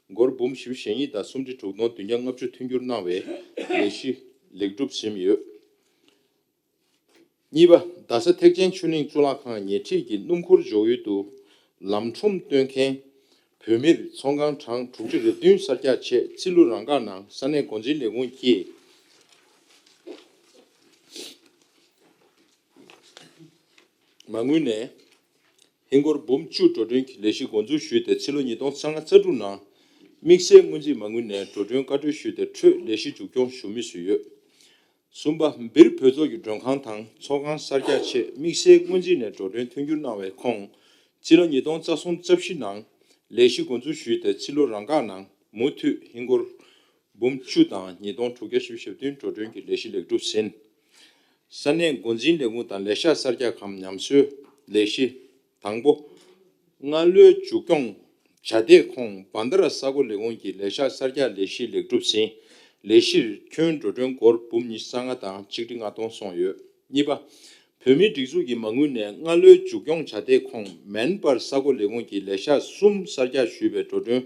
སྒོར་འབུམ་བཞི་བཅུ་ཞེ་གཉིས་དང་སུམ་ཁྲི་དྲུག་སྟོང་བདུན་བརྒྱ་ལྔ་བཅུ་མཐུན་འགྱུར་གནང་བའི་ལས་གཞི་ལེགས་གྲུབ་ཟིན་ཡོད། གཉིས་པ། རྡ་ས་ཐེག་ཆེན་ཆོས་གླིང་གཙུག་ལག་ཁང་ཉེ་འཁྲིས་ཀྱི་སྣུམ་འཁོར་འཇོག་ཡུལ་དུ་ལམ་ཁྲོམ་སྟོན་མཁན་བོད་མིར་ཚོང་ཁང་གྲངས་དྲུག་ཅུ་རེ་བདུན་གསར་རྒྱག་ཆེད་རྩིས་ལོ་རང་འགག་ནང་ས་གནས་འགོ་འཛིན་ལས་ཁུངས་ཀྱིས་མ་དངུལ་ནས་ཧིན་སྒོར་འབུམ་བཅུ་འགྲོ་གྲོན་གྱི་ལས་གཞི་འགོ་འཛུགས་ཞུས་ཏེ་རྩིས་ལོ་ཉིས་སྟོང་ཉི་ཤུ་རྩ་དྲུག་ནང་དམིགས་བསལ་སྔོན་རྩིས་མ་དངུལ་ནས་འགྲོ་གྲོན་བཀའ་འཁྲོལ་ཞུས་ཏེ་འཕྲོས་ལས་གཞི་མཇུག་སྐྱོང་ཞུ་མུས་སུ་ཡོད། གསུམ་པ། སྦིར་བོད་ཚོགས་ཀྱི་མགྲོན་ཁང་དང་ཚོགས་ཁང་གསར་རྒྱག་ཆེད་དམིགས་བསལ་སྔོན་རྩིས་ནས་འགྲོ་གྲོན་མཐུན་འགྱུར་གནང་བའི་ཁོངས་རྩིས་ལོ་ཉིས་སྟོང་རྩ་གསུམ་རྩ་བཞི་ནང་ལས་གཞི་འགོ་འཛུགས་ཞུས་ཏེ་རྩིས་ལོ་རང་འགག་ནང་མུ་མཐུད་ཧིན་སྒོར་འབུམ་བཅུ་དང་ཉིས་སྟོང་དྲུག་བརྒྱ་བཞི་བཅུ་ཞེ་བདུན་འགྲོ་གྲོན་གྱི་ལས་གཞི་ལེགས་གྲུབ་ཟིན། ས་གནས་འགོ་འཛིན་ལས་ཁུངས་དང་ལས་ཤག་གསར་རྒྱག་གམ་ཉམས་གསོའི་ལས་གཞི། དང་པོ། སྔ་ལོའི་མཇུག་སྐྱོང་བྱ་དེབ་ཁོངས་བྷན་དྷ་ར་ས་གོ་ལས་ཁུངས་ཀྱི་ལས་ཤག་གསར་རྒྱག་ལས་གཞི་ལེགས་གྲུབ་ཟིན། ལས་གཞིར་ཁྱོན་འགྲོ་གྲོན་སྒོར་འབུམ་ཉི་ཤུ་རྩ་ལྔ་དང་ཆིག་ཁྲི་ལྔ་སྟོང་སོང་ཡོད། གཉིས་པ། བོད་མིའི་སྒྲིག་འཛུགས་ཀྱི་མ་དངུལ་ནས་སྔ་ལོའི་མཇུག་སྐྱོང་བྱ་དེབ་ཁོངས་མན་པར་ས་གོ་ལས་ཁུངས་ཀྱི་ལས་ཤག་གསུམ་གསར་རྒྱག་ཞུས་པའི་འགྲོ་གྲོན་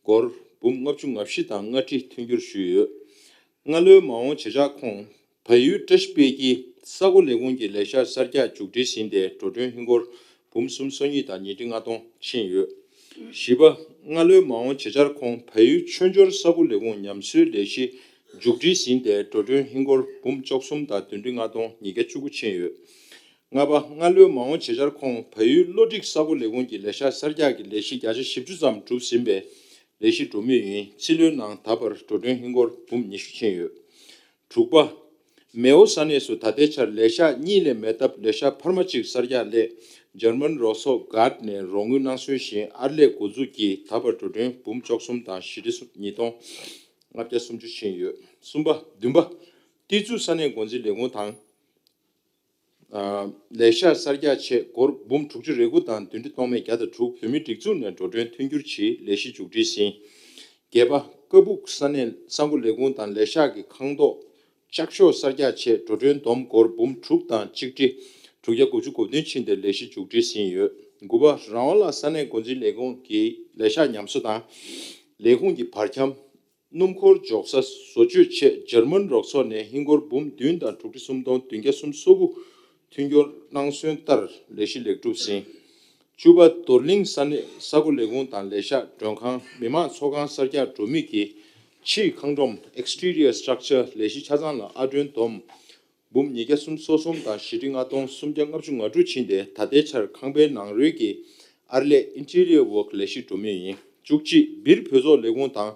སྒོར་འབུམ་ལྔ་བཅུ་ང་བཞི་དང་ལྔ་ཁྲི་མཐུན་འགྱུར་ཞུས་ཡོད། སྔ་ལོའི་མ་འོངས་བྱེད་འཆར་ཁོངས་བལ་ཡུལ་བཀྲ་ཤིས་དཔལ་གྱི་ས་གོ་ལས་ཁུངས་ཀྱི་ལས་ཤག་གསར་རྒྱག་མཇུག་སྒྲིལ་ཟིན་ཏེ་འགྲོ་གྲོན་ཧིན་སྒོར་འབུམ་སུམ་སོ་གཉིས་དང་ཉིས་ཁྲི་ལྔ་སྟོང་ཕྱིན་ཡོད། བཞི་པ། སྔ་ལོའི་མ་འོངས་བྱེད་འཆར་ཁོངས་བལ་ཡུལ་ཆོས་འབྱོར་ས་གོ་ལས་ཁུངས་ཉམས་གསོའི་ལས་གཞི་ མཇུག་སྒྲིལ་ཟིན་ཏེ་འགྲོ་གྲོན་ཧིན་སྒོར་འབུམ་བཅུ་གསུམ་དང་བདུན་ཁྲི་ལྔ་སྟོང་ཉིས་བརྒྱ་བཅུ་དགུ་ཕྱིན་ཡོད། ལྔ་པ། སྔ་ལོའི་མ་འོངས་བྱེད་འཆར་ཁོངས་བལ་ཡུལ་གློ་སྒྲིག་ས་ཁུལ་ལས་ཁུངས་ཀྱི་ལས་ཤག་གསར་རྒྱག་གི་ལས་གཞི་བརྒྱ་ཆ་བཞི་བཅུ་ཙམ་གྲུབ་ཟིན་པའི་ལས་གཞི་འགྲོ་མུས་ཡིན། ཕྱི་ལོའི་ནང་ད་བར་འགྲོ་གྲོན་ཧིན་སྒོར་འབུམ་ཉི་ཤུ་ཕྱིན་ཡོད། དྲུག་པ། མེའོ་ས་གནས་སུ་ད་ལྟའི་ཆར་ལས་ཤག་གཉིས་ལས་མེད་སྟབས་ལས་ཤག་འཕར་མ་གཅིག་གསར་རྒྱག་སླད་འཇར་མན་རོགས་ཚོགས་གྷར་ནས་རོགས་དངུལ་གནང་སོན་བཞིན་ཨར་ལས་འགོ་འཛུགས་ཀྱིས་ད་བར་འགྲོ་གྲོན་འབུམ་བཅུ་གསུམ་དང་བཞི་ཁྲི་ཉིས་སྟོང་ལྔ་བརྒྱ་སུམ་ཅུ་ཕྱིན་ཡོད། གསུམ་པ། བདུན་པ། ཏི་ཙུ་ས་གནས་འགོ་འཛིན་ལས་ཁུངས་དང་། ལས་ཤག་གསར་རྒྱག་ཆེད་སྒོར་འབུམ་དྲུག་ཅུ་རེ་དགུ་དང་བདུན་ཁྲི་སྟོང་མེད་བརྒྱ་དང་དྲུག་བོད་མིའི་སྒྲིག་འཛུགས་ནས་འགྲོ་གྲོན་མཐུན་འགྱུར་གྱིས་ལས་གཞི་མཇུག་སྒྲིལ་ཟིན། བརྒྱད་པ། ཀ་སྦུག་ས་གནས་ས་འགོ་ལས་ཁུངས་དང་ལས་ཤག་གི་ཁང་ཐོག་ལྕགས་ཤོག་གསར་རྒྱག་ཆེད་འགྲོ་གྲོན་བསྡོམས་སྒོར་འབུམ་དྲུག་དང་གཅིག་ཁྲི་དྲུག་བརྒྱ་དགུ་བཅུ་གོ་བདུན་ཕྱིན་ཏེ་ལས་གཞི་མཇུག་སྒྲིལ་ཟིན་ཡོད། དགུ་པ། རང་དབང་ལ་ས་གནས་འགོ་འཛིན་ལས་ཁུངས་ཀྱི་ལས་ཤག་ཉམས་གསོ་དང་ལས་ཁུངས་ཀྱི་བར་ཁྱམས། སྣུམ་འཁོར་འཇོག་ས་བཟོ་བཅོས་ཆེད་འཇར་མན་རོགས་ཚོགས་ནས་ཧིན་སྒོར་འབུམ་བདུན་དང་དྲུག་ཁྲི་སུམ་སྟོང་བདུན་བརྒྱ་སུམ་ཅུ་སོ་དགུ་མཐུན་སྦྱོར་གནང་སོན་ལྟར་ལས་གཞི་ལེགས་གྲུབ་ཟིན། བཅུ་པ། རྡོར་གླིང་ས་གནས་ས་འགོ་ལས་ཁུངས་དང་ལས་ཤག་མགྲོན་ཁང་མི་མང་ཚོགས་ཁང་གསར་རྒྱག་འགྲོ་མུས་ཀྱི་ཕྱིའི་ཁང་སྒྲོམ་Exterior Structure ལས་གཞི་ཆ་ཚང་ལ་ཨར་སྒྲོན་བསྡོམས་འབུམ་ཉིས་བརྒྱ་སུམ་ཅུ་སོ་གསུམ་དང་བཞི་ཁྲི་ལྔ་སྟོང་སུམ་བརྒྱ་ལྔ་བཅུ་ང་དྲུག་ཕྱིན་ཏེ་ད་ལྟའི་ཆར་ཁང་པའི་ནང་རོལ་གྱི་ཨར་ལས་Interior Work ལས་གཞི་འགྲོ་མུས་ཡིན། བཅུ་གཅིག། སྦིར་བོད་ཚོགས་ལས་ཁུངས་དང་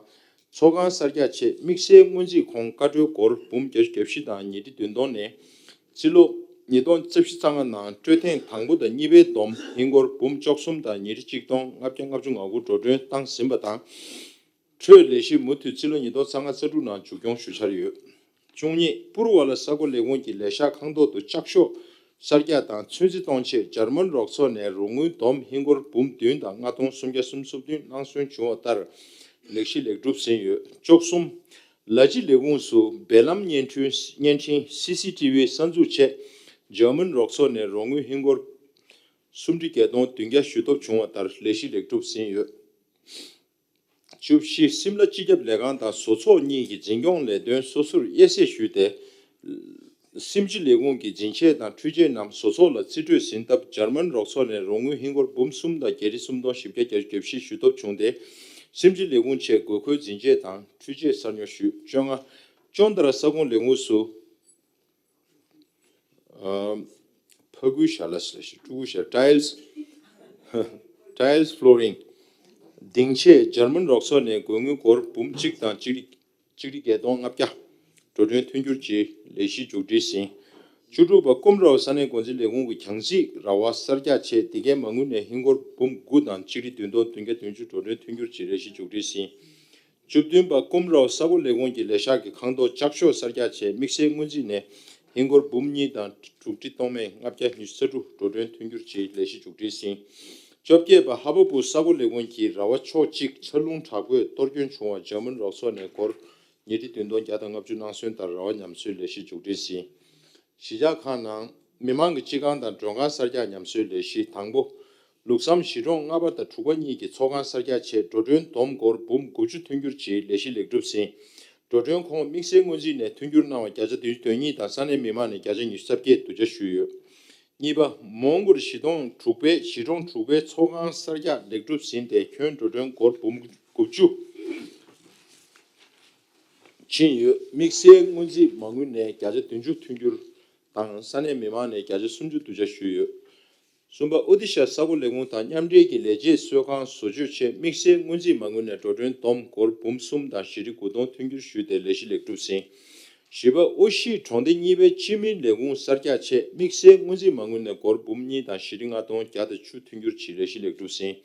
ཚོགས་ཁང་གསར་རྒྱག་ཆེད་དམིགས་བསལ་སྔོན་རྩིས་ཁོངས་བཀའ་འཁྲོལ་སྒོར་འབུམ་བརྒྱ་བཞི་དང་ཉིས་ཁྲི་བདུན་སྟོང་ནས་སྤྱི་ལོ་ཉིས་སྟོང་རྩ་བཞི་རྩ་ལྔ་ནང་སྤྲོད་ཐེངས་དང་པོ་དང་གཉིས་པའི་བསྡོམས་ཧིན་སྒོར་འབུམ་བཅུ་གསུམ་དང་ཉིས་ཁྲི་གཅིག་སྟོང་ལྔ་བརྒྱ་ལྔ་བཅུ་ང་དགུ་འགྲོ་གྲོན་བཏང་ཟིན་པ་དང་། འཕྲོས་ལས་གཞི་མུ་མཐུད་རྩིས་ལོ་ཉིས་སྟོང་རྩ་ལྔ་རྩ་དྲུག་ནང་མཇུག་སྐྱོང་ཞུ་འཆར་ཡོད། བཅུ་གཉིས། པུར་ཝ་ལ་ས་འགོ་ལས་ཁུངས་ཀྱི་ལས་ཤག་ཁང་ཐོག་ཏུ་ལྕགས་ཤོག་གསར་རྒྱག་དང་ཚོན་རྩི་གཏོང་ཆེད་འཇར་མན་རོགས་ཚོགས་ནས་རོགས་དངུལ་བསྡོམས་ཧིན་སྒོར་འབུམ་བདུན་དང་ལྔ་སྟོང་སུམ་བརྒྱ་སུམ་ཅུ་སོ་བདུན་གནང་སོན་བྱུང་བ་ལྟར་ལས་གཞི་ལེགས་གྲུབ་ཟིན་ཡོད། བཅུ་གསུམ། ལ་ཅི་ལས་ཁུངས་སུ་འབེལ་ལམ་བརྙན་འཕྲིན་བརྙན་འཕྲིན་སི་སི་ཊི་ཝི་གསར་འཛུགས་ཆེད་འཇར་མན་རོགས་ཚོགས་ནས་རོགས་དངུལ་ཧིན་སྒོར་སུམ་ཁྲི་བརྒྱད་སྟོང་བདུན་བརྒྱ་ཞུ་ཐོབ་བྱུང་བ་ལྟར་ལས་གཞི་ལེགས་གྲུབ་ཟིན་ཡོད། བཅུ་བཞི། སིམ་ལ་སྤྱི་ཁྱབ་ལས་ཁང་དང་བཟོ་ཚོགས་གཉིས་ཀྱི་འཛིན་སྐྱོང་ལས་དོན་སོ་སོར་དབྱེ་གསེས་ཞུས་ཏེ། སིམ་སྤྱི་ལས་ཁུངས་ཀྱི་འཛིན་ཆས་དང་འཕྲུལ་ཆས་རྣམས་བཟོ་ཚོགས་ལ་རྩིས་སྤྲོད་ཟིན་སྟབས་འཇར་མན་རོགས་ཚོགས་ནས་རོགས་དངུལ་ཧིན་སྒོར་འབུམ་གསུམ་དང་བརྒྱད་ཁྲི་སུམ་སྟོང་བཞི་བརྒྱ་བརྒྱད་ཅུ་གྱ་བཞི་ཞུ་ཐོབ་བྱུང་སྟེ། སིམ་སྤྱི་ལས་ཁུངས་ཆེད་དགོས་མཁོའི་འཛིན་ཆས་དང་འཕྲུལ་ཆས་གསར་ཉོ་ཞུས། བཅོ་ལྔ། ཅོན་ཏ་ར་ས་ཁོངས་ལས་ཁུངས་སུ། ཕ་གུའི་ཞྭ་ལ་སི་ལ་ཤི་ཕྲུ་གུ་ཞྭ་tiles tiles flooring ལྡིང་ཆས་འཇར་མན་རོགས་ཚོགས་ནས་དགོས་དངུལ་སྒོར་འབུམ་གཅིག་དང་གཅིག་ཁྲི་གཅིག་ཁྲི་བརྒྱད་སྟོང་ལྔ་བརྒྱ་འགྲོ་གྲོན་མཐུན་འགྱུར་གྱིས་ལས་གཞི་མཇུག་སྒྲིལ་ཟིན། བཅུ་དྲུག་པ། ཀུམ་རའོ་ས་གནས་འགོ་འཛིན་ལས་ཁུངས་ཀྱི་གྱང་རྩིས་ར་བ་གསར་རྒྱག་ཆེད་འདི་གའི་མ་དངུལ་ནས་ཧིན་སྒོར་འབུམ་དགུ་དང་གཅིག་ཁྲི་བདུན་སྟོང་བདུན་བརྒྱ་བདུན་ཅུ་འགྲོ་གྲོན་མཐུན་འགྱུར་གྱིས་ལས་གཞི་མཇུག་སྒྲིལ་ཟིན། བཅུ་བདུན་པ། ཀུམ་རའོ་ས་འགོ་ལས་ཁུངས་ཀྱི་ལས་ཤག་གི་ཁང་ཐོག་ལྕགས་ཤོག་གསར་རྒྱག་ཆེད་དམིགས་བསལ་སྔོན་རྩིས་ནས་ཧིན་སྒོར་འབུམ་གཉིས་དང་དྲུག་ཁྲི་སྟོང་མེད་ལྔ་བརྒྱ་ཉི་ཤུ་རྩ་དྲུག་འགྲོ་གྲོན་མཐུན་འགྱུར་གྱིས་ལས་གཞི་མཇུག་སྒྲིལ་ཟིན། བཅོ་བརྒྱད་པ། ཧ་བ་པུ་ས་འགོ་ལས་ཁུངས་ཀྱི་ར་བ་ཕྱོགས་གཅིག་ཆར་རླུང་དྲག་པོས་གཏོར་སྐྱོན་བྱུང་བར་འཇར་མན་རོགས་ཚོགས་ནས་སྒོར་ཉིས་ཁྲི་བདུན་སྟོང་བརྒྱ་དང་ལྔ་བཅུ་གནང་སོན་ལྟར་ར་བ་ཉམས་གསོའི་ལས་གཞི་མཇུག་སྒྲིལ་ཟིན། གཞིས་ཆགས་ཁག་ནང་མི་མང་གི་སྤྱི་ཁང་དང་མགྲོན་ཁང་གསར་རྒྱག་ཉམས་གསོའི་ལས་གཞི་དང་པོ། ལུགས་བསམ་གཞིས་གྲོང་ལྔ་པ་དང་དྲུག་པ་གཉིས་ཀྱི་ཚོགས་ཁང་གསར་རྒྱག་ཆེད་འགྲོ་གྲོན་བསྡོམས་སྒོར་འབུམ་དགུ་བཅུ་མཐུན་འགྱུར་གྱིས་ལས་གཞི་ལེགས་གྲུབ་ཟིན། འགྲོ་གྲོན་ཁོངས་དམིགས་བསལ་སྔོན་རྩིས་ནས་མཐུན་འགྱུར་གནང་བ་བརྒྱ་ཆ་བདུན་ཅུ་དོན་གཉིས་དང་ས་གནས་མི་མང་ནས་བརྒྱ་ཆ་ཉི་ཤུ་རྩ་བརྒྱད་བསྡུ་ཆ་ཞུས་ཡོད། གཉིས་པ། མོང་གུར་གཞིས་གྲོང་དྲུག་པའི་གཞིས་གྲོང་དྲུག་པའི་ཚོགས་ཁང་གསར་རྒྱག་ལེགས་གྲུབ་ཟིན་ཏེ་ཁྱོན་འགྲོ་གྲོན་སྒོར་འབུམ་དགུ་བཅུ་ཕྱིན་ཡོད། དམིགས་བསལ་སྔོན་རྩིས་མ་དངུལ་ནས་བརྒྱ་ཆ་བདུན་ཅུ་མཐུན་འགྱུར་དང་ས་གནས་མི་མང་ནས་བརྒྱ་ཆ་སུམ་ཅུ་བསྡུ་ཆ་ཞུས་ཡོད། གསུམ་པ། ཨོ་ཏི་ཤ་ས་འགོ་ལས་ཁུངས་དང་མཉམ་འབྲེལ་གྱིས་ལས་བྱེད་གསོལ་ཁང་བཟོ་བཅོས་ཆེད་དམིགས་བསལ་སྔོན་རྩིས་མ་དངུལ་ནས་འགྲོ་གྲོན་བསྡོམས་སྒོར་འབུམ་གསུམ་དང་བཞི་ཁྲི་དགུ་སྟོང་མཐུན་འགྱུར་ཞུས་ཏེ་ལས་གཞི་ལེགས་གྲུབ་ཟིན། བཞི་པ། ཨོ་ཤི་གྲོང་སྡེ་གཉིས་པའི་སྤྱི་མིའི་ལས་ཁུངས་གསར་རྒྱག་ཆེད་དམིགས་བསལ་སྔོན་རྩིས་མ་དངུལ་ནས་སྒོར་འབུམ་གཉིས་དང་བཞི་ཁྲི་ལྔ་སྟོང་བརྒྱ་དང་བཅུ་མཐུན་འགྱུར་གྱིས་ལས་གཞི་ལེགས་གྲུབ་ཟིན།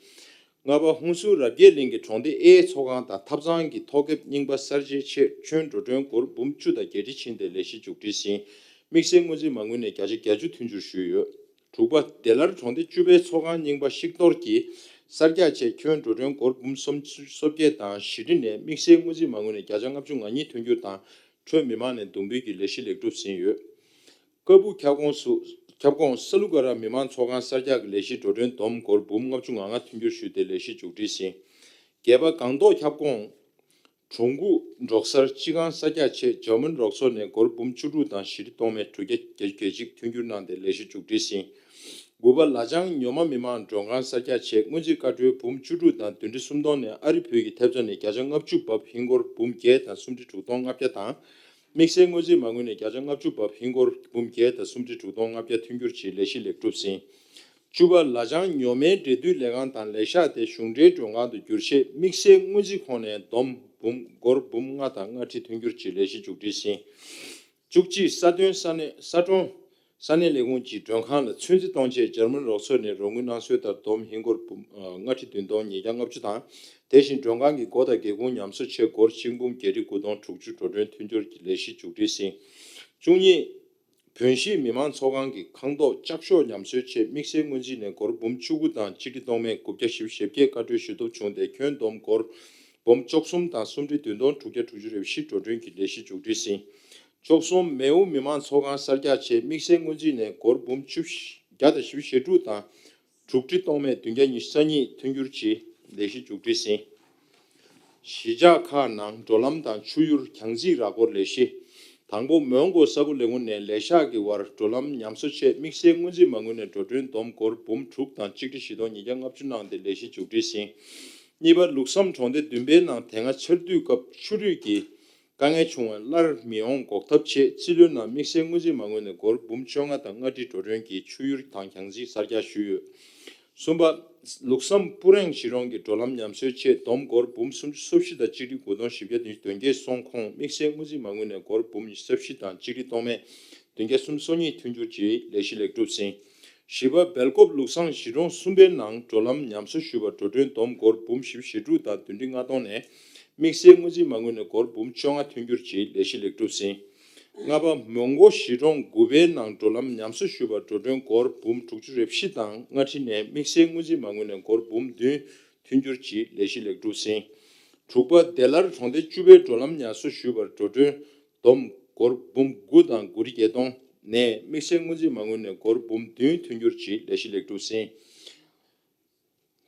ལྔ་པ། ཧུན་སུར་རབ་རྒྱས་གླིང་གི་གྲོང་སྡེ་ཨེ་ཚོགས་ཁང་དང་ཐབ་ཚང་གི་ཐོག་ཁེབས་རྙིང་པ་གསར་བརྗེའི་ཆེད་ཁྱོན་འགྲོ་གྲོན་སྒོར་འབུམ་བཅུ་དང་བརྒྱད་ཁྲི་ཕྱིན་ཏེ་ལས་གཞི་མཇུག་སྒྲིལ་ཟིན། དམིགས་བསལ་སྔོན་རྩིས་མ་དངུལ་ནས་བརྒྱ་ཆ་བརྒྱད་ཅུ་མཐུན་འགྱུར་ཞུས་ཡོད། དྲུག་པ། བདེ་སླར་གྲོང་སྡེ་བཅུ་པའི་ཚོགས་ཁང་རྙིང་པ་བཤིག་གཏོར་གྱིས་གསར་རྒྱག་ཆེད་ཁྱོན་འགྲོ་གྲོན་སྒོར་འབུམ་སུམ་ཅུ་སོ་བརྒྱད་དང་བཞི་ཁྲི་ནས་དམིགས་བསལ་སྔོན་རྩིས་མ་དངུལ་ནས་བརྒྱ་ཆ་ལྔ་བཅུ་ང་གཉིས་མཐུན་འགྱུར་དང་འཕྲོས་མི་མང་ནས་འདུམ་འབུལ་གྱིས་ལས་གཞི་ལེགས་གྲུབ་ཟིན་ཡོད། ཀ་སྦུག་ཁྱབ་ཁོངས་སུ་ཁྱབ་ཁོངས་ས་ལུ་ཀ་ར་མི་མང་ཚོགས་ཁང་གསར་རྒྱག་གི་ལས་གཞི་འགྲོ་གྲོན་བསྡོམས་སྒོར་འབུམ་ལྔ་བཅུ་ང་ལྔ་མཐུན་འགྱུར་ཞུས་ཏེ་ལས་གཞི་མཇུག་སྒྲིལ་ཟིན། བརྒྱད་པ། སྒང་ཏོག་ཁྱབ་ཁོངས་གྲོང་ཁུག་འབྲོག་སར་སྤྱི་ཁང་གསར་རྒྱག་ཆེད་འཇར་མན་རོགས་ཚོགས་ནས་སྒོར་འབུམ་བཅུ་དྲུག་དང་བཞི་ཁྲི་སྟོང་མེད་དྲུག་བརྒྱ་གྱ་གཅིག་མཐུན་འགྱུར་གནང་སྟེ་ལས་གཞི་མཇུག་སྒྲིལ་ཟིན། དགུ་པ། ལ་ལྗང་ཉོ་མ་མི་མང་མགྲོན་ཁང་གསར་རྒྱག་ཆེད་སྔོན་རྩིས་བཀའ་འཁྲོལ་འབུམ་བཅུ་དྲུག་དང་བདུན་ཁྲི་སུམ་སྟོང་ནས་ཨ་རི་བོད་ཀྱི་ཐེབས་རྩ་ནས་བརྒྱ་ཆ་ལྔ་བཅུ་བབས། ཧིན་སྒོར་འབུམ་བརྒྱད་དང་སུམ་ཁྲི་དྲུག་སྟོང་ལྔ་བརྒྱ་དང་། དམིགས་བསལ་སྔོན་རྩིས་མ་དངུལ་ནས་བརྒྱ་ཆ་ལྔ་བཅུ་བབས། ཧིན་སྒོར་འབུམ་བརྒྱད་དང་སུམ་ཁྲི་དྲུག་སྟོང་ལྔ་བརྒྱ་མཐུན་འགྱུར་གྱིས་ལས་གཞི་ལེགས་གྲུབ་ཟིན། བཅུ་པ། ལ་ལྗང་ཉོ་མའི་འབྲེལ་མཐུད་ལས་ཁང་དང་ལས་ཤག་དེ་གཞུང་འབྲེལ་མགྲོན་ཁང་དུ་བསྒྱུར་ཆེད་དམིགས་བསལ་སྔོན་རྩིས་ཁོངས་ནས་བསྡོམས་འབུམ་སྒོར་འབུམ་ལྔ་དང་ལྔ་ཁྲི་མཐུན་འགྱུར་གྱིས་ལས་གཞི་མཇུག་སྒྲིལ་ཟིན། བཅུ་གཅིག། ས་དོན་ས་གནས་ས་གྲོང་ས་གནས་ལས་ཁུངས་ཀྱི་མགྲོན་ཁང་ལ་ཚོད་འཛིན་གཏོང་ཆེད་འཇར་མན་རོགས་ཚོགས་ནས་རོགས་དངུལ་གནང་སྲོལ་ལྟར་བསྡོམས་ཧིན་སྒོར་འབུམ་ལྔ་ཁྲི་བདུན་སྟོང་ཉིས་བརྒྱ་ལྔ་བཅུ་དང་། དེ་བཞིན་མགྲོན་ཁང་གི་སྒོ་དང་སྒེའུ་ཁུང་ཉམས་གསོ་ཆེད་སྒོར་གཅིག་འབུམ་བརྒྱད་ཁྲི་དགུ་སྟོང་དྲུག་ཅུ་འགྲོ་གྲོན་མཐུན་སྦྱོར་གྱི་ལས་གཞི་མཇུག་སྒྲིལ་ཟིན། བཅུ་གཉིས། བོན་གཞིས་མི་མང་ཚོགས་ཁང་གི་ཁང་ཐོག་ལྕགས་ཤོག་ཉམས་གསོའི་ཆེད་དམིགས་བསལ་སྔོན་རྩིས་ནས་སྒོར་འབུམ་བཅུ་དགུ་དང་ཆིག་ཁྲི་སྟོང་མེད་དགུ་བརྒྱ་བཞི་བཅུ་ཞེ་བརྒྱད་བཀའ་འཁྲོལ་ཞུ་ཐབས་བྱུང་སྟེ་ཁྱོན་བསྡོམས་སྒོར་འབུམ་བཅུ་གསུམ་དང་སུམ་ཁྲི་བདུན་སྟོང་དྲུག་བརྒྱ་དྲུག་ཅུ་རེ་བཞི་འགྲོ་གྲོན་གྱི་ལས་གཞི་མཇུག་སྒྲིལ་ཟིན། བཅུ་གསུམ། མེའོ་མི་མང་ཚོགས་ཁང་གསར་རྒྱག་ཆེད་དམིགས་བསལ་སྔོན་རྩིས་ནས་སྒོར་འབུམ་བཅུ་བརྒྱ་དང་བཞི་བཅུ་ཞེ་དྲུག་དང་། དྲུག་ཁྲི་སྟོང་མེད་བདུན་བརྒྱ་ཉི་ཤུ་རྩ་གཉིས་མཐུན་འགྱུར་གྱིས་ལས་གཞི་མཇུག་སྒྲིལ་ཟིན། གཞིས་ཆགས་ཁག་ནང་འགྲོ་ལམ་དང་ཆུ་ཡུར་གྱང་རྩིས་ར་སྐོར་ལས་གཞི། དང་པོ། མོན་གྷོ་ས་ཁུལ་ལས་ཁུངས་ནས་ལས་ཤག་གི་དབར་འགྲོ་ལམ་ཉམས་གསོ་ཆེད་དམིགས་བསལ་སྔོན་རྩིས་མ་དངུལ་ནས་འགྲོ་གྲོན་བསྡོམས་སྒོར་འབུམ་དྲུག་དང་ཆིག་ཁྲི་བཞི་སྟོང་ཉིས་བརྒྱ་ལྔ་བཅུ་གནང་སྟེ་ལས་གཞི་མཇུག་སྒྲིལ་ཟིན། གཉིས་པ། ལུགས་བསམ་གྲོང་སྡེ་བདུན་པའི་ནང་དེ་སྔ་ཆར་དུས་སྐབས་ཆུ་རུད་ཀྱི་དཀའ་ངལ་བྱུང་བས་སླར་མི་འོང་འགོག་ཐབས་ཆེད་རྩིས་ལོའི་ནང་དམིགས་བསལ་སྔོན་རྩིས་མ་དངུལ་ནས་སྒོར་འབུམ་བཅོ་ལྔ་དང་ལྔ་ཁྲི་འགྲོ་གྲོན་གྱིས་ཆུ་ཡུར་དང་གྱང་རྩིས་གསར་རྒྱག་ཞུས་ཡོད། གསུམ་པ། ལུགས་བསམ་སྤུ་རེང་གཞིས་གྲོང་གི་འགྲོ་ལམ་ཉམས་གསོའི་ཆེད་བསྡོམས་སྒོར་འབུམ་སུམ་ཅུ་སོ་བཞི་དང་ཆིག་ཁྲི་དགུ་སྟོང་བཞི་བརྒྱ་བདུན་ཅུ་དོན་བརྒྱད་སོང་ཁོངས་དམིགས་བསལ་སྔོན་རྩིས་མ་དངུལ་ནས་སྒོར་འབུམ་ཉི་ཤུ་རྩ་བཞི་དང་ཆིག་ཁྲི་སྟོང་མེད་བདུན་བརྒྱ་སུམ་ཅུ་སོ་གཉིས་མཐུན་འགྱུར་གྱིས་ལས་གཞི་ལེགས་གྲུབ་ཟིན། བཞི་པ། སྦེལ་ཀོབ་ལུགས་བཟང་གཞིས་གྲོང་གསུམ་པའི་ནང་འགྲོ་ལམ་ཉམས་གསོ་ཞུས་པར་འགྲོ་གྲོན་བསྡོམས་སྒོར་འབུམ་བཞི་བཅུ་ཞེ་དྲུག་དང་བདུན་ཁྲི་ལྔ་སྟོང་ནས་དམིགས་བསལ་སྔོན་རྩིས་མ་དངུལ་ནས་སྒོར་འབུམ་བཅོ་ལྔ་མཐུན་འགྱུར་གྱིས་ལས་གཞི་ལེགས་གྲུབ་ཟིན། ལྔ་པ། མོན་གྷོ་གཞིས་གྲོང་དགུ་པའི་ནང་འགྲོ་ལམ་ཉམས་གསོ་ཞུས་པར་འགྲོ་གྲོན་སྒོར་འབུམ་དྲུག་ཅུ་རེ་བཞི་དང་ལྔ་ཁྲི་ནས་དམིགས་བསལ་སྔོན་རྩིས་མ་དངུལ་ནས་སྒོར་འབུམ་བདུན་མཐུན་འགྱུར་གྱིས་ལས་གཞི་ལེགས་གྲུབ་ཟིན། དྲུག་པ། བདེ་སླར་གྲོང་སྡེ་བཅུ་པའི་འགྲོ་ལམ་ཉམས་གསོ་ཞུས་པར་འགྲོ་གྲོན་བསྡོམས་སྒོར་འབུམ་དགུ་དང་དགུ་ཁྲི་བརྒྱད་སྟོང་ནས་དམིགས་བསལ་སྔོན་རྩིས་མ་དངུལ་ནས་སྒོར་འབུམ་བདུན་མཐུན་འགྱུར་གྱིས་ལས་གཞི་ལེགས་གྲུབ་ཟིན།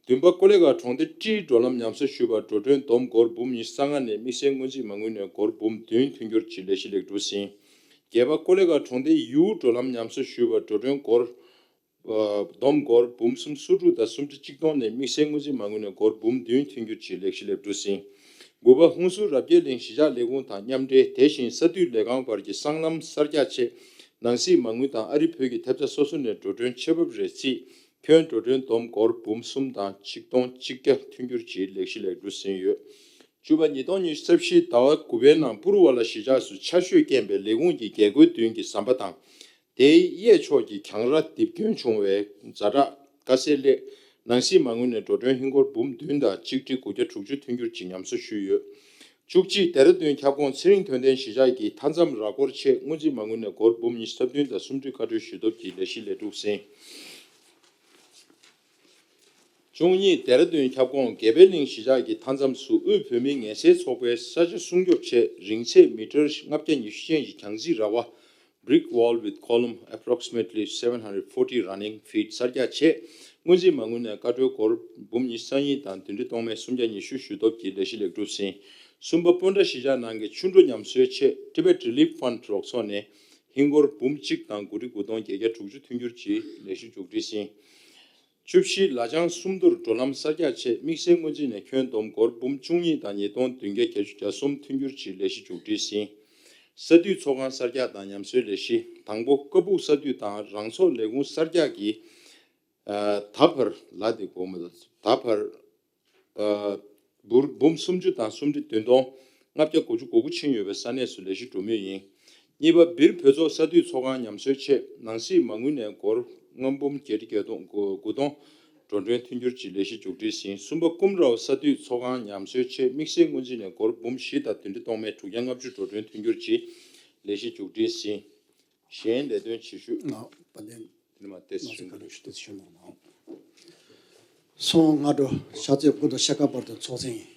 བདུན་པ། ཀོ་ལེ་གྷལ་གྲོང་སྡེ་ཏྲིའི་འགྲོ་ལམ་ཉམས་གསོ་ཞུས་པར་འགྲོ་གྲོན་བསྡོམས་སྒོར་འབུམ་ཉི་ཤུ་རྩ་ལྔ་ནས་དམིགས་བསལ་སྔོན་རྩིས་མ་དངུལ་ནས་སྒོར་འབུམ་བདུན་མཐུན་འགྱུར་གྱིས་ལས་གཞི་ལེགས་གྲུབ་ཟིན། བརྒྱད་པ། ཀོ་ལེ་གྷལ་གྲོང་སྡེ་ཡུའུ་འགྲོ་ལམ་ཉམས་གསོ་ཞུས་པར་འགྲོ་གྲོན་སྒོར་བསྡོམས་སྒོར་འབུམ་སུམ་ཅུ་སོ་དྲུག་དང་སུམ་ཁྲི་གཅིག་སྟོང་ནས་དམིགས་བསལ་སྔོན་རྩིས་མ་དངུལ་ནས་སྒོར་འབུམ་བདུན་མཐུན་འགྱུར་གྱིས་ལས་གཞི་ལེགས་གྲུབ་ཟིན། དགུ་པ། ཧུན་སུར་རབ་རྒྱས་གླིང་གཞིས་ཆགས་ལས་ཁུངས་དང་མཉམ་འབྲེལ་དེ་བཞིན་ས་འཐུས་ལས་ཁང་བར་གྱི་སྲང་ལམ་གསར་རྒྱག་ཆེད་ནང་སྲིད་མ་དངུལ་དང་ཨ་རི་བོད་ཀྱི་ཐེབས་རྩ་སོ་སོ་ནས་འགྲོ་གྲོན་ཆེད་ཕབ་རེ་རྩིས་ཁྱོན་འགྲོ་གྲོན་བསྡོམས་སྒོར་འབུམ་གསུམ་དང་ཆིག་སྟོང་གཅིག་བརྒྱ་མཐུན་འགྱུར་གྱིས་ལས་གཞི་ལེགས་གྲུབ་ཟིན་ཡོད། བཅུ་པ། ཉིས་སྟོང་ཉི་ཤུ་རྩ་བཞི་ཟླ་བ་དགུ་པའི་ནང་པུ་རུ་ཝ་ལ་གཞིས་ཆགས་སུ་ཆར་ཞོད་རྐྱེན་པས་ལས་ཁུངས་ཀྱི་རྒྱལ་སྒོའི་མདུན་གྱི་ཟམ་པ་དང་། དེའི་གཡས་ཕྱོགས་ཀྱི་གྱང་ར་རྡིབ་སྐྱོན་བྱུང་བའི་ཛ་དྲག་དཀའ་སེལ་སླད། ནང་སྲིད་མ་དངུལ་ནས་འགྲོ་གྲོན་ཧིན་སྒོར་འབུམ་བདུན་དང་ཆིག་ཁྲི་དགུ་བརྒྱ་དྲུག་ཅུ་མཐུན་འགྱུར་གྱིས་ཉམས་གསོ་ཞུས་ཡོད། བཅུ་གཅིག། ལྡེ་ར་ལྡུན་ཁྱབ་ཁོངས་ཚེ་རིང་དོན་ལྡན་གཞིས་ཆགས་ཀྱི་མཐའ་མཚམས་ར་སྐོར་ཆེད་སྔོན་རྩིས་མ་དངུལ་ནས་སྒོར་འབུམ་ཉི་ཤུ་རྩ་བདུན་དང་སུམ་ཁྲི་བཀའ་འཁྲོལ་ཞུ་སྟོབས་ཀྱིས་ལས་གཞི་ལེགས་གྲུབ་ཟིན། བཅུ་གཉིས། ལྡེ་ར་ལྡུན་ཁྱབ་ཁོངས་དགེ་འཕེལ་གླིང་གཞིས་ཆགས་ཀྱི་མཐའ་མཚམས་སུ་དབུས་བོད་མིའི་ངལ་སེལ་ཚོགས་པའི་ས་ཆ་སྲུང་སྐྱོབ་ཆེད་རིང་ཚད་མི་ཊར་ལྔ་བརྒྱ་ཉི་ཤུ་ཅན་གྱི་གྱང་རྩིས་ར་བ། Brick wall with column approximately seven hundred forty running feet གསར་རྒྱག་ཆེད་སྔོན་རྩིས་མ་དངུལ་ནས་བཀའ་འཁྲོལ་སྒོར་འབུམ་ཉི་ཤུ་རྩ་གཉིས་དང་བདུན་ཁྲི་སྟོང་མེད་སུམ་བརྒྱ་ཉི་ཤུ་ཞུ་སྟོབས་ཀྱིས་ལས་གཞི་ལེགས་གྲུབ་ཟིན། གསུམ་པ། སྤོན་ཊ་གཞིས་ཆགས་ནང་གི་ཆུ་འགྲོ་ཉམས་གསོའི་ཆེད་Tibet Relief Fund རོགས་ཚོགས་ནས་ཧིན་སྒོར་འབུམ་གཅིག་དང་དགུ་ཁྲི་དགུ་སྟོང་བརྒྱད་བརྒྱ་དྲུག་ཅུ་མཐུན་འགྱུར་གྱིས་ལས་གཞི་མཇུག་སྒྲིལ་ཟིན། བཅུ་བཞི། ལ་ལྗང་སུམ་མདོར་འགྲོ་ལམ་གསར་རྒྱག་ཆེད་དམིགས་བསལ་སྔོན་རྩིས་ནས་ཁྱོན་བསྡོམས་སྒོར་འབུམ་བཅུ་གཉིས་དང་ཉིས་སྟོང་བདུན་བརྒྱ་གྱ་གསུམ་མཐུན་འགྱུར་གྱིས་ལས་གཞི་མཇུག་སྒྲིལ་ཟིན། ས་འཐུས་ཚོགས་ཁང་གསར་རྒྱག་དང་ཉམས་གསོའི་ལས་གཞི། དང་པོ། ཀ་སྦུག་ས་འཐུས་དང་རང་ཚོགས་ལས་ཁུངས་གསར་རྒྱག་གིས་ད་བར་ལ་དེ་དགོངས་མི་འདུག་ད་བར་འབུར་འབུམ་སུམ་ཅུ་དང་སུམ་ཁྲི་བདུན་སྟོང་ལྔ་བརྒྱ་དགུ་བཅུ་གོ་དགུ་ཕྱིན་ཡོད་པའི་ས་གནས་སུ་ལས་གཞི་གྲུབ་མུས་ཡིན། གཉིས་པ། སྦིར་བོད་ཚོགས་ས་འཐུས་ཚོགས་ཁང་ཉམས་གསོའི་ཆེད་ནང་སྲིད་མ་དངུལ་ནས་སྒོར་ལྔ་འབུམ་བརྒྱད་ཁྲི་བརྒྱད་སྟོང་དགུ་སྟོང་འགྲོ་གྲོན་མཐུན་འགྱུར་གྱིས་ལས་གཞི་མཇུག་སྒྲིལ་ཟིན། གསུམ་པ། ཀུམ་རའོ་ས་འཐུས་ཚོགས་ཁང་ཉམས་གསོའི་ཆེད་དམིགས་བསལ་སྔོན་རྩིས་ནས་སྒོར་འབུམ་བཞི་དང་བདུན་ཁྲི་སྟོང་མེད་དྲུག་བརྒྱ་ལྔ་བཅུ་འགྲོ་གྲོན་མཐུན་འགྱུར་གྱིས་ལས་གཞི་མཇུག་སྒྲིལ་ཟིན། གཞན་ལས་དོན་བྱེད་ཤུགས། ང་དཔལ་ལྡན། དེ་ནི་མ་ཏེས་ང་ཚོ་ག་རེ་ཞུ་ཏེས་ཞུ་ནོ་ན། སོང་སྔ་དྲོ་ཤར་རྩེ་ཕུ་དང་ཤར་ཁ་བར་དུ་ཚོགས་ཆེན་ཡིན།